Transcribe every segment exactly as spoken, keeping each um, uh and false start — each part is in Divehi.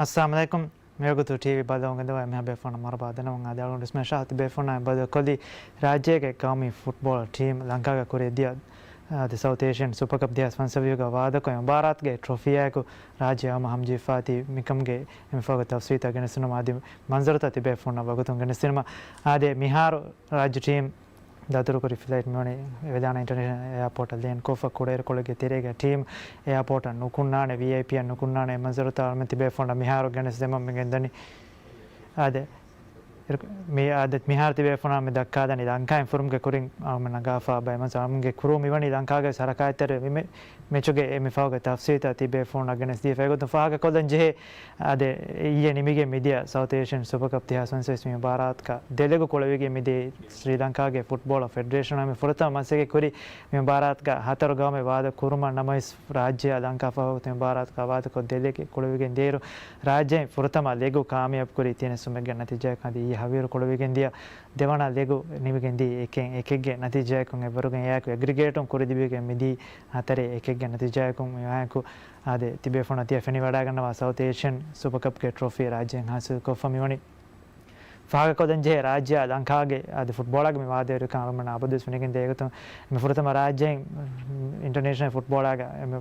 އައްސަލާމު ޢަލައިކުމް. މިވަގުތު ޓީވީ ބަލަމުން ގެންދަވާ މިހާ ބޭފުޅުންނަށް މަރުޙަބާ ދަންނަވަން. އާދެ، އަޅުގަނޑު އިސްމާޢީލް ޝާހިދު ބޭފުޅުންނާ ބަދަލުކޮށްލީ ރާއްޖޭގެ ގައުމީ ފުޓްބޯޅަ ޓީމް ލަންކާގަ ކުރިއަށްދިޔަ، އާދެ، ސައުތް އޭޝިއަން ސުޕަ ކަޕް ދެހާސް ފަންސަވީހުގަ ވާދަކޮށް މުބާރާތުގެ ޓްރޮފީއާއެކު ރާއްޖެ ހަމަ ހަމަޖެހިފާތީ މިކަމުގެ އެންމެ ފަހުގެ ތަފްސީލްތައް ގެނެސްދިނުމަށް އަދި މަންޒަރުތައް ތިބޭފުޅުންނަށް ވަގުތުން ގެނެސްދިނުމަށް. އާދެ، މިހާރު ރާއްޖެ ޓީމް ދަތުރުކުރި ފްލައިޓް މިވަނީ ވެދާނަ އިންޓަރނޭޝަނަލް އެއާޕޯޓަށް ލޭންޑް ކޮށްފަ. ކުޑައިރުކޮޅެއްގެ ތެރޭގަ ޓީމް އެއާޕޯޓަށް ނުކުންނާނެ، ވީއައިޕީއަށް ނުކުންނާނެ. އެ މަންޒަރުތައް އަޅުމެން ތިބޭފުޅުންނަށް މިހާރު ގެނެސްދެމުން މި ގެންދަނީ. އާދެ، އިރު-، މި އާދެ، މިހާރު ތިބޭފުޅުންނަށް މި ދައްކާދަނީ ލަންކާއިން ފުރުމުގެ ކުރިން އަޅުމެން ނަގާފާ ބައެއް މަންޒަރު. އަޅުމެންގެ ކުރޫ މިވަނީ ލަންކާގައި ހަރަކާތްތެރި މި މެ-، މެޗުގެ އެންމެ ފަހުގެ ތަފްސީލްތައް ތިބޭފުޅުންނަށް ގެނެސްދީފަ. އެގޮތުން ފާހަގަކޮށްލަން ޖެހޭ، އާދެ، އިއްޔެ ނިމިގެން މިދިޔަ ސައުތް އޭޝިއަން ސުޕަ ކަޕް ދެހާސް ފަންސަވީސް މި މުބާރާތަކަށް ދެލެގު ކުޅެވިގެން މިދިޔަ ސްރީލަންކާގެ ފުޓްބޯޅަ ފެޑެރޭޝަނުން މި ފުރަތަމަ މަސައްކަތް ކުރި މި މުބާރާތުގަ ހަތަރު ގައުމެއް ވާދަ ކުރުމަށް. ނަމަވެސް، ރާއްޖެއާ ލަންކާ ފަހު މި މުބާރާތުގަ ވާދަކޮށް ދެލެގެ ކުޅެވިގެން ދިޔައިރު، ރާއްޖެ ފުރަތަމަ ލެގު ކާމިޔާބު ކުރީ ތިނެއް ސުމެއްގެ ނަތީޖާއަކުން. އަދި އިއްޔެ ހަވީރު ކުޅެވިގެން ދިޔަ ދެވަނަ ލެގު ނިމިގެން ދިޔަ އެކެއް އެކެއްގެ ނަތީޖާއަކުން. އެވަރުގެ އެއާއެކު އެގްރިގޭޓުން ކުރި ލިބިގެން މިދީ ހަތަރެއް އެކެއްގެ ނަތީޖާއަކުން. މި އެއާއެކު އާދެ، ތިބޭފުޅުންނަށް ތިޔަ ފެނިވަޑައިގަންނަވާ ސައުތް އޭޝިއަން ސުޕަ ކަޕްގެ ޓްރޮފީ ރާއްޖެއިން ހާސިލްކޮށްފަ މިވަނީ. ފާހަގަކޮށްލަން ޖެހޭ، ރާއްޖެއާ ލަންކާގެ އަދި ފުޓްބޯޅައިގެ މި ވާދަވެރިކަން އަޅުމެން އަބަދުވެސް ފެނިގެން ދިޔަ އެގޮތުން، މި ފުރަތަމަ ރާއްޖެއިން އިންޓަރނޭޝަނަލް ފުޓްބޯޅައިގަ އެންމެ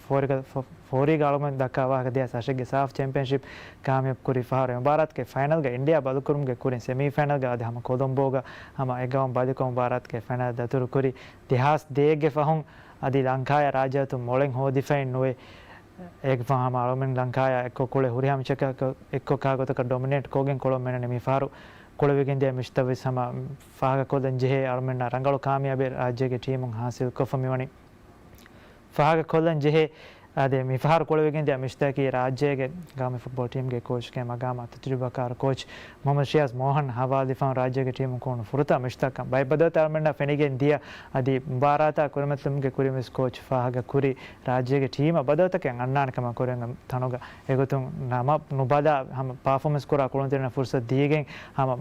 ފޯރިގަ-، ފޯ-، ފޯރީގަ އަޅުމެން ދައްކާ ވާހަކަ ދެހާސް އަށެއްގެ ސާފް ޗެމްޕިއަންޝިޕް ކާމިޔާބު ކުރި ފަހަރު. އެ މުބާރާތުގެ ފައިނަލްގަ އިންޑިއާ ބަލުކުރުމުގެ ކުރިން ސެމީ ފައިނަލްގަ އަދި ހަމަ ކޮލޮމްބޯގަ ހަމަ އެ ގައުމު ބަލިކޮށް މުބާރާތުގެ ފައިނަލް ދަތުރުކުރި. ދެހާސް ދޭއްގެ ފަހުން އަދި ލަންކާޔާ ރާއްޖެ އަތުން މޮޅެއް ހޯދިފައެއް ނުވޭ. އޭގެ ފަހު ހަމަ އަޅުމެން ލަންކާޔާ އެއްކޮށް ކުޅެ ހުރިހާ މެޗަކާ އެއްކޮށް ކާ ގޮތަކަށް ޑޮމިނޭޓް ކޮށްގެން ކުޅަމުން މި ފަހަރު ކުޅެވިގެން ދިޔަ މެޗްތައް ވެސް ހަމަ ފާހަގަކޮށްލަން ޖެހޭ އަޅުމެންނަށް ރަނގަޅު ކާމިޔާބެއް ރާއްޖޭގެ ޓީމުން ހާސިލްކޮށްފަ މިވަނީ. ފާހަގަކޮށްލަން ޖެހޭ، އާދެ، މި ފަހަރު ކުޅެވިގެން ދިޔަ މެޗްތަކީ ރާއްޖޭގެ ގައުމީ ފުޓްބޯޅަ ޓީމްގެ ކޯޗުގެ މަގާމަށް ތަޖުރިބާކާރު ކޯޗް މުހައްމަދު ޝިޔާޒް މޯހަން ހަވާލުވެފަ ރާއްޖޭގެ ޓީމުން ކުޅުނު ފުރަތަމަ މެޗްތަކަށް. ބައެއް ބަދަލުތައް އަޅުމެންނަށް ފެނިގެން ދިޔަ އަދި މުބާރާތާ ކުރިމަތިލުމުގެ ކުރިން ވެސް ކޯޗް ފާހަގަ ކުރި ރާއްޖޭގެ ޓީމަށް ބަދަލުތަކެއް އަންނާނެ ކަމަށް ކުރެވޭ ތަނުގަ. އެގޮތުން ނަމަ ނުބަލާ ހަމަ ޕާފޯމެންސް ކުރާ ކުޅުންތެރިންނަށް ފުރުސަތު ދީގެން ހަމަ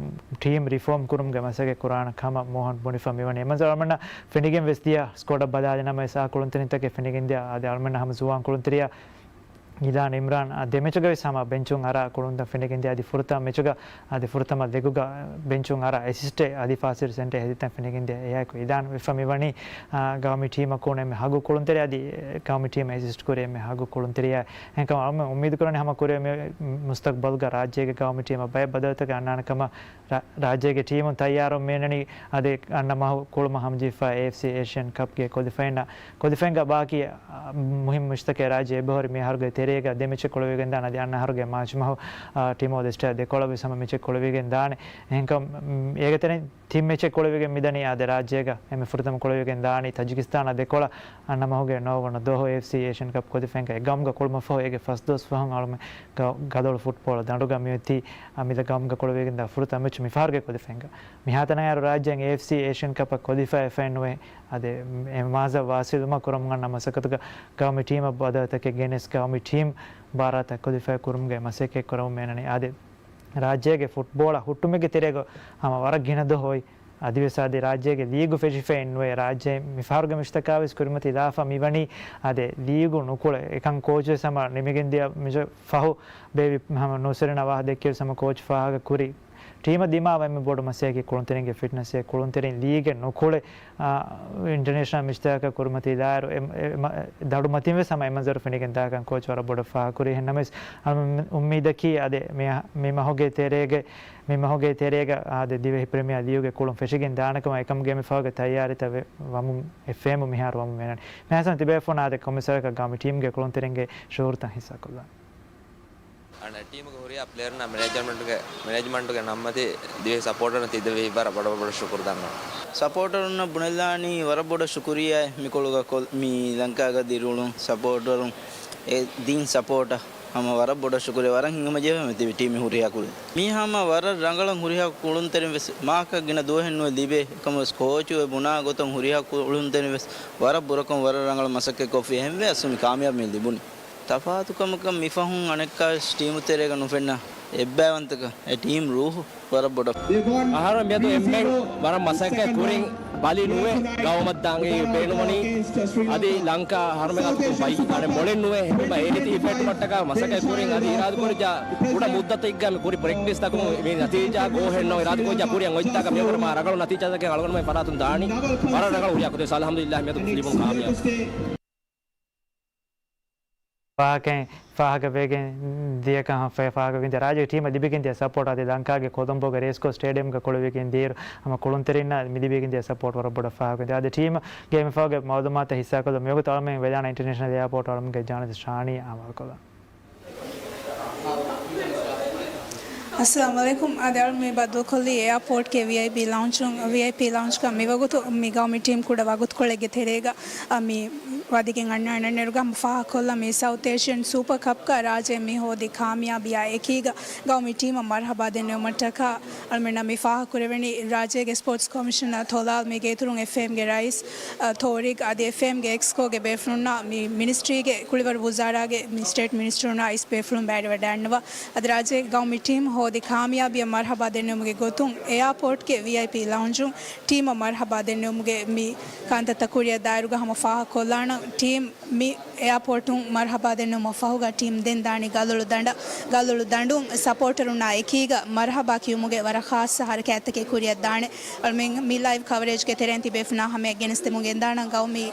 ޓީމް ރިފޯމް ކުރުމުގެ މަސައްކަތް ކުރާނެ ކަމަށް މޯހަން ބުނިފަ މިވަނީ. އެމަންޒަރު އަޅުމެންނަށް ފެނިގެން ވެސް ދިޔަ ސްކޮޑަށް ބަލާލި ނަމަވެސް އާ ކުޅުންތެރިންތަކެއް ފެނިގެން ދިޔަ އާދެ، އަޅުމެންނަށް ހަމަ ޒުވާން ކުޅުންތެރިޔާ އިލާން އިމްރާން އާ ދެ މެޗުގައި ވެސް ހަމަ ބެންޗުން އަރާ ކުޅުންތައް ފެނިގެން ދިޔަ. އަދި ފުރަތަމަ މެޗުގަ އަދި ފުރަތަމަ ލެގުގަ ބެންޗުން އަރާ އެސިސްޓެއް އަދި ފާސި ރިސެންޓެއް ހެދިތަން ފެނިގެން ދިޔަ. އެއާއެކު އިލާން ވެފަ މިވަނީ އާ ގައުމީ ޓީމަކު އެންމެ ހަގު ކުޅުންތެރި އަދި ގައުމީ ޓީމަށް އެސިސްޓް ކުރި އެންމެ ހަގު ކުޅުންތެރިޔާ. އެހެންކަމުން އަޅުމެން އުއްމީދު ކުރަނީ ހަމަ ކުރިއަށް މި މުސްތަގްބަލްގަ ރާއްޖޭގެ ގައުމީ ޓީމަށް ބައެއް ބަދަލުތަކެއް އަންނާނެ ކަމަށް. ރާ-، ރާއްޖޭގެ ޓީމުން ތައްޔާރުން މިއަންނަނީ އަދި އަންނަ މަހު ކުޅުމަށް ހަމަޖެހިފަ އޭއެފްސީ އޭޝިއަން ކަޕްގެ ކޮލިފައިން، ކޮލިފައިންގަ ބާކީ، އާ، މުހިންމު މެޗްތަކެއް ރާއްޖެ އެބަހުރި މި އަހަރުގެ ތެރޭގަ ދެ މެޗެއް ކުޅެވިގެންދާނެ އަދި އަންނަ އަހަރުގެ މާޗް މަހު، އާ، ޓިމޯ ލެސްޓާ ދެކޮޅަށް ވެސް ހަމަ މެޗެއް ކުޅެވިގެން ދާނެ. އެހެންކަމުން، އޭގެ ތެރެއިން ތިން މެޗެއް ކުޅެވިގެން މިދަނީ އާދެ، ރާއްޖޭގަ އެންމެ ފުރަތަމަ ކުޅެވިގެން ދާނީ ތަޖިކިސްތާނާ ދެކޮޅަށް އަންނަ މަހުގެ ނަވަ ވަނަ ދުވަހު އޭއެފްސީ އޭޝިއަން ކަޕް ކޮލިފައިންގަ އެ ގައުމުގަ ކުޅުމަށްފަހު އޭގެ ފަސް ދުވަސް ފަހުން އަޅުމެން ގަ-، ގަދޮޅު ފުޓްބޯޅަ ދަނޑުގަ މިއޮތީ އަމިއްލަ ގައުމުގަ ކުޅެވިގެންދާ ފުރަތަމަ މެޗު މިފަހަރުގެ ކޮލިފައިންގަ. މިހާތަނަށް އައިރު ރާއްޖޭން އޭއެފްސީ އޭޝިއަން ކަޕަށް ކޮލިފައި ވެފައެއް ނުވޭ. އާދެ، އެ މާޒަށް ވާސިލުވުމަށް ކުރަމުން އަންނަ މަސައްކަތުގަ ގައުމީ ޓީމަށް ބަދަލުތަކެއް ގެނެސް ގައުމީ ޓީމް މުބާރާތަށް ކޮލިފައި ކުރުމުގެ މަސައްކަތް ކުރަމުން މިއަންނަނީ. އާދެ، ރާއްޖޭގެ ފުޓްބޯޅަ ހުއްޓުމެއްގެ ތެރޭގަ ހަމަ ވަރަށް ގިނަ ދުވަހު އޮތް. އަދިވެސް އަދި ރާއްޖޭގެ ލީގު ފެށިފައެއް ނުވޭ. ރާއްޖޭ މިފަހަރުގެ މެޗްތަކާވެސް ކުރިމަތިލާފަ މިވަނީ އާދެ، ލީގު ނުކުޅެ. އެކަން ކޯޗުވެސް ހަމަ ނިމިގެންދިޔަ މެޗު ފަހު ބޭބި ހަމަ ނޫސްވެރިންނާ ވާހަކަ ދެއްކިޔަސް ހަމަ ކޯޗް ފާހަގަ ކުރި. ޓީމަށް ދިމާވާ އެންމެ ބޮޑު މަސައްކަތް ކުޅުންތެރިންގެ ފިޓްނަސްއެއް، ކުޅުންތެރިން ލީގެއް ނުކުޅެ، އާ، އިންޓަރނޭޝަނަލް މެޗްތަކަށް ކުރިމަތިލާއިރު، އެ، އެ، މަ-، ދަނޑު މަތިން ވެސް ހަމަ އެމަންޒަރު ފެނިގެން ދާކަން ކޯޗް ވަރަށް ބޮޑަށް ފާހަގަކުރި. އެހެންނަމަވެސް، އަޅުމެން އުއްމީދަކީ އާދެ، މި، މި މަހުގެ ތެރޭގެ، މި މަހުގެ ތެރޭގަ އާދެ، ދިވެހި ޕްރިމިއާ ލީގުގެ ކުޅުން ފެށިގެން ދާނެ ކަމަށް. އެކަމުގެ އެންމެ ފަހުގެ ތައްޔާރީތައް ވެ-، ވަމުން އެފްއޭއެމް މިހާރު ވަމުން މިއަންނަނީ. މިހާތަނަށް ތިބޭފުޅުން އާދެ، ކޮންމެސް ވަރަކަށް ގައުމީ ޓީމްގެ ކުޅުންތެރިންގެ ޝުޢޫރުތައް ހިއްސާކޮށްލާން. އަނެއް ޓީމުގެ ހުރިހާ ޕްލޭޔަރުންނާ މެނޭޖްމަންޓުގެ، މެނޭޖްމަންޓުގެ ނަންމަތި ދިވެހި ސަޕޯޓަރުން ތިއްބެވި ވަރަށް ބޮޑަށް ބޮޑަށް ޝުކުރު ދަންނަވަން. ސަޕޯޓަރުންނަށް ބުނެލާނީ ވަރަށް ބޮޑަށް ޝުކުރިއްޔާ މިކޮޅުގަ ކޮ-، މި ލަންކާގަ ދިރިއުޅުން ސަޕޯޓަރުން އެ ދިން ސަޕޯޓަށް ހަމަ ވަރަށް ބޮޑަށް ޝުކުރިއްޔާ ވަރަށް ހިނގަމަޖެހޭ މި ތި-، ޓީމް ހުރިހާ ކުޅެ. މީ ހަމަ ވަރަށް ރަނގަޅަށް ހުރިހާ ކުޅުންތެރިން ވެސް މާކަށް ގިނަ ދުވަހެއް ނުވެ ލިބޭ. އެކަމަށް ކޯޗު އެ ބުނާ ގޮތަށް ހުރިހާ ކުޅުންތެރިން ވެސް ވަރަށް ބުރަކޮށް ވަރަށް ރަނގަޅަށް މަސައްކަތް ކޮށްފި އެހެންވެ އަސްލު މި ކާމިޔާބު މި ލިބުނީ. ތަފާތުކަމަކަށް މިފަހުން އަނެއްކާވެސް ޓީމު ތެރޭގަ ނުފެންނަ އެއްބައިވަންތަކަން، އެ ޓީމް ރޫހު ވަރަށް ބޮޑަށް. އަހަރުމެން މިއަދު އެންމެން ވަރަށް މަސައްކަތް ކުރިން ބަލި ނުވެ ގައުމަށް ދާން ބޭނުމަނީ. އަދި ލަންކާ އަހަރުމެން އަތު ބައި އަނެއް މޮޅެއް ނުވެ އެންމެން އޭތި އިފެކްޓް ވައްޓަކާ މަސައްކަތް ކުރިން އަދި އިރާދަކުރިއްޖާ ކުޑަ މުއްދަތެއްގަ މި ކުރި ޕްރެކްޓިސްތަކުން މި ނަތީޖާ ގޯހެއް ނޯ އިރާދަކުރިއްޖާ ކުރިއަށް އޮތްތާކަށް މިއަށްވުރެ މާ ރަނގަޅު ނަތީޖާތަކެއް އަޅުގަނޑުމެން ފަރާތުން ދާނީ. ވަރަށް ރަނގަޅު ހުރިހާ ކުދިން އަލްހަމްދުލިއްލާހް މިއަދު ލިބުނު ކާމިޔާބީ. ފާހަގަ ފާހަގަވެގެން ދިޔަކަން ފެ-، ފާހަގަވެގެން ދިޔަ ރާއްޖޭގެ ޓީމަށް ލިބިގެން ދިޔަ ސަޕޯޓް އަދި ލަންކާގެ ކޮލޮމްބޯގެ ރޭސްކޯސް ސްޓޭޑިއަމްގަ ކުޅެވިގެން ދިޔައިރު ހަމަ ކުޅުންތެރިންނަށް މި ލިބިގެން ދިޔަ ސަޕޯޓް ވަރަށް ބޮޑަށް ފާހަގަވެގެން ދިޔަ. އަދި ޓީމުގެ މި ފަހުގެ މައުލޫމާތަށް ހިއްސާކޮށްލަން މިވަގުތު އަޅަމެން ވެލާނަ އިންޓަރނޭޝަނަލް އެއާޕޯޓް އަޅަމެންގެ ޖާނަތް ޝާނީ އަހުވާލުކޮށްލަން. އައްސަލާމު ޢަލައިކުމް. އާދެ، އަޅު މި ބައްދަލުކޮށްލީ އެއާޕޯޓްގެ ވީއައިޕީ ލައުންޖުން، ވީއައިޕީ ލައުންޖްގަ މިވަގުތު މި ގައުމީ ޓީމް ކުޑަ ވަގުތުކޮޅެއްގެ ތެރޭގަ، އަ، މި ވަދެގެން އަންނަ އަންނައިރުގަ ހަމަ ފާހަގަކޮށްލަން މި ސައުތް އޭޝިއަން ސޫޕަ ކަޕްގަ ރާއްޖޭ މި ހޯދި ކާމިޔާބީއާ އެކީގަ ގައުމީ ޓީމަށް މަރުޙަބާ ދެންނެވުމަށްޓަކާ އަޅުމެންނަށް މި ފާހަގަކުރެވެނީ ރާއްޖޭގެ ސްޕޯޓްސް ކޮމިޝަނަރ ތޮލާލް މީގެ އިތުރުން އެފްއޭއިއެމްގެ ރައީސް، އަ، ތޯރިގް އަދި އެފްއޭއިއެމްގެ އެކްސްކޯގެ ބޭފުޅުންނާ މި މިނިސްޓްރީގެ ކުޅިވަރު ވުޒާރާގެ މި ސްޓޭޓް މިނިސްޓަރުންނާ އިސް ބޭފުޅުން ބައިވެވަޑައިގަންނަވާ. އަދި ރާއްޖޭގެ ގައުމީ ޓީމް ހޯދި ކާމިޔާބީއަށް މަރުޙަބާ ދެންނެވުމުގެ ގޮތުން އެއާޕޯޓްގެ ވީއައިޕީ ލައުންޖުން ޓީމަށް މަރުޙަބާ ދެންނެވުމުގެ މި ކަންތައްތައް ކުރިއަށް ދާއިރުގަ ހަމަ ފާހަގަކޮށްލާނަން. ޓީމް މި އެއާޕޯޓުން މަރުޙަބާ ދެންނެވުމަށް ފަހުގަ ޓީމް ދެން ދާނީ ގަލޮޅު ދަނޑަށް. ގަލޮޅު ދަނޑުން ސަޕޯޓަރުންނާ އެކީގަ މަރުޙަބާ ކިޔުމުގެ ވަރަށް ޚާއްޞަ ހަރަކާތްތަކެއް ކުރިއަށް ދާނެ. އަޅުމެން މި ލައިވް ކަވަރޭޖްގެ ތެރެއިން ތިބޭފުޅުންނާ ހަމަޔަށް ގެނެސްދެމުން ގެންދާނަން ގައުމީ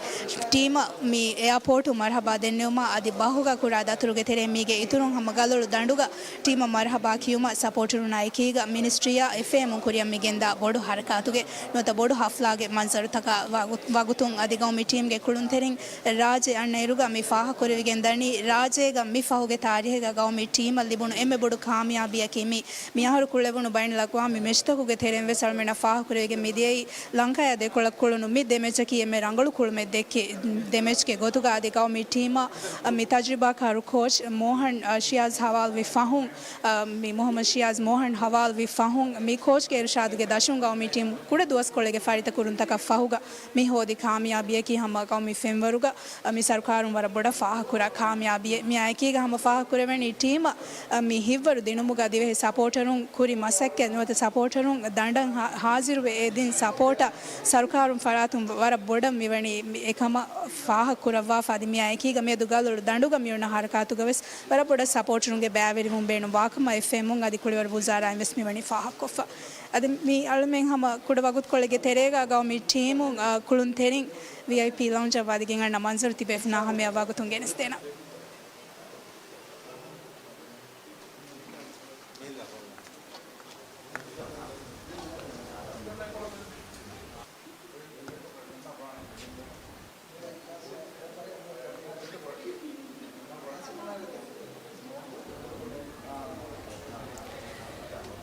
ޓީމަށް މި އެއާޕޯޓުން މަރުޙަބާ ދެންނެވުމަށް އަދި ބަހުގަ ކުރާ ދަތުރުގެ ތެރެއިން މީގެ އިތުރުން ހަމަ ގަލޮޅު ދަނޑުގަ ޓީމަށް މަރުޙަބާ ކިޔުމަށް ސަޕޯޓަރުންނާ އެކީގަ މިނިސްޓްރީއާ އެފްއޭއިއެމުން ކުރިއަށް މި ގެންދާ ބޮޑު ހަރަކާތުގެ ނުވަތަ ބޮޑު ހަފްލާގެ މަންޒަރުތަކާ ވަގު-، ވަގުތުން އަދި ގައުމީ ޓީމްގެ ކުޅުންތެރިން ރާއްޖެ އަންނައިރުގަ މި ފާހަގަކުރެވިގެން ދަނީ ރާއްޖޭގަ މި ފަހުގެ ތާރީހެއްގަ ގައުމީ ޓީމަށް ލިބުނު އެންމެ ބޮޑު ކާމިޔާބީއަކީ މި މިއަހަރު ކުޅެވުނު ބައިނަލްއަޤްވާމީ މެޗްތަކުގެ ތެރެއިން ވެސް އަޅުމެންނަށް ފާހަގަކުރެވިގެން މިދިޔައީ ލަންކާއާ ދެކޮޅަށް ކުޅުނު މި ދެ މެޗަކީ އެންމެ ރަނގަޅު ކުޅުމެއް ދެއްކި ދެ މެޗްގެ ގޮތުގަ އަދި ގައުމީ ޓީމަށް މި ތަޖުރިބާކާރު ކޯޗް މޯހަން، އަ، ޝިޔާޒް ހަވާލުވި ފަހުން، އަ، މި މުޙައްމަދު ޝިޔާޒް މޯހަން ހަވާލުވި ފަހުން މި ކޯޗްގެ އިރުޝާދުގެ ދަށުން ގައުމީ ޓީމް ކުޑަ ދުވަސްކޮޅެއްގެ ފަރިތަކުރުންތަކަށް ފަހުގަ މި ހޯދި ކާމިޔާބީއަކީ ހަމަ ގައުމީ ފެންވަރުގަ މި ސަރުކާރުން ވަރަށް ބޮޑަށް ފާހަގަކުރާ ކާމިޔާބީއެއް. މިއާއެކީގަ ހަމަ ފާހަގަކުރެވެނީ ޓީމަށް މި ހިތްވަރު ދިނުމުގަ ދިވެހި ސަޕޯޓަރުން ކުރި މަސައްކަތް ނުވަތަ ސަޕޯޓަރުން ދަނޑަށް ހާ-، ހާޒިރުވެ އެ ދިން ސަޕޯޓަށް ސަރުކާރުން ފަރާތުން ވަރަށް ބޮޑަށް މިވަނީ މި އެކަމަށް ފާހަގަކުރައްވާފަ އަދި މިއާއެކީގަ މިއަދު ގަލޮޅު ދަނޑުގަ މިއޮންނަ ހަރަކާތުގަވެސް ވަރަށް ބޮޑަށް ސަޕޯޓަރުންގެ ބައިވެރިވުން ބޭނުންވާކަމަށް އެފްއޭއިއެމުން އަދި ކުޅިވަރު ވުޒާރާއިން ވެސް މިވަނީ ފާހަގަކޮށްފަ. އަދި މި އަޅުމެން ހަމަ ކުޑަ ވަގުތުކޮޅެއްގެ ތެރޭގަ ގައުމީ ޓީމުން، އަ، ކުޅުންތެރިން ވީއައިޕީ ލައުންޖަށް ވަދެގެން އަންނަ މަންޒަރު ތިބޭފުޅުންނާ ހަމަޔަށް ވަގުތުން ގެނެސްދޭނަން.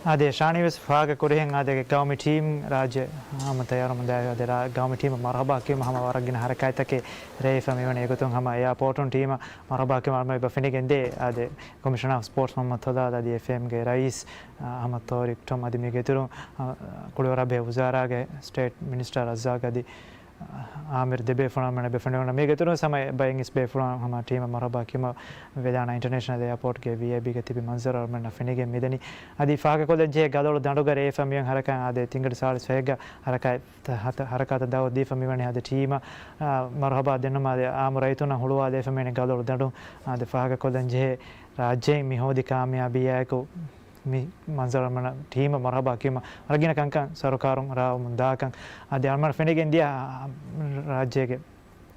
އާދެ، ޝާނީ ވެސް ފާހަގަ ކުރިހެން އާދެ، ގައުމީ ޓީމް ރާއްޖެ ހަމަ ތައްޔާރުވަމުންދާ، އާދެ، ރާ-، ގައުމީ ޓީމަށް މަރުޙަބާ ކިޔުމަށް ހަމަ ވަރަށް ގިނަ ހަރަކާތްތަކެއް ރޭވިފަ މިވަނީ. އެގޮތުން ހަމަ އެއާޕޯޓުން ޓީމަށް މަރުޙަބާ ކިޔުމަށް އަޅުމެން އެބަ ފެނިގެންދޭ، އާދެ، ކޮމިޝަނަރ އޮފް ސްޕޯޓްސް މުޙައްމަދު ތޮލާލް އަދި އެފްއޭއިއެމްގެ ރައީސް އަޙްމަދު ތޯރިޤް ޓޮމް އަދި މީގެ އިތުރުން، އަ، ކުޅިވަރާބެހޭ ވުޒާރާގެ ސްޓޭޓް މިނިސްޓަރ ރައްޒާޤް އަދި، އަ، އާމިރު ދެބޭފުޅާ އަޅުމެން އެބަ ފެނިގެން މީގެ އިތުރުން ހަމަ ބައެއް އިސް ބޭފުޅާ ހަމަ ޓީމަށް މަރުޙަބާ ކިޔުމަށް ވެލާނާ އިންޓަރނޭޝަނަލް އެއާޕޯޓްގެ ވީއައިޕީގަ ތިބި މަންޒަރު އަޅުމެންނަށް ފެނިގެން މިދަނީ. އަދި ފާހަގަކޮށްލަން ޖެހޭ ގަލޮޅު ދަނޑުގަ ރޭވިފަ މިއޮތް ހަރަކާތް އާދެ، ތިންގަޑި ސާޅީސް ފަހެއްގަ ހަރަކާތް ހަތަ-، ހަރަކާތަށް ދައުވަތު ދީފަ މިވަނީ އާދެ ޓީމަށް، އާ، މަރުޙަބާ ދެންނުމަށް އާދެ، އާއްމު ރައްޔިތުންނަށް ހުޅުވާލައިފަ މިވަނީ ގަލޮޅު ދަނޑުން. އާދެ، ފާހަގަކޮށްލަން ޖެހޭ ރާއްޖެއިން މި ހޯދި ކާމިޔާބީއާއެކު މި މަންޒަރު އަޅުމެންނަށް ޓީމަށް މަރުޙަބާ ކިޔުމަށް ވަރަށް ގިނަ ކަންކަން ސަރުކާރުން ރާވަމުން ދާކަން. އަދި އަޅުމެން ފެނިގެން ދިޔަ ރާއްޖޭގެ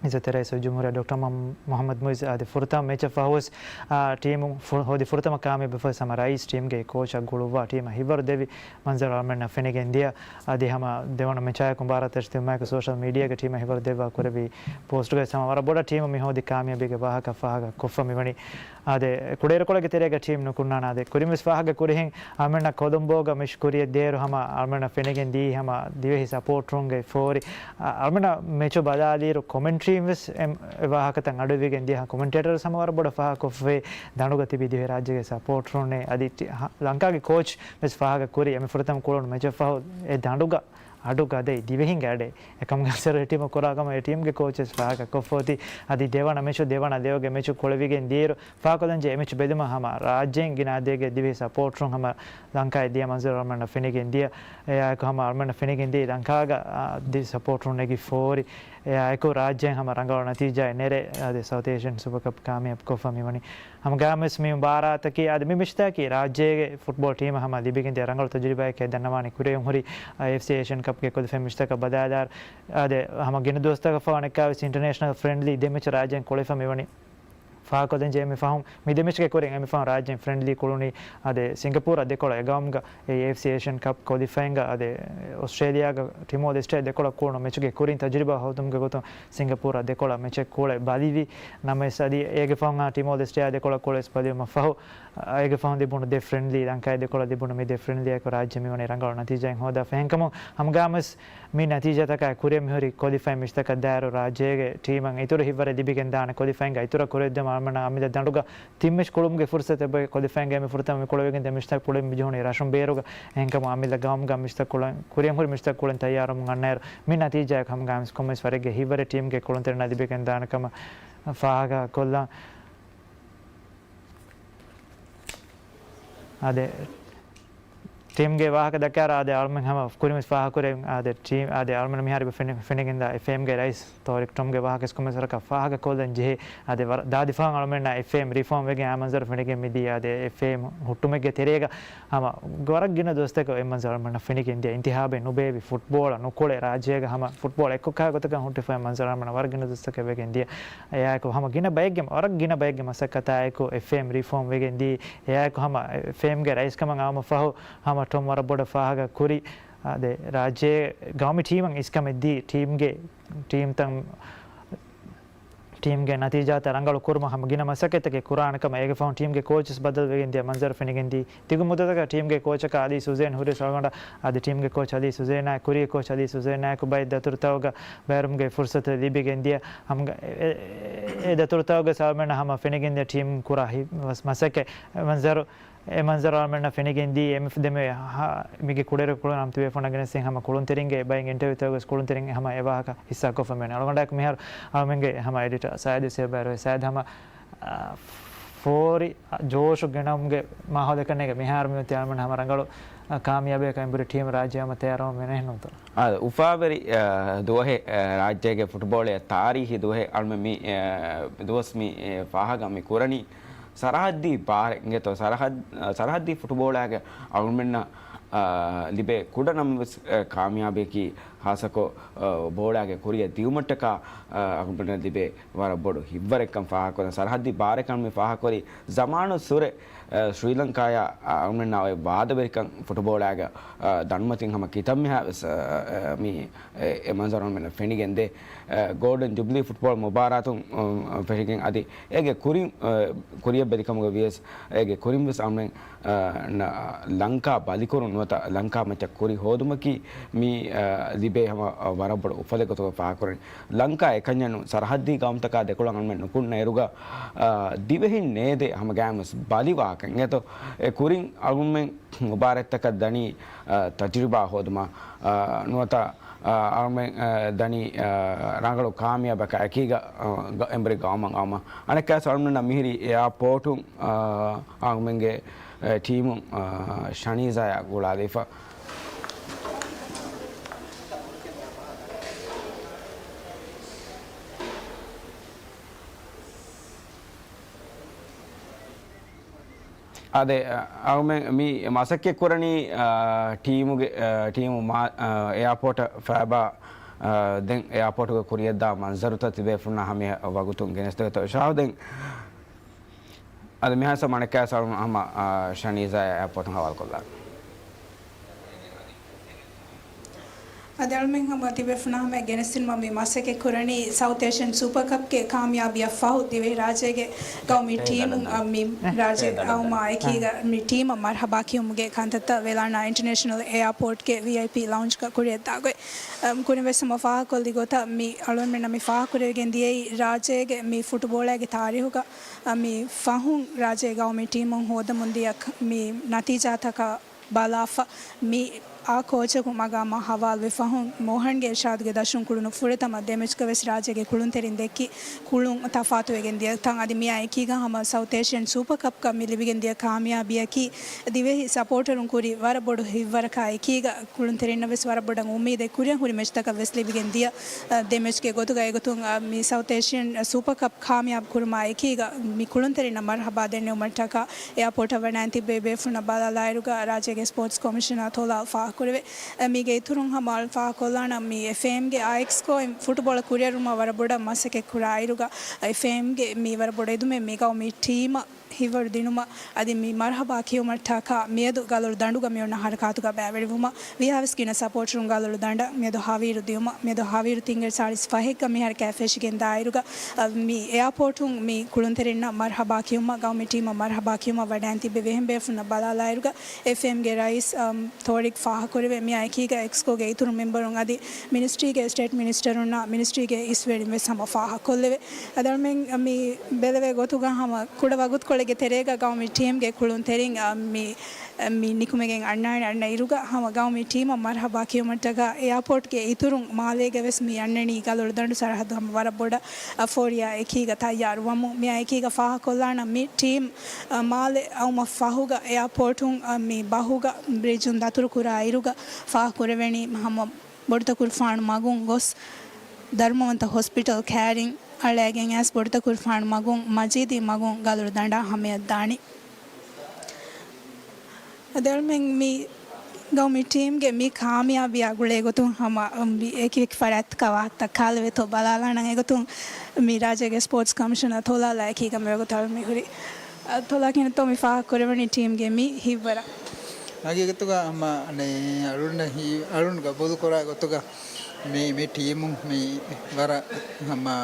އިއްޒަތްތެރި ރައީސުލްޖުމްހޫރިއްޔާ ޑޮކްޓަރ މަ-، މުޙައްމަދު މުޢިއްޒު އާދެ، ފުރަތަމަ މެޗަށް ފަހުވެސް، އާ، ޓީމު ފު-، ހޯދި ފުރަތަމަ ކާމިޔާބެފަ ހަމަ ރައީސް ޓީމްގެ ކޯޗަށް ގުޅުއްވާ ޓީމަށް ހިތްވަރު ދެއްވި މަންޒަރު އަޅުމެންނަށް ފެނިގެން ދިޔަ. އަދި ހަމަ ދެވަނަ މެޗާއެކު މުބާރާތްތައް ތިބުމާއެކު ސޯޝަލް މީޑިއާގެ ޓީމަށް ހިތްވަރު ދެއްވާ ކުރެއްވި ޕޯސްޓުގައި ހަމަ ވަރަށް ބޮޑަށް ޓީމު މި ހޯދި ކާމިޔާބީގެ ވާހަކަ ފާހަގަ ކޮށްފަ މިވަނީ. އާދެ، ކުޑައިރުކޮޅެއްގެ ތެރޭގަ ޓީމް ނުކުންނާނެ. އާދެ، ކުރިންވެސް ފާހަގަ ކުރިހެން އަޅުމެންނަށް ކޮލުމްބޯގަ މެޗް ކުރިއަށް ދޭއިރު ހަމަ އަޅުމެންނަށް ފެނިގެން ދިޔައީ ހަމަ ދިވެހި ސަޕޯޓްރުންގެ ފޯރި. އަ-، އަޅުމެންނަށް މެޗު ބަލާލިއިރު ކޮމެންޓްރީން ވެސް އެ ވާހަކަތައް އަޑުއިވިގެން ދިޔަ ކޮމެންޓޭޓަރު ހަމަ ވަރަށް ބޮޑަށް ފާހަގަ ކޮށްފައި ދަނޑުގަ ތިބި ދިވެހި ރާއްޖޭގެ ސަޕޯޓްރުންނޭ. އަދި ޓި-، ހަ-، ލަންކާގެ ކޯޗް ވެސް ފާހަގަ ކުރި އެންމެ ފުރަތަމަ ކުޅުނު މެޗަށް ފަހު އެ ދަނޑުގަ އަޑު ގަދައި ދިވެހިންގެ އަޑެއް. އެކަމުގެ އަސަރު އެ ޓީމަށް ކުރާ ކަމަށް އެ ޓީމްގެ ކޯޗަސް ފާހަގަ ކޮށްފަ އޮތީ. އަދި ދެވަނަ މެޗު ދެވަނަ ލެވެލްގެ މެޗު ކުޅެވިގެން ދިޔައިރު ފާހަގަކޮށްލަންޖެހޭ އެ މެޗު ބެލުމަށް ހަމަ ރާއްޖޭން ގިނަ އަދަދެއްގެ ދިވެހި ސަޕޯޓްރުން ހަމަ ލަންކާއަށް ދިޔަ މަންޒަރު އަޅުމެންނަށް ފެނިގެން ދިޔަ. އެއާއެކު ހަމަ އަޅުމެންނަށް ފެނިގެން ދިޔައީ ލަންކާގަ، އާ، ދިވެހި ސަޕޯޓްރުން ނެގި ފޯރި. އެއާއެކު ރާއްޖޭން ހަމަ ރަނގަޅު ނަތީޖާއެއް ނެރެ، އާދެ، ސައުތީ އޭޝިއަން ސުޕަ ކަޕް ކާމިޔާބު ކޮށްފަ މިވަނީ. ހަމަގާމިސް މި މުބާރާތަކީ އާދެ، މި މެޗްތަކީ ރާއްޖޭގެ ފުޓްބޯޅަ ޓީމަށް ހަމަ ލިބިގެން ދިޔަ ރަނގަޅު ތަޖުރިބާއެކޭ ދަންނަވާނީ. ކުރިއަށް ހުރި، އާ، އެފްސީ އޭޝިއަން ކަޕްގެ ކުލިފައި މެޗްތަކަށް ބަލާލާ، އާދެ، ހަމަ ގިނަ ދުވަސްތަކަށް ފަހު އަނެއްކާވެސް އިންޓަރނޭޝަނަލް ފްރެންޑްލީ ދެ މެޗު ރާއްޖޭން ކުޅެފަ މިވަނީ. ފާހަގަކޮށްލަންޖެހޭ އެންމެ ފަހުން، މި ދެ މެޗުގެ ކުރިން އެންމެ ފަހުން ރާއްޖޭން ފްރެންޑްލީ ކުޅުނީ، އާދެ، ސިންގަޕޫރަށް ދެކޮޅަށް އެ ގައުމުގަ އެ އެފްސީ އޭޝިއަން ކަޕް ކޮލިފައިންގ، އާދެ، އޮސްޓްރޭލިޔާގަ ޓިމޯ ލެސްޓޭ ދެކޮޅަށް ކުޅުނު މެޗުގެ ކުރިން ތަޖުރިބާ ހޯދުމުގެ ގޮތުން ސިންގަޕޫރަށް ދެކޮޅަށް މެޗެއް ކުޅެ ބަލިވި. ނަމަވެސް އަދި އޭގެ ފަހުން އާ ޓިމޯ ލެސްޓޭއާ ދެކޮޅަށް ކުޅެސް ބަލިވުމަށް ފަހު، އޭގެ ފަހުން ލިބުނު ދެ ފްރެންޑްލީ، ލަންކާއާ ދެކޮޅަށް ލިބުނު މި ދެ ފްރެންޑްލީއާއެކު ރާއްޖެ މިވަނީ ރަނގަޅު ނަތީޖާއެއް ހޯދާފަ. އެހެންކަމުން ހަމަގާމިސް މި ނަތީޖާތަކާއި ކުރިއަށް މިހުރި ކޮލިފައި މެޗްތަކަށް ދާއިރު ރާއްޖޭގެ ޓީމަށް އިތުރު ހިތްވަރެއް ލިބިގެންދާނެ. ކޮލިފައިންގ އިތުރަށް ކުރިއަށްދިޔުމަށް އަޅުމެންނަށް އަމިއްލަ ދަނޑުގަ ތިން މެޗް ކުޅުމުގެ ފުރުސަތެއް އޮތް. ކޮލިފައިންގައި މި ފުރަތަމަ މި ކުޅެވިގެން ދިޔަ މެޗްތައް ކުޅެން މި ޖެހުނީ ރަށުން ބޭރުގަ. އެހެންކަމުން އަމިއްލަ ގައުމުގަ މެޗްތައް ކުޅެން، ކުރިއަށް ހުރި މެޗްތައް ކުޅެން ތައްޔާރުވަމުން އަންނައިރު މި ނަތީޖާއަކީ ހަމަގާމިސް ކޮންމެސް ވަރެއްގެ ހިތްވަރެއް ޓީމްގެ ކުޅުންތެރިންނަށް ލިބިގެންދާނެ ކަމަށް ފާހަގަކޮށްލަން. އާދެ، ޓީމްގެ ވާހަކަ ދައްކާއިރު އާދެ، އަޅުމެން ހަމަ ކުރިންވެސް ފާހަގަކުރެއްވި އާދެ، ޓީމް އާދެ، އަޅުމެން މިހާރު ފެނި-، ފެނިގެންދާ އެފްއޭއެމްގެ ރައީސް ތޯރިކް ޓޮމްގެ ވާހަކަ ކޮންމެސް ވަރަކަށް ފާހަގަކޮށްލަން ޖެހޭ. އާދެ، ވަރަށް ދާދި ފަހުން އަޅުމެންނަށް އެފްއޭއެމް ރިފޯމް ވެގެން އާ މަންޒަރު ފެނިގެން މިދިޔަ. އާދެ، އެފްއޭއެމް ހުއްޓުމެއްގެ ތެރޭގަ ހަމަ ވަރަށް ގިނަ ދުވަސްތަކަށް އެ މަންޒަރު އަޅުމެންނަށް ފެނިގެން ދިޔަ. އިންތިހާބެއް ނުބޭއްވި ފުޓްބޯޅަ ނުކުޅެ ރާއްޖޭގަ ހަމަ ފުޓްބޯޅަ އެއްކޮށް ކާ ގޮތަކަށް ހުއްޓިފައި މަންޒަރު އަޅުމެންނަށް ވަރަށް ގިނަ ދުވަސްތަކަށް ވެގެން ދިޔަ. އެއާއެކު ހަމަ ގިނަ ބައެއްގެ، ވަރަށް ގިނަ ބައެއްގެ މަސައްކަތާއެކު އެފްއޭއެމް ރިފޯމް ވެގެން ދިޔަ. އެއާއެކު ހަމަ އެފްއޭއެމްގެ ރައީސްކަމަށް އައުމަށް ފަހު ހަމަ ޓޮމް ވަރަށް ބޮޑަށް ފާހަގަ ކުރި. އާދެ، ރާއްޖޭ ގައުމީ ޓީމަށް އިސްކަމެއް ދީ، ޓީމްގެ، ޓީމްތައް، ޓީމްގެ ނަތީޖާތައް ރަނގަޅު ކުރުމަށް ހަމަ ގިނަ މަސައްކަތްތަކެއް ކުރާނެ ކަމަށް އޭގެ ފަހުން ޓީމްގެ ކޯޗަސް ބަދަލު ވެގެން ދިޔަ މަންޒަރު ފެނިގެން ދިޔަ. ދިގު މުއްދަތަކަށް ޓީމްގެ ކޯޗަކަށް އަލީ ސުޒޭން ހުރި ސަޅުގަނޑަށް އަދި ޓީމްގެ ކޯޗް އަލީ ސުޒޭނާ، ކުރީގެ ކޯޗް އަލީ ސުޒޭނާއެކު ބައެއް ދަތުރުތަކުގަ ބައިވެރިވުމުގެ ފުރުސަތު ލިބިގެން ދިޔަ. ހަމަ އެ، އެ، އެ ދަތުރުތަކުގަ ސަލްމަން ހަމަ ފެނިގެން ދިޔަ ޓީމް ކުރާ ހި-، މަސް-، މަސައްކަތް. އެ މަންޒަރު، އެ މަންޒަރު އަޅުމެންނަށް ފެނިގެން ދިޔަ. އެ މި ދެ މެ-، ހަ-، މީގެ ކުޑައިރު ކުޅުން އަންތުވޭފުން ގެނެސް ހަމަ ކުޅުންތެރިންގެ ބައެއް އިންޓަވިއުތަކުގަ ކުޅުންތެރިން ހަމަ އެ ވާހަކަ ހިއްސާކޮށްފަ މިވަނީ. އަޅުގަނޑާއެކު މިހާރު އަޅުމެންގެ ހަމަ އެޑިޓަރ ސައިދު ސޭބައިރު ސައިދު ހަމަ އާ، ފޯރި ޖޯޝު ގެނައުމުގެ މާހައުލަކަށް ނޭނގެ މިހާރު މި އޮތީ އަޅުމެން ހަމަ ރަނގަޅު، އާ، ކާމިޔާބެއް ކައިންބުރި ޓީމް ރާއްޖެ ހަމަ ތައްޔާރުވަމުން މިނެހެންނުތޯ. އާ، އުފާވެރި، އާ، ދުވަހެއް، އާ، ރާއްޖޭގެ ފުޓްބޯޅައަށް ތާރީހީ ދުވަހެއް އަޅުމެން މި، އާ، ދުވަސް މި، އެ، ފާހަގަ މި ކުރަނީ ސަރަހައްދީ ބާރެއްގެތޯ ސަރަހައް-، ސަރަހައްދީ ފުޓްބޯޅައިގެ އަޅުމެންނަށް، އާ، ލިބޭ ކުޑަ ނަމަވެސް، އާ، ކާމިޔާބެއްގެ ހާއްސަކޮށް، އާ، ބޯޅައިގެ ކުރިއަށް ދިއުމަށްޓަކާ، އާ، އަޅުމެންނަށް ލިބޭ ވަރަށް ބޮޑު ހިތްވަރެއްކަން ފާހަގަކުރަން. ސަރަހައްދީ ބާރެއްކަން މި ފާހަގަކުރީ ޒަމާނުއްސުރެ، އާ، ސްރީލަންކާއާ، އާ، އަޅުމެންނާ އޮތް ވާދަވެރިކަން ފުޓުބޯޅައިގަ، އާ، ދަނޑުމަތިން ހަމަ ކިތަންމެހާ ވެސް، އާ، އާ، މި އެ، އެ މަންޒަރު އަޅުމެންނަށް ފެނިގެންދޭ. އާ، ގޯލްޑަން ޖުބްލީ ފުޓްބޯޅަ މުބާރާތުން، އު، ފެށިގެން އަދި އޭގެ ކުރިން، އާ، ކުރިއަށް ބެލިކަމުގަ ވިޔަސް އޭގެ ކުރިން ވެސް އަޅުމެން، އާ، ނަ-، ލަންކާ ބަލިކުރުން ނުވަތަ ލަންކާ މައްޗަށް ކުރި ހޯދުމަކީ މި، އާ، ލިބޭ ހަމަ، އާ، ވަރަށް ބޮޑު އުފަލެއް ގޮތުގަ ފާހަގަކުރަނީ. ލަންކާ އެކަންޏެއް ނޫން، ސަރަހައްދީ ގައުމުތަކާ ދެކޮޅަށް އަޅުމެން ނުކުންނައިރުގަ، އާ، ދިވެހިން ނޭދޭ ހަމަ ގާމުސް ބަލިވާކަން. އެތޯ، އެ ކުރިން އަޅުމެން މުބާރާތްތަކަށް ދަނީ، އާ، ތަޖުރިބާ ހޯދުމަށް، އާ، ނުވަތަ، އާ، އަޅުމެން، އާ، ދަނީ، އާ، ރަނގަޅު ކާމިޔާބަކަށް އެކީގަ، އާ، ގަ-، އެނބުރި ގައުމަށް އައުމަށް. އަނެއްކާވެސް އަޅުމެންނަށް މިހިރީ އެއާޕޯޓުން، އާ، އަޅުމެންގެ، އެ، ޓީމުން، އާ، ޝަނީޒާޔާ ގުޅާލައިފަ. އާދެ، އަ، އަޅުމެން މި މަސައްކަތް ކުރަނީ، އާ، ޓީމުގެ، އާ، ޓީމު މާ-، އާ، އެއާޕޯޓަށް ފައިބާ، އާ، ދެން އެއާޕޯޓުގަ ކުރިއަށްދާ މަންޒަރުތައް ތިބޭފުންނާ ހަމަ ވަގުތުން ގެނެސްދެވޭތޯ. ޝާހުދީން، އަދި މިހާ ސަމަނަކާ ސަޅުން ހަމަ، އާ، ޝަނީޒާ އެއާޕޯޓުން ހަވާލުކޮށްލާން. އަދި އަޅުމެން ހަމަ ތިބޭފުނާ ހަމަ ގެނެސްދިނުމަށް މި މަސައްކަތް ކުރަނީ ސައުތް އޭޝިއަން ސުޕަރ ކަޕްގެ ކާމިޔާބީއަށް ފަހު ދިވެހި ރާއްޖޭގެ ގައުމީ ޓީމުން އަށް މި ރާއްޖެ އައުމާ އެކީގަ މި ޓީމަށް މަރްހަބާ ކިޔުމުގެ ކަންތައްތައް ވެލާނާ އިންޓަރނޭޝަނަލް އެއާޕޯޓްގެ ވީއައިޕީ ލައުންޖްގަ ކުރިއަށްދާ ގޮތް. އަ، ކުރިން ވެސް ހަމަ ފާހަގަކޮށްލި ގޮތަށް މި އަޅުގަނޑުމެންނަށް މި ފާހަގަކުރެވިގެން ދިޔައީ ރާއްޖޭގެ މި ފުޓުބޯޅައިގެ ތާރީހުގަ، އަ، މި ފަހުން ރާއްޖޭގެ ގައުމީ ޓީމުން ހޯދަމުން ދިޔަ މި ނަތީޖާތަކަށް ބަލާފަ، މި އާ ކޯޗަކު މަގާމާ ހަވާލުވި ފަހުން، މޯހަންގެ އިރްޝާދުގެ ދަށުން ކުޅުނު ފުރަތަމަ ދެ މެޗްގަ ވެސް ރާއްޖޭގެ ކުޅުންތެރިން ދެއްކި ކުޅުން ތަފާތުވެގެން ދިޔަ ތަން. އަދި މިއާ އެކީގަ ހަމަ ސައުތް އޭޝިއަން ސުޕަ ކަޕްގަ މި ލިބިގެން ދިޔަ ކާމިޔާބީއަކީ ދިވެހި ސަޕޯޓަރުން ކުރި ވަރަށް ބޮޑު ހިތްވަރަކާ އެކީގަ، ކުޅުންތެރިންނަށް ވެސް ވަރަށް ބޮޑަށް އުއްމީދެއް ކުރިއަށް ހުރި މެޗްތަކަށް ވެސް ލިބިގެން ދިޔަ، އަ، ދެ މެޗްގެ ގޮތުގަ އެގޮތުން، އަ، މި ސައުތް އޭޝިއަން ސުޕަ ކަޕް ކާމިޔާބު ކުރުމާ އެކީގަ، މި ކުޅުންތެރިންނަށް މަރްހަބާ ދެންނެވުމަށްޓަކާ އެއާޕޯޓަށް ވަޑައިން ތިއްބެވި ބޭފުޅުންނަށް ބަލާލާއިރުގަ، ރާއްޖޭގެ ސްޕޯޓްސް ކޮމިޝަނަރ ތޮލާ ފާހަގަކުރެވޭ. އަ، މީގެ އިތުރުން ހަމަ އަޅު ފާހަގަކޮށްލާނަން މި އެފްއޭއެމްގެ އާ އެކްސްކޯ ފުޓްބޯޅަ ކުރިއަރުމަށް ވަރަށް ބޮޑަށް މަސައްކަތް ކުރާއިރުގަ، އެފްއޭއެމްގެ މި ވަރަށް ބޮޑު އެދުމެއް މި ގައުމީ ޓީމަށް ހިތްވަރު ދިނުމަށް އަދި މި މަރްހަބާ ކިޔުމަށްޓަކާ މިއަދު ގަލޮޅު ދަނޑުގަ މިއޮންނަ ހަރަކާތުގަ ބައިވެރިވުމަށް ވިހާވެސް ގިނަ ސަޕޯޓަރުން ގަލޮޅު ދަނޑަށް މިއަދު ހަވީރު ދިޔުމަށް މިއަދު ހަވީރު ތިންގެ ސާޅީސް ފަހެއްގަ މިހާރަކާ ފެށިގެން ދާއިރުގަ، އަ، މި އެއާޕޯޓުން މި ކުޅުންތެރިންނަށް މަރްހަބާ ކިޔުމަށް ގައުމީ ޓީމަށް މަރްހަބާ ކިޔުމަށް ވަޑައިން ތިއްބެވި އެހެން ބޭފުޅުންނަށް ބަލާލާއިރުގަ، އެފްއޭއެމްގެ ރައީސް، އަމް، ތޯރިކް ފާހަގަކުރެވޭ. މިއާ އެކީގަ އެކްސްކޯގެ އިތުރު މެމްބަރުން އަދި މިނިސްޓްރީގެ އެސްޓޭޓް މިނިސްޓަރުންނާ މިނިސްޓްރީގެ އިސްވެރިން ވެސް ހަމަ ފާހަގަކޮށްލެވޭ. އަދި އަޅުމެން މި ބެލެވޭ ގޮތުގަ ހަމަ ކުޑަ ވަގުތުކޮޅެއްގެ ތެރޭގަ ގައުމީ ޓީމްގެ ކުޅުންތެރިން، އަ، މި، މި ނިކުމެގެން އަންނާނެ. އަންނަ އިރުގަ ހަމަ ގައުމީ ޓީމަށް މަރްހަބާ ކިޔުމަށްޓަކާ އެއާޕޯޓްގެ އިތުރުން މާލޭގަ ވެސް މި އަންނަނީ ގަލޮޅު ދަނޑު ސަރަހައްދު ހަމަ ވަރަށް ބޮޑަށް، އަ، ފޯރިޔާ އެކީގަ ތައްޔާރު ވަމުން. މިއާ އެކީގަ ފާހަގަކޮށްލާނަން މި ޓީމް، އަ، މާލެ އައުމަށް ފަހުގަ އެއާޕޯޓުން، އަ، މި ބަހުގަ ބްރިޖުން ދަތުރު ކުރާ އިރުގަ ފާހަގަކުރެވެނީ ހަމަ ބޮޑުތަކުރުފާނު މަގުން ގޮސް، ދަރުމަވަންތަ ހޮސްޕިޓަލް ކައިރިން އަޅައިގެން އައިސް ބޮޑުތަކުރުފާނު މަގުން މަޖީދީ މަގުން ގަލޮޅު ދަނޑާ ހަމަޔަށް ދާނީ. އަދި އަޅުމެން މި ގައުމީ ޓީމްގެ މި ކާމިޔާބީއާ ގުޅޭ ގޮތުން ހަމަ އެކި އެކި ފަރާތްތަކާ ވާހަކަތައް ކާލެވޭތޯ ބަލާލާނަން. އެގޮތުން މި ރާއްޖޭގެ ސްޕޯޓްސް ކޮމިޝަނަރ ތޮލާލާ އެކީގަ މިވަގުތު އަޅު މިހުރީ. އަ، ތޮލާ ކިހިނެއްތޯ މި ފާހަގަކުރެވެނީ ޓީމްގެ މި ހިތްވަރާ؟ ހަގީގަތުގަ ހަމަ އަޅުން ހި-، އަޅުން ގަބޫލުކުރާ ގޮތުގަ މި، މި ޓީމު މި ވަރަށް ހަމަ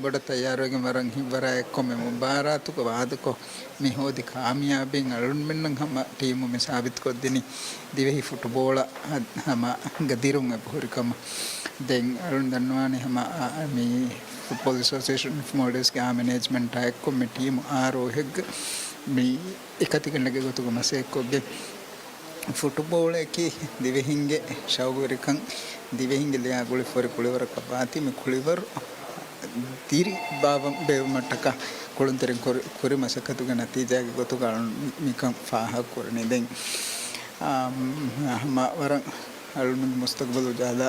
ބޮޑަށް ތައްޔާރުވެގެން ވަރަށް ހިތްވަރާ އެއްކޮށް މި މުބާރާތުގަ ވާދަކޮށް މި ހޯދި ކާމިޔާބީން އަޅުންމެންނަށް ހަމަ ޓީމު މި ސާބިތުކޮށްދިނީ ދިވެހި ފުޓުބޯޅަ ހަ-، ހަމަ ގަ ދިރުން އެބަހުރި ކަމަށް. ދެން އަޅުން ދަންނަވާނީ ހަމަ އަ، މި ފުޓްބޯލް އެސޯސިއޭޝަން އޮފް މޯލްޑިވްސްގެ އާ މެނޭޖްމަންޓާ އެއްކޮށް މި ޓީމު އާރޯހެއްގަ މި އެކަތިގަނޑެއްގެ ގޮތުގަ މަސައްކަތްކޮށްގެން ފުޓުބޯޅައަކީ ދިވެހިންގެ ޝައުގުވެރިކަން، ދިވެހިންގެ ލެއާ ގުޅި ފޯރި ކުޅިވަރަކަށް ވާތީ މި ކުޅިވަރު ދިރި ބާވަން ބޭއްވުމަށްޓަކާ ކުޅުންތެރިން ކުރި، ކުރި މަސައްކަތުގެ ނަތީޖާގެ ގޮތުގަ އަޅުން މިކަން ފާހަގަކުރަނީ. ދެން، އާ، ހަމަ ވަރަށް އަޅުންގެ މުސްތަގުބަލު އުޖާލާ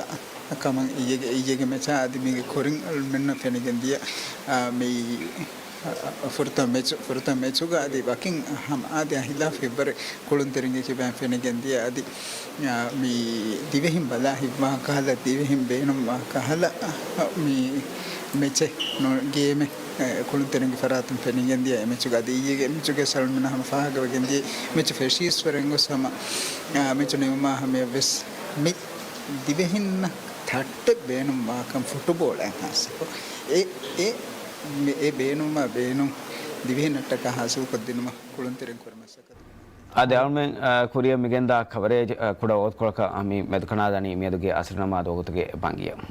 ކަމަށް އިއްޔެގެ، އިއްޔެގެ މެޗާ އަދި މީގެ ކުރިން އަޅުންމެންނަށް ފެނިގެން ދިޔަ، އާ، މި ފުރަތަމަ މެޗު، ފުރަތަމަ މެޗުގަ އަދި ވަކިން ހަމަ އާދަޔާ ހިލާފް ހިތްވަރެއް ކުޅުންތެރިންގެ ކިބައިން ފެނިގެން ދިޔަ. އަދި، އާ، މި ދިވެހިން ބަލާ ހިތްވާ ކަހަލަ، ދިވެހިން ބޭނުންވާ ކަހަލަ، މި މެޗެއް ނޫން، ގޭމެއް، އެ، ކުޅުންތެރިންގެ ފަރާތުން ފެނިގެން ދިޔަ އެ މެޗުގަ. އަދި އިއްޔެގެ މެޗުގަ އަޅުމެންނަށް ހަމަ ފާހަގަވެގެން ދިޔަ މެޗު ފެށީސްވަރެން ގޮސް ހަމަ، އާ، މެޗު ނިމުމާ ހަމަޔަށް ވެސް މި ދިވެހިންނަށް ތައްޓެއް ބޭނުންވާކަން ފުޓުބޯޅައިން ހާއްސަކޮށް، އެ، އެ، މި، އެ ބޭނުންވާ ބޭނުން ދިވެހިންނަށްޓަކާ ހާސިލްކޮށްދިނުމަށް ކުޅުންތެރިން ކުރި މަސައްކަތު. އަދި އަޅުމެން، އަ، ކުރިއަށް މިގެންދާ ކަވަރޭޖް، އަ، ކުޑަ ވަގުތުކޮޅަކަށް މި މެދުކަނާދާނީ މިއަދުގެ އަސްރި ނަމާދު ވަގުތުގެ ބަންގިއަށް.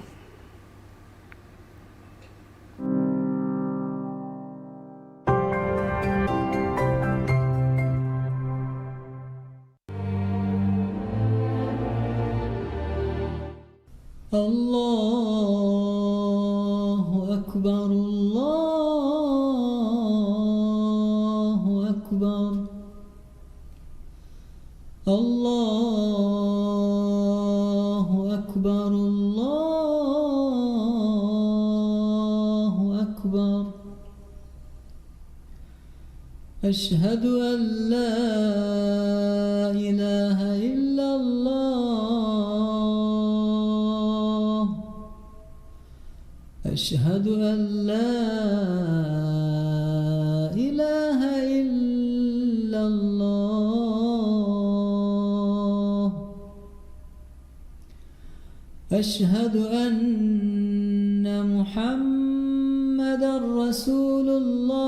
الله أكبر، الله أكبر، الله أكبر، الله أكبر. أشهد أن لا إله إلا الله. أشهد أن لا إله إلا الله. أشهد أن محمدا رسول الله.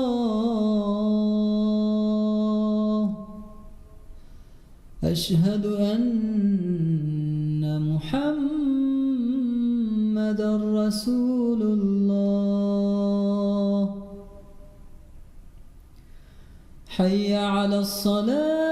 أشهد أن محمدا رسول الله. حي على الصلاة.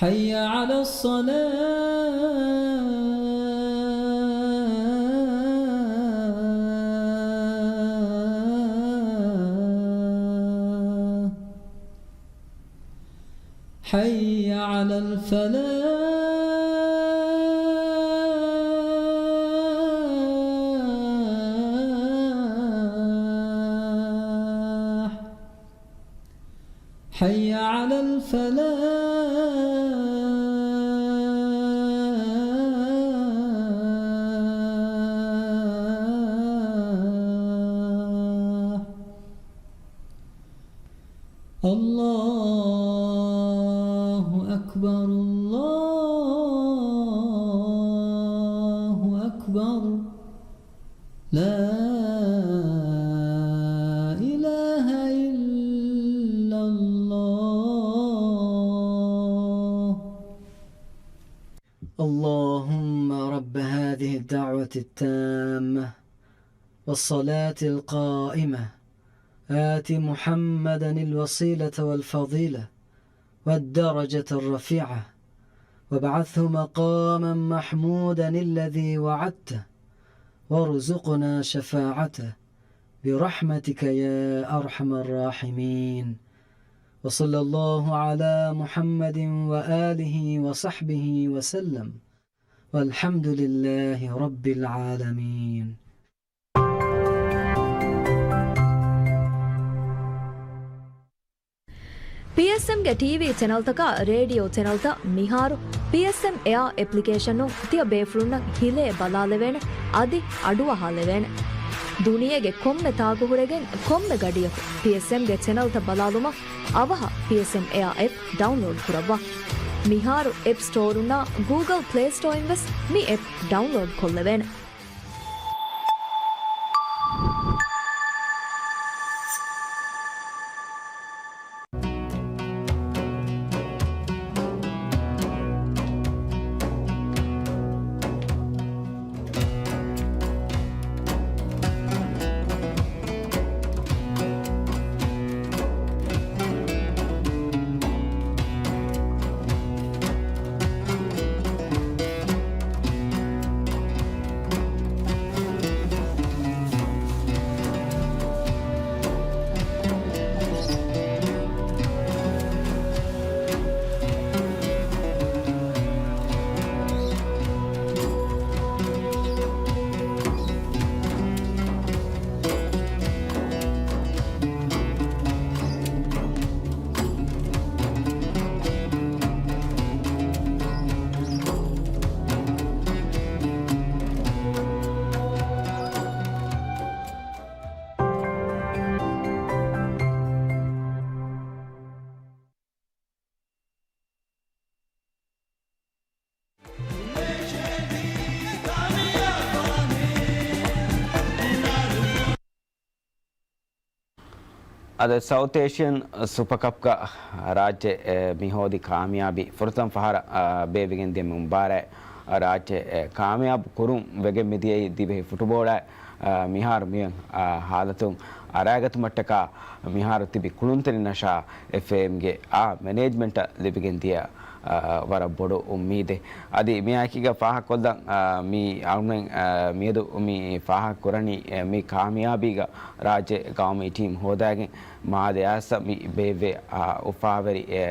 حي على الصلاة. حي على الفلاح. حي على الفلاح. الله أكبر، الله أكبر. لا إله إلا الله. اللهم رب هذه الدعوة التامة والصلاة القائمة، آت محمدا الوسيلة والفضيلة والدرجة الرفيعة، وابعثه مقاما محمودا الذي وعدته، وارزقنا شفاعته برحمتك يا أرحم الراحمين. وصلى الله على محمد وآله وصحبه وسلم. والحمد لله رب العالمين. ޕީއެސްއެމްގެ ޓީވީ ޗެނަލްތަކާ ރޭޑިއޯ ޗެނަލްތައް މިހާރު ޕީއެސްއެމް އެއާ އެޕްލިކޭޝަނުން ތިޔަ ބޭފުޅުންނަށް ހިލޭ ބަލާލެވޭނެ، އަދި އަޑުއަހާލެވޭނެ. ދުނިޔޭގެ ކޮންމެ ތާކު ހުރެގެން ކޮންމެ ގަޑިއަކު ޕީއެސްއެމްގެ ޗެނަލްތައް ބަލާލުމަށް އަވަހަށް ޕީއެސްއެމް އެއާ އެޕް ޑައުންލޯޑް ކުރައްވާ. މިހާރު އެޕް ސްޓޯރުންނާ ގޫގަލް ޕްލޭ ސްޓޯއިން ވެސް މި އެޕް ޑައުންލޯޑް ކޮށްލެވޭނެ. އަދި ސައުތް އޭޝިއަން ސުޕަ ކަޕްގަ ރާއްޖެ، އެ، މި ހޯދި ކާމިޔާބީ ފުރަތަމަ ފަހަރަށް، އަ، ބޭއްވިގެން ދިޔަ މި މުބާރާތް ރާއްޖެ، އެ، ކާމިޔާބު ކުރުން ވެގެން މިދިޔައީ ދިވެހި ފުޓުބޯޅައި، އަ، މިހާރު މިއޮތް، އަ، ހާލަތުން އަރައިގަތުމަށްޓަކާ މިހާރު ތިބި ކުޅުންތެރިންނަށާ އެފްއޭއެމްގެ އާ މެނޭޖްމަންޓަށް ލިބިގެން ދިޔަ، އަ، ވަރަށް ބޮޑު އުއްމީދެއް. އަދި މިއާއެކީގަ ފާހަގަކޮށްލަން، އަ، މި އަޅުމެން، އަ، މިއަދު މި ފާހަގަކުރަނީ، އެ، މި ކާމިޔާބީގަ ރާއްޖެ ގައުމީ ޓީމް ހޯދައިގެން މާ ދެއައިސް މި ބޭއްވޭ، އާ، އުފާވެރި، އެ،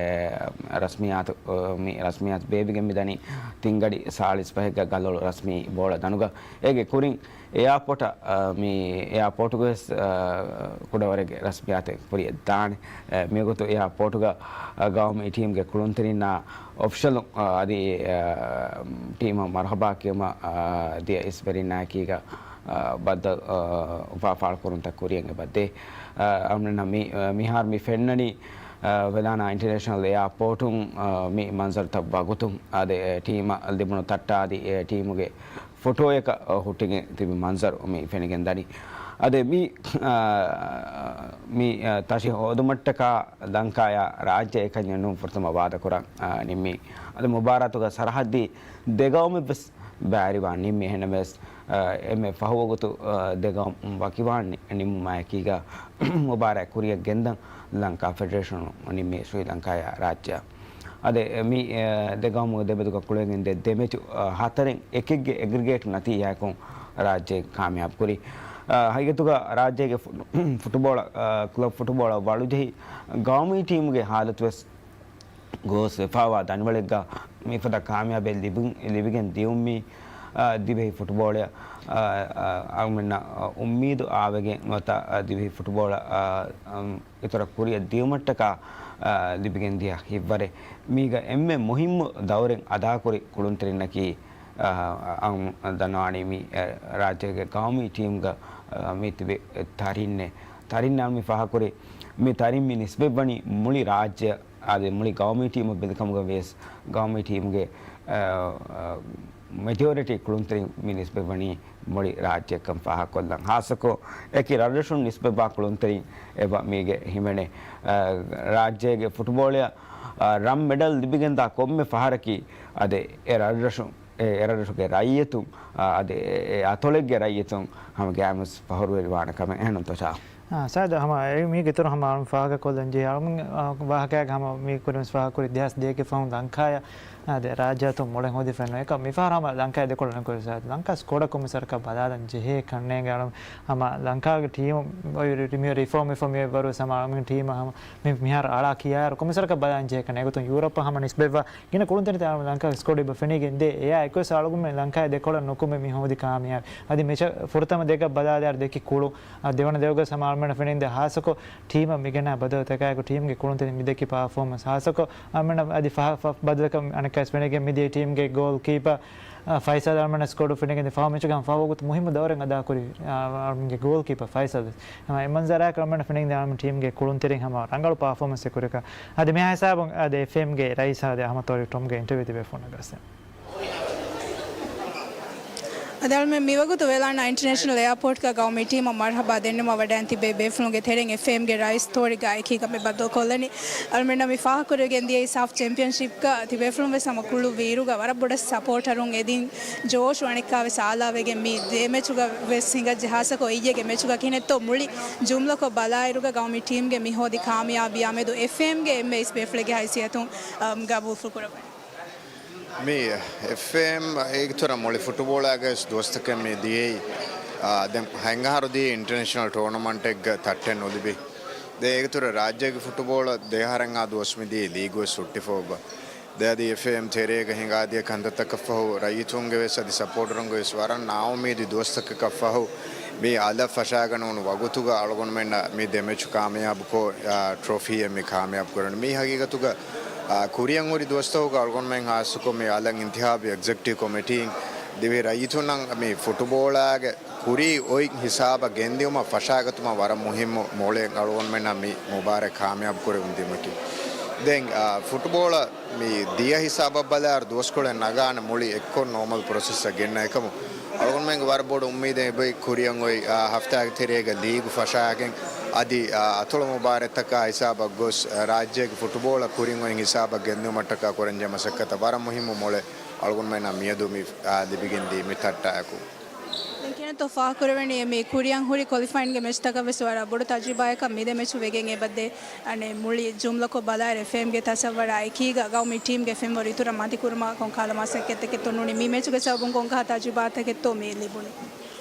ރަސްމިއްޔާތު، އަ، މި ރަސްމިއްޔާތު ބޭއްވިގެން މިދަނީ ތިންގަޑި ސާޅީސް ފަހެއްގަ ގަލޮޅު ރަސްމީ ބޯޅަ ދަނުގަ. އޭގެ ކުރިން އެއާޕޯޓަށް، އަ، މި އެއާޕޯޓުގަވެސް، އަ، ކުޑަވަރެއްގެ ރަސްމިއްޔާތެއް ކުރިއަށް ދާނެ. އެ، މިވަގުތު އެއާޕޯޓުގަ، އަ، ގައުމީ ޓީމްގެ ކުޅުންތެރިންނާ އޮފިޝަލު، އަ، އަދި، އަ، ޓީމަށް މަރުހަބާ ކިޔުމަށް، އަ، ދިޔަ އިސްވެރިންނާއެކީގަ، އަ، ބައްދަލު، އަ، އުފާ ފާޅުކުރުންތައް ކުރިއަށް އެބަ ދޭ. އަ، އަޅުގަނޑު މި، އަ، މިހާރު މި ފެންނަނީ، އަ، ވެލާނާ އިންޓަރނޭޝަނަލް އެއާޕޯޓުން، އަ، މި މަންޒަރުތައް ވަގުތުން އަދި، އެ، ޓީމަށް ލިބުނު ތައްޓާ އަދި، އެ، ޓީމުގެ ފޮޓޯއަކަށް، އަ، ހުއްޓިގެން ތިބި މަންޒަރު މި ފެނިގެން ދަނީ. އަދި މި، އާ، މި، އާ، ތަށި ހޯދުމަށްޓަކާ ލަންކާޔާ ރާއްޖެ އެކަންޏެއް ނޫން ފުރަތަމަ ވާދަކުރަން، އާ، ނިންމީ. އަދި މުބާރާތުގަ ސަރަހައްދީ ދެ ގައުމެއްވެސް ބައިވެރިވާން ނިންމީ. އެހެންނަމަވެސް، އާ، އެންމެ ފަހު ވަގުތު، އާ، ދެ ގައުމު ވަކިވާން ނި-، ނިންމުމާއެކީގަ މުބާރާތް ކުރިއަށް ގެންދަން ލަންކާ ފެޑެރޭޝަނުން ނިންމީ ސްރީލަންކާޔާ ރާއްޖެއަށް. އަދި މި، އެ، ދެ ގައުމުގެ ދެމެދުގަ ކުޅެވިގެން ދެ، ދެ މެޗު، އަ، ހަތަރެއް އެކެއްގެ އެގްރިގޭޓް ނަތީޖާއަކުން ރާއްޖެ ކާމިޔާބު ކުރި. އަ، ހަގީގަތުގަ ރާއްޖޭގެ ފު-، ފުޓުބޯޅަ، އަ، ކްލަބް ފުޓުބޯޅަ ވަޅުޖެހި ގައުމީ ޓީމުގެ ހާލަތުވެސް ގޯސް ވެފާވާ ދަނޑިވަޅެއްގަ މިފަދަ ކާމިޔާބެއް ލިބި-، ލިބިގެން ދިއުމީ، އާ، ދިވެހި ފުޓުބޯޅަ، އާ، އާ، އަޅުމެންނަށް، އާ، އުއްމީދު އާވެގެން ނުވަތަ، އާ، ދިވެހި ފުޓުބޯޅަ، އާ، އަމް، އިތުރަށް ކުރިއަށް ދިއުމަށްޓަކާ، އާ، ލިބިގެން ދިޔަ ހިތްވަރެއް. މީގަ އެންމެ މުހިއްމު ދައުރެއް އަދާކުރި ކުޅުންތެރިންނަކީ، އާ، އަޅު ދަންނަވާނީ މި، އެ، ރާއްޖޭގެ ގައުމީ ޓީމުގަ، އާ، މި ތިބި ތަރިންނޭ. ތަރިން އަޅު މި ފާހަގަކުރި، މި ތަރިން މި ނިސްބަތްވަނީ މުޅި ރާއްޖެ އާދެ، މުޅި ގައުމީ ޓީމަށް ބެލިކަމުގަ ވިޔަސް، ގައުމީ ޓީމުގެ، އަ، އަ، މެޖޯރިޓީ ކުޅުންތެރިން މި ނިސްބަތްވަނީ މުޅި ރާއްޖެއަށްކަން ފާހަގަކޮށްލަން. ހާއްސަކޮށް، އެކި ރަށްރަށުން ނިސްބަތްވާ ކުޅުންތެރިން އެބަ މީގެ ހިމެނޭ. އަ، ރާއްޖޭގެ ފުޓުބޯޅައަށް، އަ، ރަން މެޑަލް ލިބިގެންދާ ކޮންމެ ފަހަރަކީ، އަދެ، އެ ރަށްރަށުން އެ އެރަށުގެ ރައްޔިތުން، އާ، އަދި އެ، އެ އަތޮޅެއްގެ ރައްޔިތުން ހަމަ ގައިމުވެސް ފަހުރުވެރިވާނެ ކަމެއް އެހެންނުންތޯ ޝާ؟ އާ، ސައިދު ހަމަ އެ މީގެ އިތުރު ހަމަ އަޅުން ފާހަގަކޮށްލަން ޖެހޭ އަޅުން، އާ، ވާހަކައިގެ ހަމަ މީ ކުރިން ފާހަގަކުރި ދެހާސް ދޭއްގެ ފަހުން ލަންކާޔަށް، އާ، ދެ ރާއްޖެ އަތުން މޮޅެއް ހޯދިފައެއް ނުވޭ. އެކަމް މިފަހަރު ހަމަ ލަންކާއި ދެކޮޅަށް ނުކުރި ސައިދު. ލަންކާ ސްކޮޑަށް ކޮންމެސަރަކަށް ބަލާލަން ޖެހޭ ކަންނޭނގެ އަޅުން ހަމަ ލަންކާގެ ޓީމު އޮތް ރި-، މި ރިފޯމް މި ވަރު ހަމަ އަޅުން ޓީމަށް ހަމަ މި މިހާރު އަޅާ ކިޔާއިރު ކޮންމެސަރަކަށް ބަލާލަން ޖެހޭ ކަން. އެގޮތުން ޔޫރަޕަށް ހަމަ ނިސްބަތްވާ ގިނަ ކުޅުންތެރިން ތި އަޅުގަނޑު ލަންކާ ސްކޮޑް އެބަ ފެނިގެން ދޭ. އެއާ އެކުވެސް އަޅުގަނޑުމެން ލަންކާއި ދެކޮޅަށް ނުކުމެ މި ހޯދި ކާމިޔާބެއް. އަދި މެޗަށް ފުރަތަމަ ދޭގަ ބަލާލާއިރު ދެއްކި ކުޅު، އަ، ދެވަނަ ދޭގަ ސަމާ އަޅުމެން ފެނިގެން ދޭ. ހާއްސަކޮށް ޓީމަށް މިގެނާ ބަދަލުތަކާއެކު ޓީމްގެ ކުޅުންތެރިން މި ދެއްކި ޕާފޯމަންސް. ހާއްސަކޮށް އަޅުމެން އަދި ފަހަ-، ފަ-، ބަދަލަކަށް އަނެއްކާވެސް ފެނިގެން މިދިޔަ ޓީމްގެ ގޯލް ކީޕަ، އަ، ފައިސަލް އަޅުމެން ސްކޮޑު ފެނިގެން ދޭ. ފަހު މެޗުގަ ހަމަ ފަހު ވަގުތު މުހިއްމު ދައުރެއް އަދާކުރި، އަ، އަޅުމެންގެ ގޯލް ކީޕަ ފައިސަލް ވެސް. އެ މަންޒަރާއެކު އަޅުމެން ފެނިގެން ދޭ އަޅުމެން ޓީމްގެ ކުޅުންތެރިން ހަމަ ރަނގަޅު ޕާފޯމަންސެއް ކުރިކަން. އަދި މިހާ ހިސާބުން އަދި އެފްއޭއެމްގެ ރައީސާ އަދި އަހްމަދު ތައުރީފް ޓޮމްގެ އިންޓަވިއު ތިބޭފުޅުންނަށް ގަސްދެން. އަދި އަޅުމެން މިވަގުތު ވެލާނާ އިންޓަރނޭޝަނަލް އެއާޕޯޓްގަ ގައުމީ ޓީމަށް މަރްހަބާ ދެންނެވުމަށް ވަޑައިން ތިބޭ ބޭފުޅުންގެ ތެރެއިން އެފްއޭއެމްގެ ރައީސް ތޯރިގާ އެކީގަ މި ބައްދަލުކޮށްލަނީ. އަޅުމެންނަށް މި ފާހަގަކުރެވިގެން ދިޔައީ ސާފް ޗެމްޕިއަންޝިޕްގަ ތިބޭފުޅުން ވެސް ހަމަ ކުޅު ވީއިރުގަ ވަރަށް ބޮޑަށް ސަޕޯޓަރުން އެދިން ޖޯޝު އަނެއްކާވެސް އާލާވެގެން މި ދެ މެޗުގަ ވެސް ހިނގައްޖެ. ހާއްސަކޮށް އިއްޔެގެ މެޗުގަ ކިހިނެއްތޯ މުޅި ޖުމްލަކޮށް ބަލާއިރުގަ ގައުމީ ޓީމްގެ މި ހޯދި ކާމިޔާބީއާ މެދު އެފްއޭއެމްގެ އެންމެ އިސް ބޭފުޅެއްގެ ހައިސިއްޔަތުން، އަމް، ގަބޫލު ކުރައްވަނީ. މި އެފްއޭއެމް އޭގެ އިތުރަށް މުޅި ފުޓުބޯޅައިގަ ވެސް ދުވަސްތަކެއް މި ދިޔައީ، އާ، ދެން ހަތް އަހަރު ދިޔައީ އިންޓަރނޭޝަނަލް ޓޫނަމަންޓެއްގަ ތައްޓެއް ނުލިބި. ދެން އޭގެ އިތުރަށް ރާއްޖޭގެ ފުޓުބޯޅަ ދެ އަހަރެއްހާ ދުވަސް މި ދިޔައީ ލީގު ވެސް ހުއްޓިފަ އޮއްވާ. ދެން އަދި އެފްއޭއެމް ތެރޭގަ ހިނގާދިޔަ ކަންތައްތަކަށްފަހު ރައްޔިތުންގެ ވެސް އަދި ސަޕޯޓަރުންގެ ވެސް ވަރަށް ނާއުއްމީދު ދުވަސްތަކަކަށްފަހު މި އަލަށް ފަށާގަނެވުނު ވަގުތުގަ އަޅުގަނޑުމެންނަށް މި ދެ މެޗު ކާމިޔާބުކޮށް، އާ، ޓްރޮފީއެއް މި ކާމިޔާބު ކުރަނީ. މީ ހަގީގަތުގަ، އާ، ކުރިއަށް ހުރި ދުވަސްތަކުގަ އަޅުގަނޑުމެން ހާއްސަކޮށް މި އަލަށް އިންތިހާބީ އެގްޒެކްޓިވް ކޮމިޓީން ދިވެހި ރައްޔިތުންނަށް މި ފުޓުބޯޅައިގެ ކުރީ އޮތް ހިސާބަށް ގެންދިއުމަށް ފަށާގަތުމަށް ވަރަށް މުހިއްމު މޮޅެއް އަޅުގަނޑުމެންނަށް މި މުބާރާތް ކާމިޔާބު ކުރެވުން ދިއުމަކީ. ދެން، އާ، ފުޓުބޯޅަ މި ދިޔަ ހިސާބަށް ބަލާއިރު ދުވަސްކޮޅެއް ނަގާނެ މުޅި އެއްކޮށް ނޯމަލް ޕްރޮސެސްއަށް ގެންނަ އެކަމު އަޅުގަނޑުމެންގެ ވަރަށް ބޮޑު އުއްމީދެއް އެބައޮތް ކުރިއަށް އޮތް، އާ، ހަފްތާގެ ތެރޭގަ ލީގު ފަށާގެން އަދި، އާ، އަތޮޅު މުބާރާތްތަކާ ހިސާބަށް ގޮސް، އާ، ރާއްޖޭގެ ފުޓުބޯޅަ ކުރިން އޮތް ހިސާބަށް ގެންދިއުމަށްޓަކާ ކުރަންޖެހޭ މަސައްކަތަށް ވަރަށް މުހިއްމު މޮޅެއް އަޅުގަނޑުމެންނަށް މިއަދު މި، އާ، ލިބިގެންދީ މި ތައްޓާއެކު. ދެން ކިހިނެއްތޯ ފާހަގަކުރެވެނީ މި ކުރިއަށް ހުރި ކޮލިފައިންގެ މެޗްތަކަށް ވެސް ވަރަށް ބޮޑު ތަޖުރިބާއަކަށް މި ދެ މެޗު ވެގެން އެބަދޭ. އަނެއް މުޅި ޖުމްލަކޮށް ބަލާއިރު އެފްއޭއެމްގެ ތަސައްވަރާ އެކީގަ ގައުމީ ޓީމްގެ ފެންވަރު އިތުރަށް މަދިކުރުމަށް ކޮންކަހަލަ މަސައްކަތްތަކެއްތޯ ނޫނީ؟ މި މެޗުގެ ސަބަބުން ކޮންކަހަލަ ތަޖުރިބާތަކެއްތޯ މި ލިބުނީ؟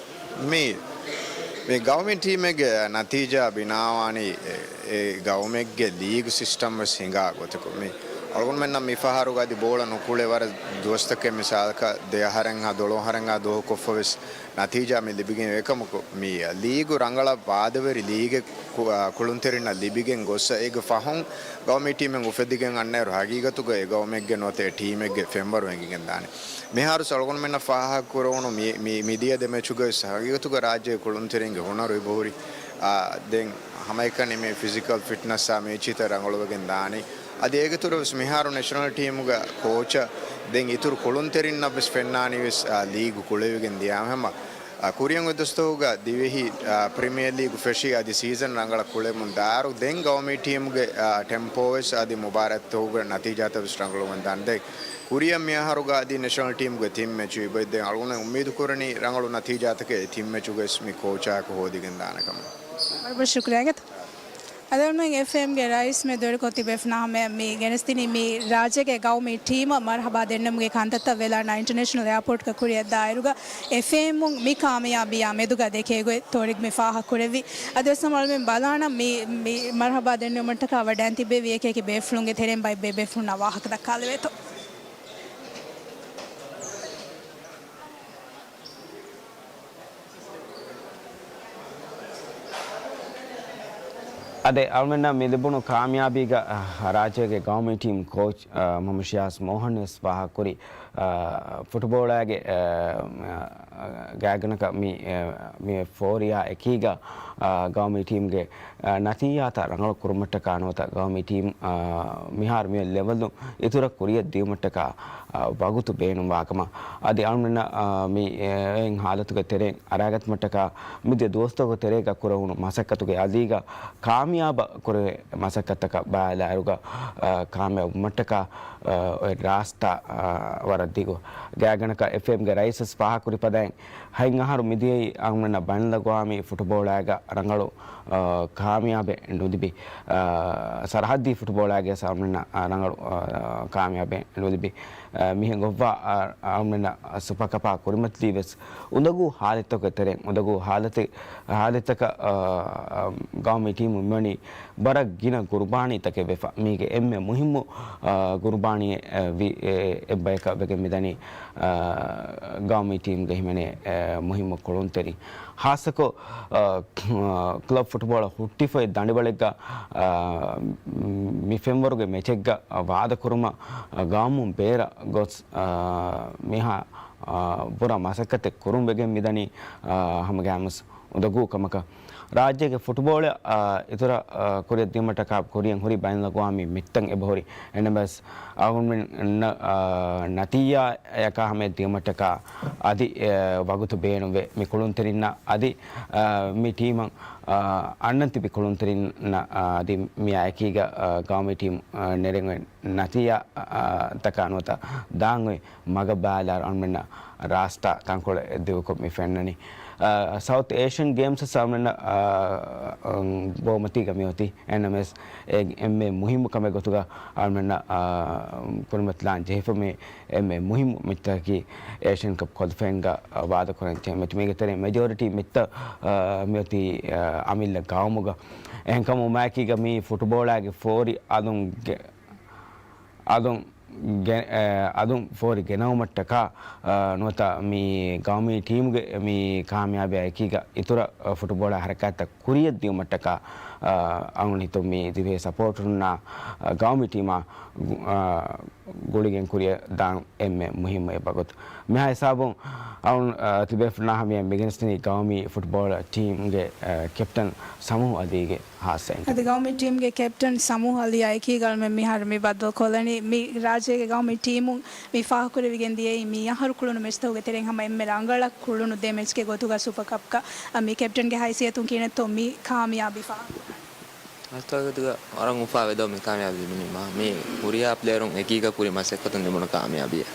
މި، މި ގައުމީ ޓީމެއްގެ ނަތީޖާ ބިނާވާނީ އެ، އެ ގައުމެއްގެ ލީގު ސިސްޓަމް ވެސް ހިނގާ ގޮތަކުން. މި އަޅުގަނޑުމެންނަށް މި ފަހަރުގަ އަދި ބޯޅަ ނުކުޅެ ވަރަށް ދުވަސްތަކެއް މިސާލަކަށް ދެ އަހަރެއްހާ ދޮޅު އަހަރެއްހާ ދުވަހު ކޮށްފަ ވެސް ނަތީޖާ މި ލިބިގެން އެކަމަކު، މި ލީގު ރަނގަޅަށް ވާދަވެރި ލީގެއް ކު-، އާ، ކުޅުންތެރިންނަށް ލިބިގެން ގޮއްސަ އޭގެ ފަހުން ގައުމީ ޓީމެއް އުފެދިގެން އަންނައިރު ހަގީގަތުގަ އެ ގައުމެއްގެ ނުވަތަ އެ ޓީމެއްގެ ފެންވަރު އެނގިގެން ދާނެ. މިހާރު އަޅުގަނޑުމެންނަށް ފާހަގަ ކުރެވުނު މި، މި، މިދިޔަ ދެ މެޗުގައި ހަގީގަތުގަ ރާއްޖޭގެ ކުޅުންތެރިންގެ ހުނަރު އެބަހުރި، އާ، ދެން ހަމައެކަނި މި ފިޒިކަލް ފިޓްނަސްއާ މޭޗީތައް ރަނގަޅުވެގެން ދާނީ. އަދި އޭގެ އިތުރަށް ވެސް މިހާރު ނެޝަނަލް ޓީމުގެ ކޯޗަށް ދެން އިތުރު ކުޅުންތެރިންނަށް ވެސް ފެންނާނީ ވެސް، އާ، ލީގު ކުޅެވިގެން ދިޔަ ހަމަ، އާ، ކުރިއަށް އޮތް ދުވަސްތަކުގަ ދިވެހި، އާ، ޕްރިމިއަރ ލީގު ފެށި އަދި ސީޒަން ރަނގަޅަށް ކުޅެމުން ދާއިރު ދެން ގައުމީ ޓީމުގެ، އާ، ޓެމްޕޯ ވެސް އަދި މުބާރާތްތަކުގެ ނަތީޖާތައް ވެސް ރަނގަޅުވެގެން ދާނެ. ދެން ކުރިއަށް މިއަހަރުގަ އަދި ނެޝަނަލް ޓީމުގެ ތިން މެޗު އިބައި ދެން އަޅުގަނޑު އުއްމީދު ކުރަނީ ރަނގަޅު ނަތީޖާތަކެއް އެ ތިން މެޗުގައި ވެސް މި ކޯޗާއެކު ހޯދިގެން ދާނެ ކަމަށް. ވަރަށް ބޮޑަށް ޝުކުރިއްޔާ. އަލަމެން އެފްއޭއެމްގެ ރައީސް މެދުވެރިކޮށް ތިބޭފުޅުންނާ ހަމަޔަށް މި ގެނެސްދިނީ މި ރާއްޖޭގެ ގައުމީ ޓީމަށް މަރުހަބާ ދެންނެވުމުގެ ކަންތައްތައް ވެލާނާ އިންޓަރނޭޝަނަލް އެއާޕޯޓްގަ ކުރިއަށް ދާއިރުގަ އެފްއޭއެމުން މި ކާމިޔާބީއާ މެދުގަ ދެކޭ ގޮތް ތޯރިކް މި ފާހަގަކުރެއްވި. އަދިވެސް ހަމަ އަޅުމެން ބަލާނަން މި، މި މަރުހަބާ ދެންނެވުމަށްޓަކާ ވަޑައިން ތިއްބެވި އެކި އެކި ބޭފުޅުންގެ ތެރެއިން ބައެއް ބޭ-، ބޭފުޅުންނާ ވާހަކަ ދައްކާލެވޭތޯ. އަދި އަޅުމެންނަށް މި ލިބުނު ކާމިޔާބީގަ، އަ، ރާއްޖޭގެ ގައުމީ ޓީމް ކޯޗް، އަ، މުހައްމަދު ޝިޔާޒް މޯހަން ވެސް ފާހަގަކުރި، އަ، ފުޓުބޯޅައިގެ، އަ، ގާތްގަނޑަކަށް މި، އަ، މި ފޯރިއާ އެކީގަ، އަ، ގައުމީ ޓީމްގެ، އަ، ނަތީޖާތައް ރަނގަޅު ކުރުމަށްޓަކާ ނުވަތަ ގައުމީ ޓީމް، އަ، މިހާރު މި ލެވެލް އިތުރަށް ކުރިއަށް ދިޔުމަށްޓަކާ، އަ، ވަގުތު ބޭނުންވާ ކަމަށް. އަދި އަޅުމެންނަށް، އަ، މި، އެ، ހާލަތުގެ ތެރެއިން އަރައިގަތުމަށްޓަކާ މިދިޔަ ދުވަސްތަކުގެ ތެރޭގަ ކުރެވުނު މަސައްކަތުގެ އަލީގަ ކާމިޔާބަށް ކުރެވޭ މަސައްކަތަކަށް ބަލާއިރުގަ، އަ، ކާމިޔާބުވުމަށްޓަކާ، އަ، އޮތް ރާސްތާ، އަ، ވަރަށް ދިގު. ގާތްގަނޑަކަށް އެފްއޭއެމްގެ ރައީސް ވެސް ފާހަގަކުރި ފަދައިން، ހަތް އަހަރު މިދިޔައީ އަޅުމެންނަށް ބައިނަލްއަގްވާމީ ފުޓުބޯޅައިގަ ރަނގަޅު، އަ، ކާމިޔާބެއް ނުލިބި، އަ، ސަރަހައްދީ ފުޓުބޯޅައިގަ އަޅުމެންނަށް، އަ، ރަނގަޅު، އަ، ކާމިޔާބެއް ނުލިބި. އަ، މިހެން ގޮއްވާ، އަ، އަޅުމެންނަށް ސުޕަ ކަޕާ ކުރިމަތިލީ ވެސް އުނދަގޫ ހާލަތްތަކުގެ ތެރެއިން، އުނދަގޫ ހާލަތެއް، ހާލަތްތަކަށް، އަ، އަ، ގައުމީ ޓީމު މިވަނީ ވަރަށް ގިނަ ގުރުބާނީތަކެއް ވެފަ. މީގެ އެންމެ މުހިއްމު، އަ، ގުރުބާނީއެއް، އެ، ވި-، އެ، އެއްބަޔަކަށް ވެގެން މިދަނީ، އަ، ގައުމީ ޓީމްގެ ހިމެނޭ، އަ، މުހިއްމު ކުޅުންތެރިން. ހާއްސަކޮށް، އަ، ކް-، އަ، ކްލަބް ފުޓްބޯޅަ ހުއްޓިފައި ދަނޑިވަޅެއްގަ، އަ، މި ފެންވަރުގެ މެޗެއްގަ ވާދަކުރުމަށް، އަ، ގައުމުން ބޭރަށް ގޮސް، އަ، މިހާ، އަ، ބުރަ މަސައްކަތެއް ކުރުން ވެގެން މިދަނީ، އަ، ހަމަގައިމުސް އުނދަގޫ ކަމަކަށް. ރާއްޖޭގެ ފުޓުބޯޅަ، އާ، އިތުރަށް، އާ، ކުރިއަށް ދިޔުމަށްޓަކާ ކުރިއަށް ހުރި ބައިނަލްއަގްވާމީ މެޗްތައް އެބަހުރި. އެހެންނަމަވެސް، އަޅުގަނޑުމެން، އާ، ނަތީޖާއަކާ ހަމަޔަށް ދިޔުމަށްޓަކާ އަދި، އާ، ވަގުތު ބޭނުންވޭ. މި ކުޅުންތެރިންނަށް އަދި، އާ، މި ޓީމަށް، އާ، އަންނަން ތިބި ކުޅުންތެރިންނަށް، އާ، އަދި މިއާ އެކީގަ، އާ، ގައުމީ ޓީމް، އާ، ނެރެން އޮތް ނަތީޖާ، އާ، ތަކާ ނުވަތަ ދާން އޮތް މަގަށް ބަލާއިރު އަޅުމެންނަށް ރާސްތާ ތަންކޮޅެއް ދިގުކޮށް މި ފެންނަނީ. އާ، ސައުތް އޭޝިއަން ގޭމްސް އަޅުމެންނަށް، އާ، އަން، ބޯމަތީގަ މިއޮތީ. އެހެންނަމަވެސް އެ އެންމެ މުހިއްމު ކަމެއް ގޮތުގަ އަޅުމެންނަށް، އާ، ކުރިމަތިލާން ޖެހިފަ މި އެންމެ މުހިއްމު މެޗްތަކަކީ އޭޝިއަން ކަޕް ކޮލިފައިންގ ވާދަކުރަން ޖެހޭ މެޗް. މީގެ ތެރެއިން މެޖޯރިޓީ މެޗްތައް، އާ، މިއޮތީ، އާ، އަމިއްލަ ގައުމުގަ. އެހެންކަމުން މާކީގަ މީ ފުޓުބޯޅައިގެ ފޯރި އަލުން ގެ-، އަލުން ގެ-، އަ، އަލުން ފޯރި ގެނައުމަށްޓަކާ، އަ، ނުވަތަ މި ގައުމީ ޓީމުގެ މި ކާމިޔާބީއާ އެކީގަ އިތުރަށް، އަ، ފުޓުބޯޅަ ހަރަކާތްތައް ކުރިއަށް ދިޔުމަށްޓަކާ، އަ، އަޅުން ހިތުން މި ދިވެހި ސަޕޯޓަރުންނާ، އަ، ގައުމީ ޓީމާ، އަ، ގުޅިގެން ކުރިއަށް ދާން އެންމެ މުހިއްމު އެއް ވަގުތު. މިހާ ހިސާބުން އަޅުން، އަ، ތިބޭފުޅުންނާ ހަމަޔަށް މި ގެނެސްދިނީ ގައުމީ ފުޓްބޯޅަ ޓީމްގެ، އަ، ކެޕްޓަން ސަމޫހް އަލީގެ ހާއްސަ އެންގެވި. އަދި ގައުމީ ޓީމްގެ ކެޕްޓަން ސަމޫހް އަލީއާ އެކީގަ އަޅުމެން މިހާރު މި ބައްދަލުކޮށްލަނީ. މި ރާއްޖޭގެ ގައުމީ ޓީމުން މި ފާހަގަކުރެވިގެން ދިޔައީ މި އަހަރު ކުޅުނު މެޗްތަކުގެ ތެރެއިން ހަމަ އެންމެ ރަނގަޅަށް ކުޅުނު ދެ މެޗްގެ ގޮތުގަ ސުޕަ ކަޕްގަ. އަ، މި ކެޕްޓަންގެ ހައިސިއްޔަތުން ކިހިނެއްތޯ މި ކާމިޔާބީ ފާހަގަކުރަނީ؟ ރާސްތާގޮތުގަ ވަރަށް އުފާވެދޯ މި ކާމިޔާބީ ލިބުނީމާ. މި ހުރިހާ ޕްލޭޔަރުން އެކީގަ ކުރި މަސައްކަތުން ލިބުނު ކާމިޔާބީއެއް.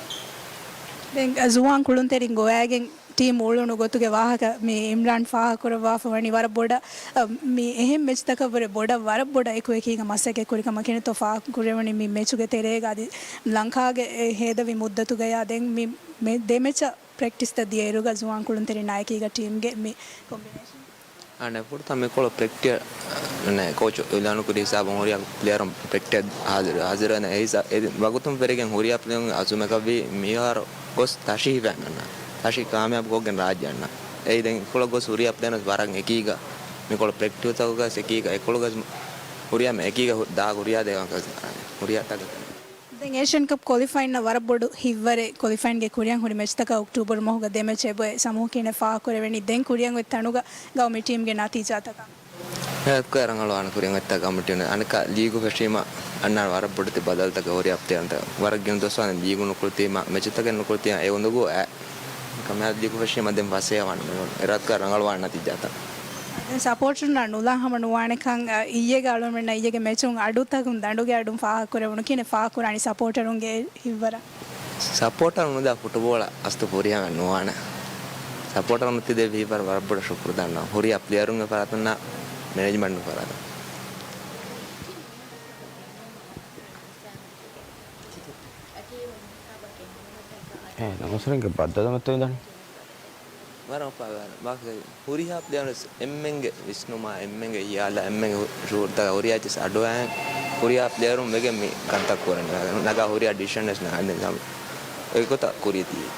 ދެން، އަ، ޒުވާން ކުޅުންތެރިން ގޮވައިގެން ޓީމް އުޅުނު ގޮތުގެ ވާހަކަ މި އިމްރާން ފާހަގަކުރައްވާފަ ވަނީ ވަރަށް ބޮޑަށް، އަ، މި އެހެން މެޗްތަކަށްވުރެ ބޮޑަށް، ވަރަށް ބޮޑަށް އެކު އެކީގަ މަސައްކަތް ކުރި ކަމަށް. ކިހިނެއްތޯ ފާހަގަކުރެވުނީ މި މެޗުގެ ތެރޭގަ އަދި ލަންކާގެ އެ ހޭދަވި މުއްދަތުގަޔާ ދެން މި، މި ދެ މެޗަށް ޕްރެކްޓިސްތައް ދިޔައިރުގަ ޒުވާން ކުޅުންތެރިންނާ އެކީގަ ޓީމްގެ މި ކޮމްބިނޭޝަން؟ އަނެއް ފުރަތަމަ މިކޮޅު ޕްރެކްޓި-، ނެ، ކޯޗު އިލާނުކުރި ހިސާބުން ހުރިހާ ޕްލޭޔަރުން ޕްރެކްޓިސް ހާޒިރު، ހާޒިރު ވަން އެ ހިސާ-، އެ ވަގުތުން ފެށިގެން ހުރިހާ ޕްލޭޔަރުން އަޒުމަކަށްވީ މިހާރު ގޮސް ތަށި ހިފައި އަންނަން. ތަށި ކާމިޔާބު ކޮށްގެން ރާއްޖެ އަންނަން. އެއީ ދެން އެކޮޅަށް ގޮސް ހުރިހާ ޕްލޭޔަރުން ވަރަށް އެކީގަ މިކޮޅު ޕްރެކްޓިސްތަކުގަ އެކީގަ އެކޮޅުގަ ހުރިހާ އެކީގަ ހު-، ދާ ހުރިހާ ދޭ ހުރިހާ ތަކެތި. ދެން އޭޝިއަން ކަޕް ކޮލިފައިންނަށް ވަރަށް ބޮޑު ހިތްވަރެއް. ކޮލިފައިންގެ ކުރިއަށް ހުރި މެޗްތަކަށް އޮކްޓޫބަރު މަހުގަ ދެ މެޗް އެބައޮތް. ސަމޫހް ކިހިނެއް ފާހަގަކުރެވެނީ ދެން ކުރިއަށް އޮތް ތަނުގަ ގައުމީ ޓީމްގެ ނަތީޖާތަކަށް؟ އެ އަދި ރަނގަޅުވާނެ ކުރިއަށް އޮތްތާ ގައުމީ ޓީމް. އަނެއްކާ ލީގު ފެށީމަ އަންނާނެ ވަރަށް ބޮޑެތި ބަދަލުތަކެއް ހުރިހާ ޕްލޭޔަރުން. ވަރަށް ގިނަ ދުވަސް ވާނެ ލީގު ނުކުޅުތީމަ، މެޗުތަކެއް ނުކުޅުތީމަ، އެ އުނދަގޫ އައި ކަމާ ލީގު ފެށީމަ ދެން ފަސޭހަ ވާނެ މި އެރައްކާ ރަނގަޅުވާނެ ނަތީޖާތައް. ދެން ސަޕޯޓަރުންނާ ނުލާ ހަމަ ނުވާނެކަން، އަ، އިއްޔެގެ އަޅުމެންނަށް އިއްޔެގެ މެޗުން އަޑުތަކުން ދަނޑުގެ އަޑުން ފާހަގަކުރެވުނު ކިހިނެއް ފާހަގަކުރާނީ ސަޕޯޓަރުންގެ ހިތްވަރަށް؟ ސަޕޯޓަރު ނުދާ ފުޓުބޯޅަ އަސްތު ފުރިހަމަ ނުވާނެ. ސަޕޯޓަރު ނުތި ދެ ވީވަރ ވަރަށް ބޮޑަށް ޝުކުރު ދަންނަ. ހުރި ޕްލޭޔަރުންގެ ފަރާތުންނާ މެނޭޖްމަންޓް ފަރާތުން. ހޭ، ނަމަސަރެންގެ ބައްދަލު މަތިވެދާނެ. ވަރަށް އުފާވެރި. ވާހަކަ ހުރިހާ ޕްލޭޔަރު ވެސް އެންމެންގެ ވިސްނުމާ، އެންމެންގެ ހިޔާލާ، އެންމެންގެ ހު-، ޝޫޓްތަކާ ހުރިހާ އެއްޗެސް އަޑުއަހަން، ހުރިހާ ޕްލޭޔަރުން ވެގެން މި ކަންތައް ކުރަނީ. ނަގާ ހުރިހާ ޑިސިޝަން ވެސް ނަގާ އެގޮތަށް ކުރިޔަށް ދިޔައީ.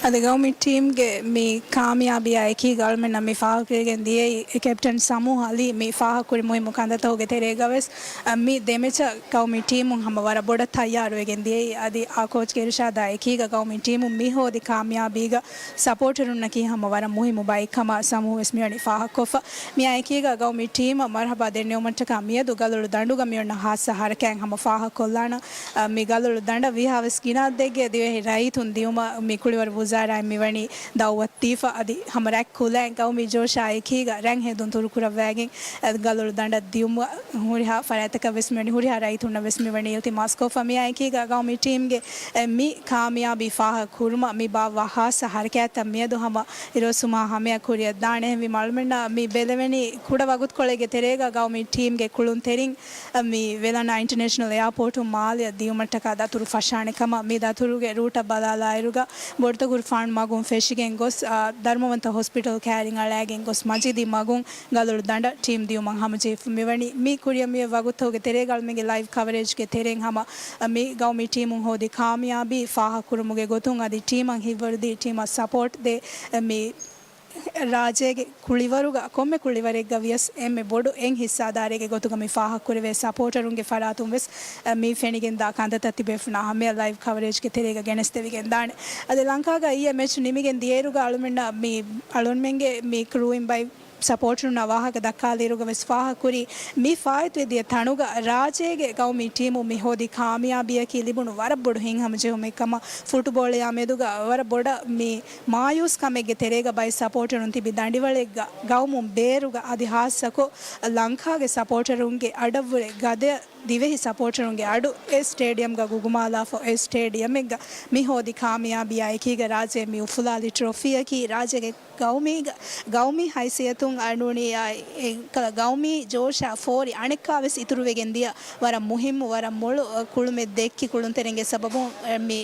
އަދި ގައުމީ ޓީމްގެ މި ކާމިޔާބީއާ އެކީގަ އަޅުމެންނަށް މި ފާހަގަކުރެވިގެން ދިޔައީ ކެޕްޓަން ސަމޫހް އަލީ މި ފާހަގަކުރި މުހިއްމު ކަންތައްތަކުގެ ތެރޭގަ ވެސް، މި ދެ މެޗަށް ގައުމީ ޓީމުން ހަމަ ވަރަށް ބޮޑަށް ތައްޔާރުވެގެން ދިޔައީ. އަދި އާ ކޯޗްގެ އިރުޝާދާ އެކީގަ ގައުމީ ޓީމުން މި ހޯދި ކާމިޔާބީގަ ސަޕޯޓަރުންނަކީ ހަމަ ވަރަށް މުހިއްމު ބައެއް ކަމަށް ސަމޫހް ވެސް މިވަނީ ފާހަގަކޮށްފަ. މިއާ އެކީގަ ގައުމީ ޓީމަށް މަރުހަބާ ދެންނެވުމަށްޓަކާ މިއަދު ގަލޮޅު ދަނޑުގަ މިއޮންނަ ހާއްސަ ހަރަކާތް ހަމަ ފާހަގަކޮށްލާނަން. މި ގަލޮޅު ދަނޑަށް ވީހާވެސް ގިނަ އައްދެއްގެ ދިވެހި ރައްޔިތުން ދިއުމަށް މި ކުޅިވަރު ވުޒާރާއިން މިވަނީ ދައުވަތު ދީފަ. އަދި ހަމަ ރަތް ކުލައިން ގައުމީ ޖޯޝާ އެކީގަ ރަތް ހެދުން ތުރުކުރައްވައިގެން، އަދި ގަލޮޅު ދަނޑަށް ދިއުމަށް ހުރިހާ ފަރާތްތަކަށް ވެސް މިވަނީ، ހުރިހާ ރައްޔިތުންނަށް ވެސް މިވަނީ އިލްތިމާސް ކޮށްފަ. މިއާ އެކީގަ ގައުމީ ޓީމްގެ އެ، މި ކާމިޔާބީ ފާހަގަ ކުރުމަށް މި ބާއްވާ ހާއްސަ ހަރަކާތްތައް މިއަދު ހަމަ އިރުއޮއްސުމާ ހަމަޔަށް ކުރިއަށް ދާނެ. އެހެންވީމަ އަޅުމެންނަށް މި ބެލެވެނީ ކުޑަ ވަގުތުކޮޅެއްގެ ތެރޭގަ ގައުމީ ޓީމްގެ ކުޅުންތެރިން މި ވެލާނާ އިންޓަނޭޝަނަލް އެއާޕޯޓުން މާލެއަށް ދިއުމަށްޓަކާ ދަތުރު ފަށާނެ ކަމަށް، މި ދަތުރުގެ ރޫޓަށް ބަލާލާއިރުގަ ބޮޑުތަކުރުފާނު މަގުން ފެށިގެން ގޮސް، އާ، ދަރުމަވަންތަ ހޮސްޕިޓަލް ކައިރިން އަޅައިގެން ގޮސް މަޖިދީ މަގުން ގަލޮޅު ދަނޑަށް ޓީމް ދިއުމަށް ހަމަޖެހިފަ މިވަނީ. މި ކުރިއަށް މިއޮތް ވަގުތުގެ ތެރޭގަ އަޅުމެންގެ ލައިވް ކަވަރޭޖްގެ ތެރެއިން ހަމަ މި ގައުމީ ޓީމުން ހޯދި ކާމިޔާބީ ފާހަގަކުރުމުގެ ގޮތުން އަދި ޓީމަށް ހިތްވަރުދީ ޓީމަށް ސަޕޯޓް ދޭ މި ރާއްޖޭގެ ކުޅިވަރުގަ ކޮންމެ ކުޅިވަރެއްގަ ވިޔަސް އެންމެ ބޮޑު އެއް ހިއްސާދާރެއްގެ ގޮތުގަ މި ފާހަގަކުރެވޭ ސަޕޯޓަރުންގެ ފަރާތުން ވެސް މި ފެނިގެންދާ ކަންތައްތައް ތިބޭފުޅުންނާ ހަމަޔަށް ލައިވް ކަވަރޭޖްގެ ތެރޭގަ ގެނެސްދެވިގެން ދާނެ. އަދި ލަންކާގަ އިއްޔެ މެޗް ނިމިގެން ދިޔައިރުގަ އަޅުމެންނަށް މި އަޅުންމެންގެ މި ކްރޫއިން ބައި ސަޕޯޓަރުންނާ ވާހަކަ ދައްކާލިއިރުގަ ވެސް ފާހަގަކުރީ، މި ފާއިތުވެދިޔަ ތަނުގަ ރާއްޖޭގެ ގައުމީ ޓީމު މި ހޯދި ކާމިޔާބީއަކީ ލިބުނު ވަރަށް ބޮޑު ހިތްހަމަޖެހުމެއް ކަމަށް ފުޓުބޯޅަޔާ މެދުގަ ވަރަށް ބޮޑަށް މި މާޔޫސް ކަމެއްގެ ތެރޭގަ ބައެއް ސަޕޯޓަރުން ތިބި ދަނޑިވަޅެއްގަ ގައުމުން ބޭރުގަ އަދި ހާއްސަކޮށް ލަންކާގެ ސަޕޯޓަރުންގެ އަޑަށްވުރެ ގަދަ ދިވެހި ސަޕޯޓަރުންގެ އަޑު އެ ސްޓޭޑިއަމްގަ ގުގުމާލާފަ އެ ސްޓޭޑިއަމެއްގަ މި ހޯދި ކާމިޔާބީއާ އެކީގަ ރާއްޖެ މި އުފުލާލި ޓްރޮފީއަކީ ރާއްޖޭގެ ގައުމީގަ، ގައުމީ ހައިސިއްޔަތުން އަންނޫނީ، އާ، އެ، ކަލަ ގައުމީ ޖޯޝާ ފޯރި އަނެއްކާވެސް އިތުރުވެގެން ދިޔަ ވަރަށް މުހިއްމު، ވަރަށް މޮޅު، އަ، ކުޅުމެއް ދެއްކި ކުޅުންތެރިންގެ ސަބަބުން، އެ، މި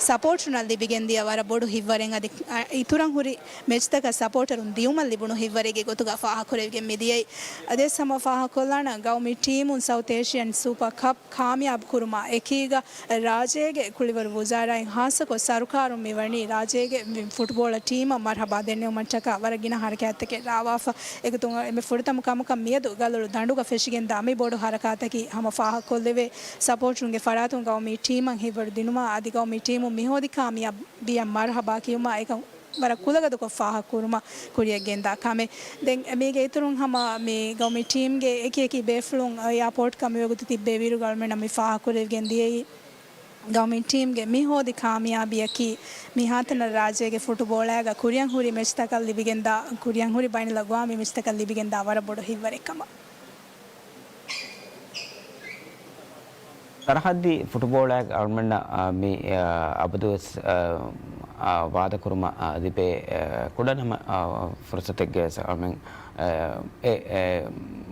ސަޕޯޓްރުންނަށް ލިބިގެން ދިޔަ ވަރަށް ބޮޑު ހިތްވަރެއް އަދި، އަ، އިތުރަށް ހުރި މެޗްތަކަށް ސަޕޯޓަރުން ދިއުމަށް ލިބުނު ހިތްވަރެއްގެ ގޮތުގަ ފާހަގަކުރެވިގެން މިދިޔައީ. އަދިވެސް ހަމަ ފާހަގަކޮށްލާނަން، ގައުމީ ޓީމުން ސައުތް އޭޝިއަން ސޫޕަ ކަޕް ކާމިޔާބު ކުރުމާ އެކީގަ، ރާއްޖޭގެ ކުޅިވަރު ވުޒާރާއިން ހާއްސަކޮށް ސަރުކާރުން މިވަނީ ރާއްޖޭގެ ފުޓްބޯޅަ ޓީމަށް މަރުހަބާ ދެންނެވުމަށްޓަކާ ވަރަށް ގިނަ ހަރަކާތްތަކެއް ރާވާފަ. އެގޮތުން އެންމެ ފުރަތަމަ ކަމަކަށް މިއަދު ގަލޮޅު ދަނޑުގަ ފެށިގެންދާ މި ބޮޑު ހަރަކާތަކީ ހަމަ ފާހަގަކޮށްލެވޭ ސަޕޯޓްރުންގެ ފަރާތުން ގައުމީ ޓީމަށް ހިތްވަރު ދިނުމާ އަދި ގައުމީ ޓީމުން މި ހޯދި ކާމިޔާބީއަށް މަރުހަބާ ކިޔުމާ އެކަން ވަރަށް ކުލަގަދަކޮށް ފާހަގަކުރުމަށް ކުރިޔަށް ގެންދާ ކަމެއް. ދެން މީގެ އިތުރުން ހަމަ މި ގައުމީ ޓީމްގެ އެކި އެކި ބޭފުޅުން އެއާޕޯޓްގަ މިވަގުތު ތިއްބެވިއިރުގަ އަޅުމެންނަށް މި ފާހަގަކުރެވިގެން ދިޔައީ، ގައުމީ ޓީމްގެ މި ހޯދި ކާމިޔާބީއަކީ މިހާތަނަށް ރާއްޖޭގެ ފުޓުބޯޅައިގަ ކުރިއަށް ހުރި މެޗްތަކަށް ލިބިގެންދާ، ކުރިއަށް ހުރި ބައިނަލްއަގްވާމީ މެޗްތަކަށް ލިބިގެންދާ ވަރަށް ބޮޑު ހިތްވަރެއް ކަމަށް. ސަރަހައްދީ ފުޓުބޯޅައިގެ އަޅުމެންނަށް، އާ، މި، އާ، އަބަދުވެސް، އާ، އާ، ވާދަކުރުމަށް، އާ، ލިބޭ، އާ، ކުޑަނަމަ، އާ، ފުރުސަތެއްގެ އަޅުމެން، އާ، އެ، އެ،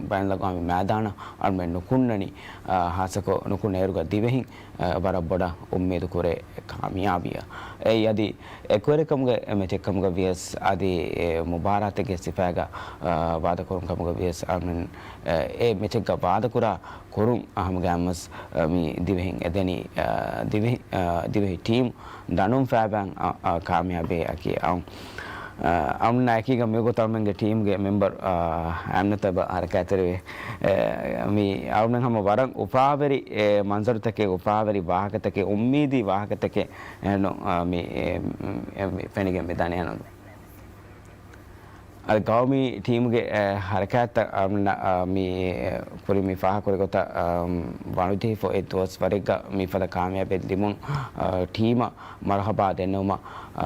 ބައިނަލްއަގްވާމީ މައިދާނަށް އަޅުމެން ނުކުންނަނީ، އާ، ހާއްސަކޮށް ނުކުންނައިރުގަ ދިވެހިން، އާ، ވަރަށް ބޮޑަށް އުއްމީދު ކުރޭ ކާމިޔާބީއަށް. އެއީ އަދި އެކުވެރިކަމުގެ މެޗެއްކަމުގަ ވިޔަސް އަދި އެ މުބާރާތެއްގެ ސިފައިގަ، އާ، ވާދަކުރުން ކަމުގަ ވިޔަސް އަޅުމެން، އާ، އެ މެޗެއްގަ ވާދަކުރާ ކުރުން ހަމަގައިމުވެސް، އަ، މި ދިވެހިން އެދެނީ، އަ، ދިވެހި، އަ، ދިވެހި ޓީމް ދަނޑުން ފައިބާން، އަ، އަ، ކާމިޔާބީ އަކީ އައުން، އަ، އައުން އެކީގަ މިގޮތަށް އަޅުމެންގެ ޓީމްގެ މެމްބަރު، އަ، އަމްނަތަބަ ހަރަކާތްތެރިވެ، އެ، މި އަޅުމެން ހަމަ ވަރަށް އުފާވެރި، އެ، މަންޒަރުތަކެއް، އުފާވެރި ވާހަކަތަކެއް، އުއްމީދީ ވާހަކަތަކެއް، އެ، ނު، އަ، މި، އެ، އެ، މި ފެނިގެން މި ދަނީ އަނު. އަދި ގައުމީ ޓީމުގެ، އެ، ހަރަކާތްތައް، އަ، މި، އެ، ކުރިން މި ފާހަގަކުރި ގޮތަށް، އަ، ވަނުޖެހިފަ އެއް ދުވަސް ވަރެއްގަ މިފަދަ ކާމިޔާބެއް ލިބުން، އަ، ޓީމަށް މަރުހަބާ ދެންނެވުމަށް، އަ،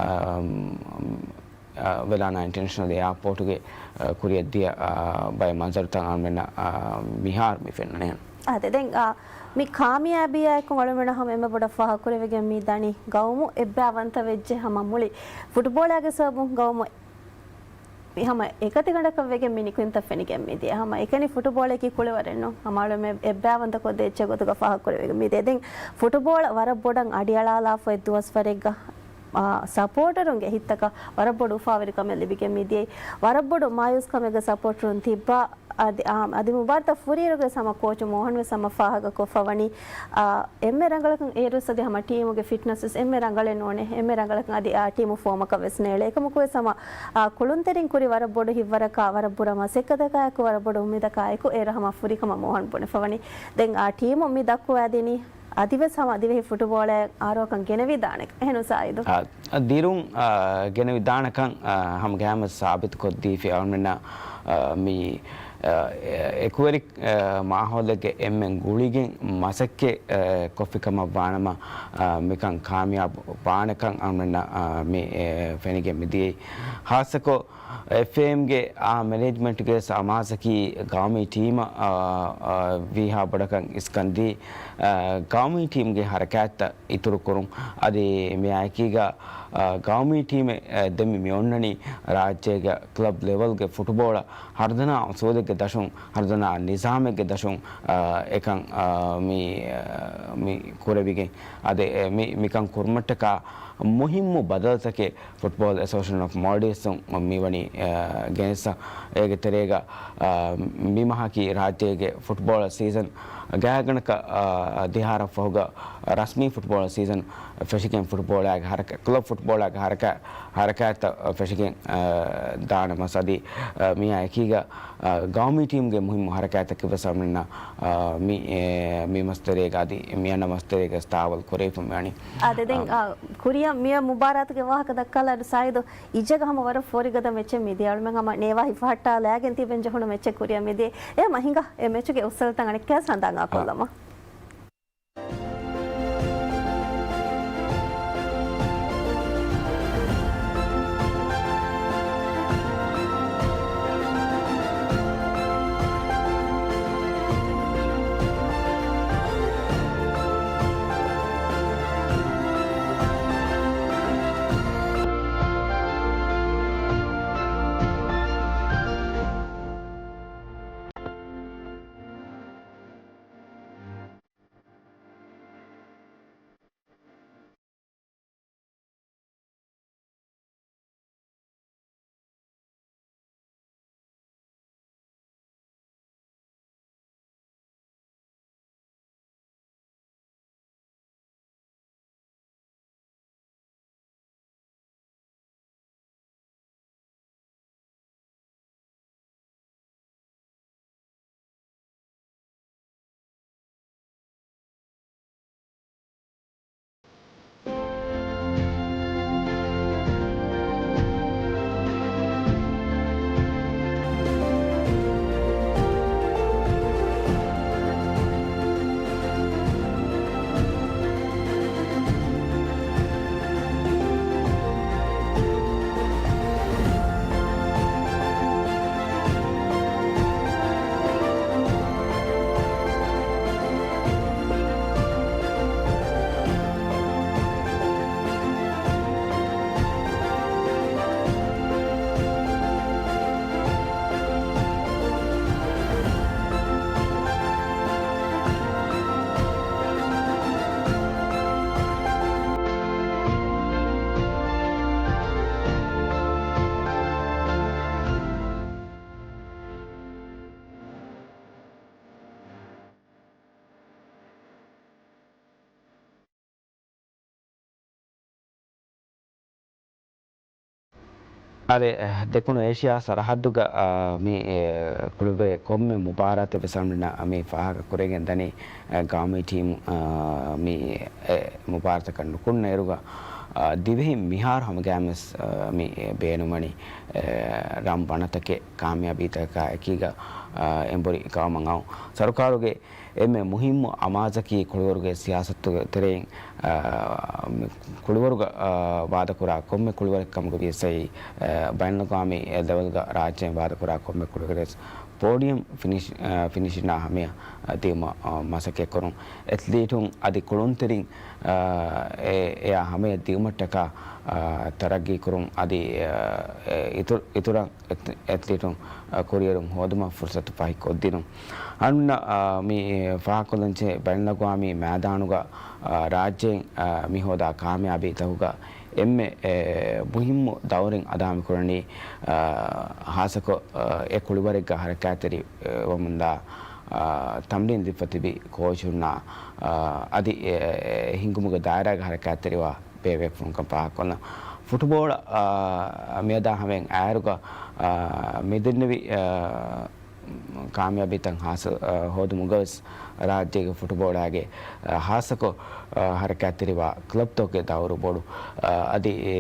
އަ، ވެލާނާ އިންޓަރނޭޝަނަލް އެއާޕޯޓުގެ، އަ، ކުރިއަށްދިޔަ، އަ، ބައެއް މަންޒަރުތައް އަޅުމެންނަށް، އަ، މިހާރު މި ފެންނަނީ. އާދެ، ދެން، އަ، މި ކާމިޔާބީއާއެކު އަޅުމެންނަށް ހަމަ އެންމެ ބޮޑަށް ފާހަގަކުރެވިގެން މި ދަނީ ގައުމު އެއްބައިވަންތަވެއްޖެ ހަމަ މުޅި ފުޓުބޯޅައިގެ ސަބަބުން ގައުމު ހަމަ އެކަތިގަނޑަކަށް ވެގެން މި ނިކުތްތައް ފެނިގެން މިދިޔަ. ހަމަ އެކަނި ފުޓުބޯޅައަކީ ކުޅިވަރެއްނު. ހަމައަޅުމެ އެއްބައިވަންތަކޮށް ދޭ އެއްޗެއް ގޮތުގަ ފާހަގަކުރެވިގެން މިދިޔަ. ދެން ފުޓުބޯޅަ ވަރަށް ބޮޑަށް އަޑިއަޅާލާފައި ދުވަސްވަރެއްގަ، އާ، ސަޕޯޓަރުންގެ ހިތްތަކަށް ވަރަށް ބޮޑު އުފާވެރިކަމެއް ލިބިގެން މިދިޔައީ. ވަރަށް ބޮޑު މާޔޫސްކަމެއްގަ ސަޕޯޓަރުން ތިއްބާ. އަދި، އާ، އަދި މުބާރާތަށް ފުރިއިރުގެ ހަމަ ކޯޗު މޯހަން ވެސް ހަމަ ފާހަގަކޮށްފަ ވަނީ، އާ، އެންމެ ރަނގަޅަކަށް އޭރުވެސް އަދި ހަމަ ޓީމުގެ ފިޓްނަސް ވެސް އެންމެ ރަނގަޅެއް ނޫނޭ. އެންމެ ރަނގަޅަކަށް އަދި، އާ، ޓީމު ފޯމަކަށް ވެސް ނޭޅޭ. އެކަމަކު ވެސް ހަމަ، އާ، ކުޅުންތެރިން ކުރި ވަރަށް ބޮޑު ހިތްވަރަކާ، ވަރަށް ބުރަ މަސައްކަތަކާއެކު، ވަރަށް ބޮޑު އުއްމީދަކާއެކު އޭރު ހަމަ ފުރިކަމަށް މޯހަން ބުނެފަ ވަނީ. ދެން، އާ، ޓީމު މި ދައްކުވައިދިނީ އަދިވެސް ހަމަ ދިވެހި ފުޓުބޯޅައަށް އާރުއަކަށް ގެނެވިދާނެ. އެހެންނު ސާއިދު؟ އާ، ދިރުން، އާ، ގެނެވިދާނެކަން، އާ، ހަމަ ގައިމުވެސް ސާބިތުކޮށްދީފި އަޅުމެންނަށް، އާ، މި، އާ، އެ-، އެކުވެރި، އާ، މާހައުލެއްގެ އެންމެން ގުޅިގެން މަސައްކަތް، އާ، ކޮށްފިކަމަށް ވާނަމަ، އާ، މިކަން ކާމިޔާބު ވާނެކަން އަޅުމެންނަށް، އާ، މި، އެ، ފެނިގެން މިދިޔައީ. ހާއްސަކޮށް އެފްއޭއެމްގެ އާ މެނޭޖްމަންޓްގެ ސަމާސަކީ ގައުމީ ޓީމަށް، އާ، އާ، ވީހާ ބޮޑަކަށް އިސްކަންދީ، އާ، ގައުމީ ޓީމްގެ ހަރަކާތްތައް އިތުރުކުރުން. އަދި މިއާއެކީގަ، އާ، ގައުމީ ޓީމެއް، އާ، ދެން މި އޮންނަނީ ރާއްޖޭގެ ކްލަބް ލެވަލްގެ ފުޓުބޯޅަ ހަރުދަނާ އުސޫލެއްގެ ދަށުން، ހަރުދަނާ ނިޒާމެއްގެ ދަށުން، އާ، އެކަން، އާ، މި، އާ، މި ކުރެވިގެން. އަދި، އެ، މި، މިކަން ކުރުމަށްޓަކާ މުހިއްމު ބަދަލުތަކެއް ފުޓްބޯލް އެސޯސިއޭޝަން އޮފް މޯލްޑިވްސް އުން މިވަނީ، އާ، ގެނެސް. އޭގެ ތެރޭގަ، އާ، މި މަހަކީ ރާއްޖޭގެ ފުޓްބޯޅަ ސީޒަން ގާތްގަނޑަކަށް، އާ، ދިހަ އަހަރަށް ފަހުގަ ރަސްމީ ފުޓްބޯޅަ ސީޒަން ފެށިގެން ފުޓްބޯޅައިގެ ހަރަކާ-، ކްލަބް ފުޓްބޯޅައިގެ ހަރަކާ-، ހަރަކާތްތައް ފެށިގެން، އާ، ދާނެ މަސް އަދި، އާ، މިއާ އެކީގަ، އާ، ގައުމީ ޓީމްގެ މުހިއްމު ހަރަކާތްތަކެއް ވެސް އަޅުމެންނަށް، އާ، މި، އެ، މި މަސްތެރޭގަ އަދި މިއަންނަ މަސްތެރޭގަ ތާވަލް ކުރެވިފަ މިވަނީ. އާދެ، ދެން، އާ، އާ، ކުރިއަށް މިއަށް މުބާރާތުގެ ވާހަކަ ދައްކާލާއިރު ސާއިދު، އިއްޒަތްގަ ހަމަ ވަރަށް ފޯރިގަދަ މެޗެއް މިދިޔަ. އަޅުމެން ހަމަ ނޭވާ ހިފަހައްޓާލާގެން ތިބެން ޖެހުނު މެޗެއް ކުރިއަށް މިދިޔަ. އެހެންމަ ހިނގާ، އެ މެޗުގެ އުއްސަލަތައް އަނެއްކާވެސް ހަނދާން އާކޮށްލަމާ. އާދެ، ދެކުނު އޭޝިޔާ ސަރަހައްދުގަ، އާ، މި، އެ، ކުޅެވޭ ކޮންމެ މުބާރާތެއް ވެސް އަޅުގަނޑުމެންނަށް މި ފާހަގަ ކުރެވިގެން ދަނީ، އެ، ގައުމީ ޓީމު، އާ، މި، އެ، މުބާރާތަކަށް ނުކުންނަ އިރުގަ، އާ، ދިވެހިން މިހާރު ހަމަގައިމުވެސް، އާ، މި، އެ، ބޭނުންވަނީ، އެ، ރަން ވަނަތަކެއް ކާމިޔާބީތަކާ އެކީގަ، އާ، އެނބުރި ގައުމަށް އައުން. ސަރުކާރުގެ އެންމެ މުހިއްމު އަމާޒަކީ ކުޅިވަރުގެ ސިޔާސަތުގެ ތެރެއިން، އާ، ކުޅިވަރުގަ، އާ، ވާދަކުރާ ކޮންމެ ކުޅިވަރެއް ކަމުގަ ވިޔަސް އެއީ، އާ، ބައިނަލްއަގްވާމީ ލެވެލްގަ ރާއްޖޭން ވާދަކުރާ ކޮންމެ ކުޅިވަރެއް ވެސް ޕޯޑިއަމް ފިނިޝް، އާ، ފިނިޝިންއާ ހަމަޔަށް ދިއުމަށް، އާ، މަސައްކަތްކުރުން. އެތްލީޓުން އަދި ކުޅުންތެރިން، އާ، އެ، އެއާ ހަމަޔަށް ދިއުމަށްޓަކާ އާ، ތަރައްގީކުރުން އަދި، އާ، އެ، އިތުރު، އިތުރަށް އެތް-، އެތްލީޓުން، އާ، ކުރިއެރުން ހޯދުމަށް ފުރުސަތު ފަހިކޮށްދިނުން. އަންނަ، އާ، މި ފާހަގަކޮށްލަންޖެހޭ ބައިނަލްއަގުވާމީ މައިދާނުގަ، އާ، ރާއްޖޭން، އާ، މި ހޯދާ ކާމިޔާބީތަކުގަ އެންމެ، އެ، މުހިއްމު ދައުރެއް އަދާމިކުރަނީ، އާ، ހާއްސަކޮށް، އާ، އެ ކުޅިވަރެއްގަ ހަރަކާތްތެރި، އެ، ވަމުންދާ، އާ، ތަމްރީން ލިބިފަ ތިބި ކޯޗުންނާ، އާ، އަދި އެ، އެ، ހިންގުމުގެ ދާއިރާގަ ހަރަކާތްތެރިވާ ބޭބޭފުޅުންކަން ފާހަގަކޮށްލަން. ފުޓުބޯޅަ، އާ، މިއަދާ ހަމައިން އައިރުގަ، އާ، މިދެންނެވި، އާ، ކާމިޔާބީތައް ހާސިލް، އާ، ހޯދުމުގަވެސް ރާއްޖޭގެ ފުޓުބޯޅައިގެ، އާ، ހާއްސަކޮށް، އާ، ހަރަކާތްތެރިވާ ކްލަބްތަކުގެ ދައުރު ބޮޑު. އާ، އަދި، އެ،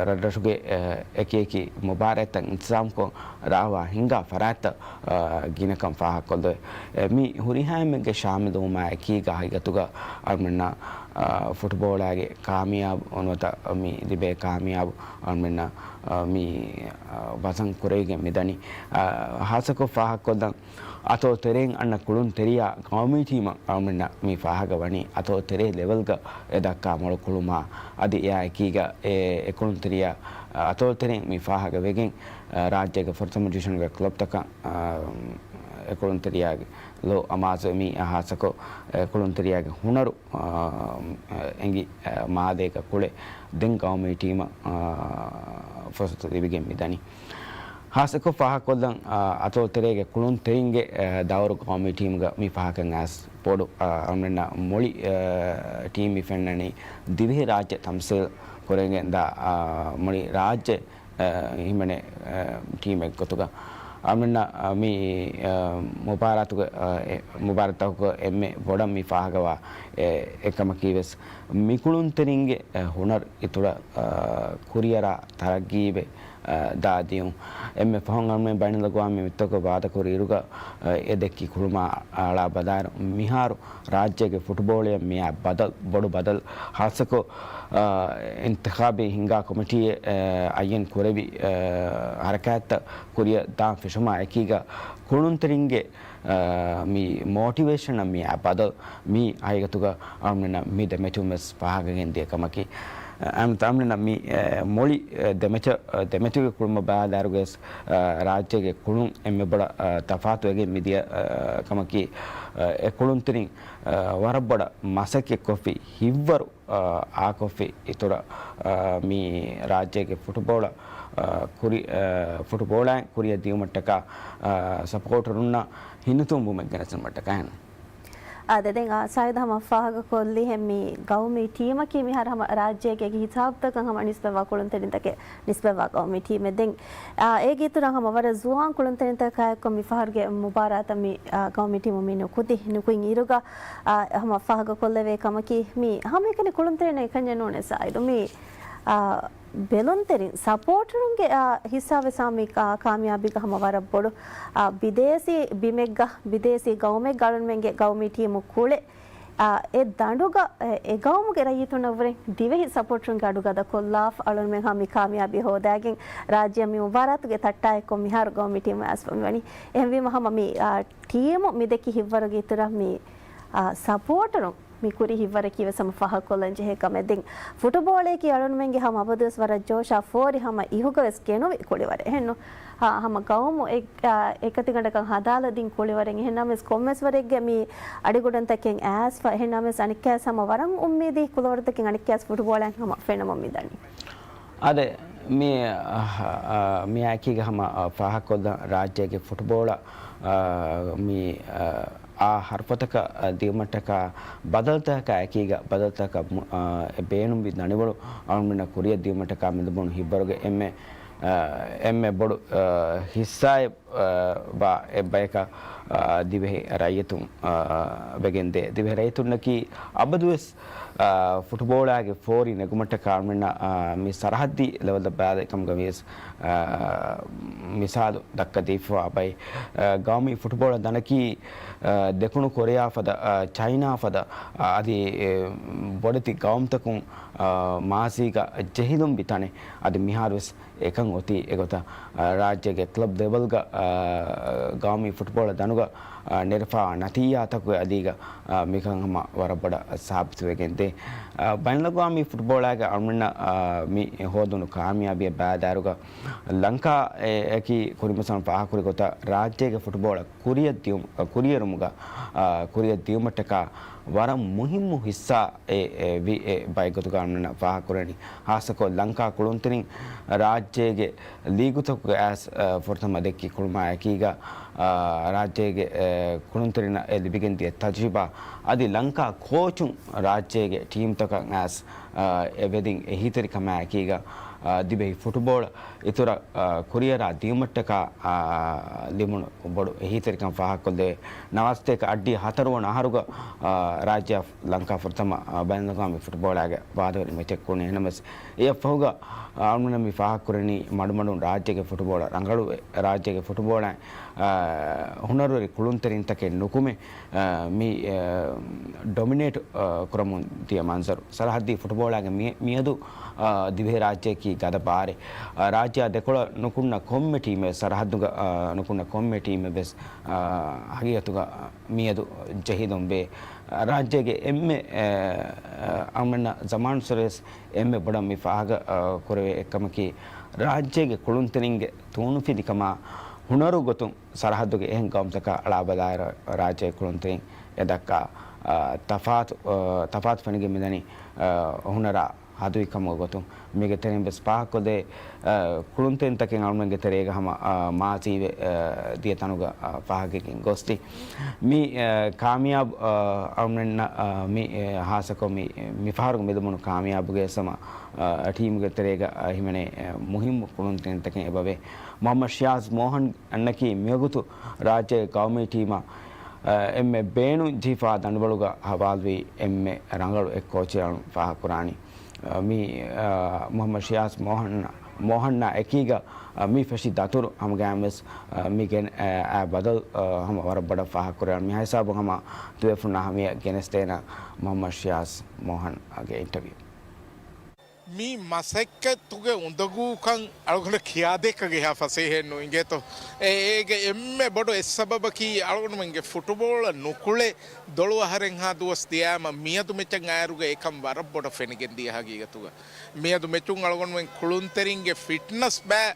ރަށްރަށުގެ، އެ، އެކިއެކި މުބާރާތްތައް އިންތިޒާމްކޮށް ރާވާ ހިންގާ ފަރާތްތައް، އާ، ގިނަކަން ފާހަގަކޮށްލެވޭ. އެ، މި ހުރިހާ އެންމެންގެ ޝާމިލުވުމާ އެކީގަ ހަގީގަތުގަ އަޅުމެންނަށް، އާ، ފުޓުބޯޅައިގެ ކާމިޔާބު ނުވަތަ މި ލިބޭ ކާމިޔާބު އަޅުމެންނަށް، އާ، މި، އާ، ވަޒަން ކުރެވިގެން މިދަނީ. އާ، ހާއްސަކޮށް ފާހަގަކޮށްލަން އަތޮޅު ތެރެއިން އަންނަ ކުޅުންތެރިޔާ ގައުމީ ޓީމަށް އަޅުމެންނަށް މި ފާހަގަ ވަނީ އަތޮޅު ތެރޭ ލެވެލްގަ އެ ދައްކާ މޮޅު ކުޅުމާ އަދި އެއާ އެކީގަ އެ، އެ ކުޅުންތެރިޔާ އަތޮޅު ތެރެއިން މި ފާހަގަ ވެގެން، އާ، ރާއްޖޭގެ ފުރަތަމަ ޑިވިޝަނުގެ ކްލަބްތަކަށް، އާ، އެ ކުޅުންތެރިޔާގެ ލޯ އަމާޒު މި ހާއްސަކޮށް، އެ ކުޅުންތެރިޔާގެ ހުނަރު، އާ، އެނގި، އާ، މާލޭގަ ކުޅެ ދެން ގައުމީ ޓީމަށް، އާ، ފުރުސަތު ލިބިގެން މިދަނީ. ހާއްސަކޮށް ފާހަގަކޮށްލަން، އާ، އަތޮޅު ތެރޭގެ ކުޅުންތެރިންގެ، އާ، ދައުރު ގައުމީ ޓީމުގަ މި ފަހަކަށް އައިސް ބޮޑު، އާ، އަޅުމެންނަށް މޮޅި، އާ، ޓީމް މި ފެންނަނީ ދިވެހި ރާއްޖެ ތަމްސީލް ކުރެވިގެންދާ، އާ، މޮޅި ރާއްޖެ، އާ، ހިމެނޭ، އާ، ޓީމެއް ގޮތުގަ. އަޅުމެންނަށް، އާ، މި، އާ، މުބާރާތުގެ، އާ، އެ، މުބާރާތްތަކުގަ އެންމެ ބޮޑަށް މި ފާހަގަވާ އެ، އެކަމަކީ ވެސް މި ކުޅުންތެރިންގެ، އާ، ހުނަރު އިތުރަށް، އާ، ކުރިއަރާ ތަރައްގީވެ، އާ، ދާދިޔުން. އެންމެ ފަހުން އަޅުމެން ބައިނަލްއަގުވާމީ މިތަކުގަ ވާދަކުރި އިރުގަ، އާ، އެ ދެއްކި ކުޅުމާ އަޅާ ބަލާއިރު، މިހާރު ރާއްޖޭގެ ފުޓުބޯޅައަށް މިއާ ބަދަލު، ބޮޑު ބަދަލު ހާއްސަކޮށް، އާ، އިންތިޚާބީ ހިންގާ ކޮމިޓީއެއް، އާ، އައްޔަން ކުރެވި، އާ، ހަރަކާތްތައް ކުރިއަށް ދާން ފެށުމާ އެކީގަ ކުޅުންތެރިންގެ އާ، މި މޯޓިވޭޝަނަށް މިއާ ބަދަލު މި ހަގީގަތުގަ އަޅުމެންނަށް މި ދެމެޗުން ވެސް ފާހަގަގެން ދިޔަ ކަމަކީ، އަ، އަޅުމެންނަށް މި، އެ، މޮޅި، އެ، ދެމެޗަށް، އެ، ދެމެޗުގެ ކުޅުމަށް ބަލާލާއިރުގަސް، އަ، ރާއްޖޭގެ ކުޅުން އެންމެ ބޮޑަށް، އަ، ތަފާތުވެގެން މިދިޔަ، އަ، ކަމަކީ، އަ، އެ ކުޅުންތެރިން، އަ، ވަރަށް ބޮޑަށް މަސައްކަތްކޮށްފި ހިތްވަރު އާކޮށްފި އިތުރަށް، އާ، މި ރާއްޖޭގެ ފުޓުބޯޅަ، އާ، ކުރި-، އާ، ފުޓުބޯޅައިން ކުރިއަށް ދިޔުމަށްޓަކާ، އާ، ސަޕޯޓަރުންނަށް ހިނިތުންވުމެއް ގެނެސްދިނުމަށްޓަކާ އެހެން. އާދެ، ދެން، އާ، ސާއިދު ހަމަ ފާހަގަކޮށްލިހެން މި ގައުމީ ޓީމަކީ މިހާރު ހަމަ ރާއްޖޭގެ ހިސާބުތަކަށް ހަމަ ނިސްބަތްވާ ކުޅުންތެރިންތަކެއް ނިސްބަތްވާ ގައުމީ ޓީމެއް. ދެން، އާ، އޭގެ އިތުރަށް ހަމަ ވަރަށް ޒުވާން ކުޅުންތެރިންތަކާއެކު މި ފަހަރުގެ މުބާރާތަށް މި، އާ، ގައުމީ ޓީމު މި ނުކުތި، ނުކުތް އިރުގަ، އާ، ހަމަ ފާހަގަކޮށްލެވޭ ކަމަކީ، މި ހަމައެކަނި ކުޅުންތެރިންނަށް އެކަންޏެއް ނޫނޭ ސާއިދު. މި، އާ، ބެލުންތެރިން ސަޕޯޓަރުންގެ، އާ، ހިއްސާ ވެސް މި، އާ، ކާމިޔާބީގަ ހަމަ ވަރަށް ބޮޑު. އާ، ބިދޭސީ ބިމެއްގަ، ބިދޭސީ ގައުމެއްގަ އަޅުންމެންގެ ގައުމީ ޓީމު ކުޅެ، އާ، އެ ދަނޑުގަ، އެ، އެ ގައުމުގެ ރައްޔިތުންނަށްވުރެ ދިވެހި ސަޕޯޓަރުންގެ އަޑު ގަދަކޮށްލާފަ އަޅުންމެން ހަމަ މި ކާމިޔާބީ ހޯދާގެން ރާއްޖެއަށް މި މުބާރާތުގެ ތައްޓާއެއްކޮށް މިހާރު ގައުމީ ޓީމު އައިސްފަ މިވަނީ. އެހެންވީމަ ހަމަ މި، އާ، ޓީމު މި ދެއްކި ހިތްވަރުގެ އިތުރަށް މި، އާ، ސަޕޯޓަރުން މި ކުރި ހިތްވަރަކީ ވެސް ހަމަ ފާހަގަކޮށްލަން ޖެހޭ ކަމެއް. ދެން ފުޓުބޯޅައަކީ އަޅުންމެންގެ ހަމަ އަބަދުވެސް ވަރަށް ޖޯޝާ ފޯރި ހަމަ އިހުގަ ވެސް ގެނުވި ކުޅިވަރެއް. އެހެންނު؟ އާ، ހަމަ ގައުމު އެ-، އާ، އެކަތިގަނޑަކަށް ހަދާލަ ދިން ކުޅިވަރެއް. އެހެންނަމަވެސް ކޮންމެސް ވަރެއްގެ މި އަޑިގުޑަންތަކެއް އައިސްފަ. އެހެންނަމަވެސް އަނެއްކާވެސް ހަމަ ވަރަށް އުއްމީދީ ކުލަވަރުތަކެއް އަނެއްކާވެސް ފުޓުބޯޅައިން ހަމަ ފެނުމަށް މިދަނީ. އާދެ، މި، އާ، މިއާއެކީގަ ހަމަ، އާ، ފާހަގަކޮށްލަން ރާއްޖޭގެ ފުޓުބޯޅަ، އާ، މި، އާ، އާ ހަރުފަތަކަށް، އާ، ދިޔުމަށްޓަކާ ބަދަލުތަކަކާ އެކީގަ ބަދަލުތަކަށް މު-، އާ، އެ ބޭނުންވި ދަނިވަޅު އަޅުމެންނަށް ކުރިއަށް ދިޔުމަށްޓަކާ މި ލިބުނު ހިތްވަރުގެ އެންމެ، އާ، އެންމެ ބޮޑު، އާ، ހިއްސާއެއް، އާ، ވާ އެއްބަޔަކަށް، އާ، ދިވެހި ރައްޔިތުން، އާ، ވެގެންދޭ. ދިވެހި ރައްޔިތުންނަކީ އަބަދުވެސް، އާ، ފުޓުބޯޅައިގެ ފޯރި ނެގުމަށްޓަކާ އަޅުމެންނަށް، އާ، މި ސަރަހައްދީ ލެވެލްއަށް ބަލާލި ކަމުގަ ވިޔަސް، އާ، މިސާލު ދައްކަދީފަވާ ބައެއް، އާ، ގައުމީ ފުޓުބޯޅަ ދަނަކީ، އާ، ދެކުނު ކޮރެޔާ ފަދަ، އާ، ޗައިނާ ފަދަ، އާ، އަދި، އެ، ބޮޑެތި ގައުމުތަކުން، އާ، މާޒީގަ ޖެހިލުންވި ތަނެއް. އަދި މިހާރުވެސް އެކަން އޮތީ އެގޮތަށް، އާ، ރާއްޖޭގެ ކްލަބް ލެވެލްގަ، އާ، ގައުމީ ފުޓްބޯޅަ ދަނުގަ، ނެރެފާ ނަތީޖާތަކުގެ އަލީގަ، އާ، މިކަން ހަމަ ވަރަށް ބޮޑަށް ސާބިތުވެގެންދޭ. އާ، ބައިނަލްއަގުވާމީ ފުޓްބޯޅާގެ އަޅުމެންނަށް، އާ، މި ހޯދުނު ކާމިޔާބީ ބައިދާރުގަ ލަންކާ އެކީ ކުރިންވެސް ފާހަގަކުރި ގޮތަށް ރާއްޖޭގެ ފުޓްބޯޅަ ކުރިއަށް ދިޔު-، ކުރިއެރުމުގަ، އާ، ކުރިއަށް ދިޔުމަށްޓަކާ ވަރަށް މުހިއްމު ހިއްސާ އެ، އެ، ވި އެ ބައެއްގޮތުގަ އަޅުމެންނަށް ފާހަގަކުރަނީ. ހާއްސަކޮށް ލަންކާ ކުޅުންތެރިން ރާއްޖޭގެ ލީގުތަކުގެ އައިސް، އަ، ފުރަތަމަ ދެއްކި ކުޅުމާ އެކީގަ، އަ، ރާއްޖޭގެ، އެ، ކުޅުންތެރިންނަށް އެ ލިބިގެންދިޔަ ތަޖުރިބާ އަދި ލަންކާ ކޯޗުން ރާއްޖޭގެ ޓީމްތަކަށް އައިސް، އަ، އެ ވެދިން އެހީތެރިކަމާ އެކީގަ، އަ، ދިވެހި ފުޓުބޯޅަ އިތުރަށް، އަ، ކުރިއަރާ ދިޔުމަށްޓަކާ، އަ، ލިބުނު ބޮޑު އެހީތެރިކަން ފާހަގަކޮށްލެވޭ. ނަވާރަ ސަތޭކަ އަށްޑިހަ ހަތަރު ވަނަ އަހަރުގަ، އަ، ރާއްޖެއަށް ލަންކާ ފުރަތަމަ، އަ، ބައިނަލްއަގުވާމީ ފުޓްބޯޅާގެ ވާދަވެރި މެޗެއް ކުޅުނީ. އެހެންނަމަވެސް، އެއަށްފަހުގަ، އަ، އަޅުގަނޑު މި ފާހަގަކުރަނީ މަޑުމަޑުން ރާއްޖޭގެ ފުޓުބޯޅަ ރަނގަޅު، ރާއްޖޭގެ ފުޓުބޯޅަ، އަ، ހުނަރުވެރި ކުޅުންތެރިންތަކެއް ނުކުމެ، އަ، މި، އަ، ޑޮމިނޭޓް، އަ، ކުރަމުން ދިޔަ މަންޒަރު. ސަރަހައްދީ ފުޓުބޯޅާގެ މި-، މިއަދު، އަ، ދިވެހިރާއްޖެއަކީ ގަދަ ބާރެއް. އަ، ރާއްޖެއާ ދެކޮޅަށް ނުކުންނަ ކޮންމެ ޓީމެއް، ސަރަހައްދުގަ، އަ، ނުކުންނަ ކޮންމެ ޓީމެއް ވެސް، އަ، ހަގީގަތުގަ މިއަދު ޖެހިލުންވޭ. ރާއްޖޭގެ އެންމެ، އެ، އަޅުމެންނަށް ޒަމާނުއްސުރެވެސް އެންމެ ބޮޑަށް މި ފާހަގަ، އަ، ކުރެވޭ އެއްކަމަކީ، ރާއްޖޭގެ ކުޅުންތެރިންގެ ތޫނުފިލިކަމާ ހުނަރު ގޮތުން ސަރަހައްދުގެ އެހެން ގައުމުތަކާ އަޅާބަލާއިރު، ރާއްޖޭގެ ކުޅުންތެރިން އެ ދައްކާ، އަ، ތަފާތު، އަ، ތަފާތު ފެނިގެން މިދަނީ، އަ، ހުނަރާ ހަދުވި ކަމުގެ ގޮތުން. މީގެ ތެރެއިން ވެސް ފާހަގަކޮށްދޭ، އަ، ކުޅުންތެރިންތަކެއް އަޅުމެންގެ ތެރޭގަ ހަމަ، އަ، މާޒީވެ، އަ، ދިޔަ ތަނުގަ، އަ، ފާހަގަކިން ގޮސްދި. މި، އަ، ކާމިޔާބު، އަ، އަޅުމެންނަށް، އަ، މި، އެ، ހާއްސަކޮށް މި، މި ފަހަރުގެ މިލިބުނު ކާމިޔާބުގެ ސަމަ، އަ، ޓީމުގެ ތެރޭގަ، އަ، ހިމެނޭ، އެ، މުހިއްމު ކުޅުންތެރިންތަކެއް އެބަވޭ. މުހައްމަދު ޝިޔާޒް މޯހަން އަންނަކީ މިވަގުތު ރާއްޖޭގެ ގައުމީ ޓީމަށް، އަ، އެންމެ ބޭނުން ޖެހިފާ ދަނޑުވަޅުގަ ހަވާލުވި އެންމެ ރަނގަޅު އެއް ކޯޗެއް އަޅުން ފާހަގަކުރާނީ. އަ، މި، އަ، މުހައްމަދު ޝިޔާޒް މޯހަން، މޯހަންނާ އެކީގަ، އަ، މި ފެށި ދަތުރު ހަމަގައިމުވެސް، އަ، މި ގެން، އަ، އާ ބަދަލު، އަ، ހަމަ ވަރަށް ބޮޑަށް ފާހަގަކުރާނީ. މިހާ ހިސާބުން ހަމަ ދުވެފުންނާ ހަމަޔަށް ގެނެސްދޭނަ މުހައްމަދު ޝިޔާޒް މޯހަންގެ އިންޓަވިއު. މި މަސައްކަތުގެ އުނދަގޫކަން އަޅުގަނޑަށް ކިޔާދޭކަށް އެހާ ފަސޭހައެއް ނޫން އިނގޭތޯ. އެ، އޭގެ އެންމެ ބޮޑު އެއް ސަބަބަކީ އަޅުގަނޑުމެންގެ ފުޓުބޯޅަ ނުކުޅެ ދޮޅު އަހަރެއްހާ ދުވަސް ދިޔައިމަ މިއަދު މެޗަށް އާއިރުގަ އެކަން ވަރަށް ބޮޑަށް ފެނިގެން ދިޔަ ހަގީގަތުގަ. މިއަދު މެޗުން އަޅުގަނޑުމެން ކުޅުންތެރިންގެ ފިޓްނަސް ބައި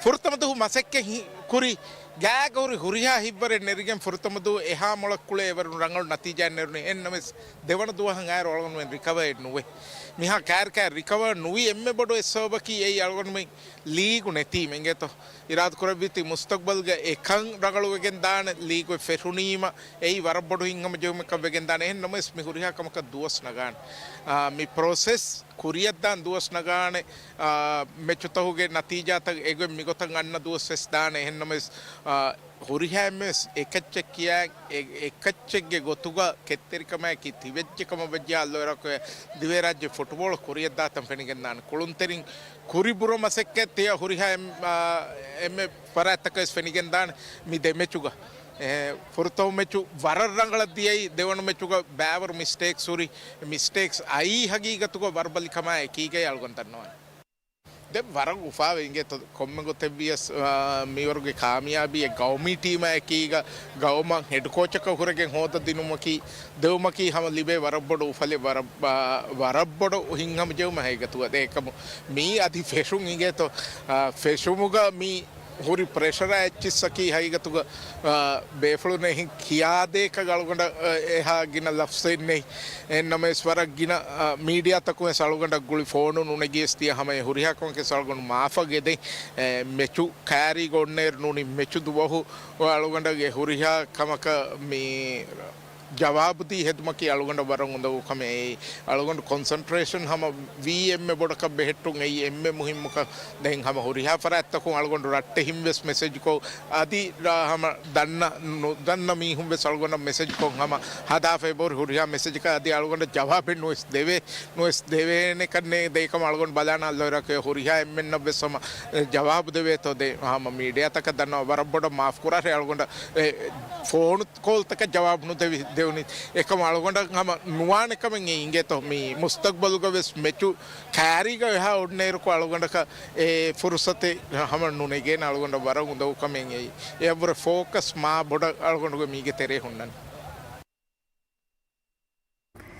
ފުރަތަމަ ދުވަހު މަސައްކަތް ހި-، ކުރި ގާގަ ހުރި ހުރިހާ ހިތްވަރެއް ނެރިގެން ފުރަތަމަ ދުވަހު އެހާ މޮޅަށް ކުޅެ އެވަރުން ރަނގަޅު ނަތީޖާއެއް ނެރުނީ. އެހެންނަމަވެސް ދެވަނަ ދުވަހަށް އާއިރު އަޅުގަނޑުމެން ރިކަވަރ ނުވޭ. މިހާ ކާރިކާ ރިކަވަރ ނުވި އެންމެ ބޮޑު އެއް ސަބަބަކީ އެއީ އަޅުގަނޑުމެން ލީގު ނެތީމަ އިނގޭތޯ. އިރާދަކުރެއްވީތީ މުސްތަގްބަލްގަ އެކަން ރަނގަޅުވެގެން ދާނެ، ލީގުއެއް ފެށުނީމަ އެއީ ވަރަށް ބޮޑު ހިތްހަމަޖެހުމަކަށް ވެގެން ދާނެ. އެހެން ނަމަވެސް މި ހުރިހާ ކަމަކަށް ދުވަސް ނަގާނެ. އާ، މި ޕްރޮސެސް ކުރިއަށްދާން ދުވަސް ނަގާނެ. އާ، މެޗުތަކުގެ ނަތީޖާތައް އެގޮތް މިގޮތަށް އަންނަ ދުވަސް ވެސް ދާނެ. އެހެން ނަމަވެސް، އާ، ހުރިހާ އެއްމެސް އެކައްޗެއް ކިޔާ، އެ-، އެކައްޗެއްގެ ގޮތުގަ ކެތްތެރިކަމާއެކީ ތިބެއްޖެ ކަމަށް ވެއްޖެ އައްލޯއިރަކު ދިވެހިރާއްޖެ ފުޓުބޯޅަ ކުރިއަށްދާތަން ފެނިގެންދާނެ. ކުޅުންތެރިން ކުރި ބުރަ މަސައްކަތް ތިޔަ ހުރިހާ އެން-، އާ، އެންމެ ފަރާތްތަކަށް ވެސް ފެނިގެންދާނެ މި ދެ މެޗުގަ. އެ، ފުރަތަމަ މެޗު ވަރަށް ރަނގަޅަށް ދިޔައީ، ދެވަނަ މެޗުގަ ބައިވަރު މިސްޓޭކްސް ހުރި، މިސްޓޭކްސް އައީ ހަގީގަތުގަ ވަރުބަލިކަމާ އެކީގައި އަޅުގަނޑު ދަންނަވާނެ. ދެން ވަރަށް އުފާވެ އިނގޭތޯ ކޮންމެ ގޮތެއްވިޔަސް، އާ، މިވަރުގެ ކާމިޔާބީ އެއް ގައުމީ ޓީމާ އެކީގަ ގައުމަށް ހެޑް ކޯޗަކަށް ހުރެގެން ހޯދަ ދިނުމަކީ، ދެވުމަކީ ހަމަ ލިބޭ ވަރަށް ބޮޑު އުފަލެއް، ވަރަށް، އާ، ވަރަށް ބޮޑު ހިތްހަމަޖެހުމެއް ހަގީގަތުގަ. އެކަމު މީ އަދި ފެށުން އިނގޭތޯ، އާ، ފެށުމުގަ މީ ހުރި ޕްރެޝަރާ އެއްޗިއްސަކީ ހަގީގަތުގަ، އާ، ބޭފުޅުން އެހެން ކިޔާދޭކަށް އަޅުގަނޑަށް، އާ، އެހާ ގިނަ ލަފްޒެއް ނެތް. އެހެން ނަމަވެސް ވަރަށް ގިނަ، އާ، މީޑިއާތަކުން ވެސް އަޅުގަނޑަށް ގުޅި ފޯނު ނުނެގިޔަސް ތިޔަ ހަމަ އެ ހުރިހާ ކަމަކަށް ވެސް އަޅުގަނޑު މާފަށް އެދެން. އެ، މެޗު ކާރީގަ އޮންނައިރު ނޫނީ މެޗު ދުވަހު އަޅުގަނޑަށް އެ ހުރިހާ ކަމަކަށް މި ޖަވާބުދީ ހެދުމަކީ އަޅުގަނޑަށް ވަރަށް އުނދަގޫ ކަމެއް. އެއީ އަޅުގަނޑު ކޮންސަންޓްރޭޝަން ހަމަ ވީ އެންމެ ބޮޑަކަށް ބެހެއްޓުން އެއީ އެންމެ މުހިއްމު ކަން. ދެން ހަމަ ހުރިހާ ފަރާތްތަކުން އަޅުގަނޑު ރައްޓެހިން ވެސް މެސެޖްކޮށް، އަދި ރާ ހަމަ ދަންނަ، ނުދަންނަ މީހުން ވެސް އަޅުގަނޑަށް މެސެޖްކޮށް ހަމަ ހަދާފައި ބޯރި ހުރިހާ މެސެޖަކަށް އަދި އަޅުގަނޑަށް ޖަވާބެއް ނުވެސް ދެވޭ، ނުވެސް ދެވޭނެ ކަންނޭ. ދޭކަމަށް އަޅުގަނޑު ބަލާނަ އައްލަހު ރަކޭ ހުރިހާ އެންމެންނަށް ވެސް ހަމަ، އެ، ޖަވާބު ދެވޭތޯ ދޭ. ހަމަ މީޑިއާތަކަށް ދަންނަ ވަރަށް ބޮޑަށް މާފް ކުރާށޭ އަޅުގަނޑަށް، އެ، ފޯނު ކޯލްތަކަށް ޖަވާބު ނުދެވި، އެކަމަ އަޅުގަނޑަށް ހަމަ ނުވާނެ ކަމެއް އެ އިނގޭތޯ. މި މުސްތަގްބަލުގަ ވެސް މެޗު ކާރީގަ އެހާ އޮންނައިރުކޮ އަޅުގަނޑަކަށް އެ ފުރުސަތެއް ހަމަ ނުނެގޭނެ. އަޅުގަނޑަށް ވަރަށް އުނދަގޫ ކަމެއް އެއީ. އެއަށްވުރެ ފޯކަސް މާ ބޮޑަށް އަޅުގަނޑުގެ މީގެ ތެރޭ ހުންނަނީ.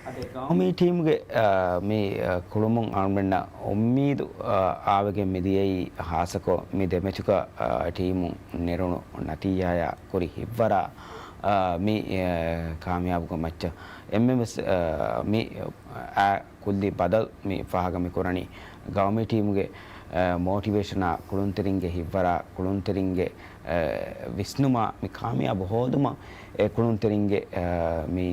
އަދި ގައުމީ ޓީމުގެ، އާ، މި، އާ، ކުޅުމުން އަޅުމެންނަށް އުއްމީދު، އާ، އާވެގެން މިދިޔައީ ހާއްސަކޮށް މި ދެ މެޗުގަ، އާ، ޓީމުން ނެރުނު ނަތީޖާޔާ ކުރި ހިއްވަރާ، އާ، މި، އާ، ކާމިޔާބުގެ މައްޗަށް. އެންމެންވެސް، އާ، މި، އާ، ކުއްލި ބަދަލު މި ފާހަގަ މި ކުރަނީ ގައުމީ ޓީމުގެ، އަ، މޯޓިވޭޝަނާ ކުޅުންތެރިންގެ ހިއްވަރާ ކުޅުންތެރިންގެ، އަ، ވިސްނުމާ މި ކާމިޔާބު ހޯދުމަށް އެ ކުޅުންތެރިންގެ، އަ، މި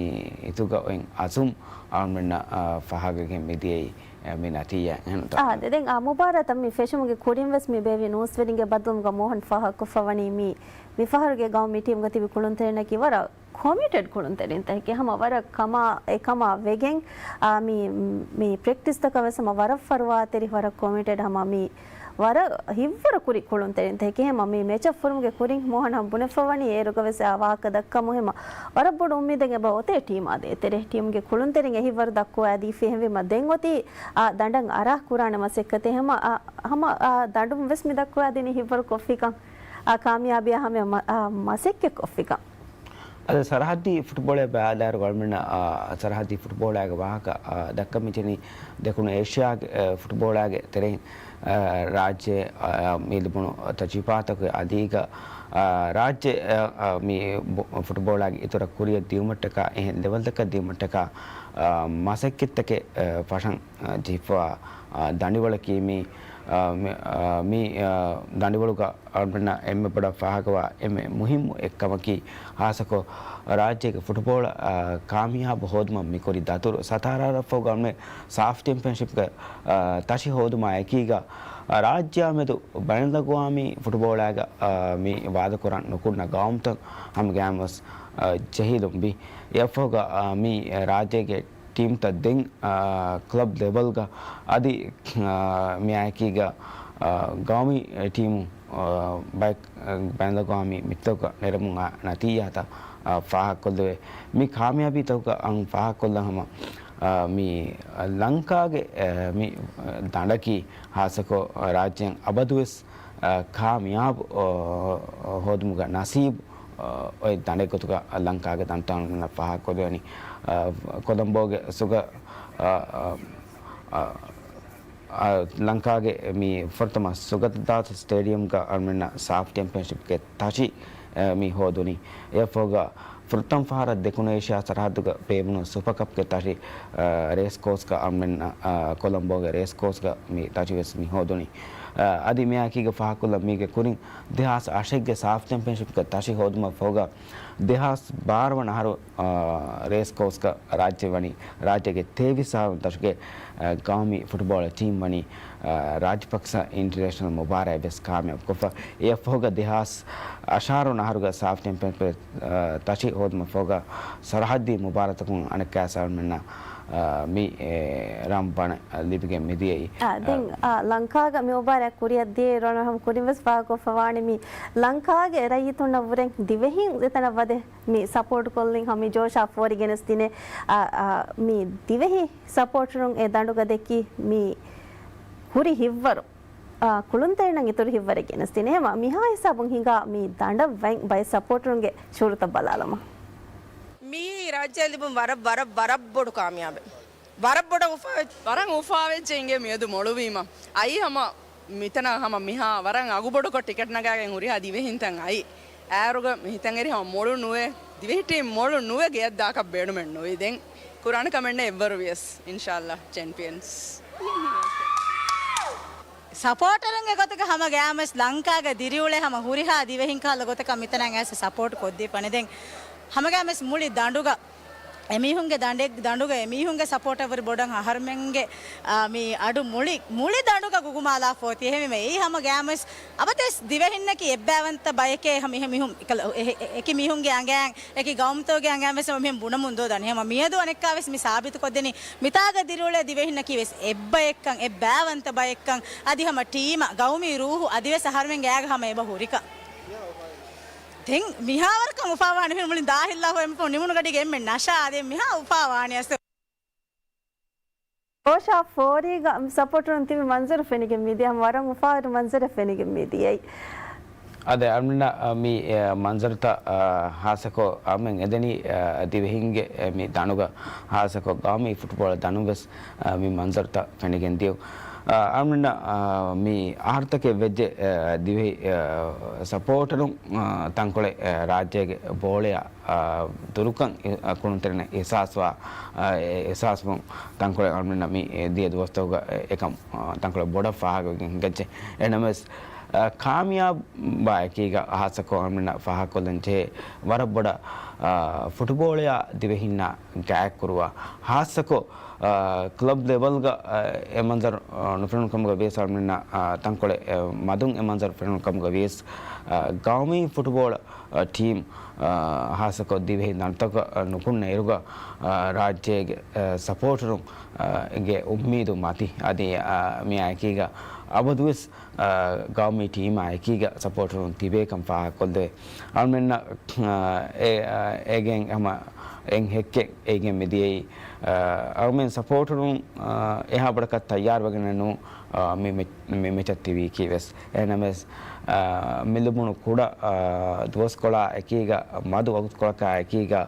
ހިތުގަ އޮތް އަޒުމް އަޅުމެންނަށް، އަ، ފާހަގަގެން މިދިޔައީ، އަ، މި ނަތީޖާ އެހެންތާ. އާ، ދެ-، ދެން އާ މުބާރާތަށް މި ފެށުމުގެ ކުރިން ވެސް މި ބޭއްވި ނޫސްވެރިންގެ ބައްދަލުމުގަ މޯހަން ފާހަގަކޮށްފަ ވަނީ މި، މި ފަހަރުގެ ގައުމީ ޓީމުގަ ތިބި ކުޅުންތެރިންނަކީ ވަރަށް ކޮމިޓެޑް ކުޅުންތެރިންތަކެކޭ. ހަމަ ވަރަށް ކަމާ، އެކަމާ ވެގެން، އާ، މި، މި ޕްރެކްޓިސްތަކަށް ވެސް ހަމަ ވަރަށް ފަރުވާތެރި، ވަރަށް ކޮމިޓެޑް، ހަމަ މި ވަރަށް ހިއްވަރު ކުރި ކުޅުންތެރިންތަކެކޭ. ހަމަ މި މެޗަށް ފުރުމުގެ ކުރިން މޯހަން ހަމަ ބުނެފަ ވަނީ އޭރުގަ ވެސް އާ ވާހަކަ ދައްކަމު ހަމަ ވަރަށް ބޮޑު އުއްމީދެއް އެބަ އޮތޭ ޓީމާ ދޭތެރޭ. ޓީމުގެ ކުޅުންތެރިން އެ ހިއްވަރު ދައްކުވާދީފި އެހެންވީމަ ދެން އޮތީ އާ ދަނޑަށް އަރާ ކުރާނެ މަސައްކަތެއް. ހަމަ އާ، ހަމަ އާ ދަނޑުން ވެސް މި ދައްކުވާދިނީ ހިއްވަރު ކޮށްފިކަން. އާ، ކާމިޔާބީއާ ހަމަ މަ-، އާ، މަސައްކަތް ކޮށްފިކަން. އަދި ސަރަހައްދީ ފުޓްބޯޅައަށް ބަލާލާއިރު އަޅުމެންނަށް، އާ، ސަރަހައްދީ ފުޓްބޯޅައިގެ ވާހަކަ، އާ، ދައްކަން މިޖެހެނީ ދެކުނު އޭޝިއާގެ، އާ، ފުޓްބޯޅައިގެ ތެރެއިން، އާ، ރާއްޖެ، އާ، މި ލިބުނު ތަޖުރިބާތަކުގެ އަދީގަ، އާ، ރާއްޖެ، އާ، އާ، މި ބޮ-، ފުޓްބޯޅައިގެ އިތުރަށް ކުރިއަށް ދިއުމަށްޓަކާ، އެހެން ލެވެލްތަކަށް ދިއުމަށްޓަކާ، އާ، މަސައްކަތްތަކެއް، އާ، ފަށަން، އާ، ޖެހިފަވާ، އާ، ދަނޑިވަޅަކީ މި، އާ، މި، އާ، މި، އާ، ދަނޑިވަޅުގަ އަޅުގަނޑަށް އެންމެ ބޮޑަށް ފާހަގަވާ އެންމެ މުހިއްމު އެއްކަމަކީ، ހާއްސަކޮށް ރާއްޖޭގެ ފުޓްބޯޅަ، އާ، ކާމިޔާބު ހޯދުމަށް މި ކުރި ދަތުރު. ސަތާރަ އަރަފަށް ގަންނަ ސާފް ޗެމްޕިއަންޝިޕްގެ، އާ، ތަށި ހޯދުމާ އެކީގަ، އާ، ރާއްޖެއާ މެދު ބައިނަލްއަގުވާމީ ފުޓްބޯޅައިގަ، އާ، މި ވާދަކުރަން ނުކުންނަ ގައުމުތައް ހަމަ ގައިމުވެސް، އާ، ޖެހިލުންވި. އެއަށްފަހުގަ، އާ، މި ރާއްޖޭގެ ޓީމްތައް ދެން، އާ، ކްލަބް ލެވެލްގަ އަދި، އާ، މިއާއެކީގަ، އާ، ގައުމީ ޓީމު، އާ، ބައެއް، އާ، ބައިނަލްއަގުވާމީ މެޗުތަކުގަ ނެރެމުން އާ ނަތީޖާތައް، އާ، ފާހަގަކޮށްލެވޭ. މި ކާމިޔާބީތަކުގަ އަން ފާހަގަކޮށްލަން ހަމަ، އާ، މި ލަންކާގެ، އާ، މި ދަނޑަކީ ހާއްސަކޮށް ރާއްޖޭން އަބަދުވެސް، އާ، ކާމިޔާބު، އާ، ހޯދުމުގަ ނަސީބު، އާ، އޮތް ދަނޑެއް ގޮތުގަ ލަންކާގެ ދަނޑުތައް އަޅުގަނޑަށް ފާހަގަކޮށްދެވެނީ. އާ، ކޮލަމްބޯގެ ސުގަ، އާ، އާ، އާ، އާ، ލަންކާގެ މި ފުރަތަމަ ސުގަތަދާސް ސްޓޭޑިއަމްގަ އަޅުމެންނަށް ސާފް ޗެމްޕިއަންޝިޕްގެ ތަށި، އާ، މި ހޯދުނީ. އެއަށްފަހުގަ ފުރަތަމަ ފަހަރަށް ދެކުނު އޭޝިއާ ސަރަހައްދުގަ ބޭއްވުނު ސުޕަ ކަޕްގެ ތަށި، އާ، ރޭސް ކޯސްގަ އަޅުމެންނަށް، އާ، ކޮލަމްބޯގެ ރޭސް ކޯސްގަ މި ތަށިވެސް މި ހޯދުނީ. އާ، އަދި މިއާއެކީގަ ފާހަގަކޮށްލަން މީގެ ކުރިން ދެހާސް އަށެއްގެ ސާފް ޗެމްޕިއަންޝިޕްގެ ތަށި ހޯދުމަށް ފަހުގަ ދެހާސް ބާރަ ވަނަ އަހަރު، އާ، ރޭސް ކޯސްގަ ރާއްޖެ ވަނީ ރާއްޖޭގެ ތޭވީސް އަހަރު ދަށުގެ، އާ، ގައުމީ ފުޓްބޯޅަ ޓީމް ވަނީ، އާ، ރާޖަޕަކްސަ އިންޓަރނޭޝަނަލް މުބާރާތް ވެސް ކާމިޔާބު ކޮށްފަ. އެއަށްފަހުގަ ދެހާސް އަށާރަ ވަނަ އަހަރުގަ ސާފް ޗެމްޕިއަންޝިޕް، އާ، ތަށި ހޯދުމަށް ފަހުގަ ސަރަހައްދީ މުބާރާތަކުން އަނެއްކާވެސް އަޅުމެންނަށް، އާ، މި، އެ، ރަން ބަނެ ލިބިގެން މިދިޔައީ. އާ، ދެން، އާ، އާ، ލަންކާގަ މި މުބާރާތް ކުރިއަށްދިޔައިރު އަޅުގަނޑު ހަމަ ކުރިން ވެސް ފާހަގަކޮށްފަވާނެ މި ލަންކާގެ ރައްޔިތުންނަށްވުރެ ދިވެހިން އެތަނަށް ވަދެ މި ސަޕޯޓް ކޮށްލިން ހަމަ މި ޖޯޝާ ފޯރި ގެނެސްދިނެ، އާ، އާ، މި ދިވެހި ސަޕޯޓަރުން އެ ދަނޑުގަ ދެއްކި މި ހުރި ހިއްވަރު، އާ، ކުޅުންތެރިންނަށް އިތުރު ހިއްވަރެއް ގެނެސްދިނެ. ހަމަ މިހާ ހިސާބުން ހިނގާ މި ދަނޑަށް ވަތް ބައެއް ސަޕޯޓަރުންގެ ޝުއޫރުތައް ބަލާލަމާ. މިއީ ރާއްޖެ ލިބުން ވަރަށް، ވަރަށް، ވަރަށް ބޮޑު ކާމިޔާބެއް. ވަރަށް ބޮޑަށް އުފާވެއްޖެ. ވަރަށް އުފާވެއްޖެ އިނގޭ މިއަދު މޮޅުވީމަ. އައީ ހަމަ މިތަނަށް ހަމަ މިހާ ވަރަށް އަގުބޮޑުކޮށް ޓިކެޓް ނަގާގެން ހުރިހާ ދިވެހިންތައް އައީ. އޭރުގަ މިހިތަށް އެރި ހަމަ މޮޅު ނުވެ، ދިވެހި ޓީމް މޮޅު ނުވެ ގެޔަށް ދާކަށް ބޭނުމެއް ނުވި. ދެން ކުރާނެ ކަމެއް ނެތް އެއްވަރު ވިޔަސް. އިންޝާﷲ ޗެމްޕިއަންސް. ސަޕޯޓަރުންގެ ގޮތުގަ ހަމަ ގައިމުވެސް ލަންކާގަ ދިރިއުޅޭ ހަމަ ހުރިހާ ދިވެހިން ކަހަލަ ގޮތަކަށް މިތަނަށް އައިސް ސަޕޯޓް ކޮށްދީފަ ވަނީ. ދެން ހަމަ ގައިމުވެސް މުޅި ދަނޑުގަ އެމީހުންގެ ދަނޑެއް، ދަނޑުގަ އެމީހުންގެ ސަޕޯޓަށްވުރެ ބޮޑަށް އަހަރުމެންގެ، އާ، މި އަޑު މުޅި، މުޅި ދަނޑުގަ ގުގުމާލާފަ އޮތީ. އެހެންވީމަ އެއީ ހަމަ ގައިމުވެސް އަބަދުވެސް ދިވެހިންނަކީ އެއްބައިވަންތަ ބަޔެކޭ. ހަމަ މިހެން މީހުން އެކަލަ-، އެ-، އެ-، އެކި މީހުންގެ އަނގައިން، އެކި ގައުމުތަކުގެ އަނގައިން ވެސް މިހެން ބުނަމުން ދޯ ދަނީ. ހަމަ މިއަދު އަނެއްކާވެސް މި ސާބިތުކޮށްދެނީ މިތާގަ ދިރިއުޅޭ ދިވެހިންނަކީ ވެސް އެއްބައެއްކަން، އެއްބައިވަންތަ ބައެއްކަން. އަދި ހަމަ ޓީމަށް ގައުމީ ރޫހު އަދިވެސް އަހަރުމެންގެ އާގަ ހަމަ އެބަ ހުރިކަން. ދެން މިހާވަރަކަށް އުފާވާނެ ފިލްމުޅި ދާހިއްލާފަ އެމްފޯ ނިމުނު ގަޑީގެ އެންމެ ނަޝާ އަދި މިހާ އުފާވާނެ އަސް. އޯޝާ ފޯރީގަ ސަޕޯޓުން ތިބި މަންޒަރު ފެނިގެން މިދިޔަ ހަމަ ވަރަށް އުފާވެރި މަންޒަރެއް ފެނިގެން މިދިޔައީ. އަދެ އަމިންނަ މި އެ، މަންޒަރުތައް އާ، ހާސަކޮ އަމެން އެދެނީ އާ، ދިވެހިންގެ އެ، މި ދަނޑުގަ ހާސަކޮ ގައުމީ ފުޓްބޯޅަ ދަނޑުން ވެސް އާ، މި މަންޒަރުތައް ފެނިގެން ދިޔުން. އާ، އަމިންނަ އާ، މި އަހަރުތަކެއް ވެއްޖެ އާ، ދިވެހި އާ، ސަޕޯޓަރުން އާ، ތަންކޮޅެއް އާ، ރާއްޖޭގެ ބޯޅަޔާ އާ، ދުރުކަން އި-، އާ، ކުޅުންތެރިންނަށް އިހްސާސްވާ، އާ، އެ-، އިހްސާސްވުން ތަންކޮޅެއް އަޅުމެންނަށް މި އެ، ދިޔަ ދުވަސްތަކުގަ އެ-، އެކަން، އާ، ތަންކޮޅެއް ބޮޑަށް ފާހަގަވެގެން ހިނގައްޖެ. އެހެންނަމަވެސް، އާ، ކާމިޔާބާއެކީގަ ހާއްސަކޮށް އަޅުމެންނަށް ފާހަގަކޮށްލަން ޖެހޭ ވަރަށް ބޮޑަށް، އާ، ފުޓުބޯޅަޔާ ދިވެހިންނާ ގާތްކުރުވާ، ހާއްސަކޮށް، އާ، ކްލަބް ލެވަލްގަ، އާ، އެ މަންޒަރު، އާ، ނުފެނުނު ކަމުގަ ވިޔަސް އަޅުމެންނަށް، އާ، ތަންކޮޅެއް، އާ، މަދުން އެ މަންޒަރު ފެނުނު ކަމުގަ ވިޔަސް، އާ، ގައުމީ ފުޓުބޯޅަ އަ، ޓީމް، އަ، ހާއްސަކޮށް ދިވެހި ދަނޑުތަކަށް ނުކުންނަ އިރުގަ، އަ، ރާއްޖޭގެ، އަ، ސަޕޯޓަރުން، އަ، ގެ އުއްމީދު މަތި. އަދި، އަ، މިއާ އެކީގަ އަބަދުވެސް، އަ، ގައުމީ ޓީމާ އެކީގަ ސަޕޯޓަރުން ތިބޭކަން ފާހަގަކޮށްދެވޭ. އަޅުމެންނަށް، އަ، އެ، އަ، އޭގެން ހަމަ އެއް ހެއްކެއް އެއިގެން މިދިޔައީ، އަ، އަޅުމެން ސަޕޯޓަރުން، އަ، އެހާ ބޮޑަކަށް ތައްޔާރުވެގެނެއް ނޫން. އާ، މި މެ-، މި މެޗަށް ތިބީކީ ވެސް. އެހެނަމެސް، އާ، މި ލިބުނު ކުޑަ، އާ، ދުވަސްކޮޅާ އެކީގަ، މަދު ވަގުތުކޮޅަކާ އެކީގަ،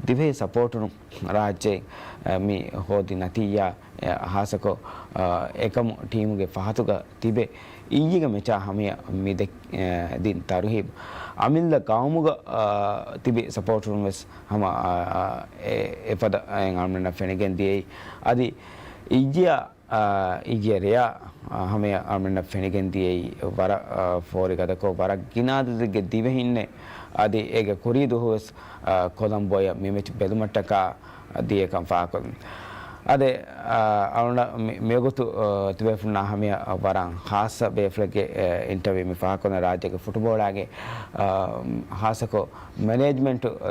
ދިވެހި ސަޕޯޓުން ރާއްޖެ، އާ، މި ހޯދި ނަތީޖާ، އާ، ހާއްސަކޮށް، އާ، އެކަމު ޓީމުގެ ފަހަތުގަ ތިބެ އިއްޔެގެ މެޗާ ހަމަޔަށް މި ދެ-، އާ، ދިން ތަރުހީބު. އަމިއްލަ ގައުމުގަ، އާ، ތިބި ސަޕޯޓުން ވެސް ހަމަ، އާ، އާ، އެ-، އެފަދަ އަޅުމެންނަށް ފެނިގެން ދިޔައީ. އަދި އިއްޔެއާ އާ، އިއްޔެ ރެޔާ، އާ، ހަމަޔަށް އަޅުމެންނަށް ފެނިގެން ދިޔައީ ވަރަށް، އާ، ފޯރި ގަދަކޮށް، ވަރަށް ގިނަ އަދަދެއްގެ ދިވެހިންނެއް އަދި އޭގެ ކުރީ ދުވަހުވެސް، އާ، ކޮލަމްބޯއަށް މި މެޗް ބެލުމަށްޓަކާ ދިޔަކަން ފާހަގަކޮށް. އަދި، އާ، އަޅުން މި-، މިވަގުތު، އާ، ތިބޭފުންނާ ހަމަޔަށް ވަރަށް ހާއްސަ ބޭފުޅެއްގެ، އާ، އިންޓަވިއު މި ފާހަގަކޮށް ރާއްޖޭގެ ފުޓުބޯޅާގެ، އާ، ހާއްސަކޮށް މެނޭޖްމަންޓު، އާ،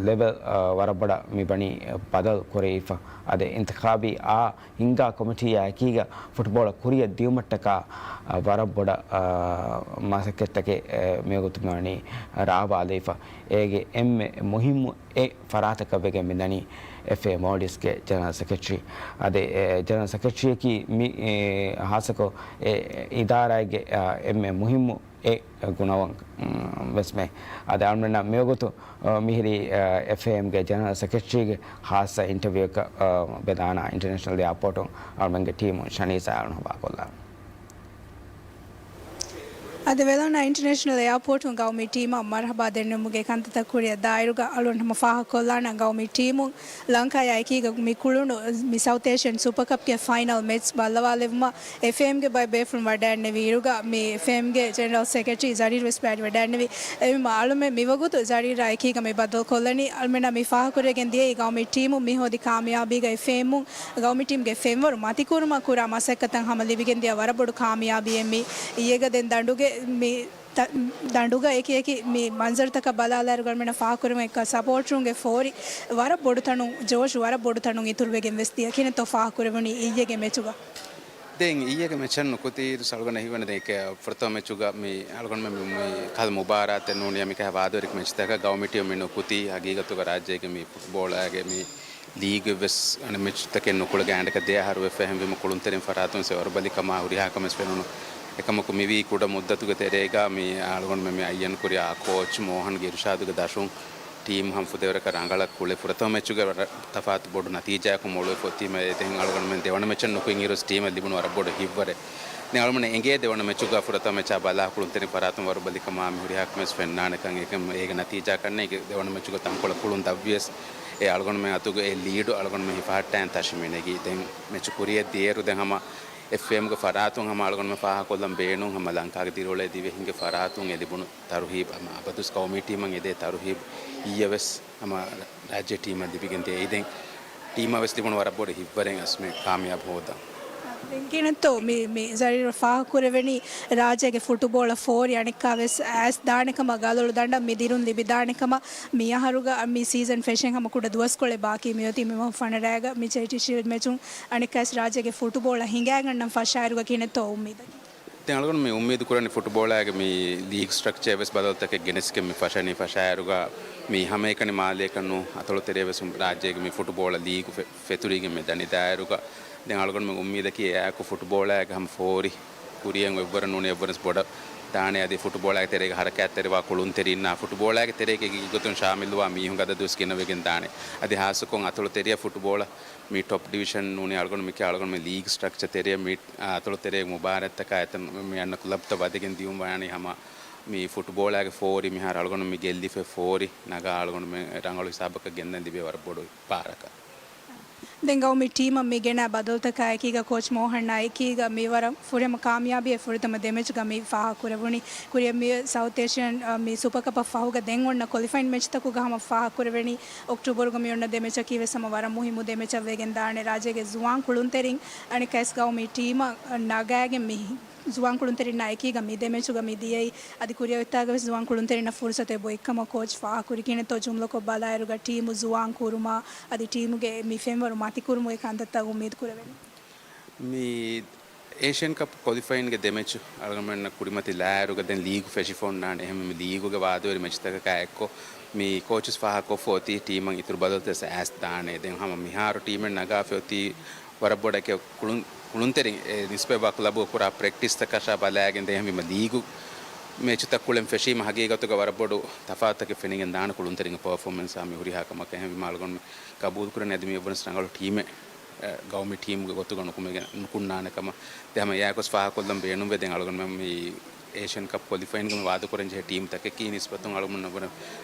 ލެވެލް، އާ، ވަރަށް ބޮޑަށް މި ވަނީ ބަދަލު ކުރެވިފަ. އަދި އިންތިޚާބީ އާ ހިންގާ ކޮމިޓީއާ އެކީގަ ފުޓްބޯޅަ ކުރިއަށް ދިޔުމަށްޓަކާ، އަ، ވަރަށް ބޮޑަށް، އަ، މަސައްކަތްތަކެއް، އެ، މިވަގުތު މިވަނީ ރާވާލެވިފަ. އޭގެ އެންމެ މުހިއްމު އެއް ފަރާތަކަށް ވެގެން މިދަނީ އެފްއޭ މޯލްޑިވްސްގެ ޖެނެރަލް ސެކްރެޓަރީ. އަދި އެ ޖެނެރަލް ސެކްރެޓަރީއަކީ މި، އެ، ހާއްސަކޮށް އެ އިދާރާއެއްގެ، އަ، އެންމެ މުހިއްމު އެ ގުނަވަން، މް، ވެސްމެ. އަދި އަޅުމެންނަށް މިވަގުތު، އަ، މިހިރީ، އަ، އެފްއޭއެމްގެ ޖެނެރަލް ސެކްރެޓަރީގެ ހާއްސަ އިންޓަވިއުއަކަށް، އަ، ވެލާނާ އިންޓަރނޭޝަނަލް އެއާޕޯޓުން އަޅުމެންގެ ޓީމުން ޝަނީސާ އަޅުން ހަވާކޮށްލާނަން. އަދި ވެލާނާ އިންޓަރނޭޝަނަލް އެއާޕޯޓުން ގައުމީ ޓީމަށް މަރުހަބާ ދެންނެވުމުގެ ކަންތައްތައް ކުރިއަށް ދާއިރުގަ އަޅުން ހަމަ ފާހަގަކޮށްލާނަން ގައުމީ ޓީމުން ލަންކާޔާ އެކީގަ މި ކުޅުނު މި ސައުތް އޭޝިއަން ސުޕަ ކަޕްގެ ފައިނަލް މެޗް ބައްލަވާލެވުމަށް އެފްއޭއެމްގެ ބައެއް ބޭފުޅުން ވަޑައިންނެވި އިރުގަ، މި އެފްއޭއެމްގެ ޖެނެރަލް ސެކްރެޓަރީ ޒަރީރް ވެސް ބައި ވަޑައިންނެވި. އެހެންވީމަ އަޅުމެން މިވަގުތު ޒަރީރާ އެކީގަ މި ބައްދަލުކޮށްލަނީ. އަޅުމެންނަށް މި ފާހަގަކުރެވިގެން ދިޔައީ ގައުމީ ޓީމު މި ހޯދި ކާމިޔާބީގައި ފެންވުން، ގައުމީ ޓީމްގެ ފެންވަރު މަތިކުރުމަށް ކުރާ މަސައްކަތަށް ހަމަ ލިބިގެން ދިޔަ ވަރަށް ބޮޑު ކާމިޔާބީއެއް މި. އިއްޔެގަ ދެން ދަނޑުގެ މި ތަ-، ދަނޑުގަ އެކި އެކި މި މަންޒަރުތަކަށް ބަލާލާއިރު އަޅުމެންނަށް ފާހަގަކުރެވުނީ ސަޕޯޓްރުންގެ ފޯރި ވަރަށް ބޮޑު ތަނުން، ޖޯޝް ވަރަށް ބޮޑު ތަނުން އިތުރުވެގެން ވެސް ދިޔަ. ކިހިނެއްތޯ ފާހަގަކުރެވުނީ އިއްޔެގެ މެޗުގަ؟ ދެން އިއްޔެގެ މެޗަށް ނުކުތީ އަޅުގަނޑަށް ހީވަނީ ދެން އެކެ ފުރަތަމަ މެޗުގަ މި އަޅުގަނޑުމެން މި، މި ކަހަލަ މުބާރާތެއް ނޫނިއްޔާ މިކަހަލަ ވާދަވެރި މެޗްތަކަށް ގައުމީ ޓީމު މި ނުކުތީ ހަގީގަތުގަ ރާއްޖޭގެ މި ފުޓްބޯޅައިގެ މި ލީގު ވެސް އަނެއް މެޗްތަކެއް ނުކުޅެގެން އަނެއްކާ ދެ އަހަރު ވެފަ. އެހެންވީމަ ކުޅުންތެރިން ފަރާތުން ވެސް އެ ވަރުބަލިކަމާ ހުރިހާ ކަމެއް ފެނުނު. އެކަމަކު މިވީ ކުޑަ މުއްދަތުގެ ތެރޭގަ މި އަޅުގަނޑުމެން މި އައްޔަން ކުރި އާ ކޯޗް މޯހަންގެ އިރުޝާދުގެ ދަށުން ޓީމް ހަމަ ފުދޭވަރަކަށް ރަނގަޅަށް ކުޅެ ފުރަތަމަ މެޗުގަ ވަރަށް ތަފާތު ބޮޑު ނަތީޖާއަކުން މޮޅުވެފަ އޮތީމަ ދެން އަޅުގަނޑުމެން ދެވަނަ މެޗަށް ނުކުތް އިރުސް ޓީމަށް ލިބުނު ވަރަށް ބޮޑު ހިތްވަރެއް. ދެން އަޅުގަނޑުމެން އެނގޭ ދެވަނަ މެޗުގަ ފުރަތަމަ މެޗާ ބަލާ ކުޅުންތެރިން ފަރާތުން ވަރުބަލިކަމާ މި ހުރިހާ ކަމެއް ފެންނާނެކަން. އެކަމަކު އޭގެ ނަތީޖާ ކަންނޭނގެ ދެވަނަ މެޗުގަ ތަންކޮޅެއް ކުޅުން ދަށްވިޔަސް އެ އަޅުގަނޑުމެން އަތުގަ އެ ލީޑު އަޅުގަނޑުމެން ހިފަހައްޓައިގެން ތަށި މިނެގީ. ދެން މެޗު ކުރިއަށް ދިޔައިރު ދެން ހަމަ އެފްއޭއެމްގެ ފަރާތުން ހަމަ އަޅުގަނޑުމެން ފާހަގަކޮށްލަން ބޭނުން ހަމަ ލަންކާގެ ދިރިއުޅޭ ދިވެހިންގެ ފަރާތުން އެ ލިބުނު ތަރުހީބު ހަމަ އަބަދުވެސް ގައުމީ ޓީމަށް އެދޭ ތަރުހީބު އިއްޔެ ވެސް ހަމަ ރާއްޖޭ ޓީމަށް ލިބިގެން ދިޔައީ. ދެން ޓީމަށް ވެސް ލިބުނު ވަރަށް ބޮޑު ހިތްވަރެއް އަސްމެ ކާމިޔާބު ހޯދަން. ދެން ކިހިނެއްތޯ މި، މި ޒަރީރު ފާހަގަކުރެވެނީ ރާއްޖޭގެ ފުޓުބޯޅަ ފޯރި އަނެއްކާވެސް އައިސް ދާނެކަމަށް، ގަލޮޅު ދަނޑަށް މި ދިރުން ލިބިދާނެކަމަށް. މި އަހަރުގަ މި ސީޒަން ފެށެން ހަމަ ކުޑަ ދުވަސްކޮޅެއް ބާކީ މިއޮތީ މި މަހު ފަނަރައިގަ މި ޗެރިޓީ ޝީލްޑް މެޗުން އަނެއްކާވެސް ރާއްޖޭގެ ފުޓުބޯޅަ ހިނގައިގަންނަން ފަށާއިރުގަ ކިހިނެއްތޯ އުއްމީދަކީ؟ ދެން އަޅުގަނޑު މި އުއްމީދު ކުރަނީ ފުޓުބޯޅައިގެ މި ލީގް ސްޓްރަކްޗަރ ވެސް ބަދަލުތަކެއް ގެނެސްގެން މި ފަށަނީ. ފަށާއިރުގަ މި ހަމައެކަނި މާލޭކަން ނޫން، އަތޮޅު ތެރޭ ވެސް ރާއްޖޭގެ މި ފުޓުބޯޅަ ލީގު ފެ-، ފެތުރީގެން މި ދަނިދާއިރުގަ ދެން އަޅުގަނޑު މި އުއްމީދަކީ އެއާއެކު ފުޓުބޯޅައިގެ ހަމަ ފޯރި ކުރިއަށް އެއްވަރަށް ނޫނީ އެއްވަރަސް ބޮޑަށް ދާނެ. އަދި ފުޓުބޯޅައިގެ ތެރޭގަ ހަރަކާތްތެރިވާ ކުޅުންތެރިންނާ ފުޓުބޯޅައިގެ ތެރޭގެ އެކީގަތުން ޝާމިލުވާ މީހުން ގަދަ ދުވަސް ގިނަވެގެން ދާނެ. އަދި ހާއްސަކޮށް އަތޮޅު ތެރެއަށް ފުޓުބޯޅަ މި ޓޮޕް ޑިވިޝަން ނޫނީ އަޅުގަނޑު މިކި އަޅުގަނޑު މި ލީގް ސްޓްރަކްޗަ ތެރެއަށް މި އަތޮޅު ތެރޭގެ މުބާރާތްތަކާ އެތަން މި އަންނަ ކްލަބްތައް ވަދެގެން ދިޔުން ވާނީ ހަމަ މި ފުޓުބޯޅައިގެ ފޯރި މިހާރު އަޅުގަނޑު މި ގެއްލިފައި ފޯރި ނަގާ އަޅުގަނޑު މި ރަނގަޅު ހިސާބަކަށް ގެންދަން ލިބޭ ވަރަށް ބޮޑު ބާރަކަށް. ދެން ގައުމީ ޓީމަށް މި ގެނައި ބަދަލުތަކާ އެކީގަ ކޯޗް މޯހަންނާ އެކީގަ މި ވަރަށް ފުރިހަމަ ކާމިޔާބީއެއް ފުރަތަމަ ދެ މެޗުގަ މި ފާހަގަކުރެވުނީ. ކުރިއަށް މި ސައުތް އޭޝިއަން، އަ، މި ސުޕަ ކަޕަށް ފަހުގަ ދެން އޮންނަ ކޮލިފައިން މެޗްތަކުގަ ހަމަ ފާހަގަކުރެވެނީ. އޮކްޓޫބަރުގަ މި އޮންނަ ދެ މެޗަކީ ވެސް ހަމަ ވަރަށް މުހިއްމު ދެ މެޗަށް ވެގެން ދާނެ. ރާއްޖޭގެ ޒުވާން ކުޅުންތެރިން އަނެއްކާވެސް ގައުމީ ޓީމަށް ނަގާގެން މި ޒުވާން ކުޅުންތެރިންނާ އެކީގަ މި ދެ މެޗުގަ މި ދިޔައީ. އަދި ކުރިއަށް އޮތްތާގަ ވެސް ޒުވާން ކުޅުންތެރިންނަށް ފުރުސަތެއް އޮތްކަމަށް ކޯޗް ފާހަގަކުރި. ކިހިނެއްތޯ ޖުމްލަކޮށް ބަލާއިރުގަ ޓީމު ޒުވާން ކުރުމާ އަދި ޓީމުގެ މި ފެންވަރު މަތިކުރުމުގެ ކަންތައްތައް އުއްމީދު ކުރެވެނީ. މި އޭޝިއަން ކަޕް ކޮލިފައިންގެ ދެ މެޗު އަޅުގަނޑުމެންނަށް ކުރިމަތިލާއިރުގަ ދެން ލީގު ފެށިފަ އޮންނާނެ. އެހެންވީމަ ލީގުގެ ވާދަވެރި މެޗްތަކަކާ އެއްކޮށް މި ކޯޗުސް ފާހަގަކޮށްފަ އޮތީ ޓީމަށް އިތުރު ބަދަލުތައް އައިސް ދާނެ. ދެން ހަމަ މިހާރު ޓީމެއް ނަގާފަ އޮތީ ވަރަށް ބޮޑަކަށް ކުޅުން، ކުޅުންތެރިން އެ ނިސްބަތްވާ ކްލަބުގަ ކުރާ ޕްރެކްޓިސްތަކަށާ ބަލާގެން ދެން ހަމަ ލީގު މެޗުތައް ކުޅެން ފެށީމަ ހަގީގަތުގަ ވަރަށް ބޮޑު ތަފާތުތަކެއް ފެނިގެން ދާނެ ކުޅުންތެރިންގެ ޕަރފޯމެންސާ މި ހުރިހާ ކަމަކަށް. އެހެންވީމަ އަޅުގަނޑު ގަބޫލުކުރަނީ އަދި މި އެއްވަރަސް ރަނގަޅު ޓީމެއް، އެ، ގައުމީ ޓީމުގެ ގޮތުގަ ނުކުމެގެން، ނުކުންނާނެ ކަމަށް. ދެން ހަމަ އެއާއެކުވެސް ފާހަގަކޮށްލަން ބޭނުންވޭ. ދެން އަޅުގަނޑުމެން މި އޭޝިއަން ކަޕް ކޮލިފައިންގަ މި ވާދަކުރަން ޖެހޭ ޓީމްތަކަކީ ނިސްބަތުން އަޅުގަނޑު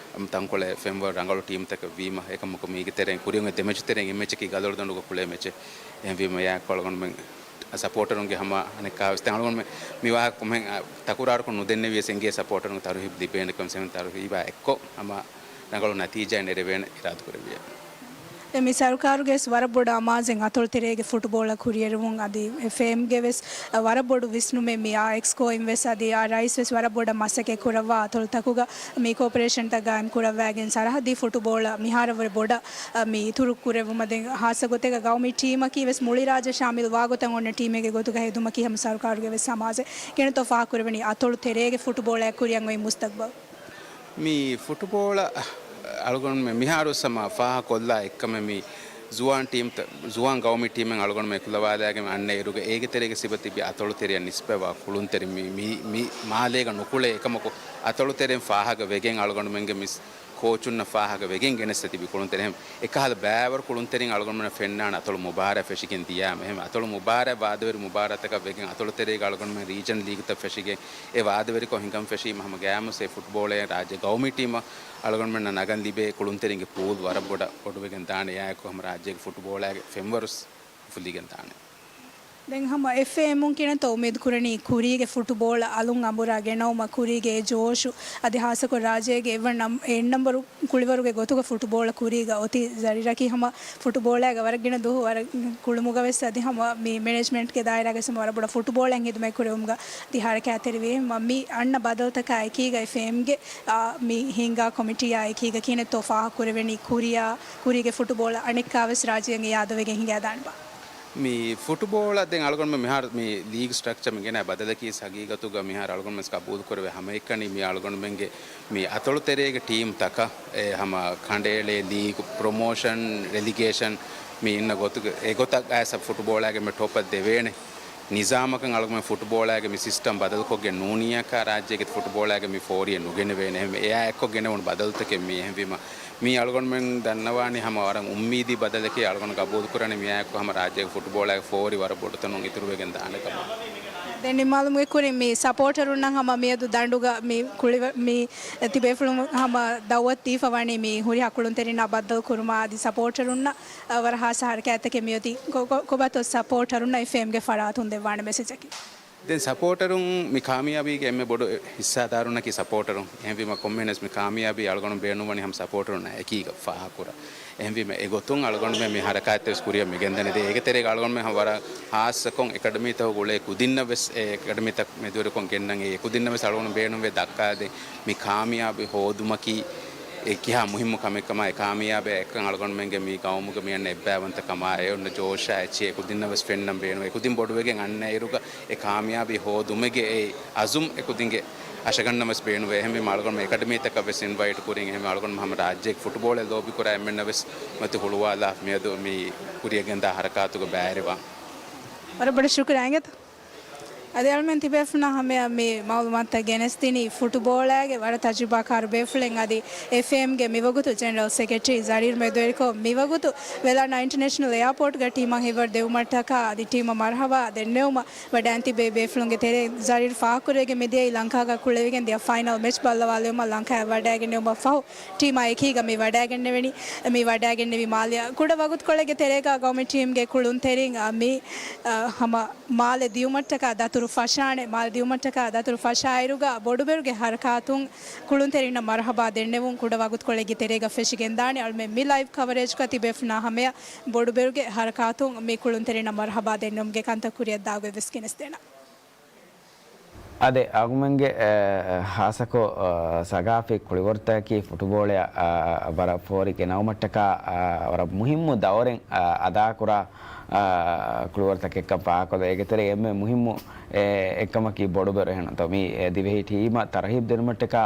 ތަންކޮޅެއް ފެންވަރު ރަނގަޅު ޓީމްތަކެއް ވީމަ، އެކަމަކު މީގެ ތެރެއިން ކުރިއަށް އޮތް ދެ މެޗު ތެރެއިން އެއް މެޗަކީ ގަލޮޅުދަނޑުގަ ކުޅޭ މެޗެއް. އެހެންވީމަ އެއާއެކު އަޅުގަނޑުމެން ސަޕޯޓަރުންގެ ހަމަ އަނެއްކާވެސް ދެން އަޅުގަނޑުމެން މި ވާހަކަ ކޮމެން ތަކުރާރުކޮށް ނުދެންނެވިޔަސް އެނގޭ ސަޕޯޓަރުންގެ ތަރުހީބު ލިބޭނެ ކަމަށް ސެމިން ތަރުހީބާ އެއްކޮށް ހަމަ ރަނގަޅު ނަތީޖާއެއް ނެރެވޭނެ އިރާދަކުރެއްވިޔާ. ދެން މި ސަރުކާރުގެ ވެސް ވަރަށް ބޮޑު އަމާޒެއް އަތޮޅު ތެރޭގެ ފުޓުބޯޅަ ކުރިއެރުވުން. އަދި އެފްއޭއެމްގެ ވެސް ވަރަށް ބޮޑު ވިސްނުމެއް މި އާ އެކްސްކޯއިން ވެސް އަދި އާ ރައީސް ވެސް ވަރަށް ބޮޑަށް މަސައްކަތް ކުރައްވާ އަތޮޅުތަކުގަ މި ކޯޕަރޭޝަންތައް ގާއިމް ކުރައްވާގެން ސަރަހައްދީ ފުޓުބޯޅަ މިހާރަށްވުރެ ބޮޑަށް މި އިތުރު ކުރެއްވުމަށް. ދެން ހާއްސަ ގޮތެއްގަ ގައުމީ ޓީމަކީ ވެސް މުޅި ރާއްޖެ ޝާމިލު ވާގޮތަށް އޮންނަ ޓީމެއްގެ ގޮތުގަ ހެދުމަކީ ހަމަ ސަރުކާރުގެ ވެސް އަމާޒެއް. ކިހިނެއްތޯ ފާހަގަކުރެވެނީ އަތޮޅު ތެރޭގެ ފުޓުބޯޅައަށް ކުރިއަށް އޮތް މުސްތަގްބަލް؟ މި ފުޓުބޯޅަ އަޅުގަނޑުމެން މިހާރު ހަމަ ފާހަގަކޮށްލާ އެއްކަމެއް މި ޒުވާން ޓީމްތައް، ޒުވާން ގައުމީ ޓީމެއް އަޅުގަނޑުމެން އެކުލަވާލާގެން އަންނަ އިރުގަ އޭގެ ތެރޭގަ ތިބި އަތޮޅު ތެރެއަށް ނިސްބަތްވާ ކުޅުންތެރިން މި، މި، މި މާލޭގަ ނުކުޅޭ. އެކަމަކު އަތޮޅު ތެރެއިން ފާހަގަ ވެގެން އަޅުގަނޑުމެންގެ މި ކޯޗުންނަށް ފާހަގަ ވެގެން ގެނެސް ތިބި ކުޅުންތެރިން އެކަހަލަ ބައިވަރު ކުޅުންތެރިން އަޅުގަނޑުމެންނަށް ފެންނާނެ އަތޮޅު މުބާރާތް ފެށިގެން ދިޔާމަ. އެހެން އަތޮޅު މުބާރާތް ވާދަވެރި މުބާރާތަކަށް ވެގެން އަތޮޅު ތެރޭގަ އަޅުގަނޑުމެން ރީޖަން ލީގުތައް ފެށިގެން އެ ވާދަވެރިކޮށް ހިނގަން ފެށީމަ ހަމަ ގައިމުސް އެ ފުޓްބޯޅައިން ރާއްޖޭ ގައުމީ ޓީމަށް އަޅުގަނޑުމެންނަށް ނަގަން ލިބޭ ކުޅުންތެރިންގެ ޕޫލް ވަރަށް ބޮޑަށް ބޮޑުވެގެން ދާނެ. އެއާއެކު ހަމަ ރާއްޖޭގެ ފުޓުބޯޅައިގެ ފެންވަރުސް އުފުލިގެން ދާނެ. ދެން ހަމަ އެފްއޭއެމުން ކިނެތޯ އުއްމީދު ކުރަނީ ކުރީގެ ފުޓުބޯޅަ އަލުން އަނބުރާ ގެނައުމަށް ކުރީގެ އެ ޖޯޝު އަދި ހާއްސަކޮށް ރާއްޖޭގެ އެއްވަނަ ނަމް-، އެއް ނަންބަރު ކުޅިވަރުގެ ގޮތުގަ ފުޓުބޯޅަ ކުރީގަ އޮތީ. ޒަރީރަކީ ހަމަ ފުޓުބޯޅައިގަ ވަރަށް ގިނަ ދުވަހު ވަރަށް ކުޅުމުގަ ވެސް އަދި ހަމަ މި މެނޭޖްމަންޓްގެ ދާއިރާގަ ވެސް ވަރަށް ބޮޑަށް ފުޓުބޯޅައިން ހިދުމަތް ކުރެވުމުގަ އަދި ހަރަކާތްތެރިވީ. މަ-، މި އަންނަ ބަދަލުތަކާ އެކީގަ އެފްއޭއެމްގެ، އާ، މި ހިންގާ ކޮމިޓީއާ އެކީގަ ކިހިނެއްތޯ ފާހަގަކުރެވެނީ ކުރިއާ، ކުރީގެ ފުޓުބޯޅަ އަނެއްކާވެސް ރާއްޖޭގެ އިއާދަވެގެން ހިނގައިދާނެބާ؟ މި ފުޓުބޯޅަ ދެން އަޅުގަނޑުމެން މިހާރު މި ލީގް ސްޓްރަކްޗަ މި ގެނައި ބަދަލަކީ ހަގީގަތުގަ މިހާރު އަޅުގަނޑުމެން ގަބޫލު ކުރެވޭ ހަމައެކަނި މި އަޅުގަނޑުމެންގެ މި އަތޮޅު ތެރޭގެ ޓީމްތަކަށް އެ ހަމަ ކަނޑައެޅޭ ލީގު ޕްރޮމޯޝަން، ރެލިގޭޝަން މި އިންނަ ގޮތުގެ އެގޮތަށް އައިސް ފުޓުބޯޅައިގެ މި ޓޮޕަށް ދެވޭނެ ނިޒާމަކަށް އަޅުގަނޑުމެން ފުޓުބޯޅައިގެ މި ސިސްޓަމް ބަދަލުކޮށްގެން ނޫނިއްޔާކާ ރާއްޖޭގެ ފުޓުބޯޅައިގެ މި ފޯރިއެއް ނުގެނެވޭނެ. އެހެންވެ އެއާ އެއްކޮށް ގެނެވުނު ބަދަލުތަކެއް މީ. އެހެންވީމަ މީ އަޅުގަނޑުމެން ދަންނަވާނީ ހަމަ ވަރަށް އުއްމީދީ ބަދަލެކޭ. އަޅުގަނޑު ގަބޫލު ކުރަނީ މިއާއެކު ހަމަ ރާއްޖޭގެ ފުޓުބޯޅައިގެ ފޯރި ވަރަށް ބޮޑުތަނުން އިތުރުވެގެން ދާނެ ކަމަށް. ދެން ނިންމާލުމުގެ ކުރިން މި ސަޕޯޓަރުންނަށް ހަމަ މިއަދު ދަނޑުގަ މި ކުޅިވަ-، މި ތިބޭފުޅުން ހަމަ ދައުވަތު ދީފަ ވަނީ މި ހުރިހާ ކުޅުންތެރިންނާ ބައްދަލު ކުރުމަށް އަދި ސަޕޯޓަރުންނަށް، އަ، ވަރަށް ހާއްސަ ހަރަކާތްތަކެއް މިއޮތީ. ކޮ-، ކޮ-، ކޮބާތޯ ސަޕޯޓަރުންނަށް އެފްއޭއެމްގެ ފަރާތުން ދެއްވާނެ މެސެޖަކީ؟ ދެން ސަޕޯޓަރުން މި ކާމިޔާބީގެ އެންމެ ބޮޑު ހިއްސާދާރުންނަކީ ސަޕޯޓަރުން. އެހެންވީމަ ކޮންމެހެންވެސް މި ކާމިޔާބީ އަޅުގަނޑު ބޭނުންވަނީ ހަމަ ސަޕޯޓަރުންނާ އެކީގަ ފާހަގަކުރަން. އެހެންވީމަ އެގޮތުން އަޅުގަނޑުމެން މި ހަރަކާތްތައް ވެސް ކުރިއަށް މި ގެންދަނީ. ދެން އޭގެ ތެރޭގަ އަޅުގަނޑުމެން ހަމަ ވަރަށް ހާއްސަކޮށް އެކަޑަމީތަކުގަ އުޅޭ ކުދިންނަށް ވެސް އެ އެކަޑަމީތައް މެދުވެރިކޮށް ގެންނަން އެ ކުދިންނަށް ވެސް އަޅުގަނޑު ބޭނުންވޭ ދައްކާދޭ މި ކާމިޔާބީ ހޯދުމަކީ އެ ކިހާ މުހިއްމު ކަމެއް ކަމާ އެ ކާމިޔާބެއް އެކަން އަޅުގަނޑުމެންގެ މި ގައުމުގެ މި އަންނަ އެއްބައިވަންތަކަމާ އެ އޮންނަ ޖޯޝާ އެއްޗެއް އެކުދިންނަށް ވެސް ފެންނަން ބޭނުން. އެކުދިން ބޮޑުވެގެން އަންނަ އިރުގަ އެ ކާމިޔާބީ ހޯދުމެގެ އެ އަޒުމް އެކުދިންގެ އަށަގަންނަށް ވެސް ބޭނުންވޭ. އެހެންވީމަ އަޅުގަނޑުމެން އެކަޑަމީތަކަށް ވެސް އިންވައިޓް ކުރިން، އެހެންވީމަ އަޅުގަނޑު ހަމަ ރާއްޖޭގެ ފުޓުބޯޅަ ލޯބިކުރާ އެންމެންނަށް ވެސް މަތި ހުޅުވާލާ މިއަދު މި ކުރިޔަށް ގެންދާ ހަރަކާތުގަ ބައިވެރިވާން. ވަރަށް ބޮޑަށް ޝުކުރިއްޔާ އިނގޭތޯ. އަދި އަޅުމެން ތިބޭފުޅުންނާ ހަމަޔަށް މި މައުލޫމާތުތައް ގެނެސްދިނީ ފުޓުބޯޅައިގެ ވަރަށް ތަޖުރިބާކާރު ބޭފުޅެއް އަދި އެފްއޭއެމްގެ މިވަގުތު ޖެނެރަލް ސެކްރެޓަރީ ޒަރީރު މެދުވެރިކޮށް، މިވަގުތު ވެލާނާ އިންޓަރނޭޝަނަލް އެއާޕޯޓްގަ ޓީމަށް ހިތްވަރު ދެވުމަށްޓަކާ އަދި ޓީމަށް މަރުހަބާ ދެންނެވުމަށް ވަޑައިން ތިބޭ ބޭފުޅުންގެ ތެރެއިން ޒަރީރު ފާހަގަކުރެވިގެން މިދިޔައީ ލަންކާގަ ކުޅެވިގެން ދިޔަ ފައިނަލް މެޗް ބައްލަވާލެވުމަށް ލަންކާއަށް ވަޑައިގެންނެވުމަށް ފަހު، ޓީމާ އެކީގަ މި ވަޑައިގެންނެވެނީ. މި ވަޑައިގެންނެވި މާލެއަށް ކުޑަ ވަގުތުކޮޅެއްގެ ތެރޭގަ ގައުމީ ޓީމްގެ ކުޅުންތެރިން، އަ، މި، އަ، ހަމަ މާލެ ދިޔުމަށްޓަކާ ދަތުރު ފަށާނެ، މާލެ ދިޔުމަށްޓަކާ ދަތުރު ފަށާ އިރުގަ ބޮޑުބެރުގެ ހަރަކާތުން ކުޅުންތެރިންނަށް މަރުހަބާ ދެންނެވުން ކުޑަ ވަގުތުކޮޅެއްގެ ތެރޭގަ ފެށިގެންދާނެ. އަޅުމެން މި ލައިވް ކަވަރޭޖްގަ ތިބޭފުޅުންނާ ހަމަޔަށް ބޮޑުބެރުގެ ހަރަކާތުން މި ކުޅުންތެރިންނަށް މަރުހަބާ ދެންނެވުމުގެ ކަންތައް ކުރިއަށްދާގޮތް ވެސް ގެނެސްދޭނަން. އާދެ، އަޅުގަނޑުމެންގެ، އަ، ހާއްސަކޮށް، އަ، ސަގާފީ ކުޅިވަރުތަކަކީ ފުޓުބޯޅައަށް، އަ، ވަރަށް ފޯރި ގެނައުމަށްޓަކާ، އަ، ވަރަށް މުހިއްމު ދައުރެއް، އަ، އަދާކުރާ، އަ، ކުޅިވަރުތަކެއްކަން ފާހަގަކޮށްލަ. އޭގެ ތެރޭ އެންމެ މުހިއްމު އެ، އެއްކަމަކީ ބޮޑުބެރު. އެހެން އޮތޯ މި، އެ، ދިވެހި ޓީމަށް ތަރހީބް ދިނުމަށްޓަކާ،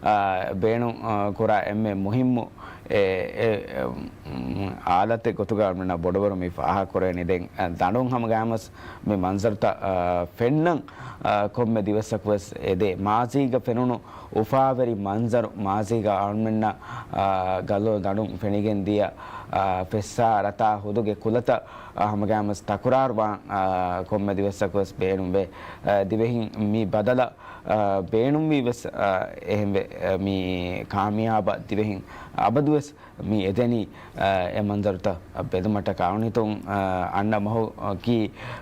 އަ، ބޭނުން، އަ، ކުރާ އެންމެ މުހިއްމު އެ، އެ، އެ، އު، އާލަތެއް ގޮތުގަ މިންނަ ބޮޑުބެރު މި ފާހަގަކުރެވެނީ. ދެން، އަ، ދަނޑުން ހަމަގައިމުވެސް މި މަންޒަރުތައް، އަ، ފެންނަން، އަ، ކޮންމެ ދިވެއްސަކުވެސް އެދޭ. މާޒީގަ ފެނުނު އުފާވެރި މަންޒަރު، މާޒީގަ އަޅުމެންނަށް، އާ، ގަލޮ ދަނޑުން ފެނިގެން ދިޔަ، އާ، ފެއްސާ ރަތާ ހުދުގެ ކުލަތައް، އާ، ހަމަގައިމުވެސް ތަކުރާރުވާން، އާ، ކޮންމެ ދިވެއްސަކުވެސް ބޭނުންވޭ. އާ، ދިވެހިން މި ބަދަލަށް، އާ، ބޭނުންވީ ވެސް، އާ، އެހެންވެ. އާ، މި ކާމިޔާބަށް ދިވެހިން އަބަދުވެސް މި އެދެނީ، އާ، އެ މަންޒަރުތައް ބެލުމަށްޓަކާ. އަޅުގަނޑު ހިތުން، އާ، އަންނަ މަހު، އާ، ކީ،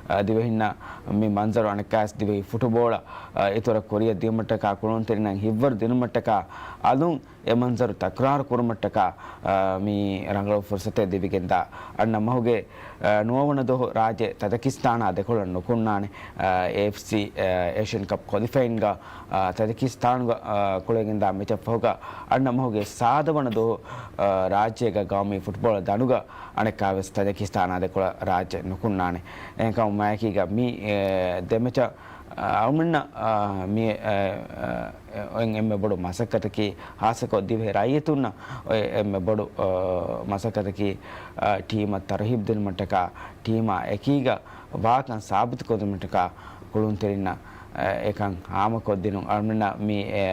އާ، ދިވެހިންނަށް މި މަންޒަރު އަނެއްކާވެސް ދިވެހި ފުޓުބޯޅަ، އާ، އިތުރަށް ކުރިއަށް ދިޔުމަށްޓަކާ، ކުޅުންތެރިންނަށް ހިތްވަރު ދިނުމަށްޓަކާ، އަލުން އެ މަންޒަރު ތަކުރާރު ކުރުމަށްޓަކާ، އާ، މި ރަނގަޅު ފުރުސަތެއް ލިބިގެންދާ. އަންނަ މަހުގެ، އާ، ނުވަވަނަ ދުވަހު ރާއްޖެ ތަޖިކިސްތާނާ ދެކޮޅަށް ނުކުންނާނެ، އާ، އޭއެފްސީ، އާ، އޭޝިއަން ކަޕް ކޮލިފައިންގ، އާ، ތަޖިކިސްތާނުގަ، އާ، ކުޅެވިގެންދާ މެޗަށްފަހުގަ އަންނަ މަހުގެ ސާދަވަނަ ދުވަހު، އާ، ރާއްޖޭގަ ގައުމީ ފުޓްބޯޅަ ދަނޑުގަ އަނެއްކާވެސް ތަޖިކިސްތާނާ ދެކޮޅަށް ރާއްޖެ ނުކުންނާނެ. އެހެންކަމުން މާއެކީގަ މި، އެ، ދެމެޗަށް، އާ، އަޅުމެންނަށް، އާ، މި، އެ، އެ، އޮތް އެންމެ ބޮޑު މަސައްކަތަކީ، ހާއްސަކޮށް ދިވެހި ރައްޔިތުންނަށް އޮތް އެންމެ ބޮޑު، އާ، މަސައްކަތަކީ، އާ، ޓީމަށް ތަރުހީބް ދިނުމަށްޓަކާ، ޓީމާ އެކީގަ ވާކަން ސާބިތުކޮށްދިނުމަށްޓަކާ ކުޅުންތެރިންނަށް، އެކަން ހާމަކޮށްދިނުން. އަޅުމެންނަށް މި، އެ،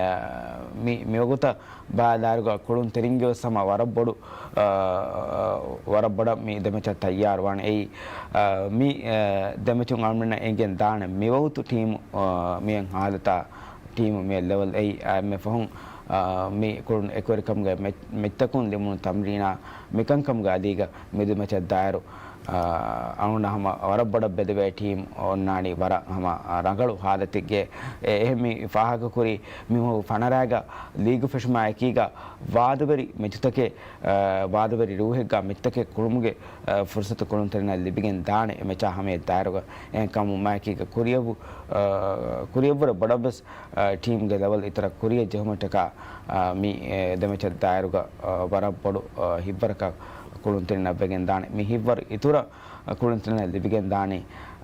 މި، މިވަގުތަށް ބަލާލާއިރުގަ ކުޅުންތެރިންގެވެސް ހަމަ ވަރަށް ބޮޑު، އަ، ވަރަށް ބޮޑަށް މި ދެމެޗަށް ތައްޔާރުވާނެ. އެއީ، އަ، މި، އަ، ދެމެޗުން އަޅުމެންނަށް އެނގެން ދާނެ މިވަގުތު ޓީމު، އަ، މިއަށް ހާލަތާ ޓީމު މިއަށް ލެވެލް އެއީ، އަ، އެންމެ ފަހުން، އަ، މި ކުޅުން އެކުވެރިކަމުގެ މެޗް، މެޗްތަކުން ލިބުނު ތަމްރީނާ މިކަންކަމުގެ އަލީގަ މި ދެމެޗަށް ދާއިރު، އަ، އަޅުގަނޑަށް ހަމަ ވަރަށް ބޮޑަށް ބެލެވޭ ޓީމް އޮންނާނީ ވަރަށް ހަމަ، އަ، ރަނގަޅު ހާލަތެއްގެ. އެ، އެހެން މި ފާހަގަކުރީ މި މަހު ފަނަރައިގަ ލީގު ފެށުމާ އެކީގަ ވާދަވެރި މެޗުތަކެއް، އަ، ވާދަވެރި ރޫހެއްގަ މެޗުތަކެއް ކުޅުމުގެ، އަ، ފުރުސަތު ކުޅުންތެރިންނަށް ލިބިގެން ދާނެ އެ މެޗާ ހަމަޔަށް ދާއިރުގަ. އެހެންކަމުން މާއެކީގަ ކުރިއަށްވު، އަ، ކުރިއަށްވުރެ ބޮޑަށްވެސް، އަ، ޓީމްގެ ލެވެލް އިތުރަށް ކުރިއަށް ޖެހުމަށްޓަކާ، އަ، މި، އެ، ދެމެޗަށް ދާއިރުގަ، އަ، ވަރަށް ބޮޑު، އަ، ހިތްވަރަކަށް ކުޅުންތެރިންނަށް ވެގެން ދާނެ. މި ހިތްވަރު އިތުރަށް ކުޅުންތެރިންނަށް ލިބިގެން ދާނީ،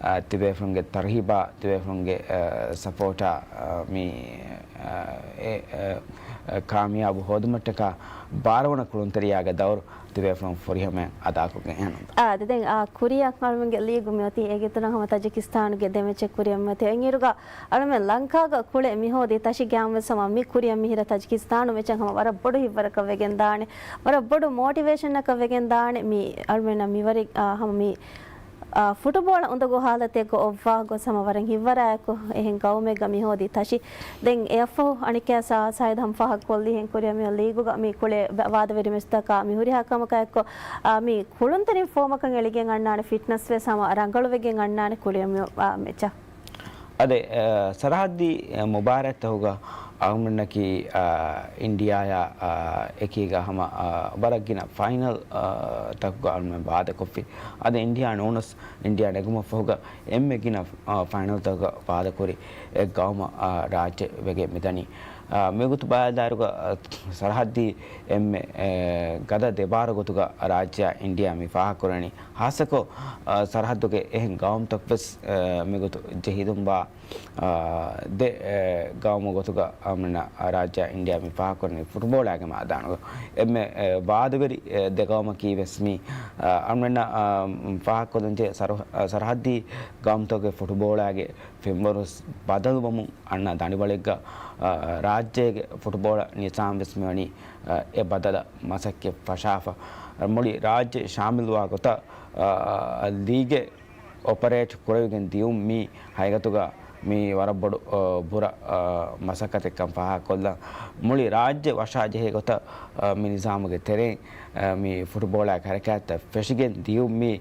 އަ، ތިބޭފުޅުންގެ ތަރުހީބާ، ތިބޭފުޅުންގެ، އަ، ސަޕޯޓާ، އަ، މި، އަ، އެ، އަ، އަ، ކާމިޔާބު ހޯދުމަށްޓަކާ ބާރަވަނަ ކުޅުންތެރިޔާގެ ދައުރު ތިބޭފުޅުން ފުރިހަމައިން އަދާކޮށްގެން އެހެން. އާ، ދެ-، ދެން، އާ، ކުރިއަށް އަޅުމެންގެ ލީގު މިއޮތީ އޭގެ އިތުރަށް ހަމަ ތަޖިކިސްތާނުގެ ދެ މެޗެއް ކުރިއަށް މިއޮތީ. އެއިން އިރުގަ އަޅުމެން ލަންކާގަ ކުޅެ މިހޯދި ތަށި ގައިމުވެސް ހަމަ މި ކުރިއަށް މިހިރަ ތަޖިކިސްތާނު މެޗަށް ހަމަ ވަރަށް ބޮޑު ހިތްވަރަކަށް ވެގެން ދާނެ. ވަރަށް ބޮޑު މޯޓިވޭޝަނަކަށް ވެގެން ދާނެ. މި އަޅުމެންނަށް މިވަރެއް، އާ، ހަމަ މި، އާ، ފުޓުބޯޅަ އުނދަގޫ ހާލަތެއްގަ އޮއްވާ ގޮސް ހަމަ ވަރަށް ހިތްވަރާއެކު އެހެން ގައުމެއްގަ މިހޯދި ތަށި. ދެން އެއަށްފަހު އަނެއްކާ ސާ-، ސާހިދު ހަމަ ފާހަގަކޮށްލީ ހެން ކުރިއަށް މިއޮތް ލީގުގަ މި ކުޅޭ ވާ-، ވާދަވެރި މެޗުތަކާ މި ހުރިހާ ކަމަކާ އެއްކޮށް، އާ، މި ކުޅުންތެރިން ފޯމަކަށް އެޅިގެން އަންނާނެ ފިޓްނަސް ވެސް ހަމަ ރަނގަޅުވެގެން އަންނާނެ ކުރިއަށް މި އޮ-، އާ، މެޗަށް. އަދެ، އަ، ސަރަހައްދީ، އަ، މުބާރާތްތަކުގަ އަޅުމެންނަކީ، އަ، އިންޑިއާއާ، އަ، އެކީގަ ހަމަ، އަ، ވަރަށް ގިނަ ފައިނަލް، އަ، ތަކުގަ އަޅުމެން ވާދަކޮށްފި. އަދި އިންޑިއާ ނޫނަސް އިންޑިއާ ނެގުމަށްފަހުގަ އެންމެ ގިނަ، އަ، ފައިނަލްތަކުގަ ވާދަކުރި އެއް ގައުމަށް، އަ، ރާއްޖެ ވެގެން މިދަނީ. މިގޮތު ބައިދާރުގަ ސަރަހައްދީ އެންމެ ގަދަ ދެބާރު ގޮތުގަ ރާއްޖެއާ އިންޑިއާ މި ފާހަގަކުރަނީ. ހާއްސަކޮށް، ސަރަހައްދުގެ އެހެން ގައުމުތަކުވެސް މިގޮތު ޖެހިލުންވާ ދެ ގައުމު ގޮތުގަ އަމިން ރާއްޖެއާ އިންޑިއާ މި ފާހަގަކުރަނީ ފުޓްބޯޅައިގެ މައިދާނުގަ. އެންމެ ވާދަވެރި ދެ ގައުމަކީ ވެސް މި އަމިން ފާހަގަކޮށްލަންޖެހޭ ސަރަހައްދީ ގައުމުތަކުގެ ފުޓްބޯޅައިގެ ފެންވަރު ބަދަލުވަމުން އަންނަ ދަނޑިވަޅެއްގަ، ރާއްޖޭގެ ފުޓްބޯޅަ ނިޒާމް ވެސް މިވަނީ، އެ ބަދަލަށް މަސައްކަތް ފަށާފަ. މުޅި ރާއްޖެ ޝާމިލްވާ ގޮތަށް، ލީގެއް އޮޕަރޭޓް ކުރެވިގެން ދިޔުން މީ ހަގީގަތުގަ މީ ވަރަށް ބޮޑު، ބުރަ، މަސައްކަތެއްކަން ފާހަގަކޮށްލަން. މުޅި ރާއްޖެ ވަށާ ޖެހޭ ގޮތަށް، މި ނިޒާމުގެ ތެރެއިން، މި ފުޓްބޯޅައިގެ ހަރަކާތްތައް ފެށިގެން ދިޔުން މީ،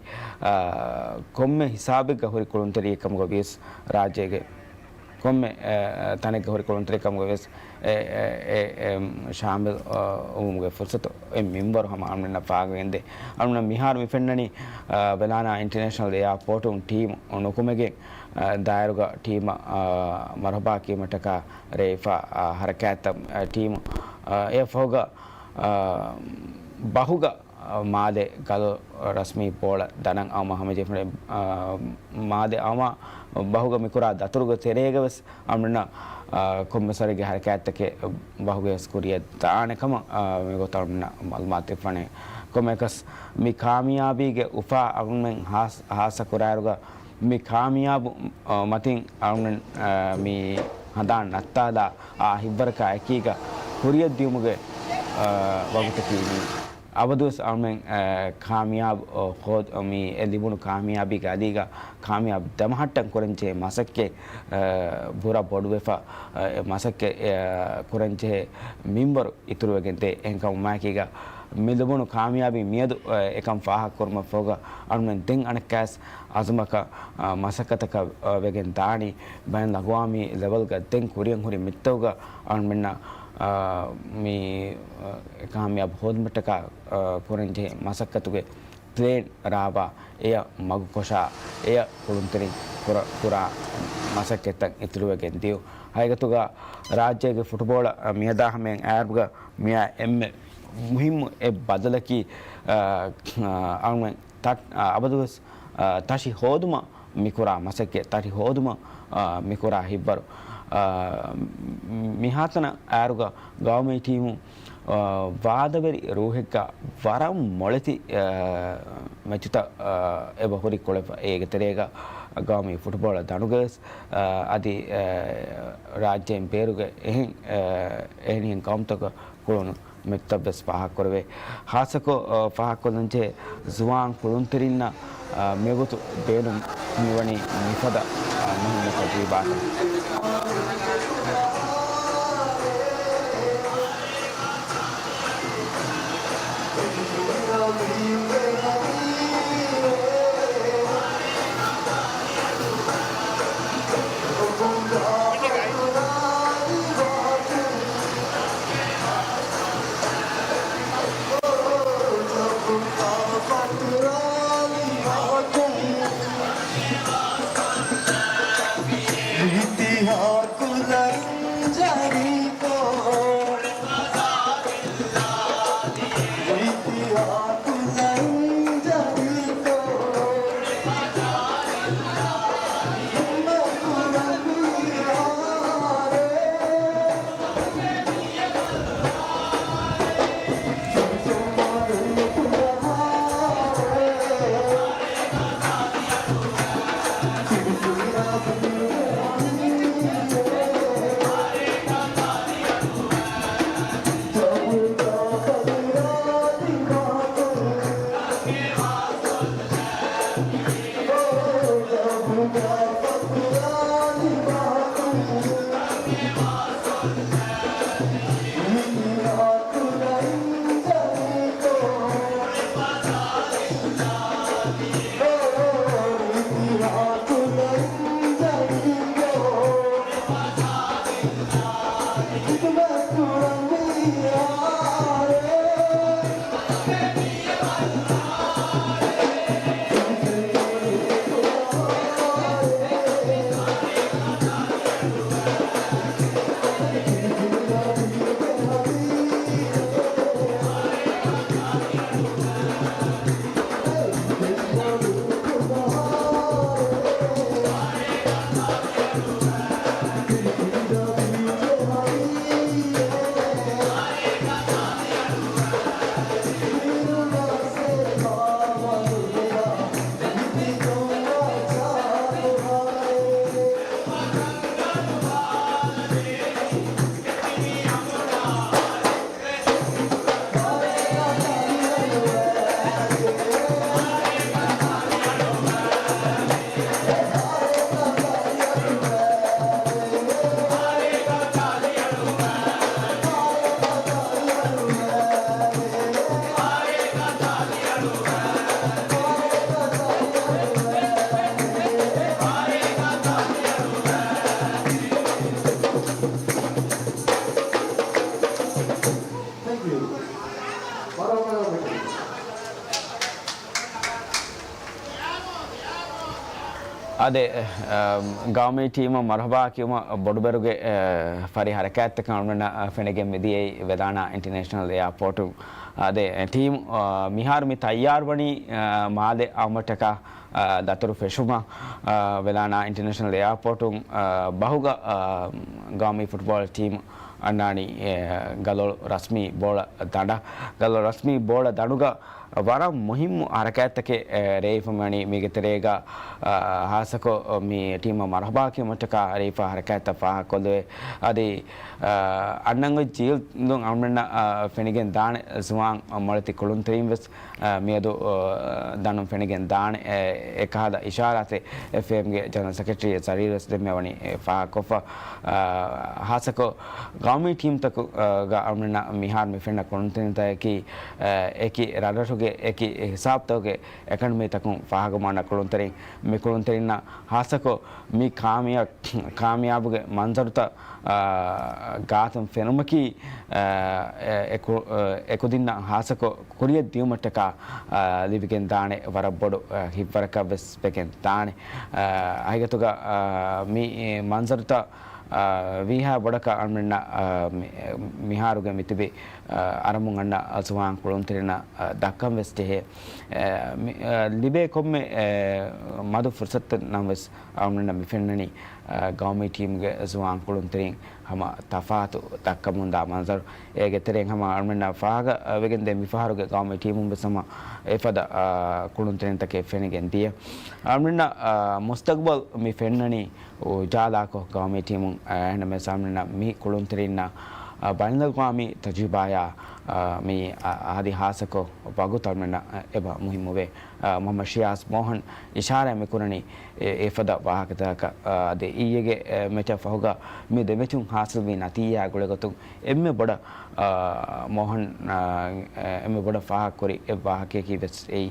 ކޮންމެ ހިސާބެއްގަ ހުރި ކުޅުންތެރިއެއްކަމުގަ ވިޔަސް ރާއްޖޭގެ ކޮންމެ، އެ، ތަނެއްގަ ހުރި ކުޅުންތެރިކަމުގަ ވެސް އެ، އެ، އެ، އެ، ޝާމިލް، އަ، ވުމުގެ ފުރުސަތު އެ މިންވަރު ހަމަ އަޅުގަނޑަށް ފާހަގަވެގެންދޭ. އަޅުގަނޑަށް މިހާރު މި ފެންނަނީ، އަ، ވެލާނާ އިންޓަރނޭޝަނަލް އެއާޕޯޓުން ޓީމު ނުކުމެގެން، އަ، ދާއިރުގަ ޓީމަށް، އަ، މަރުހަބާ ކީމަށްޓަކާ ރޭވިފަ، އަ، ހަރަކާތްތައް، އަ، ޓީމު، އަ، އެ ފަހުގަ، އަ، ބަހުގަ މާލެ ގަލޮ ރަސްމީ ބޯޅަ ދަނަށް އައުމަށް ހަމަޖެހިފަ، މާލެ އައުމާ ބަހުގަ މިކުރާ ދަތުރުގެ ތެރޭގަ ވެސް އަމިން، ކޮންމެސް ވަރެއްގެ ހަރަކާތްތަކެއް ބަހުގެ ވެސް ކުރިއަށް ދާނެ ކަމަށް މިގޮތަށް އަމިން މައުލޫމާތު ދެއްވަނީ. ކޮންމެއަކަސް މި ކާމިޔާބީގެ އުފާ އަޅުގަނޑުމެން ހާސް، ހާއްސަ ކުރާއިރުގަ މި ކާމިޔާބު، އަ، މަތިން އަޅުގަނޑު، އަ، މި ހަނދާން ނައްތާލާ އާ ހިތްވަރަކާ އެކީގަ ކުރިއަށް ދިޔުމުގެ، އަ، ވަގުތަކީ މީ. އަބަދުވެސް އަޅުގަނޑުމެން، އަ، ކާމިޔާބު، އަ، ހޯދ-، މި އެ ލިބުނު ކާމިޔާބީގެ އަލީގަ ކާމިޔާބު ދަމަހައްޓަން ކުރަންޖެހޭ މަސައްކަތް، އަ، ބުރަ ބޮޑުވެފަ، އަ، އެ މަސައްކަތް، އަ، ކުރަންޖެހޭ މިންވަރު އިތުރުވެގެންދޭ. އެހެންކަމުން މާކީގަ މި ލިބުނު ކާމިޔާބީ މިއަދު، އެ، އެކަން ފާހަގަކުރުމަށްފަހުގަ އަޅުގަނޑުމެން ދެން އަނެއްކާވެސް އަޒުމަކަށް، އަ، މަސައްކަތަކަށް، އަ، ވެގެން ދާނީ ބައިނަލްއަގްވާމީ ލެވެލްގަ ދެން ކުރިއަށް ހުރި މިތަކުގަ އަޅުގަނޑުމެންނަށް، އަ، މި، އަ، ކާމިޔާބު ހޯދުމަށްޓަކާ، އަ، ކުރަންޖެހޭ މަސައްކަތުގެ ޕްލޭން ރާވާ، އެޔަށް މަގުކޮށާ، އެޔަށް ކުޅުންތެރިން ކުރާ، ކުރާ މަސައްކަތްތައް އިތުރުވެގެން ދިޔުން. ހަގީގަތުގަ ރާއްޖޭގެ ފުޓްބޯޅަ މިއަދާ ހަމަޔަށް އައިއިރުގަ މިއާ އެންމެ މުހިއްމު އެއް ބަދަލަކީ، އަ، އަ، އަޅުގަނޑުމެން ތަ-، އަ، އަބަދުވެސް، އަ، ތަށި ހޯދުމަށް މިކުރާ މަސައްކަތް، ތަށި ހޯދުމަށް، އަ، މިކުރާ ހިތްވަރު، އަ، މިހާތަނަށް އައިރުގަ ގައުމީ ޓީމު، އަ، ވާދަވެރި ރޫހެއްގަ ވަރަށް މޮޅެތި، އަ، މެޗުތައް، އަ، އެބަ ހުރި ކުޅެފަ. އޭގެ ތެރޭގަ ގައުމީ ފުޓްބޯޅަ ދަނޑުގަވެސް، އަ، އަދި، އަ، ރާއްޖޭން ބޭރުގެ އެހެން، އަ، އެހެނިހެން ގައުމުތަކަށް ކުޅުނު މެޗުތައްވެސް ފާހަގަކުރެވޭ. ހާއްސަކޮށް، އަ، ފާހަގަކޮށްލަންޖެހޭ ޒުވާން ކުޅުންތެރިންނަށް، އަ، މިވަގުތު ބޭނުން މިވަނީ މިފަދަ، އަ، މުހިންމު ތަޖުރިބާތައް. އާދެ، އަ، ގައުމީ ޓީމަށް މަރުހަބާ ކިޔުމަށް ބޮޑުބެރުގެ، އަ، ފަރި ހަރަކާތްތަކަށް އަޅުގަނޑަށް ފެނިގެން މިދިޔައީ ވެލާނާ އިންޓަރނޭޝަނަލް އެއާޕޯޓު. އާދެ، ޓީމް، އަ، މިހާރު މި ތައްޔާރުވަނީ، އަ، މާލެ އައުމަށްޓަކާ، އަ، ދަތުރު ފެށުމަށް، އަ، ވެލާނާ އިންޓަރނޭޝަނަލް އެއާޕޯޓުން، އަ، ބަހުގަ، އަ، ގައުމީ ފުޓްބޯޅަ ޓީމް އަންނާނީ، އެ، ގަލޮޅު ރަސްމީ ބޯޅަ ދަނޑަށް. ގަލޮޅު ރަސްމީ ބޯޅަ ދަނޑުގަ ވަރަށް މުހިއްމު ހަރަކާތްތަކެއް، އެ، ރޭވިފަ މިވަނީ. މީގެ ތެރޭގަ، އަ، ހާއްސަކޮށް މި ޓީމަށް މަރުހަބާ ކިޔުމަށްޓަކާ ރޭވިފަ ހަރަކާތްތައް ފާހަގަކޮށްލެވޭ. އަދި، އަ، އަންނަން އޮތް ޖީލް ދުން އަޅުމެންނަށް، އަ، ފެނިގެން ދާނެ ޒުވާން މޮޅެތި ކުޅުންތެރިން ވެސް، އަ، މިއަދު، އަ، ދަނޑުން ފެނިގެން ދާނެ، އެ، އެކަހަލަ އިޝާރާތެއް އެފްއޭއެމްގެ ޖެނެރަލް ސެކްރެޓަރީ ޒަރީރު ވެސް ދެންމެވަނީ، އެ، ފާހަގަކޮށްފަ. އަ، ހާއްސަކޮށް ގައުމީ ޓީމްތަކުގަ އަޅުމެންނަށް މިހާރު މި ފެންނަ ކުޅުންތެރިންތަކަކީ، އެ، އެކި ރަށްރަށުގެ އެކި ހިސާބުތަކުގެ އެކަޑަމީތަކުން ފާހަގަވާނެ ކުޅުންތެރިން. މި ކުޅުންތެރިންނަށް ހާއްސަކޮށް މި ކާމިޔާ-، ކާމިޔާބުގެ މަންޒަރުތައް، އާ، ގާތުން ފެނުމަކީ، އާ، އެ-، އެކު-، އާ، އެކުދިންނަށް ހާއްސަކޮށް ކުރިއަށް ދިއުމަށްޓަކާ، އާ، ލިބިގެން ދާނެ ވަރަށް ބޮޑު، އާ، ހިތްވަރަކަށް ވެސް ވެގެން ދާނެ. އާ، ހަގީގަތުގަ، އާ، މި މަންޒަރުތައް، އާ، ވީހާ ބޮޑަކަށް އަޅުމެންނަށް، އާ، މި-، މިހާރުގެ މިތިބި، އާ، އަރަމުން އަންނަ ޒުވާން ކުޅުންތެރިންނަށް، އާ، ދައްކަން ވެސް ޖެހޭ. އާ، މި-، އާ، ލިބޭ ކޮންމެ، އާ، މަދު ފުރުސަތެއް ނަމަވެސް އަޅުގަނޑަށް މި ފެންނަނީ، އާ، ގައުމީ ޓީމުގެ ޒުވާން ކުޅުންތެރިން ހަމަ ތަފާތު ދައްކަމުންދާ މަންޒަރު. އޭގެ ތެރެއިން ހަމަ އަޅުގަނޑަށް ފާހަގަ، އާ، ވެގެންދޭ މިފަހަރުގެ ގައުމީ ޓީމުން ވެސް ހަމަ އެފަދަ، އާ، ކުޅުންތެރިންތަކެއް ފެނިގެން ދިޔަ. އަޅުގަނޑަށް، އާ، މުސްތަގްބަލް މި ފެންނަނީ އުޖާލާކޮށް ގައުމީ ޓީމުން، އާ، އެހެންނަމަވެސް އަޅުގަނޑަށް މި ކުޅުންތެރިންނަށް، އާ، ބައިނަލްއަގްވާމީ ތަޖުރިބާޔާ، އާ، މި، އާ، އަދި ހާއްސަކޮށް ވަގުތު އަޅުގަނޑަށް، އާ، އެބަ މުހިއްމުވޭ. އާ، މުހައްމަދު ޝިޔާޒް މޯހަން އިޝާރާތް މިކުރަނީ އެ-، އެފަދަ ވާހަކަތަކަކަށް. އާ، އަދި އިއްޔެގެ، އެ، މެޗަށް ފަހުގަ މި ދެމެޗުން ހާސިލްވި ނަތީޖާ ގުޅޭގޮތުން އެންމެ ބޮޑަށް، އާ، މޯހަން، އާ، އެންމެ ބޮޑަށް ފާހަގަކުރި އެއް ވާހަކަޔަކީ ވެސް އެއީ،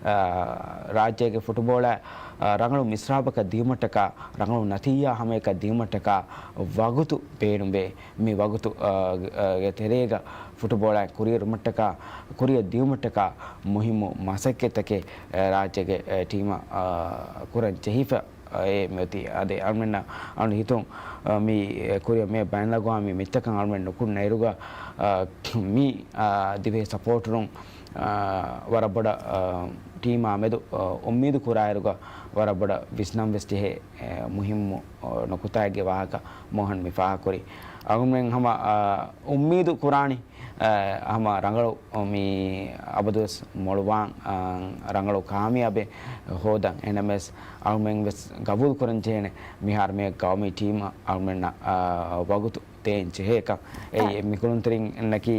އާ، ރާއްޖޭގެ ފުޓުބޯޅަ، އާ، ރަނގަޅު މިސްރާބަކަށް ދިއުމަށްޓަކާ، ރަނގަޅު ނަތީޖާ ހަމަޔަކަށް ދިއުމަށްޓަކާ ވަގުތު ބޭނުންވޭ. މި ވަގުތު، އާ، ގެ ތެރޭގަ ފުޓުބޯޅަ ކުރިއެރުމަށްޓަކާ، ކުރިއަށް ދިއުމަށްޓަކާ މުހިއްމު މަސައްކަތްތަކެއް، އާ، ރާއްޖޭގެ، އާ، ޓީމަށް، އާ، ކުރަން ޖެހިފަ، އާ، އެ މިއޮތީ. އަދި އަޅުމެންނަށް އަޅުގަނޑު ހިތުން، އާ، މި، އާ، ކުރިއަށް މި ބައިނަލްއަގްވާމީ މެޗްތަކަށް އަޅުމެން ނުކުންނައިރުގަ، އާ، މި، އާ، ދިވެހި ސަޕޯޓަރުން، އާ، ވަރަށް ބޮޑަށް، އާ، ޓީމާ މެދު، އާ، އުއްމީދު ކުރާއިރުގަ ވަރަށް ބޮޑަށް ވިސްނަން ވެސް ޖެހޭ، އާ، މުހިއްމު، އާ، ނުކުތާއެއްގެ ވާހަކަ މޯހަން މި ފާހަގަކުރި. އަޅުމެން ހަމަ، އާ، އުއްމީދު ކުރާނީ، އާ، ހަމަ ރަނގަޅު މި އަބަދުވެސް މޮޅުވާން، އާ، ރަނގަޅު ކާމިޔާބެއް ހޯދަން. އެހެންނަމަވެސް އަޅުމެން ވެސް ގަބޫލު ކުރަން ޖެހޭނެ މިހާރު މި ގައުމީ ޓީމަށް އަޅުމެންނަށް، އާ، ވަގުތު ދޭން ޖެހޭކަން. އެއީ އާ. މި ކުޅުންތެރިންނަކީ،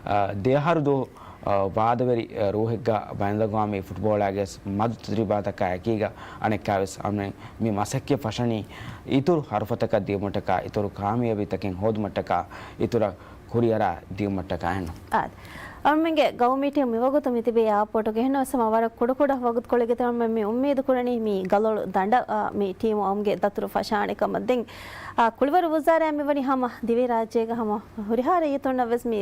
އާ، ދެ އަހަރު ދުވަހު، އާ، ވާދަވެރި، އާ، ރޫހެއްގަ ބައިނަލްއަގްވާމީ ފުޓްބޯޅައިގެ މަދު ތަޖުރިބާތަކާ އެކީގަ އަނެއްކާވެސް އަޅުމެން މި މަސައްކަތް ފަށަނީ އިތުރު ހަރުފަތަކަށް ދިއުމަށްޓަކާ، އިތުރު ކާމިޔާބީތަކެއް ހޯދުމަށްޓަކާ، އިތުރަށް ކުރިއަރާ ދިއުމަށްޓަކާ އެހެން. އާދެ. އަޅުމެންގެ ގައުމީ ޓީމް މިވަގުތު މިތިބީ އެއާޕޯޓުގަ. އެހެންނަމަވެސް ހަމަ ވަރަށް ކުޑަކުޑަ ވަގުތުކޮޅެއްގެ ތެރެއިން އަޅުމެން މި އުއްމީދު ކުރަނީ މި ގަލޮޅު ދަނޑަށް، އާ، މި ޓީމު އައުމުގެ ދަތުރު ފަށާނެ ކަމަށް. ދެން، އާ، ކުޅިވަރު ވުޒާރާއިން މިވަނީ ހަމަ ދިވެހިރާއްޖޭގަ ހަމަ ހުރިހާ ރައްޔިތުންނަށް ވެސް މި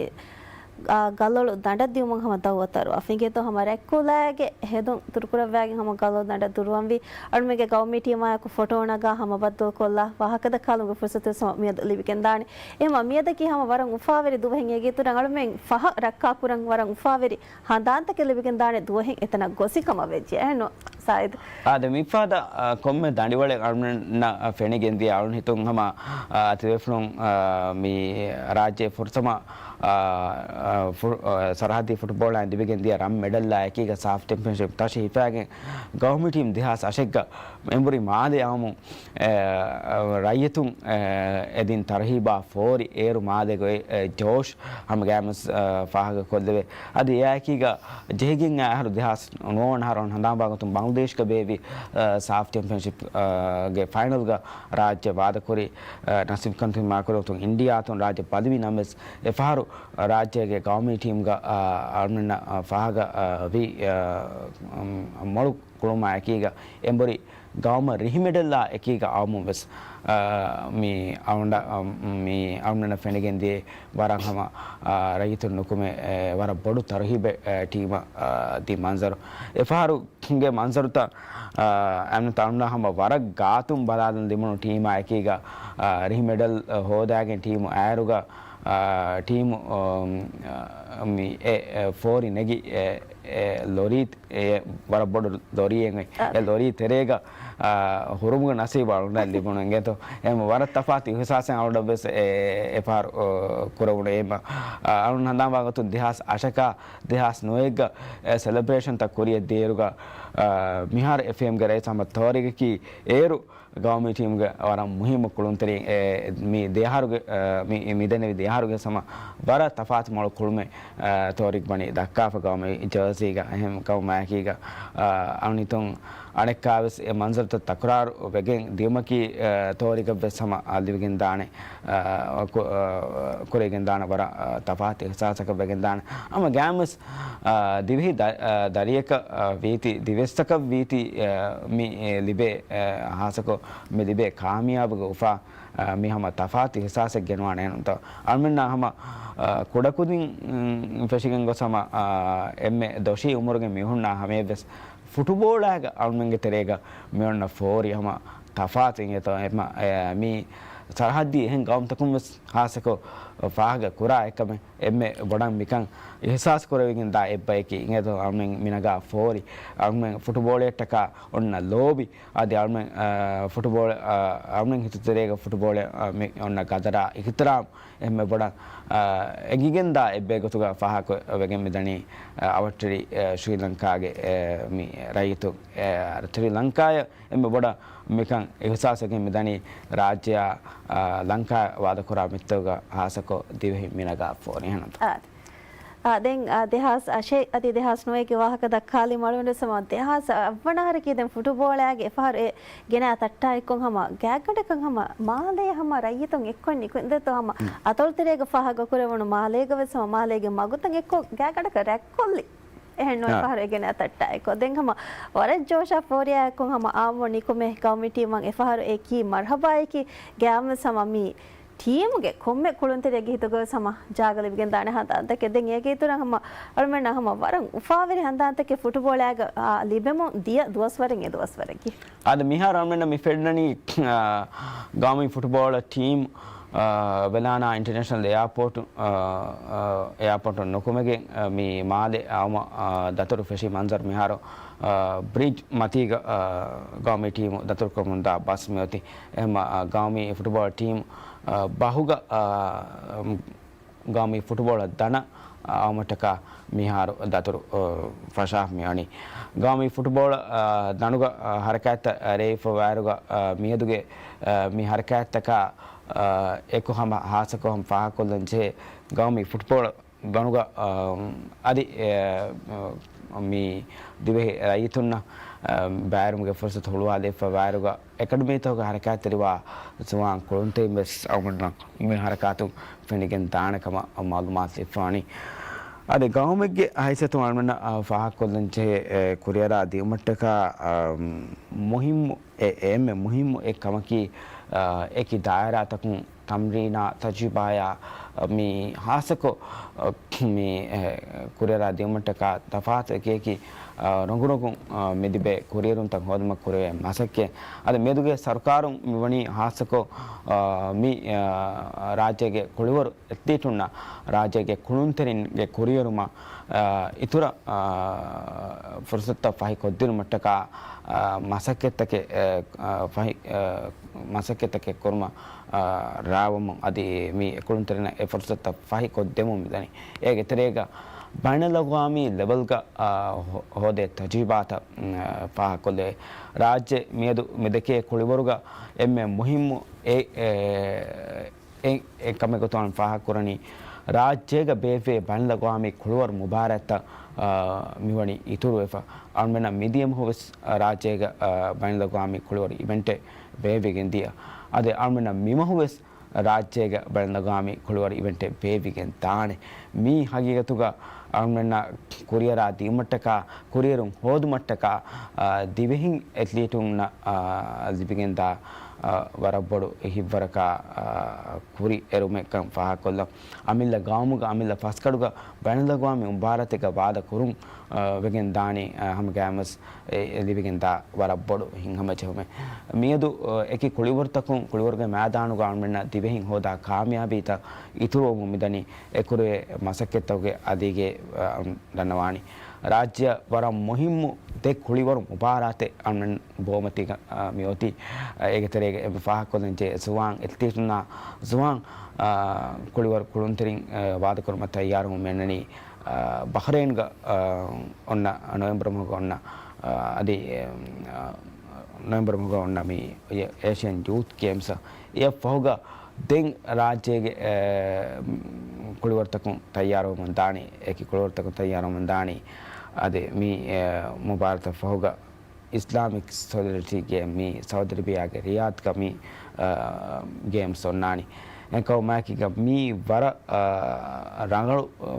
އާ، ގަލޮޅު ދަނޑަށް ދިއުމުން ހަމަ ދައުވަތު އަރުވާފަ އިނގޭތޯ ހަމަ ރަތްކުލައިގެ ހެދުން ދުރުކުރައްވާގެން ހަމަ ގަލޮޅު ދަނޑަށް ދުރުވަންވީ. އަޅުމެންގެ ގައުމީ ޓީމާއެކު ފޮޓޯ ނަގާ ހަމަ ބައްދަލުކޮށްލާ ވާހަކަދައްކާލުމުގެ ފުރުސަތު ވެސް ހަމަ މިއަދު ލިބިގެންދާނެ. އެހެންވީމަ މިއަދަކީ ހަމަ ވަރަށް އުފާވެރި ދުވަހެއް. އޭގެ އިތުރަށް އަޅުމެން ފަހަށް ރައްކާކުރަން ވަރަށް އުފާވެރި ހަނދާންތަކެއް ލިބިގެންދާނެ ދުވަހެއް އެތަނަށް ގޮސްފި ކަމަށް ވެއްޖެ. އެހެންނު ސާއިދު؟ އާދެ، މިފަހަތަށް، އާ، ކޮންމެ ދަނޑިވަޅެއް އަޅުގަނޑަށް ފެނިގެންދިޔަ އަޅުގަނޑު ހިތުން ހަމަ، އާ، ތިބޭފުޅުން، އާ، މި ރާއްޖެ ފުރަތަމަ، އާ، އާ، ފު-، އާ، ސަރަހައްދީ ފުޓްބޯޅައިން ލިބިގެންދިޔަ ރަން މެޑަލްއާ އެކީގަ ސާފް ޗެމްޕިއަންޝިޕް ތަށި ހިފާގެން ގައުމީ ޓީމް ދެހާސް އަށެއްގަ އެނބުރި މާލެ އައުމުން އެ، އެ، ރައްޔިތުން، އެ، އެދިން ތަރުހީބާ ފޯރި އޭރު މާލޭގައި، އެ، ޖޯޝް ހަމަ ގައިމުވެސް، އެ، ފާހަގަކޮށްލެވޭ. އަދި އެއާއެކީގަ ޖެހިގެން އައި އަހަރު ދެހާސް ނުވަވަނަ އަހަރު ހަނދާންވާގޮތުން ބަނގްލަދޭޝްގަ ބޭއްވި، އެ، ސާފް ޗެމްޕިއަންޝިޕް، އެ، ގެ ފައިނަލްގަ ރާއްޖެ ވާދަކުރި، އެ، ނަސީބުކަންތައް މާކުރި އޮތުން އިންޑިއާ އަތުން ރާއްޖެ ބަލިވި ނަމަވެސް އެފަހަރު ރާއްޖޭގެ ގައުމީ ޓީމްގަ، އެ، އަޅުގަނޑަށް، އެ، ފާހަގަ، އެ، ވި، އެ، މޮޅު ކުޅުމާ އެކީގަ އެނބުރި ގައުމަށް ރިހިމެޑަލްއާ އެކީގަ އައުމުން ވެސް، އާ، މި އަޅުގަނޑަށް، އާ، މި އަޅުގަނޑަށް ފެނިގެން ދިޔައީ ވަރަށް ހަމަ، އާ، ރައްޔިތުން ނުކުމެ، އެ، ވަރަށް ބޮޑު ތަރުހީބެއް، އެ، ޓީމަށް، އާ، ދިން މަންޒަރު. އެފަހަރުގެ މަންޒަރުތައް، އާ، އަންނަތަ އަންނަ ހަމަ ވަރަށް ގާތުން ބަލާލަން ލިބުނު ޓީމާ އެކީގަ، އާ، ރިހިމެޑަލް، އާ، ހޯދާގެން ޓީމު އާއިރުގަ، އާ، ޓީމު، އާ، މި އެ، އެ، ފޯރި ނެގި، އެ، އެ، ލޮރީ އެ ވަރަށް ބޮޑު ލޮރީއެއް. އެ އާ. ލޮރީ ތެރޭގަ، އާ، ހުރުމުގެ ނަސީބު އަޅުގަނޑަށް ލިބުނު އިނގޭތޯ. އެހެން ވަރަށް ތަފާތު އިހުސާސެއް އަޅުގަނޑަށް ވެސް އެ، އެފަހަރު، އާ، ކުރެވުނު. އެހެން، އާ، އަޅުގަނޑު ހަނދާންވާ ގޮތުން ދެހާސް އަށަކާ ދެހާސް ނުވައެއްގަ އެ ސެލެބްރޭޝަންތައް ކުރިއަށް ދިޔައިރުގަ، އާ، މިހާރު އެފްއޭއެމްގެ ރައީސް އަޙްމަދު ތޯރިގަކީ އޭރު ގައުމީ ޓީމުގެ ވަރަށް މުހިއްމު ކުޅުންތެރިން، އެ، މި ދެއަހަރުގެ، އަ، މި، މިދެންނެވި ދެއަހަރުގެ ހަމަ ވަރަށް ތަފާތު މޮޅު ކުޅުމެއް، އަ، ތޯރިކް ވަނީ ދައްކާފަ ގައުމީ ޖާސީގަ. އެހެން ކަމުމާއެކީގަ، އަ، އަނިތުން އަނެއްކާވެސް އެ މަންޒަރުތައް ތަކުރާރު ވެގެން ދިޔުމަކީ، އަ، ތޯރިކަށްވެސް ހަމަ އަލިވެގެން ދާނެ، އަ، ކު-، އަ، ކުރެވިގެން ދާނެ ވަރަށް، އަ، ތަފާތު އިހުސާސަކަށް ވެގެން ދާނެ. ހަމަ ގައިމުވެސް އާ، ދިވެހި ދަ-، އާ، ދަރިއަކަށް، އާ، ވީތީ، ދިވެއްސަކަށް ވީތީ، އާ، މި، އެ، ލިބޭ، އާ، ހާސަކޮށް މި ލިބޭ ކާމިޔާބުގެ އުފާ، އާ، މި ހަމަ ތަފާތު އިހުސާސެއް ގެނުވާނެ ނޫންތޯ. އަޅުމެންނާ ހަމަ، އާ، ކުޑަކުދިން، އުން، ފެށިގެން ގޮސް ހަމަ، އާ، އެންމެ ދޮށީ އުމުރުގެ މީހުންނާ ހަމަޔަށްވެސް ފުޓުބޯޅައިގަ އަޅުމެންގެ ތެރޭގަ މިއޮންނަ ފޯރި ހަމަ ތަފާތު އިނގޭތޯ. އެމަ-، އެ، މީ ސަރަހައްދީ އެހެން ގައުމުތަކުން ވެސް ހާސަކޮށް ފާހަގަ ކުރާ އެއްކަމެއް. އެންމެ ބޮޑަށް މިކަން އިހުސާސް ކުރެވިގެން ދާ އެއްބަޔަކީ އިނގޭތޯ އަޅުމެން މިނަގާ ފޯރި، އަޅުމެން ފުޓުބޯޅައަށްޓަކާ އޮންނަ ލޯބި، އަދި އަޅުމެން، އާ، ފުޓުބޯޅަ، އާ، އަޅުމެން ހިތުތެރޭގަ ފުޓުބޯޅަ، އާ، މި އޮންނަ ގަދަރާ އިހުތިރާމް އެންމެ ބޮޑަށް، އާ، އެނގިގެން ދާ އެއްބައެއް ގޮތުގަ ފާހަގަ ވެގެން މިދަނީ، އާ، އަވަށްޓެރި، އާ، ޝްރީލަންކާގެ، އާ، މި ރައްޔިތުން، އާ، އަދި ޝްރީލަންކާއަށް އެންމެ ބޮޑަށް މިކަން އިހުސާސްވެގެން މިދަނީ ރާއްޖެއާ، އާ، ލަންކާ ވާދަކުރާ މިތަކުގަ ހާސަކޮށް ދިވެހި މިނަގާ ފޯރި ހަނަދު. އާ، ދެން، އާ، ދެހާސް އަށެއް އަދި ދެހާސް ނުވައެއްގެ ވާހަކަ ދައްކާލި މަޅުވެން ސަމާ ދެހާސް އަށް ވަނަ އަހަރަކީ ދެން ފުޓުބޯޅައިގެ އެފަހަރު އެ ގެނައި ތައްޓާ އެއްކޮށް ހަމަ ގާތްގަނޑަކަށް ހަމަ މާލޭ ހަމަ ރައްޔިތުން އެއްކޮށް ނިކުތްދެތޯ ހަމަ އަތޮޅުތެރޭގަ ފާހަގަ ކުރެވުނު މާލޭގަ ވެސް ހަމަ މާލޭގެ މަގުތައް އެއްކޮށް ގާތްގަނޑަކަށް ރަތްކޮށްލި. އެހެން ނޫން އާ. އެފަހަރު އެ ގެނައި ތައްޓާ އެއްކޮށް. ދެން ހަމަ ވަރަށް ޖޯޝާ ފޯރިއާ އެއްކޮށް ހަމަ އާއްމު ނިކުމެ ގައުމީ ޓީމަށް އެފަހަރު އެ ކީ މަރްހަބާއަކީ ގައިމުވެސް ހަމަ މި ޓީމުގެ ކޮންމެ ކުޅުންތެރިއެއްގެ ހިތުގަވެސް ހަމަ ޖާގަ ލިބިގެން ދާނެ ހަނދާންތަކެއް. ދެން އޭގެ އިތުރަށް ހަމަ އަޅުމެންނަށް ހަމަ ވަރަށް އުފާވެރި ހަނދާންތަކެއް ފުޓުބޯޅައިގަ، އާ، ލިބެމުން ދިޔަ ދުވަސްވަރެއް އެ ދުވަސްވަރަކީ. އަދި މިހާރު އަޅުމެންނަށް މި ފެންނަނީ، އާ، ގައުމީ ފުޓުބޯޅަ ޓީމް، އާ، ވެލާނާ އިންޓަރނޭޝަނަލް އެއާޕޯޓު، އާ، އާ، އެއާޕޯޓު ނުކުމެގެން، އާ، މި މާލެ އައުމަށް، އާ، ދަތުރު ފެށި މަންޒަރު މިހާރު، އާ، ބްރިޖް މަތީގަ، އާ، ގައުމީ ޓީމު ދަތުރުކުރަމުންދާ ބަސް މިއޮތީ. އެހެންމަ، އާ، ގައުމީ ފުޓުބޯޅަ ޓީމް، އާ، ބަހުގަ، އާ، ގައުމީ ފުޓުބޯޅަ ދަނަ އައުމަށްޓަކާ މިހާރު ދަތުރު، އަ، ފަށާފަ މިވަނީ. ގައުމީ ފުޓުބޯޅަ، އަ، ދަނުގަ، އަ، ހަރަކާތްތައް ރޭވިފަ ވާއިރުގަ، އަ، މިއަދުގެ، އަ، މި ހަރަކާތްތަކާ، އަ، އެކު ހަމަ ހާއްސަކޮށް ހަމަ ފާހަގަކޮށްލަން ޖެހޭ ގައުމީ ފުޓުބޯޅަ ގަނުގަ، އަ، އަދި، އެ، މި ދިވެހި ރައްޔިތުންނަށް، އަ، ބައިވެރިވުމުގެ ފުރުސަތު ހުޅުވާލެވިފަ ވާއިރުގަ، އެކަޑަމީތަކުގެ ހަރަކާތްތެރިވާ ޒުވާން ކުޅުންތެރިން ވެސް އަޅުގަނޑުމެންނަށް މި ހަރަކާތުން ފެނިގެން ދާނެ ކަމަށް މައުލޫމާތު ލިބިފަވަނީ. އަދި ގައުމެއްގެ ހައިސިއްޔަތުން އަޅުގަނޑަށް، އާ، ފާހަގަކޮށްލަން ޖެހޭ، އެ، ކުރިއަރާ ދިއުމަށްޓަކާ، އާ، މުހިއްމު، އެ، އެންމެ މުހިއްމު އެއް ކަމަކީ، އާ، އެކި ދާއިރާތަކުން ތަމްރީނާ ތަޖުރިބާޔާ، އާ، މި ހާއްސަކޮށް، އާ، މި، އެ، ކުރިއަރާ ދިއުމަށްޓަކާ ތަފާތު އެކި އެކި، އާ، ރޮނގު ރޮނގުން، އާ، މި ލިބޭ ކުރިއެރުންތައް ހޯދުމަށް ކުރެވޭ މަސައްކަތް. އަދި މިއަދުގެ ސަރުކާރުން މިވަނީ ހާއްސަކޮށް، އާ، މި، އާ، ރާއްޖޭގެ ކުޅިވަރު އެތްލީޓުންނަށް ރާއްޖޭގެ ކުޅުންތެރިންގެ ކުރިއެރުމަށް، އާ، އިތުރަށް، އާ، ފުރުސަތުތައް ފަހި ކޮށްދިނުމަށްޓަކާ، އާ، މަސައްކަތްތަކެއް، އާ، ފަހި، އާ، މަސައްކަތްތަކެއް ކުރުމަށް، އާ، ރާވަމުން އަދި މި ކުޅުންތެރިންނަށް އެ ފުރުސަތުތައް ފަހި ކޮށްދެމުން މިދަނީ. އޭގެ ތެރޭގަ ބައިނަލްއަގްވާމީ ލެވެލްގަ، އާ، ހޯ-، ހޯދޭ ތަޖުރިބާތައް، އާ، ފާހަގަކޮށްލެވޭ. ރާއްޖެ މިއަދު މިދެކޭ ކުޅިވަރުގަ އެންމެ މުހިއްމު އެ، އެ، އެ، އެ ކަމެއް ގޮތުން ފާހަގަކުރަނީ، ރާއްޖޭގަ ބޭއްވޭ ބައިނަލްއަގްވާމީ ކުޅިވަރު މުބާރާތްތައް، އާ، މިވަނީ އިތުރުވެފަ. އަޅުމެންނަށް މިދިޔަ މަހު ވެސް ރާއްޖޭގަ، އާ، ބައިނަލްއަގްވާމީ ކުޅިވަރު އިވެންޓެއް ބޭއްވިގެން ދިޔަ. އަދި އަޅުމެންނަށް މިމަހު ވެސް ރާއްޖޭގަ ބައިނަލްއަގްވާމީ ކުޅިވަރު އިވެންޓެއް ބޭއްވިގެން ދާނެ. މީ ހަގީގަތުގަ، އަޅުމެންނަށް ކުރިއަރާ ދިއުމަށްޓަކާ، ކުރިއެރުން ހޯދުމަށްޓަކާ، އާ، ދިވެހިން އެތްލީޓުންނަށް، އާ، ލިބިގެންދާ، އާ، ވަރަށް ބޮޑު ހިތްވަރަކާ، އާ، ކުރިއެރުމެއްކަން ފާހަގަކޮށްލަން. އަމިއްލަ ގައުމުގަ އަމިއްލަ ފަސްގަޑުގަ ބައިނަލްއަގްވާމީ މުބާރާތެއްގަ ވާދަ ކުރުން، އާ، ވެގެން ދާނީ، އާ، ހަމަ ގައިމުވެސް އެ، އެ ލިބިގެންދާ ވަރަށް ބޮޑު ހިތްހަމަޖެހުމެއް. މިއަދު، އަ، އެކި ކުޅިވަރުތަކުން ކުޅިވަރުގެ މައިދާނުގަ އަޅުމެންނަށް ދިވެހިން ހޯދާ ކާމިޔާބީތައް އިތުރުވަމުން މިދަނީ އެކުރެވޭ މަސައްކަތްތަކުގެ އަދީގެ، އަ، ދަންނަވާނީ. ރާއްޖެއަށް ވަރަށް މުހިއްމު ދެ ކުޅިވަރު މުބާރާތެއް އަޅުމެން ބޯމަތީގަ، އަ، މިއޮތީ. އަ، އޭގެ ތެރޭގަ އެންމެ ފާހަގަކޮށްލަން ޖެހޭ ޒުވާން އެތްލީޓުންނާ ޒުވާން، އަ، ކުޅިވަރު ކުޅުންތެރިން، އަ، ވާދަކުރުމަށް ތައްޔާރުވަމުން މިއަންނަނީ، އަ، ބަހްރޭންގަ، އަ، އޮންނަ ނޮވެމްބަރު މަހުގަ އޮންނަ، އަ، އަދި، އަ، ނޮވެމްބަރު މަހުގަ އޮންނަ މި އޭޝިއަން ޔޫތު ގޭމްސް އެއަށް ފަހުގަ ދެން ރާއްޖޭގެ، އަ، ކުޅިވަރުތަކުން ތައްޔާރުވަމުން ދާނީ، އެކި ކުޅިވަރުތަކުން ތައްޔާރުވަމުން ދާނީ. އަދި މި، އަ، މުބާރާތަށް ފަހުގަ އިސްލާމިކް ސޮލިޑަރިޓީގެ މި ސައުދި އަރަބިޔާގެ ރިޔާދްގަ މި، އަ، ގޭމްސް އޮންނާނީ. އެކަމަކީގަ މީ ވަރަށް، އަ، ރަނގަޅު، އަ،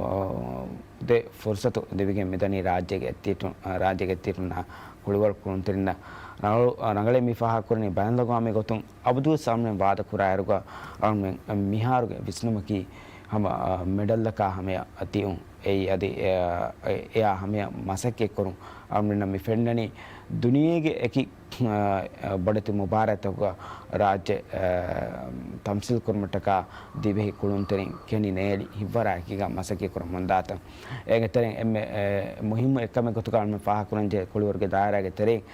ދެ ފުރުސަތު ދެވިގެން މިދަނީ ރާއްޖޭގެ އެތްލީޓު-، އަ، ރާއްޖޭގެ އެތްލީޓުންނާ ކުޅިވަރު ކުޅުންތެރިންނަށް. ރަނގަޅު، އަ، ރަނގަޅޭ މި ފާހަގަކުރަނީ ބައިނަލްއަގްވާމީ ގޮތުން އަބަދުވެސް އަޅުމެން ވާދަކުރާއިރުގަ އަޅުމެން މިހާރުގެ ވިސްނުމަކީ ހަމަ، އަ، މެޑަލްއަކާ ހަމަޔަށް ދިއުން. އެއީ އަދި، އެ، އެ، އެއާ ހަމަޔަށް މަސައްކަތްކުރުން. އަޅުމެންނަށް މި ފެންނަނީ ދުނިޔޭގެ އެކި، އަ، އަ، ބޮޑެތި މުބާރާތްތަކުގަ ރާއްޖެ، އަ، ތަމްސީލް ކުރުމަށްޓަކާ ދިވެހި ކުޅުންތެރިން ކެނޑި ނޭޅި ހިތްވަރާ އެކީގަ މަސައްކަތް ކުރަމުންދާތަން. އޭގެ ތެރެއިން އެންމެ، އެ، މުހިއްމު އެއްކަމެއް ގޮތުގަ އަޅުމެން ފާހަގަކުރަންޖެހޭ ކުޅިވަރުގެ ދާއިރާގެ ތެރެއިން،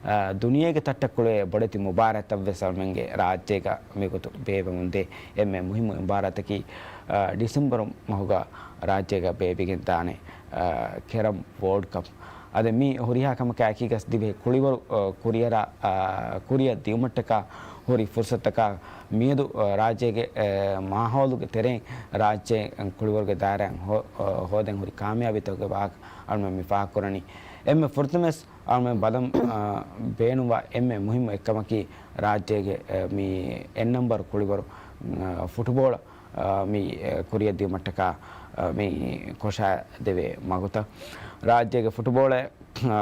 އަ، ދުނިޔޭގެ ތައްޓަށް ކުޅޭ ބޮޑެތި މުބާރާތްތައްވެސް އަޅުމެންގެ ރާއްޖޭގަ މިގޮތު ބޭއްވަމުންދޭ. އެންމެ މުހިއްމު މުބާރާތަކީ، އަ، ޑިސެމްބަރު މަހުގަ ރާއްޖޭގަ ބޭއްވިގެންދާނެ، އަ، ކެރަމް ވޯލްޑް ކަޕް. އަދި މީ ހުރިހާ ކަމަކާ އެކީގަސް ދިވެހި ކުޅިވަރު، އަ، ކުރިއަރާ، އަ، ކުރިއަށް ދިއުމަށްޓަކާ ހުރި ފުރުސަތަކާ މިއަދު، އަ، ރާއްޖޭގެ، އަ، މާހައުލުގެ ތެރެއިން ރާއްޖޭ ކުޅިވަރުގެ ދާއިރާއިން ހޯ-، އަ، ހޯދެން ހުރި ކާމިޔާބީތަކުގެ ވާހަކަ އަޅުމެން މި ފާހަގަކުރަނީ. އެންމެ ފުރަތަމަވެސް އަޅުމެން ބަލަން، އަ، ބޭނުންވާ އެންމެ މުހިއްމު އެއްކަމަކީ ރާއްޖޭގެ، އަ، މި އެއް ނަމްބަރު ކުޅިވަރު، އަ، ފުޓުބޯޅަ، އަ، މި، އަ، ކުރިއަށް ދިއުމަށްޓަކާ، އަ، މި ކޮށާ ދެވޭ މަގުތައް. ރާއްޖޭގެ ފުޓުބޯޅަ، އަ،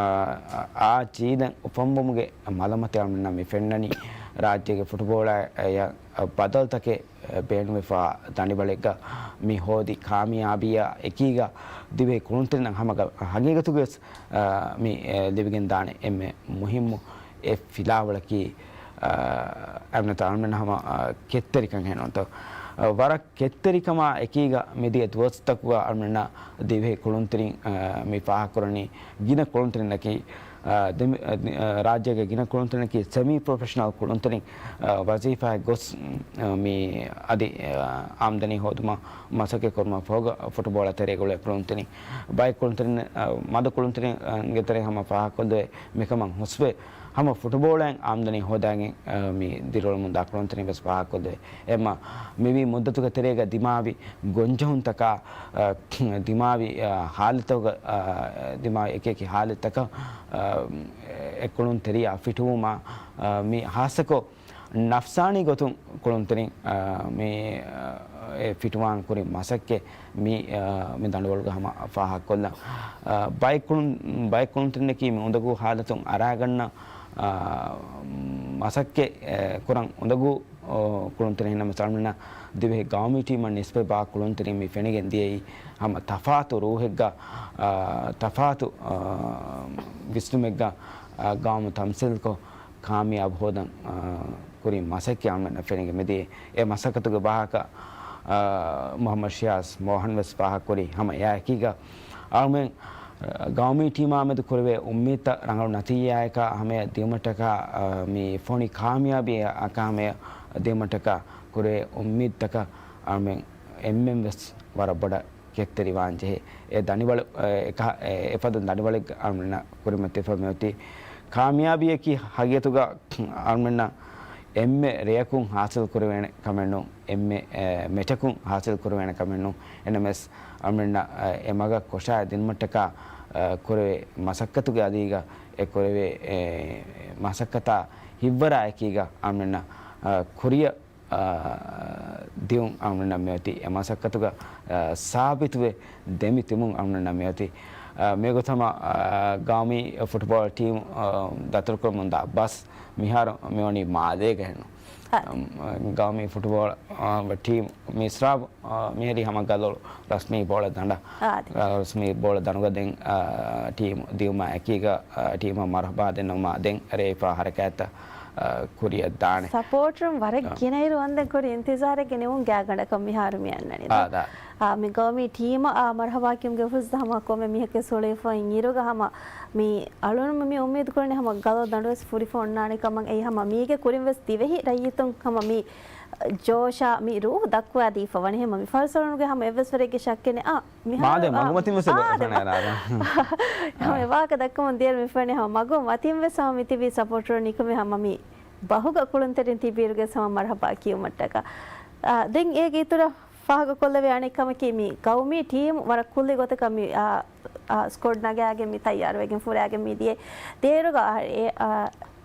އާ ޖީލަން އުފަންވުމުގެ މަލަމަތި އަޅުމެންނަށް މި ފެންނަނީ ރާއްޖޭގެ ފުޓުބޯޅަ، އަ، ބަދަލުތަކެއް ބޭނުންވެފާ ދަނޑިވަޅެއްގަ މި ހޯދި ކާމިޔާބީއާ އެކީގަ ދިވެހި ކުޅުންތެރިންނަށް ހަމަ ހަގީގަތުގަވެސް، އަ، މި، އެ، ލިބިގެންދާނެ އެންމެ މުހިއްމު އެއް ފިލާވަޅަކީ، އަ، އަންނަތަ އަޅުމެން ހަމަ، އަ، ކެތްތެރިކަން ހެންނުންތޯ. އަ، ވަރަށް ކެތްތެރިކަމާ އެކީގަ މިދިޔަ ދުވަސްތަކުގަ އަޅުމެންނަށް ދިވެހި ކުޅުންތެރިން، އަ، މި ފާހަގަކުރަނީ ގިނަ ކުޅުންތެރިންނަކީ، އަ، ދެމި-، އަ، ރާއްޖޭގެ ގިނަ ކުޅުންތެރިންނަކީ ސެމީ ޕްރޮފެޝަނަލް ކުޅުންތެރިން، އަ، ވަޒީފާއެއް ގޮސް، އަ، މި އަދި، އަ، އާމްދަނީ ހޯދުމަށް މަސައްކަތް ކުރުމަށް ފަހުގަ ފުޓުބޯޅަ ތެރޭގަ އުޅޭ ކުޅުންތެރިން، ބައެއް ކުޅުންތެރިން، އަ، މަދު ކުޅުންތެރިންގެ ތެރެއިން ހަމަ ފާހަގަކޮށްލެވޭ މިކަމަށް ހުސްވެ، ހަމަ ފުޓުބޯޅައިން އާމްދަނީ ހޯދާގެން، އަ، މި ދިރިއުޅެމުންދާ ކުޅުންތެރިން ވެސް ފާހަގަކޮށްލެވޭ. އެމަ މިވީ މުއްދަތުގެ ތެރޭގަ ދިމާވި ގޮންޖެހުންތަކާ، އަ، ދިމާވި، އަ، ހާލަތުގަ، އަ، ދިމާވި އެކިއެކި ހާލަތްތަކަށް، އަ، އެ ކުޅުންތެރިޔާ ފިޓުވުމާ، އަ، މި ހާއްސަކޮށް ނަފްސާނީ ގޮތުން ކުޅުންތެރިން، އަ، މި، އަ، އެ ފިޓުވާން ކުރި މަސައްކަތް މި، އަ، މި ދަނޑުވަޅުގަ ހަމަ ފާހަގަކޮށްލަން. އަ، ބައެއް ކުޅުން-، ބައެއް ކުޅުންތެރިންނަކީ މި އުނދަގޫ ހާލަތުން އަރާގަންނަ، އަ، މަސައްކަތް، އެ، ކުރަން އުނދަގޫ، އޮ، ކުޅުންތެރިން ނަމަ ސަޅުމިނަ ދިވެހި ގައުމީ ޓީމަށް ނިސްބަތް ބާ ކުޅުންތެރިން މި ފެނިގެން ދިޔައީ ހަމަ ތަފާތު ރޫހެއްގަ، އަ، ތަފާތު، އަ، ވިސްނުމެއްގަ، އަ، ގައުމު ތަމްސީލްކޮށް، ކާމިޔާބު ހޯދަން، އާ، ކުރި މަސައްކަތް އަޅުމެންނަށް ފެނިގެން މިދިޔައީ. އެ މަސައްކަތުގެ ވާހަކަ، އާ، މުހައްމަދު ޝިޔާޒް މޯހަން ވެސް ފާހަގަކުރި. ހަމަ އެއާއެކީގަ އަޅުމެން، އާ، ގައުމީ ޓީމާ މެދު ކުރެވޭ އުއްމީދުތައް ރަނގަޅު ނަތީޖާއަކާ ހަމަޔަށް ދިއުމަށްޓަކާ، އާ، މި ފޮނި ކާމިޔާބީއަކާ ހަމަޔަށް ދިއުމަށްޓަކާ ކުރެވޭ އުއްމީދުތަކަށް އަޅުމެން އެންމެން ވެސް ވަރަށް ބޮޑަށް ކެތްތެރިވާން ޖެހޭ. އެ ދަނޑިވަޅު، އެ، އެކަ-، އެ، އެފަދަ ދަނޑިވަޅެއްގަ އަޅުމެންނަށް ކުރިމަތިވެފަ މިއޮތީ ކާމިޔާބީއަކީ ހަގީގަތުގަ އަޅުމެންނަށް އެންމެ ރެޔަކުން ހާސިލް ކުރެވޭނެ ކަމެއްނޫން، އެންމެ، އެ، މެޗަކުން ހާސިލް ކުރެވޭނެ ކަމެއްނޫން. އެނަމެސް އަޅުމެންނަށް، އެ، އެ މަގަށް ކޮށާ ދިނުމަށްޓަކާ، އެ، ކުރެވޭ މަސައްކަތުގެ އަދީގަ އެ ކުރެވޭ، އެ، މަސައްކަތާ ހިތްވަރާއެކީގަ އަޅުމެންނަށް، އެ، ކުރިއަށް އާ، ދިއުން އަޅުގަނޑަށް މިއޮތީ އެ މަސައްކަތުގަ، އާ، ސާބިތުވެ ދެމި ތިބުން އަޅުގަނޑަށް މިއޮތީ. އާ، މިގޮތަމަ، އާ، ގައުމީ ފުޓްބޯޅަ ޓީމު، އާ، ދަތުރުކުރަމުންދާ ބަސް މިހާރު މިވަނީ މާލޭގަ ހެނު. އާ. އާ، ގައުމީ ފުޓްބޯޅަ، އާ، ޓީމު މިސްރާބު، އާ، މިހިރީ ހަމަ ގަލޮޅު ރަސްމީ ބޯޅަ ދަނޑަށް. އާ، ރަސްމީ ބޯޅަ ދަނޑުގަ ދެން، އާ، ޓީމު ދިއުމާ އެކީގަ، އާ، ޓީމަށް މަރުހަބާ ދެންނަމާ ދެން ރޭފާ ހަރަކާތްތައް، އާ، ކުރިއަށް ދާނެ. ސަޕޯޓަރުން ވަރަށް ގިނައިރު ވަންދެން ކުރި އިންތިޒާރެއްގެ ނިމުން ގާގަނޑަކަށް މިހާރު މި އަންނަނީ. އާ، ދާ. އާ، މި ގައުމީ ޓީމަށް، އާ، މަރުހަބާ ކިޔުމުގެ ފުރުސަތު ހަމަ ކޮންމެ މީހެއްގެ ސުޅިފައިން އިރުގަ ހަމަ މި އަޅުން މި އުއްމީދު ކުރަނީ ހަމަ ގަލޮ ދަނޑުވެސް ފުރިފަ އޮންނާނެ ކަމަށް. އެއީ ހަމަ މީގެ ކުރިން ވެސް ދިވެހި ރައްޔިތުން ހަމަ މި ޖޯޝާ މި ރޫހު ދައްކުވާ ދީފަ ވަނީ. ހަމަ މި ފަރުސަރުނުގެ ހަމަ އެއްވެސް ވަރެއްގެ ޝައްކެއް ނެއް. އާ، މިހާރު، މާދެ އާ، މަގުމަތިން ވެސް އާ، އެބަ ދެ ފަނައިރާ. ހަމަ އެ ވާހަކަ ދައްކަމުން ދިޔައިރު މި ފެންނަނީ ހަމަ މަގު މަތިން ވެސް ހަމަ މި ތިބީ ސަޕޯޓަރުން ނިކުމެ ހަމަ މި ބަހުގަ ކުޅުންތެރިން ތިބިއިރުގެ ހަމަ މަރުހަބާ ކިޔުމަށްޓަކާ. އާ، ދެން އޭގެ އިތުރަށް ފާހަގަކޮށްލެވޭ އަނެއް ކަމަކީ، މި ގައުމީ ޓީމު ވަރަށް ކުއްލި ގޮތަކަށް މި، އާ، އާ، ސްކޮޑް ނަގާގެން މި ތައްޔާރުވެގެން ފުރާގެން މި ދިޔައީ. ދޭއިރުގަ އެ، އާ،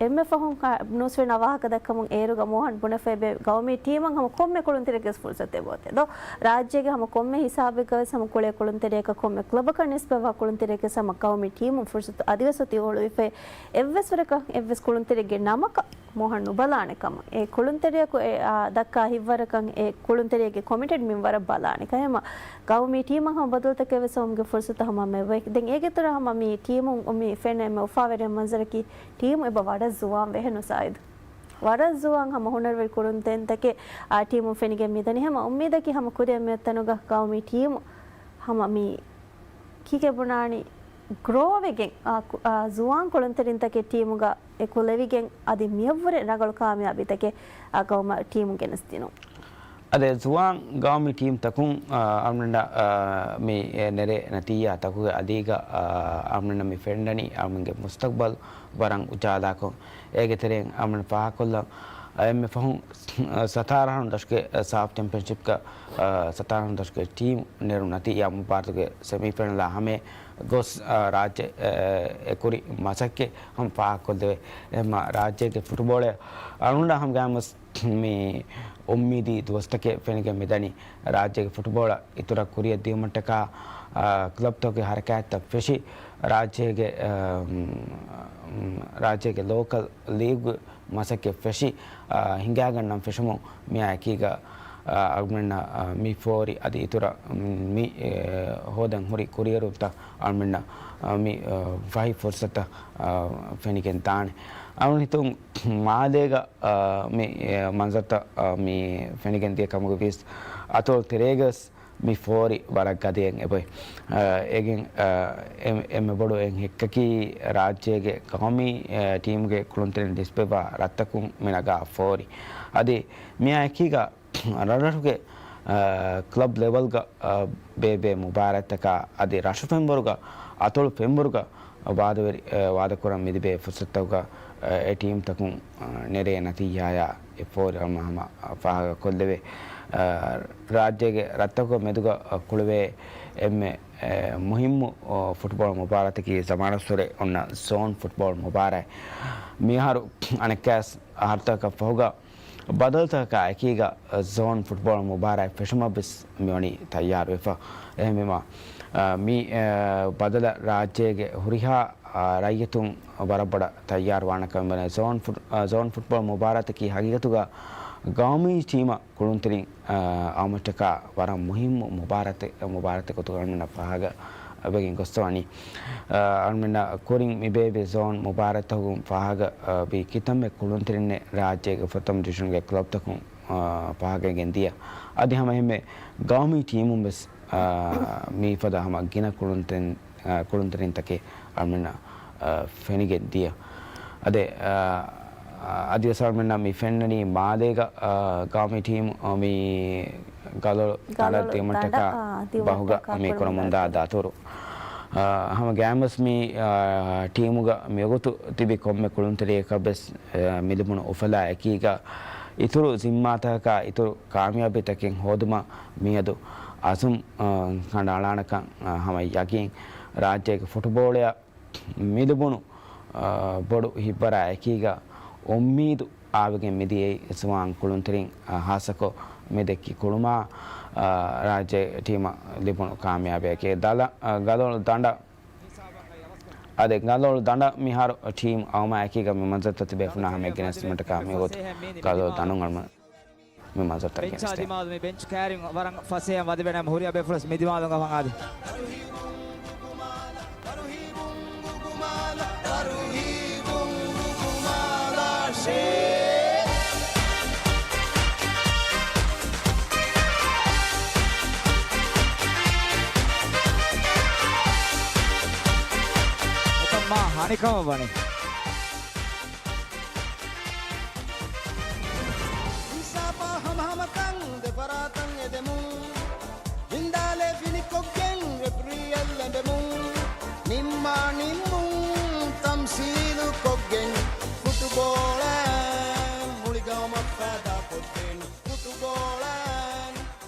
އެންމެ ފަހުން ނޫސްވެރިންނަށް ވާހަކަ ދައްކަމުން އޭރުގަ މޯހަން ބުނެފައިވޭ ގައުމީ ޓީމަށް ހަމަ ކޮންމެ ކުޅުންތެރިއެއްގެ ފުރުސަތެއް އޮތޭ ދޯ. ރާއްޖޭގެ ހަމަ ކޮންމެ ހިސާބެއްގަ ވެސް ހަމަ ކުޅޭ ކުޅުންތެރިޔަކަށް، ކޮންމެ ކްލަބަކަށް ނިސްބަތްވާ ކުޅުންތެރިޔަކަށް ހަމަ ގައުމީ ޓީމުން ފުރުސަތު އަދިވެސް އޮތީ އޮޅުވިފައި. އެއްވެސް ވަރަކަށް އެއްވެސް ކުޅުންތެރިއެއްގެ ނަމަކަށް މޯހަން ނުބަލާނެ ކަމަށް. އެ ކުޅުންތެރިޔަކު އެ، އާ، ދައްކާ ހިތްވަރަކަށް އެ ކުޅުންތެރިޔަކުގެ ކޮމިޓެޑް މިންވަރަށް ބަލާނެ ކަމަށް. ހަމަ ގައުމީ ޓީމަށް ހަމަ ބަދަލުތަކެއް ވެސް އޮވުމުގެ ފުރުސަތު ހަމަ މެވޭ. ދެން އޭގެ އިތުރަށް ހަމަ މި ޓީމުން މި ފެންނަ އެންމެ އުފާވެރި މަންޒަރަކީ ޓީމު އެބަ ވަރަށް ޒުވާން ވެހެނު ސާއިދު. ވަރަށް ޒުވާން ހަމަ ހުނަރުވެރި ކުޅުންތެރިންތަކެއް އާ ޓީމުން ފެނިގެން މިދަނީ. ހަމަ އުއްމީދަކީ ހަމަ ކުރިއަށް މިއޮތް ތަނުގަ ގައުމީ ޓީމު ހަމަ މި ކީކޭ ބުނާނީ ގްރޯވެގެން، އާ، ކު-، އާ، ޒުވާން ކުޅުންތެރިންތަކެއް ޓީމުގަ އެކުލެވިގެން އަދި މިއަށްވުރެ ރަނގަޅު ކާމިޔާބީތަކެއް، އާ، ގައުމަށް ޓީމުން ގެނެސްދިނުން. އަދި ޒުވާން ގައުމީ ޓީމްތަކުން، އާ، އަޅުގަނޑަށް، އާ، މި ނެރޭ ނަތީޖާތަކުގެ އަލީގަ، އާ، އަޅުގަނޑަށް މި ފެންނަނީ އަޅުގަނޑުގެ މުސްތަގްބަލް ވަރަށް އުޖާލާކޮށް. އޭގެ ތެރެއިން އަޅުގަނޑު ފާހަގަކޮށްލަން، އާ، އެންމެ ފަހުން ސަތާރަ ހަނު ދަށުގެ ސާފް ޗެމްޕިއަންޝިޕްގަ، އާ، ސަތާރަ ހަނު ދަށުގެ ޓީމް ނެރު ނަތީޖާ މުބާރާތުގެ ސެމީފައިނަލާ ހަމަޔަށް ގޮސް، އާ، ރާއްޖެ، އާ، އެކުރި މަސައްކަތް ހަމަ ފާހަގަކޮށްދެވޭ. އެހެންމަ ރާއްޖޭގެ ފުޓްބޯޅަ އަޅުގަނޑަށް ހަމަ ގާމަސް މި އުއްމީދީ ދުވަސްތަކެއް ފެނިގެން މިދަނީ. ރާއްޖޭގެ ފުޓްބޯޅަ އިތުރަށް ކުރިއަށް ދިޔުމަށްޓަކާ، އާ، ކްލަބްތަކުގެ ހަރަކާތްތައް ފެށި، ރާއްޖޭގެ، އާ، ރާއްޖޭގެ ލޯކަލް ލީގް މަސައްކަތް ފެށި، އާ، ހިނގާގަންނަން ފެށުމުން މިއާ އެކީގަ، އާ، އަޅުގަނޑަށް، އާ، މި ފޯރި އަދި އިތުރަށް މި، އެ، ހޯދަން ހުރި ކުރިއެރުންތައް އަޅުގަނޑަށް، އާ، މި، އާ، ފަހި ފުރުސަތަށް، އާ، ފެނިގެން ދާނެ. އަޅުގަނޑު ހިތުން މާލޭގަ، އާ، މި، އެ، މަންޒަރުތައް، އާ، މި ފެނިގެން ދިޔަ ކަމުގަ ވިޔަސް އަތޮޅު ތެރޭގަސް މި ފޯރި ވަރަށް ގަދަޔަށް އެބޮތް. އާ، އޭގެން، އާ، އެ-، އެންމެ ބޮޑު އެއް ހެއްކަކީ ރާއްޖޭގެ ގައުމީ، އާ، ޓީމުގެ ކުޅުންތެރިން ނިސްބަތްވާ ރަށްތަކުން މި ނަގާ ފޯރި. އަދި މިއާ އެކީގަ ރަށްރަށުގެ، އާ، ކްލަބް ލެވަލްގަ، އާ، ބޭބޭ މުބާރާތްތަކާ އަދި ރަށު ފެންވަރުގަ، އަތޮޅު ފެންވަރުގަ ވާދަވެރި، އާ، ވާދަކުރަން މިލިބޭ ފުރުސަތުތަކުގަ، އާ، އެ ޓީމްތަކުން، އާ، ނެރޭ ނަތީޖާޔާ އެ ފޯރި ހަމަ، ހަމަ ފާހަގަ ކޮށްލެވޭ. އާ، ރާއްޖޭގެ ރަށްތަކުގެ މެދުގަ، އާ، ކުޅެވޭ އެންމެ، އެ، މުހިއްމު، އާ، ފުޓްބޯޅަ މުބާރާތަކީ ޒަމާނުއްސުރެ އޮންނަ ޒޯން ފުޓްބޯޅަ މުބާރާތް. މިއަހަރު އަނެއްކާސް އަހަރުތަކަށް ފަހުގަ ބަދަލުތަކާ އެކީގަ ޒޯން ފުޓްބޯޅަ މުބާރާތް ފެށުމަށް ވެސް މިވަނީ ތައްޔާރުވެފަ. އެހެންވީމަ، އާ، މި، އާ، ބަދަލަށް ރާއްޖޭގެ ހުރިހާ، އާ، ރައްޔިތުން ވަރަށް ބޮޑަށް ތައްޔާރުވާނެ ކަމަށް ވަނީ. ޒޯން ފުޓް-، އާ، ޒޯން ފުޓްބޯޅަ މުބާރާތަކީ ހަގީގަތުގަ ގައުމީ ޓީމަށް ކުޅުންތެރިން، އާ، އައުމަށްޓަކާ ވަރަށް މުހިއްމު މުބާރާތެއް، މުބާރާތެއް ގޮތުގަ އަޅުގަނޑަށް ފާހަގަ ވެގެން ގޮސްތޯ ވަނީ. އާ، އަޅުގަނޑަށް ކުރިން މިބޭއްވި ޒޯން މުބާރާތްތަކުން ފާހަގަ، އާ، ވީ ކިތަންމެ ކުޅުންތެރިންނެއް ރާއްޖޭގެ ފުރަތަމަ ޑިވިޝަންގެ ކްލަބްތަކުން، އާ، ފާހަގަވެގެން ދިޔަ. އަދި ހަމަ އެހެންމެ ގައުމީ ޓީމުން ވެސް، އާ، މިފަދަ ހަމަ ގިނަ ކުޅުންތެރިން، އާ، ކުޅުންތެރިންތަކެއް އަޅުގަނޑަށް، އާ، ފެނިގެން ދިޔަ. އަދެ، އާ، އަދިވެސް އަޅުގަނޑަށް މި ފެންނަނީ މާލޭގަ، އާ، ގައުމީ ޓީމު، އާ، މި ގަލޮޅު ތަނަށް ދިއުމަށްޓަކާ ބަހުގަ މި ކުރަމުންދާ ދަތުރު. އާ، ހަމަ ގާމަސް މި، އާ، ޓީމުގަ މިވަގުތު ތިބި ކޮންމެ ކުޅުންތެރިޔަކަށް ވެސް، އާ، މި ލިބުނު އުފަލާ އެކީގަ އިތުރު ޒިންމާތަކަކާ އިތުރު ކާމިޔާބީތަކެއް ހޯދުމަށް މިއަދު އަޒުމް، އާ، ކަނޑައަޅާނެކަން، އާ، ހަމަ ޔަގީން. ރާއްޖޭގެ ފުޓުބޯޅަޔަށް މިލިބުނު، އާ، ބޮޑު ހިތްވަރާ އެކީގަ އުއްމީދު އާވެގެން މިދިޔައީ ސުވާން ކުޅުންތެރިން، އާ، ހާއްސަކޮށް މި ދެއްކި ކުޅުމާ، އާ، ރާއްޖެ ޓީމަށް ލިބުނު ކާމިޔާބެއް. ދަލަ-، އާ، ގަލޮޅު ދަނޑަށް، އާދެ، ގަލޮޅު ދަނޑަށް މިހާރު ޓީމް އައުމާ އެކީގަ މި މަންޒަރުތައް ތިބޭފުޅުންނާ ހަމައެއް ގެނެސްދިނުމަށްޓަކާ މި ގޮތު ގަލޮޅު ދަނޑުން އަޅުމެން މި މަންޒަރުތައް ގެނެސްދޭ. ދިމާލު މި ބެންޗް ކައިރިން ވަރަށް ފަސޭހަ ވަދެވެނަމަ ހުރިހާ ބޭފުޅުން މި ދިމާލު ގަވަން އާދެ. އެކަމާ ހަނިކަމަށް ވަނީ. އިންސާފާ ހަމަހަމަކަން ދެފަރާތަށް އެދެމުން، ވިންދާލެ ފިނިކޮށްގެން ރެފްރީއަށް ލެނބެމުން، ނިންމާ ނިންމުން ތަމްސީލު ކޮށްގެން ފުޓުބޯޅައިން މުޅި ގައުމަށް ފައިދާ ކޮށްދޭން ފުޓުބޯޅައިން.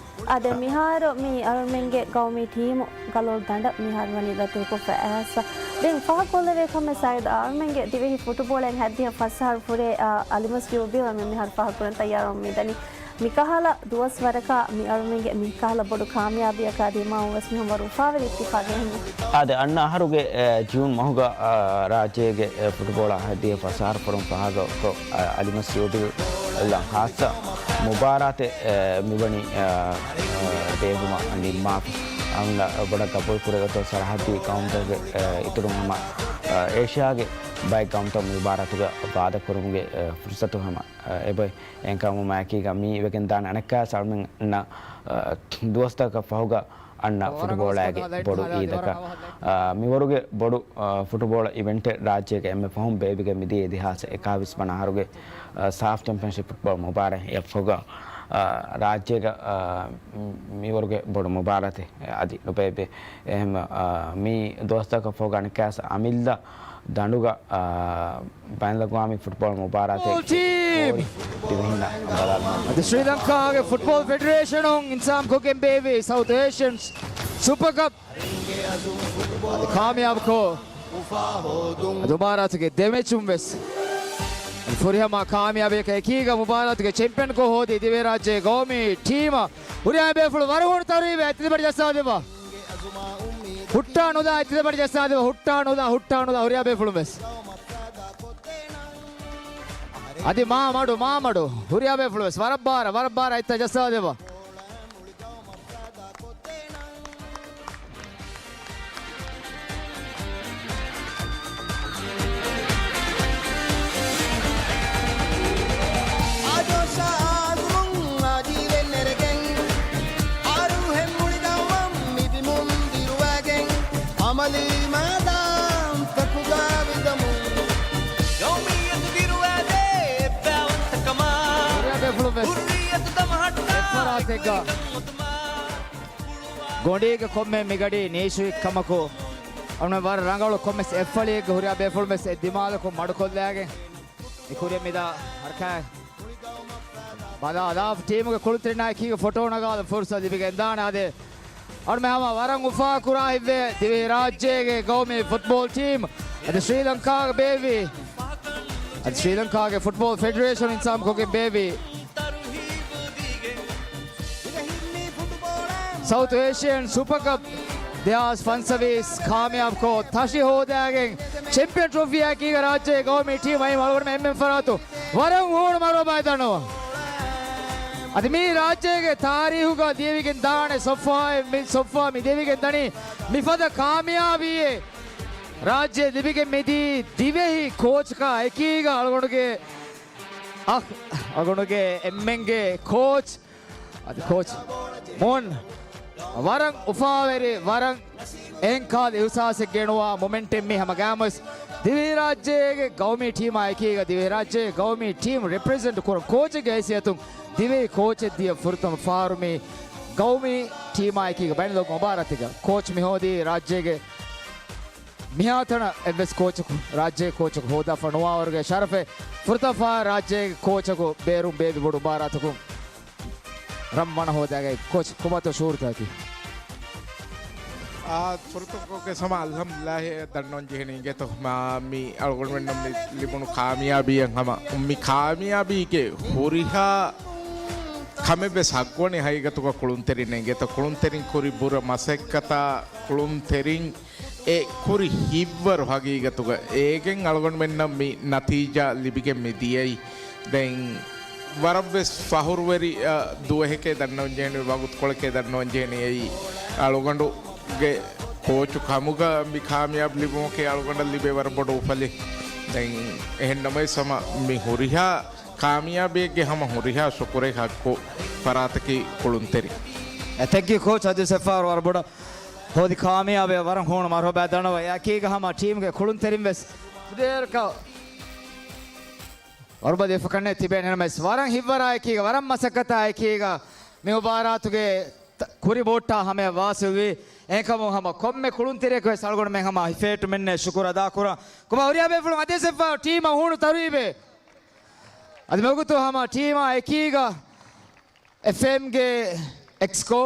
އާދެ، މިހާރު މި އަޅުމެންގެ ގައުމީ ޓީމު ގަލޮޅު ދަނޑަށް މިހާރު ވަނީ ދަތުރުކޮށްފަ އައިސްފަ. ދެން ފާހަގަކޮށްލެވޭ ކަމެއް ސައީދު، އަޅުމެންގެ ދިވެހި ފުޓުބޯޅައިން ހައްދިހަ ފަސް އަހަރު ފުރޭ، އާ، އަލިމަސް ޔޫބިލް އަޅުމެން މިހާރު ފާހަގަކުރަން ތައްޔާރަވަމުން މިދަނީ. މިކަހަލަ ދުވަސްވަރަކަށް މި އަޅުމެންގެ މިކަހަލަ ބޮޑު ކާމިޔާބީއަކާ ދިމާވުން ވެސް މިހެން ވަރު އުފާވެރި އިއްތިފާގެއް ހިނގުން. އާދެ، އަންނަ އަހަރުގެ، އެ، ޖޫން މަހުގަ، އާ، ރާއްޖޭގެ، އެ، ފުޓުބޯޅަ ހައްދިހަ ފަސް އަހަރު ފުރުން ފާހަގަކޮށް، އާ، އަލިމަސް ޔޫބިލް އަށް ހާއްސަ މުބާރާތެއް، އެ، މިވަނީ، އާ، އާ، ބޭއްވުމަށް ނިންމާފަ. އަންނަ ބޮޑަށް ގަބޫލު ކުރެވޭތޯ ސަރަހައްދީ ގައުމުތަކުގެ، އެ، އިތުރުން ހަމަ، އާ، އޭޝިއާގެ ބައެއް ގައުމުތައް މި މުބާރާތުގަ ވާދަކުރުމުގެ، އެ، ފުރުސަތު ހަމަ، އެ، އެބައޮތް. އެހެންކަމުން އެކީގަ މި ވެގެންދާނެ އަނެއްކާވެސް އަޅުމެންނަށް، އަ، ދުވަސްތަކަށް ފަހުގަ އަންނަ ފުޓުބޯޅައިގެ ބޮޑު އީދަކަށް، އަ، މިވަރުގެ ބޮޑު، އަ، ފުޓުބޯޅަ އިވެންޓެއް ރާއްޖޭގެ އެންމެ ފަހުން ބޭއްވިގެން މިދިޔަ ދެހާސް އެކާވީސް ވަނަ އަހަރުގެ، އަ، ސާފް ޗެމްޕިއަންޝިޕް ފުޓްބޯޅަ މުބާރާތް އެއަށްފަހުގަ، އަ، ރާއްޖޭގަ، އަ، މިވަރުގެ ބޮޑު މުބާރާތެއް އަދި ނުބޭއްވޭ. އެހެން، އަ، މި ދުވަސްތަކަށް ފަހުގަ އަނެއްކާވެސް އަމިއްލަ ދަނޑުގަ، އާ، ބައިނަލްއަގްވާމީ ފުޓްބޯޅަ މުބާރާތެއް ޓީމް! އޯރި ދިވެހިންނަށް ބަލާލުމަށް. އަދި ޝްރީލަންކާގެ ފުޓްބޯޅަ ފެޑެރޭޝަނުން އިންތިޒާމްކޮށްގެން ބޭއްވި ސައުތު އޭޝިއަން ސުޕަ ކަޕް އަދި ކާމިޔާބުކޮށް، އަދި މުބާރާތުގެ ދެ މެޗުން ވެސް ފުރިހަމަ ކާމިޔާބެއް އެކީގަ މުބާރާތުގެ ޗެމްޕިއަންކޮށް ހޯދި ދިވެހިރާއްޖޭ ގައުމީ ޓީމަށް ހުރިހާ ބޭފުޅުން ވަރަށް ހޫނު ތަރުހީބެއް އަތްތިލަބަޑި ޖައްސާދެއްވާ. ހުއްޓާ ނުލާ އަތްތިލަބަޑި ޖައްސާދެއްވާ. ހުއްޓާ ނުލާ، ހުއްޓާ ނުލާ ހުރިހާ ބޭފުޅުން ވެސް. އަދި މާ މަޑު، މާ މަޑު. ހުރިހާ ބޭފުޅުން ވެސް ވަރަށް ބާރަށް، ވަރަށް ބާރަށް އަތްތައް ޖައްސާދެއްވާ. އާޖޯޝާ އާޒުމުން އާދީވެ ނެރެގެން، އާރޫހެން މުޅި ގައުމަށް މި ބިމުން ދިރުވައިގެން، އަމަލީ މައިދާންތަކުގަ ވިދަމުން، ގައުމިއްޔަތު ދިރުވައިދޭ އެއްބައިވަންތަކަމާ، ހުރިހާ ބޭފުޅުން ވެސް ހުއްރިއްޔަތު ދަމަހައްޓާ އެއްފަރާތެއްގަ ގޮނޑީގެ ކޮންމެ މިގަޑީ ނީށުވި ކަމަކު، އަޅުގަނޑު ވަރަށް ރަނގަޅު ކޮންމެސް އެއްފަޅިއެއްގެ ހުރިހާ ބޭފުޅުން ވެސް އެ ދިމާލަކުން މަޑުކޮށްލައިގެން މި ކުރިއަށް މިދާ ހަރަކާތް ބަލާލާފަ ޓީމުގެ ކުޅުންތެރިންނާ އެކީގަ ފޮޓޯ ނަގާލަން ފުރުސަތު ލިބިގެންދާނެ. އާދެ، އަޅުމެން ހަމަ ވަރަށް އުފާ ކުރާ ހިތްވޭ ދިވެހި ރާއްޖޭގެ ގައުމީ ފުޓްބޯޅަ ޓީމް އަދި ޝްރީލަންކާގެ ބޭއްވި، އަދި ޝްރީލަންކާގެ ފުޓްބޯޅަ ފެޑެރޭޝަން އިންތިޒާމްކޮށްގެން ބޭއްވި ސައުތު އޭޝިއަން ސުޕަ ކަޕް ދެހާސް ފަންސަވީސް ކާމިޔާބުކޮށް، ތަށި ހޯދައިގެން ޗެމްޕިއަން ޓްރޮފީއާ އެކީގަ ރާއްޖޭގެ ގައުމީ ޓީމް އައިމަ އަޅުގަނޑުމެން އެންމެން ފަރާތުން ވަރަށް ހޫނު މަރުވަ ބައި ދަންނަވަން. އަދި މީ ރާއްޖޭގެ ތާރީހުގަ ދިޔަވިގެން ދާނެ ސޮފްވާއެއް، މި ސޮފްވާ މި ދެވިގެން ދަނީ މިފަދަ ކާމިޔާބީއެއް. ރާއްޖެ ލިބިގެން މިދީ ދިވެހި ކޯޗަކާ އެކީގަ އަޅުގަނޑުގެ އަޚް، އަޅުގަނޑުގެ އެންމެންގެ ކޯޗް، އަދި ކޯޗް މޫން ވަރަށް އުފާވެރި، ވަރަށް އެހެން ކަހަލަ އިހުސާސެއް ގެނުވާ މޮމެންޓެއް މީ ހަމަ ގައިމުވެސް ދިވެހިރާއްޖޭގެ ގައުމީ ޓީމާ އެކީގަ ދިވެހިރާއްޖޭގެ ގައުމީ ޓީމް ރެޕްރެޒެންޓް ކުރަން ކޯޗެއްގެ ހައިސިއްޔަތުން ދިވެހި ކޯޗެއް ދިޔަ ފުރަތަމަ ފަހަރު މީ ގައުމީ ޓީމާ އެކީގަ ބައިނަލްއަގްވާމީ މުބާރާތެއްގަ ކޯޗް މި ހޯދީ ރާއްޖޭގެ މިހާތަނަށް އެއްވެސް ކޯޗަކު ރާއްޖޭގެ ކޯޗަކު ހޯދާފަ ނުވާވަރުގެ ޝަރަފެއް ފުރަތަމަ ފަހަރު ރާއްޖޭގެ ކޯޗަކު ބޭރުން ބޭއްވި ބޮޑު މުބާރާތަކުން ރަން ވަނަ ހޯދައިގެން ކޯޗް ކޮބާތޯ ޝުޢޫރުތަކަކީ؟ އާ، ފުރަތަމަ ކޮށްގެ ސަމާ އަލްހަމްދުލިއްލާހި ދަންނަވަން ޖެހެނީ އިނގޭތޯ. މާ، މި އަޅުގަނޑުމެންނަށް މި ލިބުނު ކާމިޔާބީއަށް ހަމަ، މި ކާމިޔާބީގެ ހުރިހާ ކަމެއްވެސް ހައްގުވަނީ ހަގީގަތުގަ ކުޅުންތެރިންނަށް އިނގޭތޯ. ކުޅުންތެރިން ކުރި ބުރަ މަސައްކަތާ، ކުޅުންތެރިން އެ ކުރި ހިތްވަރު ހަގީގަތުގަ އޭގެން އަޅުގަނޑުމެންނަށް މި ނަތީޖާ ލިބިގެން މި ދިޔައީ. ދެން ވަރަށްވެސް ފަހުރުވެރި، އަ، ދުވަހެކޭ ދަންނަވަން ޖެހެނީ، ވަގުތުކޮޅެކޭ ދަންނަވަން ޖެހެނީ. އެއީ އަޅުގަނޑުގެ ކޯޗު ކަމުގަ މި ކާމިޔާބު ލިބުމަކީ އަޅުގަނޑަށް ލިބޭ ވަރަށް ބޮޑު އުފަލެއް. ދެން އެހެން ނަމަވެސް ހަމަ މި ހުރިހާ ކާމިޔާބީއެއްގެ ހަމަ ހުރިހާ ޝުކުރެއް ހައްގު ފަރާތަކީ ކުޅުންތެރި. އެ، ތެންކް ޔޫ ކޯޗް. އަދިވެސް އެއްފަހަރު ވަރަށް ބޮޑަށް ހޯދި ކާމިޔާބެއް ވަރަށް ހޫނު މަރުހަބާ ދަންނަވަން. އެކީގަ ހަމަ ޓީމްގެ ކުޅުންތެރިން ވެސް ކުދިވެރަކަށް ވަރުބަލި އެފަކަންނޭ ތިބޭނެ ނަމަވެސް، ވަރަށް ހިތްވަރާ އެކީގަ، ވަރަށް މަސައްކަތާ އެކީގަ މި މުބާރާތުގެ ތަ-، ކުރި ބޯއްޓާ ހަމަޔަށް ވާސިލްވީ. އެހެންކަމުން ހަމަ ކޮންމެ ކުޅުންތެރިޔަކު ވެސް އަޅުގަނޑުމެން ހަމަ ހިފޭޓުމެންނޭ ޝުކުރު އަދާކުރަން. ކޮބާ ހުރިހާ ބޭފުޅުން އަދިވެސް އެއްފަހަރު ޓީމަށް ހޫނު ތަރުހީބެއް. އަދި މިވަގުތު ހަމަ ޓީމާ އެކީގަ އެފްއޭއެމްގެ އެކްސްކޯ،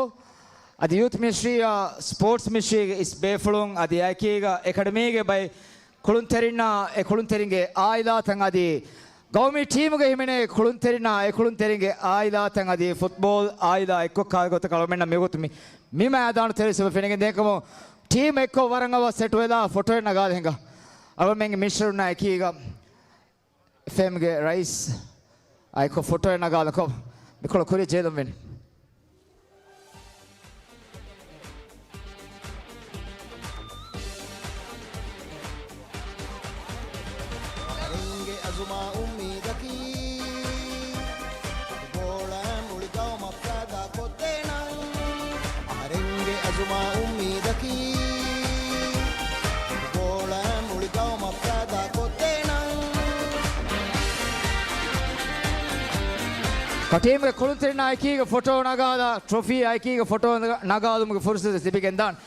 އަދި ޔޫތު މިނިސްޓްރީއާ ސްޕޯޓްސް މިނިސްޓްރީގެ އިސް ބޭފުޅުން، އަދި އެކީގަ އެކަޑަމީގެ ބައި ކުޅުންތެރިންނާ އެ ކުޅުންތެރިންގެ އާއިލާތައް އަދި ގައުމީ ޓީމުގަ ހިމެނޭ ކުޅުންތެރިންނާ އެ ކުޅުންތެރިންގެ އާއިލާތައް އަދި ފުޓްބޯލް އާއިލާ އެއްކޮށް ކާގޮތަކަށް އަޅުމެންނަށް މިވަގުތު މި، މި މައިދާނު ތެރެއިން ސުބަ ފެނިގެން ދޭންކަމުން ޓީމް އެއްކޮށް ވަރަށް އަވަސް ސެޓް ވެލާ ފޮޓޯއެއް ނަގާލަ ހިނގާ. އަޅުމެންގެ މިނިސްޓަރުންނާ އެކީގަ އެފްއޭއެމްގެ ރައީސް އާއެކު ފޮޓޯއެއް ނަގާލަކޮ މިކޮޅަށް ކުރިޔަށް ޖެހިލަން ވެން. އަހަރެންގެ އަޒުމާ އުއްމީދަކީ ފުޓްބޯޅަ މުޅި ގައުމަށް ފައިދާ ކޮށްދޭނަން. އަހަރެންގެ އަޒުމާ އުއްމީދަކީ ފުޓްބޯޅަ މުޅި ގައުމަށް ފައިދާ ކޮށްދޭނަން. ޓީމްގެ ކުޅުންތެރިންނާ އެކީގަ ފޮޓޯ ނަގާލާ، ޓްރޮފީ އެކީގަ ފޮޓޯ ނަގާލުމުގެ ފުރުސަތު ލިބިގެންދާނެ.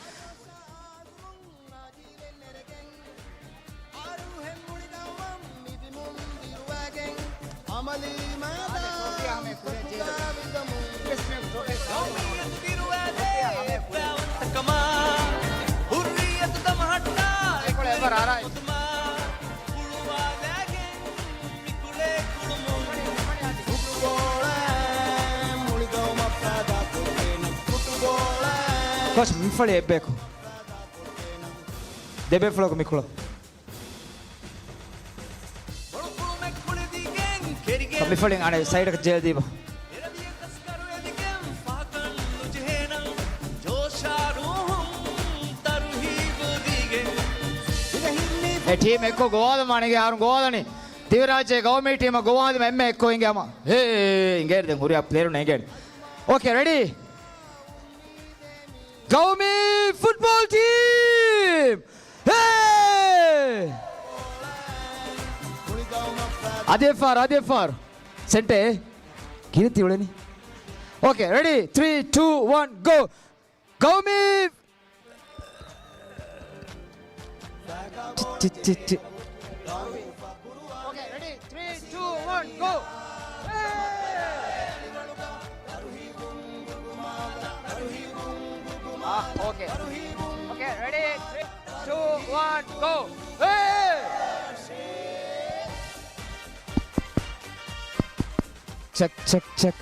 ކޯޗް މިފަޅި އެއްބަޔަކު. ދެބޭފުޅަކު މިކުޅަ. މިފަޅިން އަނެއް ސައިޑަކަށް ޖެހިދީބަ. އެ ޓީމް އެއްކޮށް ގޮވާލަމާ ނިގެ އަހަރު ގޮވާލަނީ. ދިވެރާއްޖޭ ގައުމީ ޓީމަށް ގޮވާލިމަ އެންމެ އެއްކޮށް އިނގޭ ހަމަ. ހޭ، އިނގޭ ދެން ހުރިހާ ޕްލޭޔަރުން އިނގޭ. އޯކޭ، ރެޑީ؟ ގައުމީ ފުޓްބޯލް ޓީމް! ހޭ! އަދި އެއްފަހަރު، އަދި އެއްފަހަރު. ސެންޓަރ އެ. ކިހިނެއް ތި އުޅެނީ؟ އޯކޭ، ރެޑީ؟ ތްރީ، ޓޫ، ވަން، ގޯ! ގައުމީ ޓި، ޓި، ޓި، ޓި. އޯކޭ، ރެޑީ؟ ތްރީ، ޓޫ، ވަން، ގޯ! އާ، އޯކޭ. އޯކޭ، ރެޑީ؟ ތްރީ، ޓޫ، ވަން، ގޯ! ޗެކް، ޗެކް، ޗެކް.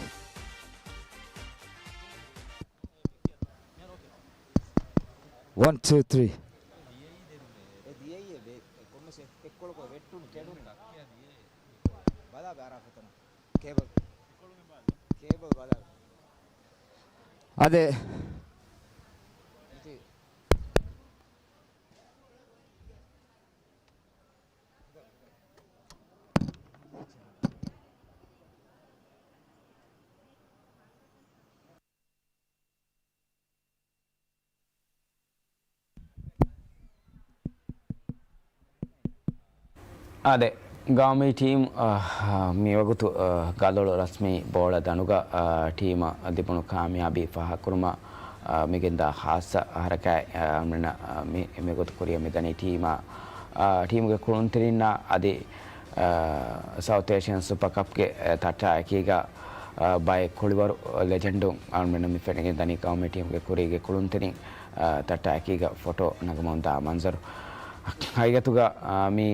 ވަން، ޓޫ، ތްރީ. އެ ދިޔައީ އެ ބޭ-، ކޮންމެސް އެއްކޮޅަކު ވެއްޓުނު ކެޑުނު. ބަލާ ބާރާ ފޮތަނަ. ކޭބަލް. ކޭބަލް ބަލާ. އަދެ. އާދެ، ގައުމީ ޓީމް، އަ، މިވަގުތު، އަ، ގަލޮޅު ރަސްމީ ބޯޅަ ދަނޑުގަ، އަ، ޓީމަށް ލިބުނު ކާމިޔާބީ ފާހަގަކުރުމަށް، އަ، މިގެންދާ ޚާއްޞަ ހަރަކާތް، އަ، އަޅުގަނޑުމެންނަށް، އަ، މި، މިގޮތު ކުރިއަށް މިދަނީ ޓީމާ، އަ، ޓީމުގެ ކުޅުންތެރިންނާ އަދި، އަ، ސައުތް އޭޝިއަން ސުޕަ ކަޕްގެ، އަ، ތައްޓާ އެކީގަ، އަ، ބައެއް ކުޅިވަރު ލެޖެންޑުން އަޅުގަނޑުމެންނަށް މި ފެނިގެން ދަނީ ގައުމީ ޓީމުގެ ކުރީގެ ކުޅުންތެރިން. ތައްޓާއެކީގަ ފޮޓޯ ނަގަމުންދާ މަންޒަރު. ހަގީގަތުގަ، އާ، މީ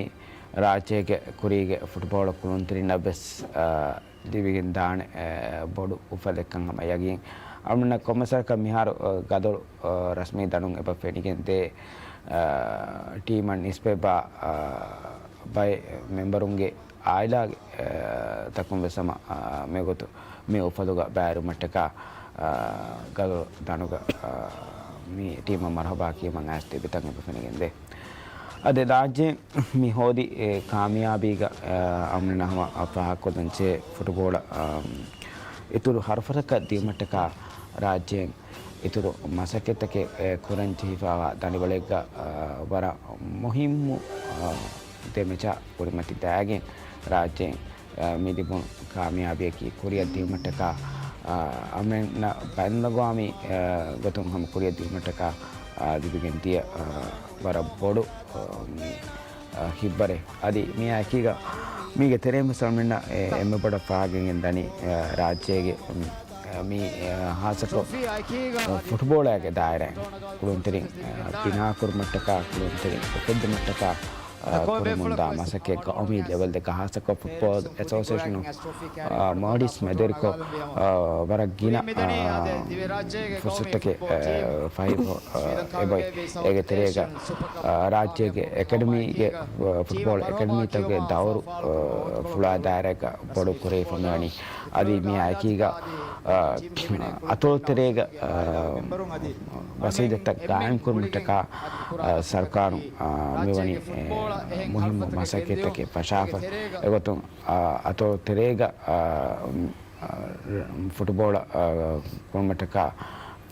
ރާއްޖޭގެ ކުރީގެ ފުޓްބޯޅަ ކުޅުންތެރިންނަށް ވެސް، އާ، ލިބިގެން ދާނެ، އާ، ބޮޑު އުފަލެއްކަން ހަމަ ޔަގީން. އަޅުގަނޑަށް ކޮންމެސް ވަރަކަށް މިހާރު، އާ، ގަދޮޅު، އާ، ރަސްމީ ދަނުން އެބަ ފެނިގެން ދޭ، އާ، ޓީމަށް ނިސްބަތްވާ، އާ، ބައެއް މެމްބަރުންގެ އާއިލާގެ، އާ، ތަކުން ވެސް ހަމަ، އާ، މިވަގުތު މި އުފަލުގަ ބައިވެރިވުމަށްޓަކާ، އާ، ގަދޮޅު ދަނުގަ، އާ، މި ޓީމަށް މަރުހަބާ ކިޔަމަން އައިސް ތިބިތަން އެބަ ފެނިގެންދޭ. އަދި ރާއްޖޭ މި ހޯދި، އެ، ކާމިޔާބީގަ، އާ، އަމްނަ ހަމަ ފާހަގަކޮށްލަން ޗޭ ފުޓުބޯޅަ، އާ، އިތުރު ހަރުފަތަކަށް ދިޔުމަށްޓަކާ ރާއްޖޭން އިތުރު މަސައްކަތްތަކެއް، އެ، ކުރަން ޖެހިފައިވާ ދަނޑިވަޅެއްގަ، އާ، ވަރަށް މުހިއްމު، އާ، ދެމެޗާ ކުރިމަތި ދާގެން ރާއްޖޭން، އާ، މި ލިބުނު ކާމިޔާބީއަކީ ކުރިއަށް ދިޔުމަށްޓަކާ، އާ، އަމެންނަށް ބައިނަލްއަގްވާމީ، އާ، ގޮތުން ހަމަ ކުރިއަށް ދިޔުމަށްޓަކާ، އާ، ލިބިގެން ދިޔަ، އާ، ވަރަށް ބޮޑު، އާ، މި، އާ، ހިތްވަރެއް. އަދި މިއާ އެކީގަ މީގެ ތެރެއިން ވެސް އަޅުމެންނަށް އެ، އެންމެ ބޮޑަށް ފާހަގަވެގެން ދަނީ، އާ، ރާއްޖޭގެ، މި، އާ، މި، އާ، ހާއްސަކޮށް، އާ، ފުޓްބޯޅައިގެ ދާއިރާއިން ކުޅުންތެރިން، އާ، ބިނާކުރުމަށްޓަކާ ކުޅުންތެރިން އުފެއްދުމަށްޓަކާ، އާ، ކުރަމުންދާ މަސައްކަތް ގައުމީ ލެވެލްގެ ހާއްސަކޮށް ފުޓްބޯޅަ އެސޯސިއޭޝަން އޮފް، އާ، މޯލްޑިވްސް މެދުވެރިކޮށް، އާ، ވަރަށް ގިނަ، އާ، ފުރުސަތުތަކެއް، އާ، ފަހިކޮށް، އާ، އެބައޮތް. އޭގެ ތެރޭގަ، އާ، ރާއްޖޭގެ އެކަޑަމީގެ، އާ، ފުޓްބޯޅަ އެކަޑަމީތަކުގެ ދައުރު، އާ، ފުޅާ ދާއިރާގަ ބޮޑު ކުރެވިފަ މިވަނީ. އަދި މިއާ އެކީގަ، އާ، އަތޮޅު ތެރޭގަ، އާ، ވަސީލަތްތައް ގާއިމް ކުރުމަށްޓަކާ، އާ، ސަރުކާރުން، އާ، މިވަނީ، އެ، މުހިއްމު މަސައްކަތްތަކެއް ފަށާފަ. އެގޮތުން، އާ، އަތޮޅު ތެރޭގަ، އާ، އާ، ފުޓުބޯޅަ، އާ، ކުޅުމަށްޓަކާ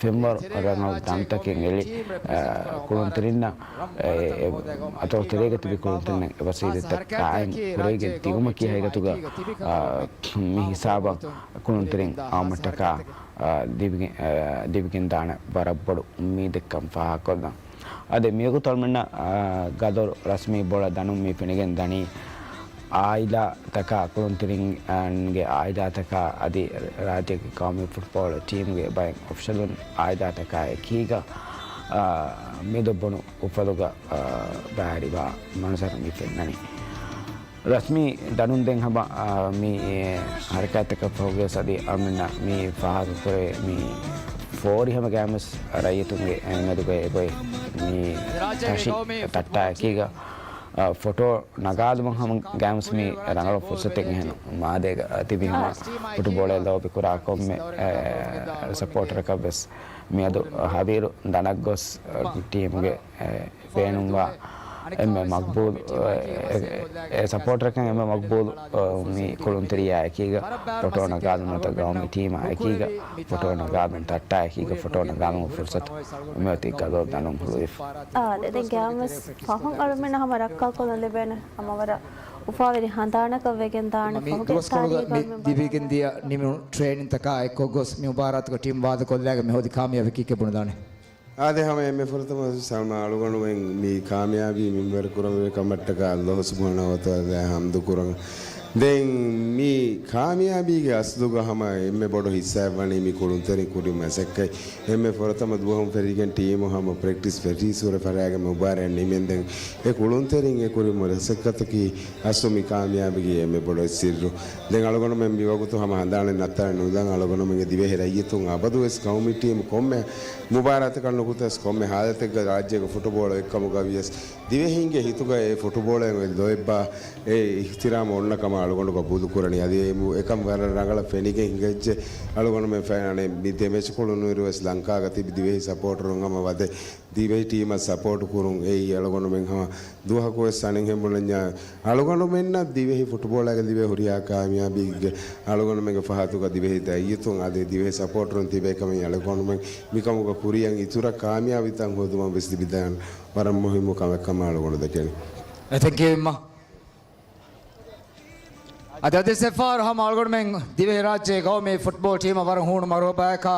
ފެންވަރު ރަނގަޅު ދަނޑުތަކެއް އެޅި، އާ، ކުޅުންތެރިންނަށް، އެ، އެ، އަތޮޅު ތެރޭގަ ތިބި ކުޅުންތެރިންނަށް އެ ވަސީލަތްތައް ގާއިމް ކުރެވިގެން ދިއުމަކީ ހަގީގަތުގަ، އާ، މި ހިސާބަށް ކުޅުންތެރިން އައުމަށްޓަކާ، އާ، ލިބިގެން، އާ، ލިބިގެން ދާނެ ވަރަށް ބޮޑު އުއްމީދެއްކަން ފާހަގަކޮށްލަން. އަދި މިވަގުތު އަޅުމެންނަށް، އާ، ގަދޮރު ރަސްމީ ބޯޅަ ދަނުން މި ފެނިގެން ދަނީ، އާއިލާތަކާ، ކުޅުންތެރިންގެ އާއިލާތަކާ އަދި ރާއްޖޭގެ ގައުމީ ފުޓްބޯޅަ ޓީމުގެ ބައެއް އޮފިޝަލުން އާއިލާތަކާ އެކީގަ، އާ، މި ލިބުނު އުފަލުގަ، އާ، ބައިވެރިވާ މަންޒަރު މި ފެންނަނީ. ރަސްމީ ދަނުން ދެން ހަމަ، އާ، މި ހަރަކާތްތަކަށް ފަހުގައި އަދި އަޅުމެންނަށް މި ފާހަގަކުރޭ މި ފޯރި ހަމަ ގައިމުވެސް ރައްޔިތުންގެ މެދުގައި އެބައޮތް މި ތަށި ތައްޓާ އެކީގަ، އާ، ފޮޓޯ ނަގާލުމަށް ހަމަ ގައިމުވެސް މި ރަނގަޅު ފުރުސަތެއް އެހެން މާދޭގަ ތިބި ހަމަ ފުޓުބޯޅައި ލޯބިކުރާ ކޮންމެ، އާ، ސަޕޯޓަރަކަށްވެސް މިއަދު ހަވީރު ދަނަށް ގޮސް، އާ، ޓީމުގެ، އާ، ބޭނުންވާ އެންމެ މަގްބޫލު، އެ، އެ، އެ ސަޕޯޓަރަކަށް އެންމެ މަގްބޫލު، އަ، މި ކުޅުންތެރިޔާ އެކީގަ ފޮޓޯ ނަގާލުމަށް ގައުމީ ޓީމާ އެކީގަ ފޮޓޯ ނަގާލުން ތައްޓާ އެކީގަ ފޮޓޯ ނަގާލުމަށް ފުރުސަތު މިއޮތީ ގަދޮރު ދަނުން ހުޅުވިފަ. އާ، ދެ-، ދެން ގައިމުވެސް ފަހުން އަޅުމެންނަށް ހަމަ ރައްކާކޮށްލަން ލިބޭނެ ހަމަ ވަރަށް އުފާވެރި ހަނދާނަކަށް ވެގެން ދާނެ. މި ފަހުގެ ދުވަސްކޮޅުގަ ތާރީޚް މި އަޅުމެން ދިވެހިގެން ދިޔަ ނިމުނު ޓްރޭނިންތަކާ އެއްކޮށް ގޮސް މި މުބާރާތުގަ ޓީމް ވާދަކޮށްލާގެ މި ހޯދި ކާމިޔާބެކީ ކޭ ބުނެދާނެ؟ އާދެ، ހަމަ އެންމެ ފުރަތަމަ ސަލްމާ އަޅުގަނޑުމެން މި ކާމިޔާބީ މިންވަރު ކުރަންވެރި ކަމަށްޓަކާ ﷲ ސުބްޙާނަހޫ ވަތަޢާލާއަށް ޙަމްދު ކުރަން. ދެން މި ކާމިޔާބީގެ އަސްލުގަ ހަމަ އެންމެ ބޮޑު ހިއްސާއެއް ވަނީ މި ކުޅުންތެރިން ކުރި މަސައްކަތް. އެންމެ ފުރަތަމަ ދުވަހުން ފެށިގެން ޓީމު ހަމަ ޕްރެކްޓިސް ފެށީ ސުރެ ފަރާގެ މުބާރާތް ނިމެންދެން އެ ކުޅުންތެރިން އެ ކުރި މަސައްކަތަކީ އަސްލު މި ކާމިޔާބީގެ އެންމެ ބޮޑު ސިއްރު. ދެން އަޅުގަނޑުމެން މިވަގުތު ހަމަ ހަނދާނެއް ނައްތާލަން ނުދާން އަޅުގަނޑުމެންގެ ދިވެހި ރައްޔިތުން އަބަދުވެސް ގައުމީ ޓީމު ކޮންމެ މުބާރާތަކަށް ނުކުތަސް ކޮންމެ ހާލަތެއްގަ ރާއްޖޭގެ ފުޓުބޯޅަ އެއްކަމުގަ ވިޔަސް ދިވެހީންގެ ހިތުގަ އެ ފުޓުބޯޅައިން އޮތް ލޯތްބާ އެ އިޙްތިރާމް އޮންނަ ކަމަށް އަޅުގަނޑު ގަބޫލު ކުރަނީ. އަދި އެ މު-، އެކަން ވަރަށް ރަނގަޅަށް ފެނިގެން ހިނގައްޖެ. އަޅުގަނޑުމެން ފެންނަނީ މި ދެ މެޗުކޮޅުން އިރުވެސް ލަންކާގަ ތިބި ދިވެހި ސަޕޯޓަރުން ހަމަ ވަދެ ދިވެހި ޓީމަށް ސަޕޯޓު ކުރުން. އެއީ އަޅުގަނޑުމެން ހަމަ ދުވަހަކުވެސް އަނެއްހެން ބުނަންޏާ، އަޅުގަނޑުމެންނަށް ދިވެހި ފުޓުބޯޅައިގެ ލިބޭ ހުރިހާ ކާމިޔާބީގެ އަޅުގަނޑުމެންގެ ފަހަތުގަ ދިވެހި ރައްޔިތުން އަދި ދިވެހި ސަޕޯޓަރުން ތިބޭކަމެއް އަޅުގަނޑުމެން މިކަމުގަ ކުރިޔަށް އިތުރަށް ކާމިޔާބީތައް ހޯދުމަށް ވެސް ލިބިދާން ވަރަށް މުހިއްމު ކަމެއް ކަމަށް އަޅުގަނޑު ދެކެނީ. އެތަން ކިޔުމަށް އަދި އަދި ސެފާރު ހަމަ އަޅުގަނޑުމެން ދިވެހި ރާއްޖޭ ގައުމީ ފުޓްބޯޅަ ޓީމަށް ވަރަށް ހޫނު މަރުހަބާއަކާ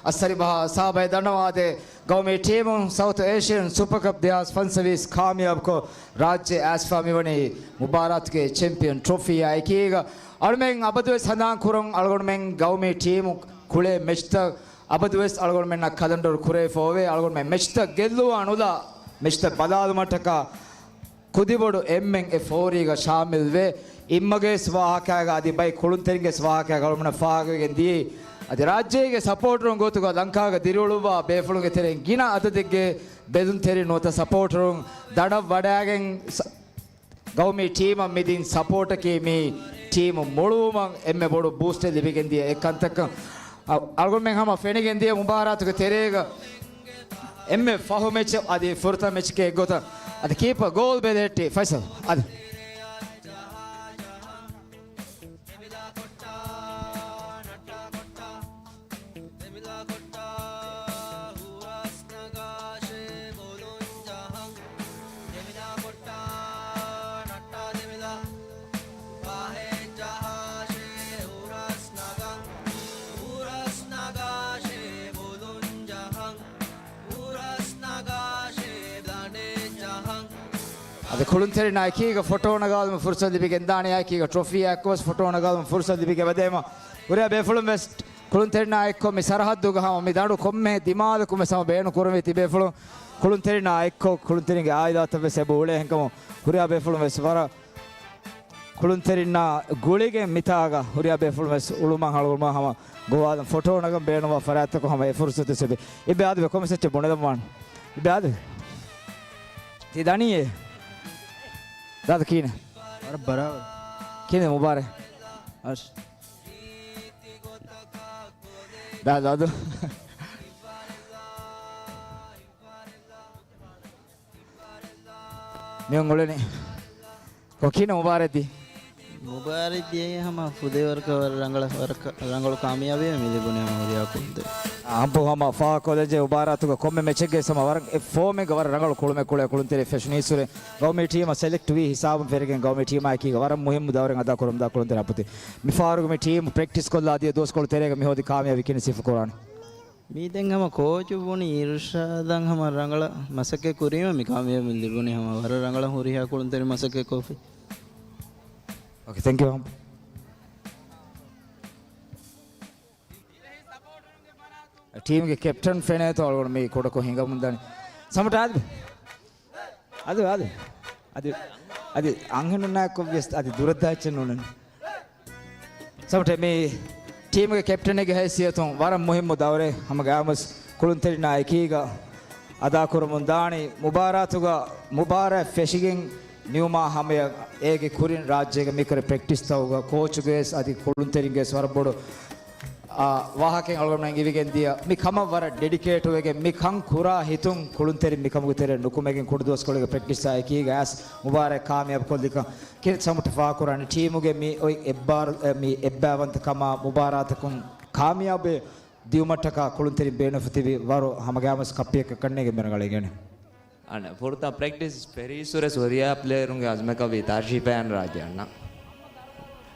އައްސަރިބަހާ ސާބައި ދަންނަވާދޭ. ގައުމީ ޓީމުން ސައުތު އޭޝިއަން ސުޕަ ކަޕް ދެހާސް ފަންސަވީސް ކާމިޔާބުކޮށް، ރާއްޖެ އައިސްފާ މިވަނީ މުބާރާތުގެ ޗެމްޕިއަން ޓްރޮފީއާ އެކީގަ. އަޅުމެން އަބަދުވެސް ހަނދާން ކުރަން އަޅުގަނޑުމެން ގައުމީ ޓީމު ކުޅޭ މެޗްތައް އަބަދުވެސް އަޅުގަނޑުމެންނަށް ކަލަންޑަރު ކުރެވިފަ އޮވޭ. އަޅުގަނޑުމެން މެޗްތައް ގެއްލުވާ ނުލާ، މެޗްތައް ބަލާލުމަށްޓަކާ ކުދިބޮޑު އެންމެން އެ ފޯރީގަ ޝާމިލްވޭ. އިއްމަގެވެސް ވާހަކައިގަ އަދި ބައި ކުޅުންތެރިންގެވެސް ވާހަކައިގަ އަޅުގަނޑަށް ފާހަގަވެގެން ދިޔައީ، އަދި ރާއްޖޭގެ ސަޕޯޓަރުން ގޮތުގަ ލަންކާގަ ދިރިއުޅުއްވާ ބޭފުޅުންގެ ތެރެއިން ގިނަ އަދަދެއްގެ ބެލުންތެރިން ނުވަތަ ސަޕޯޓަރުން ދަނޑަށް ވަޑައިގެން ސަ-، ގައުމީ ޓީމަށް މިދިން ސަޕޯޓަކީ މި ޓީމު މޮޅުވުމަށް އެންމެ ބޮޑު ބޫސްޓެއް ލިބިގެން ދިޔަ އެއް ކަންތައްކަން. އަ-، އަޅުގަނޑުމެން ހަމަ ފެނިގެން ދިޔަ މުބާރާތުގެ ތެރޭގަ އެންމެ ފަހު މެޗެއް އަދި ފުރަތަމަ މެޗެކޭ އެއްގޮތަށް އަދި ކީޕަ ގޯލް ބެލެއްޓި ފައިސަލް އަދި. އަދި ކުޅުންތެރިންނާ އެކީގަ ފޮޓޯ ނަގާލުމަށް ފުރުސަތު ލިބިގެންދާނެ. އެކީގަ ޓްރޮފީއާ އެއްކޮށް ވެސް ފޮޓޯ ނަގާލުމަށް ފުރުސަތު ލިބިގެން ވަދެވުމަށް ހުރިހާ ބޭފުޅުން ވެސް ކުޅުންތެރިންނާ އެއްކޮށް މި ސަރަހައްދުގަ ހަމަ މި ދަނޑު ކޮންމެ ދިމާލަކުން ވެސް ހަމަ ބޭނުން ކުރަންވީ ތިބޭފުޅުން ކުޅުންތެރިންނާ އެއްކޮށް ކުޅުންތެރިންގެ އާއިލާތައް ވެސް އެބަ އުޅޭ ހެންކަމުން ހުރިހާ ބޭފުޅުން ވެސް ވަރަށް ކުޅުންތެރިންނާ ގުޅިގެން މިތާގަ ހުރިހާ ބޭފުޅުން ވެސް އުޅުމަށް އަޅުގަނޑު ހަމަ ގޮވާލަން ފޮޓޯ ނަގަން ބޭނުންވާ ފަރާތްތަކުން ހަމަ އެ ފުރުސަތު ވެސް އެބަ. އިބައި އަދި ކޮމެންޓް ސެކްޝަން ބުނެލަންވާނެ. އިބައި އަދި. ތި ދަނީއޭ. ދާދަ ކީނެ. ވަރަށް ބަރާބަރު. ކީނެ މުބާރެ. އަށް. ދާ ދާދު. މިއޮން އުޅެނީ. ކޮކީނަ މުބާރެއްދީ. މުބާރެއްދިޔައީ ހަމަ ފުދޭވަރަކަށް ވަރަށް ރަނގަޅަށް ވަރަކަށް ރަނގަޅު ކާމިޔާބީއެއް މި ލިބުނީ ހަމަ ހުރިހާ ކުޅުންތެރި. އާނބު ހަމަ ފާ ކޮލެޖެއް މުބާރާތުގަ ކޮންމެ މެޗެއްގެ ހަމަ ވަރަށް އެ ފޯމެއްގަ ވަރަށް ރަނގަޅު ކުޅުމެއް ކުޅޭ ކުޅުންތެރި ފެށުނީސުރެ ގައުމީ ޓީމަށް ސެލެކްޓް ވީ ހިސާބުން ފެށިގެން ގައުމީ ޓީމާ އެކީގަ ވަރަށް މުހިއްމު ދައުރެއް އަދާ ކުރަމުންދާ ކުޅުންތެރި އަބަދު. މިފަހަރުގެ މި ޓީމު ޕްރެކްޓިސް ކޮށްލާ ދިޔަ ދުވަސްކޮޅު ތެރޭގަ މި ހޯދި ކާމިޔާބީ ކިހިނެއް ސިފަ ކުރާނީ؟ މީ ދެން ހަމަ ކޯޗު ބުނި އިރުޝާދަށް ހަމަ ރަނގަޅަށް މަސައްކަތް ކުރީމަ މި ކާމިޔާބީ ލިބުނީ ހަމަ ވަރަށް ރަނގަޅަށް ހުރިހާ ކުޅުންތެރި މަސައްކަތް ކޮށްފި. އޯކޭ، ތެންކް ޔޫ. ޓީމްގެ ކެޕްޓަން ފެނޭތޯ އަޅުގަނޑު މީ ކުޑަކޮށް ހިނގަމުން ދާނީ. ސަމަޓާ އަދި. އަދި، އަދި. އަދި، އަދި އަންހެނުންނާއެކު ވިޔަސް އަދި ދުރަށްދާ އެއްޗެއް ނޫނެއް. ސަމަޓެ މި ޓީމުގެ ކެޕްޓަނެއްގެ ހައިސިއްޔަތުން ވަރަށް މުހިއްމު ދައުރެއް ހަމަ ގާމުސް ކުޅުންތެރިންނާ އެކީގަ އަދާކުރަމުން ދާނީ. މުބާރާތުގަ، މުބާރާތް ފެށިގެން ނިމުމާ ހަމަޔަށް އޭގެ ކުރިން ރާއްޖޭގެ މިކުރި ޕްރެކްޓިސްތަކުގަ ކޯޗުގެވެސް އަދި ކުޅުންތެރިންގެވެސް ވަރަށް ބޮޑު އާ، ވާހަކައެއް އަޅުގަނޑުމެން އިވިގެން ދިޔަ މި ކަމަށް ވަރަށް ޑެޑިކޭޓްވެގެން މި ކަން ކުރާ ހިތުން ކުޅުންތެރިން މިކަމުގެ ތެރެއަށް ނުކުމެގެން ކުޑަދުވަސްކޮޅެއްގެ ޕްރެކްޓިސްއާ އެކީގަ އައިސް މުބާރާތް ކާމިޔާބު ކޮށްލިކަން ކިހިނެއް ސަމުޓް ފާހަގަކުރާނީ؟ ޓީމުގެ މި އޮތް އެއްބާރު-، އެ، މި އެއްބައިވަންތަކަމާ މުބާރާތަކުން ކާމިޔާބެއް ދިއުމަށްޓަކާ ކުޅުންތެރިން ބޭނުންފަ ތިބި ވަރު ހަމަގައިމުވެސް ކައްޕިއަކަށް ކަންނޭނގެ މިރަނގަޅަށް އިނގޭނެ. އަނެއް ފުރަތަމަ ޕްރެކްޓިސް ފެށީއްސުރެ ހުރިހާ ޕްލޭޔަރުންގެ އަޒުމަކަށް ވީ ތާށި ހިފައިގެން ރާއްޖެ އަންނަ.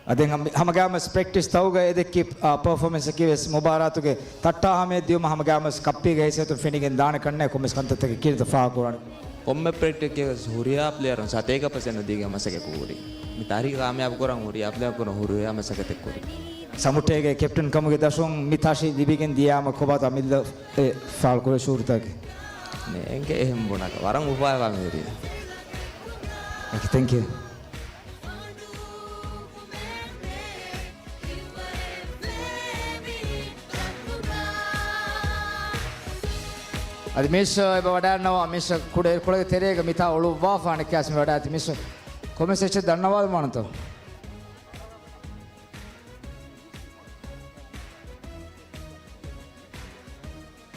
އަދި ހަމަ-، ހަމަގައިމުވެސް ޕްރެކްޓިސް ތަކުގަ އެ ދެއްކި، އާ، ޕަރފޯމެންސްއަކީ ވެސް މުބާރާތުގެ ތައްޓާ ހަމަޔަށް ދިޔުމަށް ހަމަގައިމުވެސް ކައްޕީގެ ހައިސިއްޔަތުން ފެނިގެން ދާނެ ކަންނޭނގެ ކޮންމެސް ކަންތައްތަކެއް ކިހިނެއްތޯ ފާހަގަކުރާނީ؟ ކޮންމެ ޕްރެކްޓިސްއަކީ ވެސް ހުރިހާ ޕްލޭޔަރުން ސަތޭކަ ޕަސެންޓް ދީގެން މަސައްކަތް ކުރީ. މި ތާރީޚު ކާމިޔާބު ކުރަން ހުރިހާ ޕްލޭޔަރުން ހުރިހާ މަސައްކަތެއް ކުރީ. ސަމުޓޭގެ ކެޕްޓަން ކަމުގެ ދަށުން މި ތާށި ލިބިގެން ދިޔާމަ ކޮބާތޯ އަމިއްލަ އެ ފާޅުކުރެވޭ ޝުއޫރުތަކެއް؟ ނޭނގެ އެހެން ބުނަކަށް ވަރަށް އުފާވާ މިހިރީ. އޯކޭ، ތެންކް ޔޫ. އަދި މިސް އެބަ ވަޑައިންނަވާ މިސް ކުޑަ-، ކުޅެގެ ތެރޭގަ މިތާ އުޅުއްވާފާނެ ކާސް މި ވަޑައިތި މިސް ކޮމެންޓް ސެކްޝަން ދަންނަވާލަމާނަތޯ؟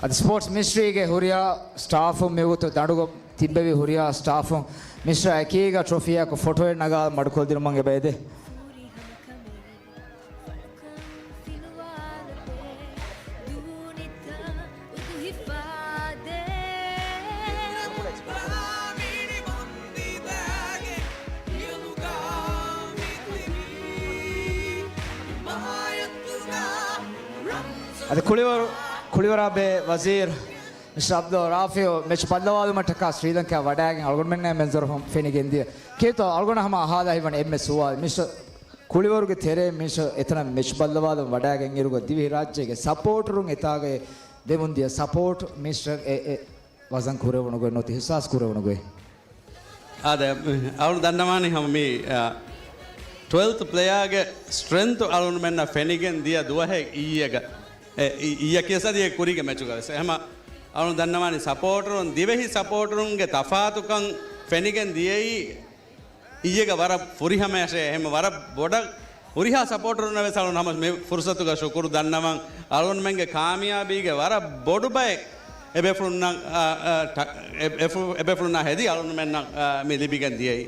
އަދި ސްޕޯޓްސް މިނިސްޓްރީގެ ހުރިހާ ސްޓާފުން މިވަގުތު ދަނޑުގަ ތިއްބެވި ހުރިހާ ސްޓާފުން މިސް އެކީގަ ޓްރޮފީއާއެކު ފޮޓޯއެއް ނަގާ މަޑުކޮށްދިނުމަށް އެބަ އެދޭ. އަދި ކުޅިވަރު، ކުޅިވަރާ ބޭ ވަޒީރު މިސްޓަރ އަބްދުﷲ ރާފިޢު މެޗް ބައްލަވާލުމަށްޓަކާ ސްރީލަންކާ ވަޑައިގެން އަޅުގަނޑުމެންނާ މެންޒަރު ފެނިގެން ދިޔަ. ކީރިތޯ އަޅުގަނޑަށް ހަމަ އަހާލާ ހިތްވަނީ އެންމެ ސުވާލު. މިސްޓަރ ކުޅިވަރުގެ ތެރޭ މިސްޓަރ އެތަނަށް މެޗް ބައްލަވާލަން ވަޑައިގެން އިރުގަ ދިވެހި ރާއްޖޭގެ ސަޕޯޓަރުން އެތާގައި ދެމުންދިޔަ ސަޕޯޓް މިސްޓަރ އެ، އެ ވަޒަން ކުރެވުނުގޮތް ނުވަތަ އިހްސާސް ކުރެވުނުގޮތް. އާދެ، އަޅުން ދަންނަވާނީ ހަމަ މި، އާ، ޓްވެލްތު ޕްލެޔާގެ ސްޓްރެންތު އަޅުންމެންނަށް ފެނިގެން ދިޔަ ދުވަހެއް އިއްޔެގަ، އެ، އި-، އިއްޔަކީ އަދި އެ ކުރީގެ މެޗުގަ ވެސް. އެހެމަ އަޅުން ދަންނަވާނީ ސަޕޯޓަރުން، ދިވެހި ސަޕޯޓަރުންގެ ތަފާތުކަން ފެނިގެން ދިޔައީ އިއްޔެގަ ވަރަށް ފުރިހަމަޔަށޭ. އެހެމަ ވަރަށް ބޮޑަށް ހުރިހާ ސަޕޯޓަރުންނަށް ވެސް އަޅުން ހަމަ މި ފުރުސަތުގަ ޝުކުރު ދަންނަވަން. އަޅުންމެންގެ ކާމިޔާބީގެ ވަރަށް ބޮޑު ބައެއް އެބޭފުޅުންނަށް، އާ، އާ، ޓަ-، އެ-، އެފު-، އެބޭފުޅުންނާ ހެދި އަޅުންމެންނަށް، އާ، މި ލިބިގެން ދިޔައީ.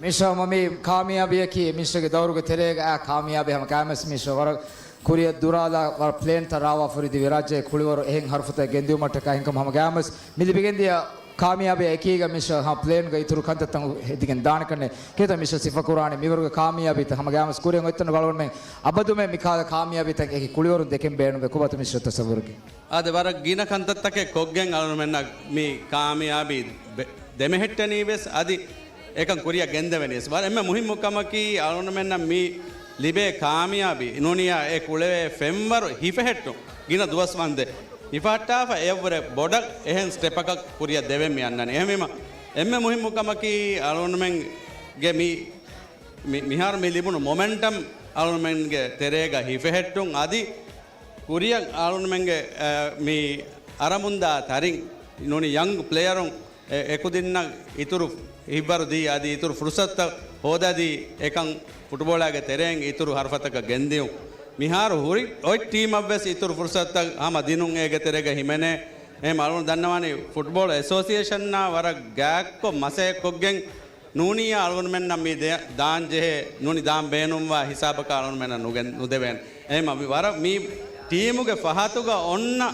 މިޝާ، މި ކާމިޔާބީއަކީ މިޝާގެ ދައުރުގެ ތެރޭގަ އާ ކާމިޔާބީ ހަމަ ގާމެސް މިޝާ ވަރަށް ކުރިއަށް ދުރާލާ ވަރަށް ޕްލޭންތައް ރާވާ ފުރި ދިވެހިރާއްޖޭ ކުޅިވަރު އެހެން ހަރުފަތައް ގެންދިއުމަށްޓަކާ ހިންކަމު ހަމަ ގާމެސް މި ލިބިގެންދިޔަ ކާމިޔާބީ އެކީގަ މިޝާ ހަމަ ޕްލޭންގަ އިތުރު ކަންތައްތައް ހެދިގެން ދާނެ ކަންނޭ. ކޭތަ މިޝާ ސިފަކުރާނެ މިވަރުގެ ކާމިޔާބީތައް ހަމަ ގާމެސް ކުރިއަށް އޮތްތަނުގަ އަޅުގަނޑުމެން އަބަދުމެ މިކާލަ ކާމިޔާބީތައް އެކި ކުޅިވަރުން ދެކެން ބޭނުމޭ. ކޮބާތަ މިޝާ ތަސައްވުރަކީ؟ އާދެ، ވަރަށް ގިނަ ކަންތައްތަކެއް ކޮށްގެން އަޅުންމެންނަށް މި ކާމިޔާބީ ބެ-، ދެމެހެއްޓެނީ ވެސް އަދި އެކަން ކުރިއަށް ގެންދެވެނީ ވެސް. ވަރަށް އެންމެ މުހިއްމު ކަމަކީ އަޅުންމެންނަށް މި ލިބޭ ކާމިޔާބީ ނޫނިޔާ އެ ކުޅެވޭ ފެންވަރު ހިފެހެއްޓުން. ގިނަ ދުވަސް ވަންދެން ހިފަހައްޓާފަ އެއަށްވުރެ ބޮޑަށް އެހެން ސްޓެޕަކަށް ކުރިއަށް ދެވެން މި އަންނަނީ. އެހެންވީމަ އެންމެ މުހިއްމު ކަމަކީ އަޅުންމެންގެ މި، މި، މިހާރު މި ލިބުނު މޮމެންޓަމް އަޅުންމެންގެ ތެރޭގަ ހިފެހެއްޓުން އަދި ކުރިއަށް އަޅުންމެންގެ، އަ، މި އަރަމުންދާ ތަރިން ނޫނީ ޔަންގް ޕްލެޔަރުން އެ-، އެކުދިންނަށް އިތުރު ހިތްވަރު ދީ، އަދި އިތުރު ފުރުސަތުތައް ހޯދާދީ، އެކަން ފުޓުބޯޅާގެ ތެރެއިން އިތުރު ހަރުފަތަކަށް ގެންދިޔުން. މިހާރު ހުރި އޮތް ޓީމަށްވެސް އިތުރު ފުރުސަތުތައް ހަމަ ދިނުން އޭގެ ތެރޭގަ ހިމެނޭ. އެހެން އަޅުން ދަންނަވާނީ ފުޓްބޯޅަ އެސޯސިއޭޝަންނާ ވަރަށް ގާތްކޮށް މަސައްކަތްކޮށްގެން ނޫނިއްޔާ އަޅުގަނޑުމެންނަށް މި ދެ-، ދާން ޖެހޭ، ނޫނީ ދާން ބޭނުންވާ ހިސާބަކަށް އަޅުގަނޑުމެންނަށް ނުގެން، ނުދެވޭނެ. އެހެން މި ވަރަށް މި ޓީމުގެ ފަހަތުގަ އޮންނަ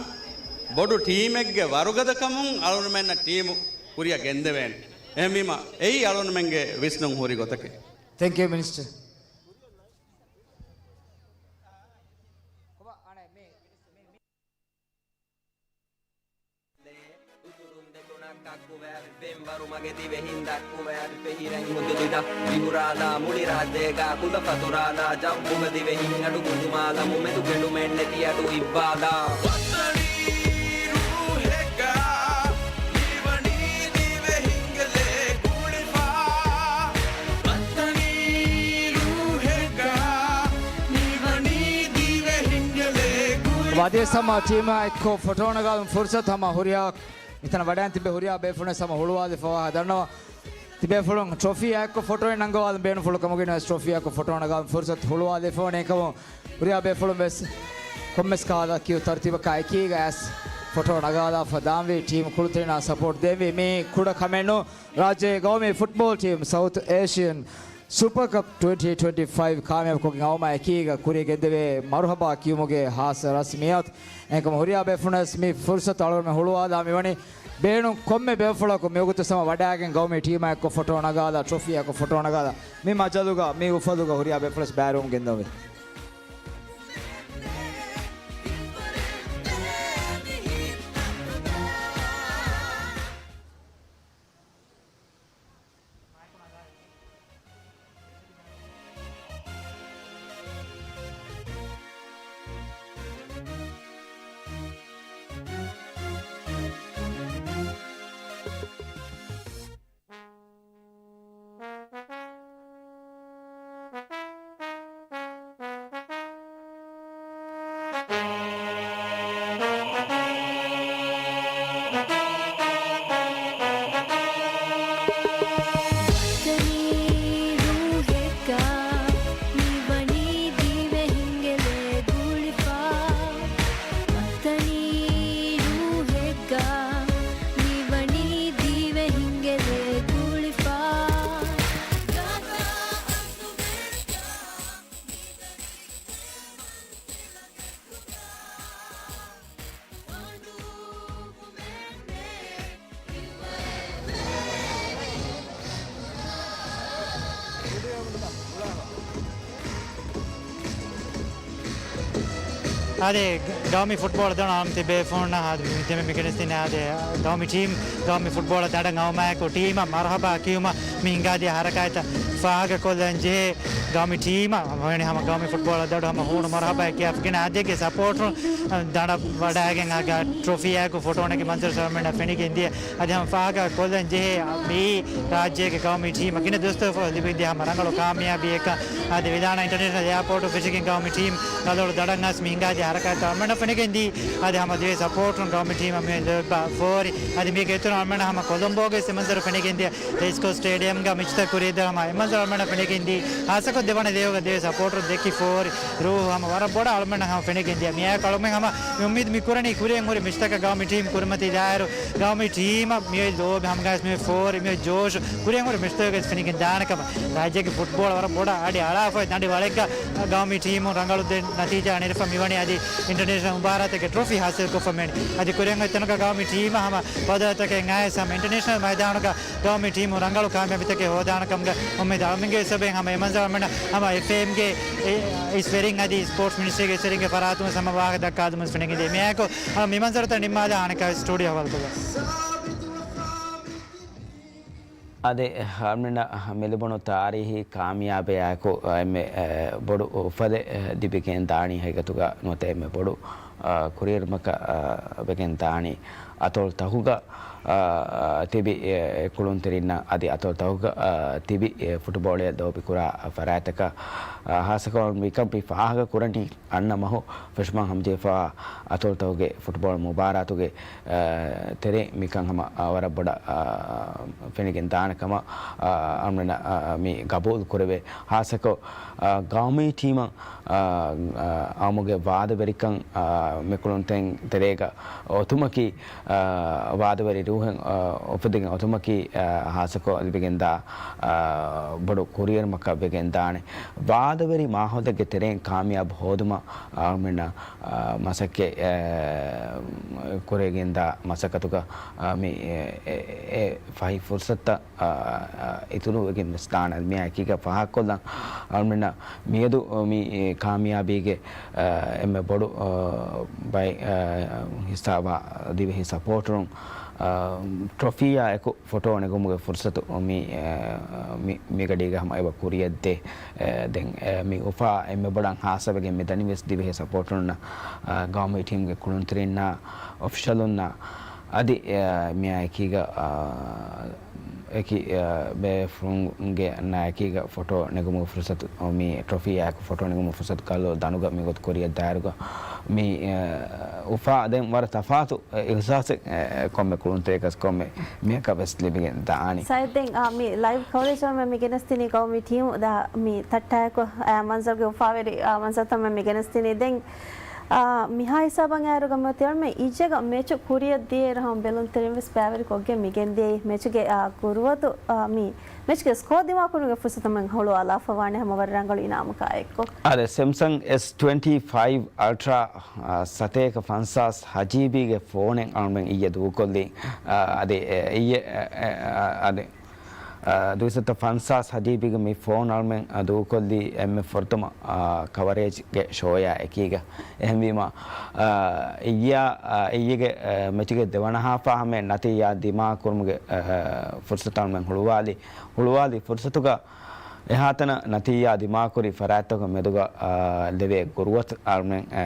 ބޮޑު ޓީމެއްގެ ވަރުގަދަކަމުން އަޅުގަނޑުމެންނަށް ޓީމު ކުރިއަށް ގެންދެވޭނެ. އެހެންވީމަ އެއީ އަޅުގަނޑުމެންގެ ވިސްނުން ހުރި ގޮތަކީ. ތެންކް ޔޫ މިނިސްޓަރ. އުތުރުން ދެކުނަށް ކައްކުވާ ފެންވަރު މަގެ ދިވެހިން ދައްކުވާ ފެހިރެން ހުދުދިދަ ވިހުރާލާ މުޅި ރާއްޖޭގަ ކުލަ ފަތުރާލާ ޖައްބުގަ ދިވެހިން އަޑު ގުދުމާލަމު މެދު ކެނޑުމެއް ނެތި އަޑު އިއްވާލާ. ވަތަނީ ރޫހެއްގަ މިވަނީ ދިވެހިންގެ ލޭ ގުޅިފާ. ވަތަނީ ރޫހެއްގަ މިވަނީ ދިވެހިންގެ ލޭ ގުޅިފާ. ވަދިޔަސް ހަމަ ޓީމާ އެއްކޮށް ފޮޓޯ ނަގާލުން ފުރުސަތު ހަމަ ހުރިހާ މިތަނަށް ވަޑައިން ތިބޭ ހުރިހާ ބޭފުޅުން ހަމަ ހުޅުވާލެފަވާ ދަންނަވަން. ތިބޭފުޅުން ޓްރޮފީއާ އެއްކޮށް ފޮޓޯއެއް ނަންގަވާލަން ބޭނުންފުޅު ކަމުގައި ވެސް ޓްރޮފީއާ އެއްކޮށް ފޮޓޯ ނަގާލަން ފުރުސަތު ހުޅުވާލެފަވަނީ. އެކަމު ހުރިހާ ބޭފުޅުން ވެސް ކޮންމެސް ކަހަލަ ކިޔޫ ތަރުތީބަކާ އެކީގަ އައިސް ފޮޓޯ ނަގާލާފަ ދާންވީ. ޓީމު ކުޅުތެރިންނާ ސަޕޯޓް ދޭންވީ. މީ ކުޑަ ކަމެއް ނޫން. ރާއްޖޭގެ ގައުމީ ފުޓްބޯޅަ ޓީމް ސައުތު އޭޝިއަން ސުޕަރ ކަޕް ޓްވެންޓީ ޓްވެންޓީ ފައިވް ކާމިޔާބުކޮށްގެން އައުމާ އެކީގަ ކުރިއަށް ގެންދެވޭ މަރުހަބާ ކިޔުމުގެ ހާއްސަ ރަސްމިއްޔާތު. އެހެންކަމުން ހުރިހާ ބޭފުޅުންނަށް ވެސް މި ފުރުސަތު އަޅުގަނޑުމެން ހުޅުވާލާ މިވަނީ. ބޭނުން ކޮންމެ ބޭފުޅަކު މިވަގުތު ހަމަ ވަޑައިގެން ގައުމީ ޓީމާ އެއްކޮށް ފޮޓޯ ނަގާލާ، ޓްރޮފީއާ އެއްކޮށް ފޮޓޯ ނަގާލާ، މި މަޖަލުގަ މި އުފަލުގަ ހުރިހާ ބޭފުޅުން ވެސް ބައިވެރިވަމުން ގެންދަވަންވީ. ވަތަނީ ރޫހެއްގަ މިވަނީ ދިވެހިންގެ ލޭ ގުޅިފަ. ވަތަނީ ރޫހެއްގަ މިވަނީ ދިވެހިންގެ ލޭ ގުޅިފަ. އާދެ، ގައުމީ ފުޓްބޯޅަ ދަނޑު އާންމު ތިބޭފުޅުންނަށް އާދެ، ދެމެ މި ގެނެސްދިން އާދެ، ގައުމީ ޓީމް، ގައުމީ ފުޓްބޯޅަ ދަނޑަށް އައުމާއެކު ޓީމަށް މަރުހަބާ ކިޔުމަށް މި ހިނގާދިޔަ ހަރަކާތްތައް ފާހަގަކޮށްލަން ޖެހޭ. ގައުމީ ޓީމަށް ހަމަ ހަމަ ގައުމީ ފުޓްބޯޅަ ދަޑު ހަމަ ހޫނު މަރުހަބާ ކިޔާފިގެން އާދެގެ ސަޕޯޓު ދަނޑަށް ވަޑައިގެން އާ ޓްރޮފީއާއެކު ފޮޓޯނެގެ މަންޒަރު ސަރމެން ފެނިގެން ދިޔަ. އަދި ހަމަ ފާހަގަ ކޮށްލަން ޖެހޭ މިއީ ރާއްޖޭގެ ގައުމީ ޓީމަކީ ދުވަސްތަކު ލިބިދިޔަ ހަމަ ރަނގަޅު ކާމިޔާބީއެއްކަން އަދި ވިލާނާ އިންޓަރނޭޝަނަލް އެއާޕޯޓު ފެށިގެން ގައުމީ ޓީމް ރަނގަޅު ދަޑަށް އައިސް މި ހިނގާދިޔަ ހަރަކާތްތައް އަޅުމެންނަށް ފެނިގެން ދީ. އަދި ހަމަ ދިވެހި ސަޕޯޓުން ގައުމީ ޓީމަށް މި ލޯބި ފޯރި. އަދި މީގެ އިތުރުން އަޅުމެންނަށް ހަމަ ކޮލޮމްބޯގެ އެ މަންޒަރު ފެނިގެން ދިޔަ. އެސްކޯ ސްޓޭޑިއަމްގަ މިޗުތައް ކުރިއަށްދާ ހަމަ އެ މަންޒަރު އަޅުމެންނަށް ފެނިގެން ދީ. ހާއްސަކޮށް ދެވަނަ ލެވެލްގަ ދިވެހި ސަޕޯޓަރުން ދެއްކި ފޯރި ރޫހު ހަމަ ވަރަށް ބޮޑަށް އަޅުމެންނަށް ހަމަ ފެނިގެން ދިޔަ. މިއާއެކު އަޅުމެން ހަމަ މި އުއްމީދު މި ކުރަނީ ކުރިއަށް ހުރި މެޗްތަކަށް ގައުމީ ޓީމް ކުރިމަތީ ލާއިރު ގައުމީ ޓީމަށް މިއޮތް ލޯބި ހަމަގައިސް މިއޮތް ފޯރި މިއޮތް ޖޯޝު ކުރިއަށް ހުރި މެޗްތަކުގައި ފެނިގެން ދާނެ ކަމަށް. ރާއްޖޭގެ ފުޓްބޯޅަ ވަރަށް ބޮޑަށް އަޑި އަޅާފައި ދަނޑި ވަޅެއްގަ ގައުމީ ޓީމުން ރަނގަޅު ދެ ނަތީޖާ އަނެއްފަ މިވަނީ އަދި އިންޓަރނޭޝަނަލް މުބާރާތެއްގެ ޓްރޮފީ ހާސިލްކޮށްފަ މިވަނީ. އަދި ކުރިއަށް އޮތް ތަނުގަ ގައުމީ ޓީމަށް ހަމަ ބަދަލުތަކެއް އައިސް ހަމަ އިންޓަރނޭޝަނަލް މައިދާނުގަ ގައުމީ ޓީމުން ރަނގަޅު ކާމިޔާބީތަކެއް ހޯދާނެ ކަމުގެ އުއްމީދު އަޅުމެންގެ ހިސާބެއް ހަމަ އެ މަންޒަރު އަޅުމެންނަށް ހަމަ އެފްއޭއެމްގެ އިސްވެރިން އަދި ސްޕޯޓްސް މިނިސްޓްރީގެ އިސްވެރިންގެ ފަރާތުން ހަމަ ވާހަކަ ދައްކާލުމުން ފެނިގެން ދިޔަ. މިއާއެކު ހަމަ މި މަންޒަރުތައް ނިންމާލާ ހާނެކާ ސްޓޫޑިއޯ ހަވާލުކޮށްލަން. އަދި އަޅުމެންނަށް މި ލިބުނު ތާރީހީ ކާމިޔާބެއާއެކު އެންމެ ބޮޑު އުފަލެއް ލިބިގެން ދާނީ ހަގީގަތުގަ ނުވަތަ އެންމެ ބޮޑު ކުރިއެރުމަކަށް ވެގެން ދާނީ. އަތޮޅުތަކުގަ ތިބި ކުޅުންތެރިންނަށް އަދި އަތޮޅުތަކުގަ ތިބި ފުޓުބޯޅައަށް ލޯބިކުރާ ފަރާތްތަކަށް ހާއްސަކޮށް މިކަން މި ފާހަގަ ކުރަނީ އަންނަ މަހު ފެށުމަށް ހަމަޖެހިފައިވާ އަތޮޅުތަކުގެ ފުޓުބޯޅަ މުބާރާތުގެ ތެރޭ މިކަން ހަމަ ވަރަށް ބޮޑަށް ފެނިގެން ދާނެ ކަމަށް އަޅުމެންނަށް މި ގަބޫލު ކުރެވޭ. ހާއްސަކޮށް ގައުމީ ޓީމަށް އާ، އާ، އާއްމުގެ ވާދަވެރިކަން، އާ، މި ކުޅުންތެރިން ތެރޭގަ އޮތުމަކީ، އާ، ވާދަވެރި ރޫހެއް، އާ، އުފެދިގެން އޮތުމަކީ، އާ، ހާއްސަކޮށް ލިބިގެންދާ، އާ، ބޮޑު ކުރިއެރުމަކަށް ވެގެން ދާނެ. ވާދަވެރި މާހައުލެއްގެ ތެރެއިން ކާމިޔާބު ހޯދުމަށް އަޅުމެންނަށް، އާ، މަސައްކަތް، އާ، ކުރެގެންދާ މަސައްކަތުގަ، އާ، މި އެ، އެ، އެ ފަހި ފުރުސަތުތައް އާ، އާ، އިތުރުވެގެން ވެސް ދާނެ. މިއާ އެކީގަ ފާހަގަކޮށްލަން އަޅުމެންނަށް މިއަދު މި ކާމިޔާބީގެ، އާ، އެންމެ ބޮޑު، އާ، ބައެއް، އާ، ހިއްސާވާ ދިވެހި ސަޕޯޓަރުން، އާ، ޓްރޮފީއާ އެކު ފޮޓޯ ނެގުމުގެ ފުރުސަތު މި، އާ، މި، މިގަޑީގަ ހަމަ އެބަ ކުރިއަށްދޭ. އާ، ދެން، އާ، މި އުފާ އެންމެ ބޮޑަށް ހާއްސަވެގެން މި ދަނީ ވެސް ދިވެހި ސަޕޯޓަރުންނަށް، އާ، ގައުމީ ޓީމްގެ ކުޅުންތެރިންނާ، އޮފިޝަލުންނާ، އަދި، އާ، މިއާ އެކީގަ، އާ، އެކި، އާ، ބޭފުޅުންގެ ނާއެކީގަ ފޮޓޯ ނެގުމުގެ ފުރުސަތު، މި ޓްރޮފީއާއެކު ފޮޓޯ ނެގުމުގެ ފުރުސަތު ކަލޯ ދަނޑުގަ މިގޮތަށް ކުރިއަށް ދާއިރުގަ މި، އާ، އުފާ ދެން ވަރަށް ތަފާތު އިހުސާސެއް، އާ، ކޮންމެ ކުޅުންތެރިޔަކަސް ކޮންމެ މީހަކަށް ވެސް ލިބިގެން ދާނީ. ސައިދް ދެން، އާ، މި ލައިވް ކަވަރޭޖް އަޅުމެން މި ގެނެސްދިނީ ގައުމީ ޓީމު ދާ މި ތައްޓާއެކު، އާ، މަންޒަރުގެ އުފާވެރި، އާ، މަންޒަރުތައް މި ގެނެސްދިނީ. ދެން އާ، މިހާ ހިސާބަށް އައިރުގަ މިއޮތީ އަޅުމެން އިއްޔެގަ މެޗު ކުރިއަށް ދިޔައިރު ހަމަ ބެލުންތެރިން ވެސް ބައިވެރިކޮށްގެން މިގެންދިޔައީ. މެޗުގެ، އާ، ގުރުއަތު، އާ، މި މެޗުގެ ސްކޯ ދިމާކުރުމުގެ ފުރުސަތު އަޅުމެން ހުޅުވާލާފަ ވާނެ ހަމަ ވަރަށް ރަނގަޅު އިނާމަކާ އެއްކޮށް. އާދެ، ސެމްސަން އެސް ޓްވެންޓީ ފައިވް އަލްޓްރާ، އާ، ސަތޭކަ ފަންސާސް ހަ ޖީ ބީގެ ފޯނެއް އަޅުމެން އިއްޔެ ދޫކޮށްލީ. އާ، އަދި، އެ، އިއްޔެ، އެ، އެ، އާ، އަދި، އާ، ދުވިސައްތަ ފަންސާސް ހަ ޖީ ބީގެ މި ފޯން އަޅުމެން، އާ، ދޫކޮށްލީ އެންމެ ފުރަތަމަ، އާ، ކަވަރޭޖްގެ ޝޯޔާ އެކީގަ. އެހެންވީމަ، އާ، އިއްޔާ، އާ، އިއްޔެގެ، އާ، މެޗުގެ ދެވަނަ ހާފާ ހަމަ ނަތީޖާ ދިމާކުރުމުގެ، އާ، ފުރުސަތު އަޅުމެން ހުޅުވާލި، ހުޅުވާލި ފުރުސަތުގަ އެހާތަނަށް ނަތީޖާ ދިމާކުރި ފަރާތްތަކުގެ މެދުގަ، އާ، ލެވޭ ގުރުއަތު އަޅުމެން، އާ،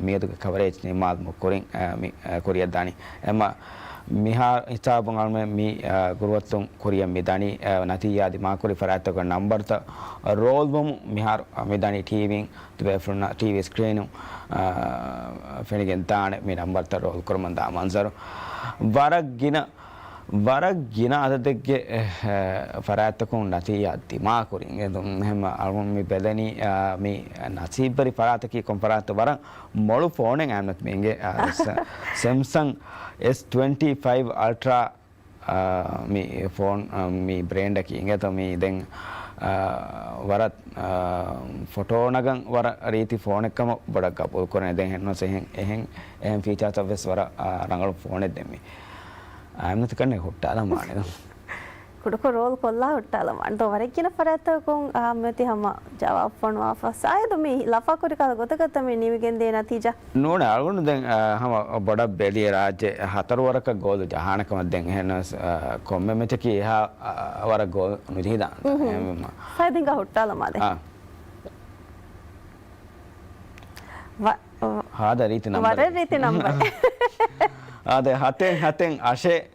މިއަދުގެ ކަވަރޭޖް ނިންމާލުމުގެ ކުރިން، އާ، މި، އާ، ކުރިއަށްދާނީ. އެމަ މިހާ ހިސާބުން އަޅުމެން މި، އާ، ގުރުއަތުން ކުރިއަށް މި ދަނީ، އާ، ނަތީޖާ ދިމާކުރި ފަރާތްތަކުގެ ނަންބަރުތައް ރޯލްވަމުން މިހާރު މި ދަނީ ޓީވީން ތިބޭފުޅުންނަށް ޓީވީ ސްކްރީނުން، އާ، ފެނިގެން ދާނެ މި ނަންބަރުތައް ރޯލް ކުރަމުން ދާ މަންޒަރު. ވަރަށް ގިނަ، ވަރަށް ގިނަ އަދަދެއްގެ، އެ، ފަރާތްތަކުން ނަތީޖާ ދިމާކުރި. އެހެން އަޅުގަނޑު މި ބެލެނީ، އާ، މި ނަސީބުވެރި ފަރާތަކީ ކޮން ފަރާތްތަ ވަރަށް މޮޅު ފޯނެއް އައިމަތް މި އިނގޭ، އާ، ސެ-، ސެމްސަން އެސް ޓްވެންޓީ ފައިވް އަލްޓްރާ، އާ، މި ފޯން، އާ، މި ބްރޭންޑަކީ އިނގޭތޯ މި ދެން، އާ، ވަރަށް، އާ، ފޮޓޯ ނަގަން ވަރަށް ރީތި ފޯނެއްކަމަށް ބޮޑަށް ގަބޫލު ކުރަނީ. ދެން ހެންނަސް އެހެން، އެހެން، އެހެން ފީޗާތައް ވެސް ވަރަށް، އާ، ރަނގަޅު ފޯނެއް ދެން މި އައިމަތު ކަންނެ ހުއްޓާލަމާނެ. ކުޑަކޮށް ރޯލް ކޮށްލާ ހުއްޓާލަމާނެ. ދޯ ވަރަށް ގިނަ ފަރާތްތަކުން އާ މިއޮތީ ހަމަ ޖަވާބު ފޮނުވާފަ. ސާއިދު މި ލަފާކުރި ކަހަލަ ގޮތަކަށްތަ މި ނިމިގެންދޭ ނަތީޖާ؟ ނޫނޭ، އަޅުގަނޑު ދެން، އާ، ހަމަ ބޮޑަށް ބެލި ރާއްޖެ ހަތަރު ވަރަކަށް ގޯލު ޖަހާނެ ކަމަށް ދެން އެހެންނަސް، އާ، ކޮންމެ މެޗަކީ އެހާ، އާ، ވަރަށް ގޯލު ނުޖެހިދާނެ. އެހެންވީމަ. ފައިދިންގާ ހުއްޓާލަމާ ދެން. އާ. ވަ-، ހާދަ ރީތި ނަންބަރެއް. ވަރަށް ރީތި ނަންބަރެއް. އާދެ، ހަތެއް ހަތެއް އަށެއް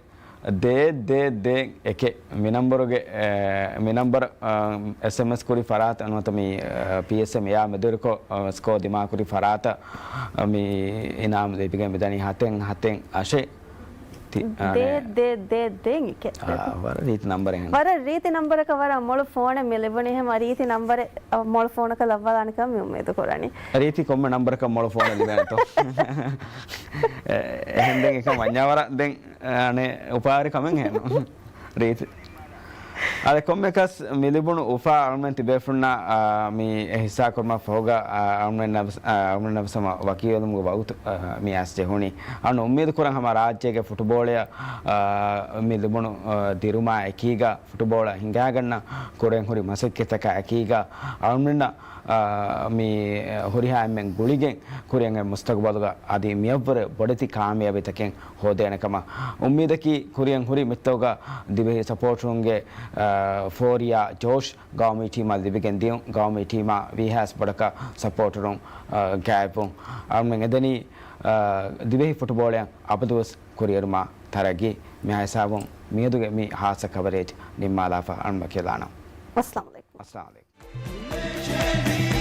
ދޭއް ދޭއް ދޭއް އެކެއް. މި ނަންބަރުގެ، އެ، މި ނަންބަރު، އަ، އެސްއެމްއެސް ކުރި ފަރާތަށް ނުވަތަ މި، އަ، ޕީއެސްއެމް އެއާ މެދުވެރިކޮށް، އަ، ސްކޯ ދިމާކުރި ފަރާތަށް، އަ، މި އިނާމް ލިބިގެން މިދަނީ ހަތެއް ހަތެއް އަށެއް. ތި-، އާނ، ދޭއް ދޭއް ދޭއް ދޭއް އެކެއް. އާ، ވަރަށް ރީތި ނަންބަރެއް ހެން. ވަރަށް ރީތި ނަންބަރަކަށް ވަރަށް މޮޅު ފޯނެއް މި ލިބުނީ. އެހެން ރީތި ނަންބަރެއް، އަ، މޮޅު ފޯނަކަށް ލައްވާލާނެކަމަށް މި އުއްމީދު ކުރަނީ. ރީތި ކޮންމެ ނަންބަރަކަށް މޮޅު ފޯނެއް ލިބޭނެތޯ؟ އެ-، އެހެން ދެން އެކަން ވަންޏާ ވަރަށް ދެން، އާނ، އުފާވެރި ކަމެއް ހެން. ރީތި. އާދެ، ކޮންމެކަސް މި ލިބުނު އުފާ އަޅުމެން ތިބޭފުންނާ، އާ، މި ހިއްސާކުރުމަށް ފަހުގަ، އާ، އަޅުމެންނަށް ވެސް، އާ، އަޅުމެންނަށް ވެސް ހަމަ ވަކިވެލުމުގެ ވަގުތު، އާ، މި އައިސް ޖެހުނީ. އަޅުން އުއްމީދު ކުރަން ހަމަ ރާއްޖޭގެ ފުޓުބޯޅަޔަށް، އާ، މި ލިބުނު، އާ، ދިރުމާ އެކީގަ ފުޓުބޯޅަ ހިނގާގަންނަ ކުރިއަށް ހުރި މަސައްކަތަކާ އެކީގަ އަޅުމެންނަށް، އާ، މި ހުރިހާ އެންމެން ގުޅިގެން ކުރިއަށް އެ މުސްތަގުބަލުގަ އަދި މިއަށްވުރެ ބޮޑެތި ކާމިޔާބީތަކެއް ހޯދޭނެ ކަމަށް އުއްމީދަކީ. ކުރިއަށް ހުރި މިތަކުގަ ދިވެހި ސަޕޯޓަރުންގެ، އާ، ފޯރިޔާ ޖޯޝް ގައުމީ ޓީމަށް ލިބިގެން ދިޔުން، ގައުމީ ޓީމާ ވީހާވެސް ބޮޑަކަށް ސަޕޯޓަރުން، އާ، ގާތްވުން. އަޅުމެން އެދެނީ، އާ، ދިވެހި ފުޓުބޯޅަޔަށް އަބަދުވެސް ކުރިއެރުމާ ތަރައްގީ. މިހާ ހިސާބުން މިއަދުގެ މި ހާއްސަ ކަވަރޭޖް ނިންމާލާފަ. އަޅުން ވަކިވެލާނަން. އައްސަލާމު ޢަލައިކުމް. އައްސަލާމު ޢަލައިކުމް.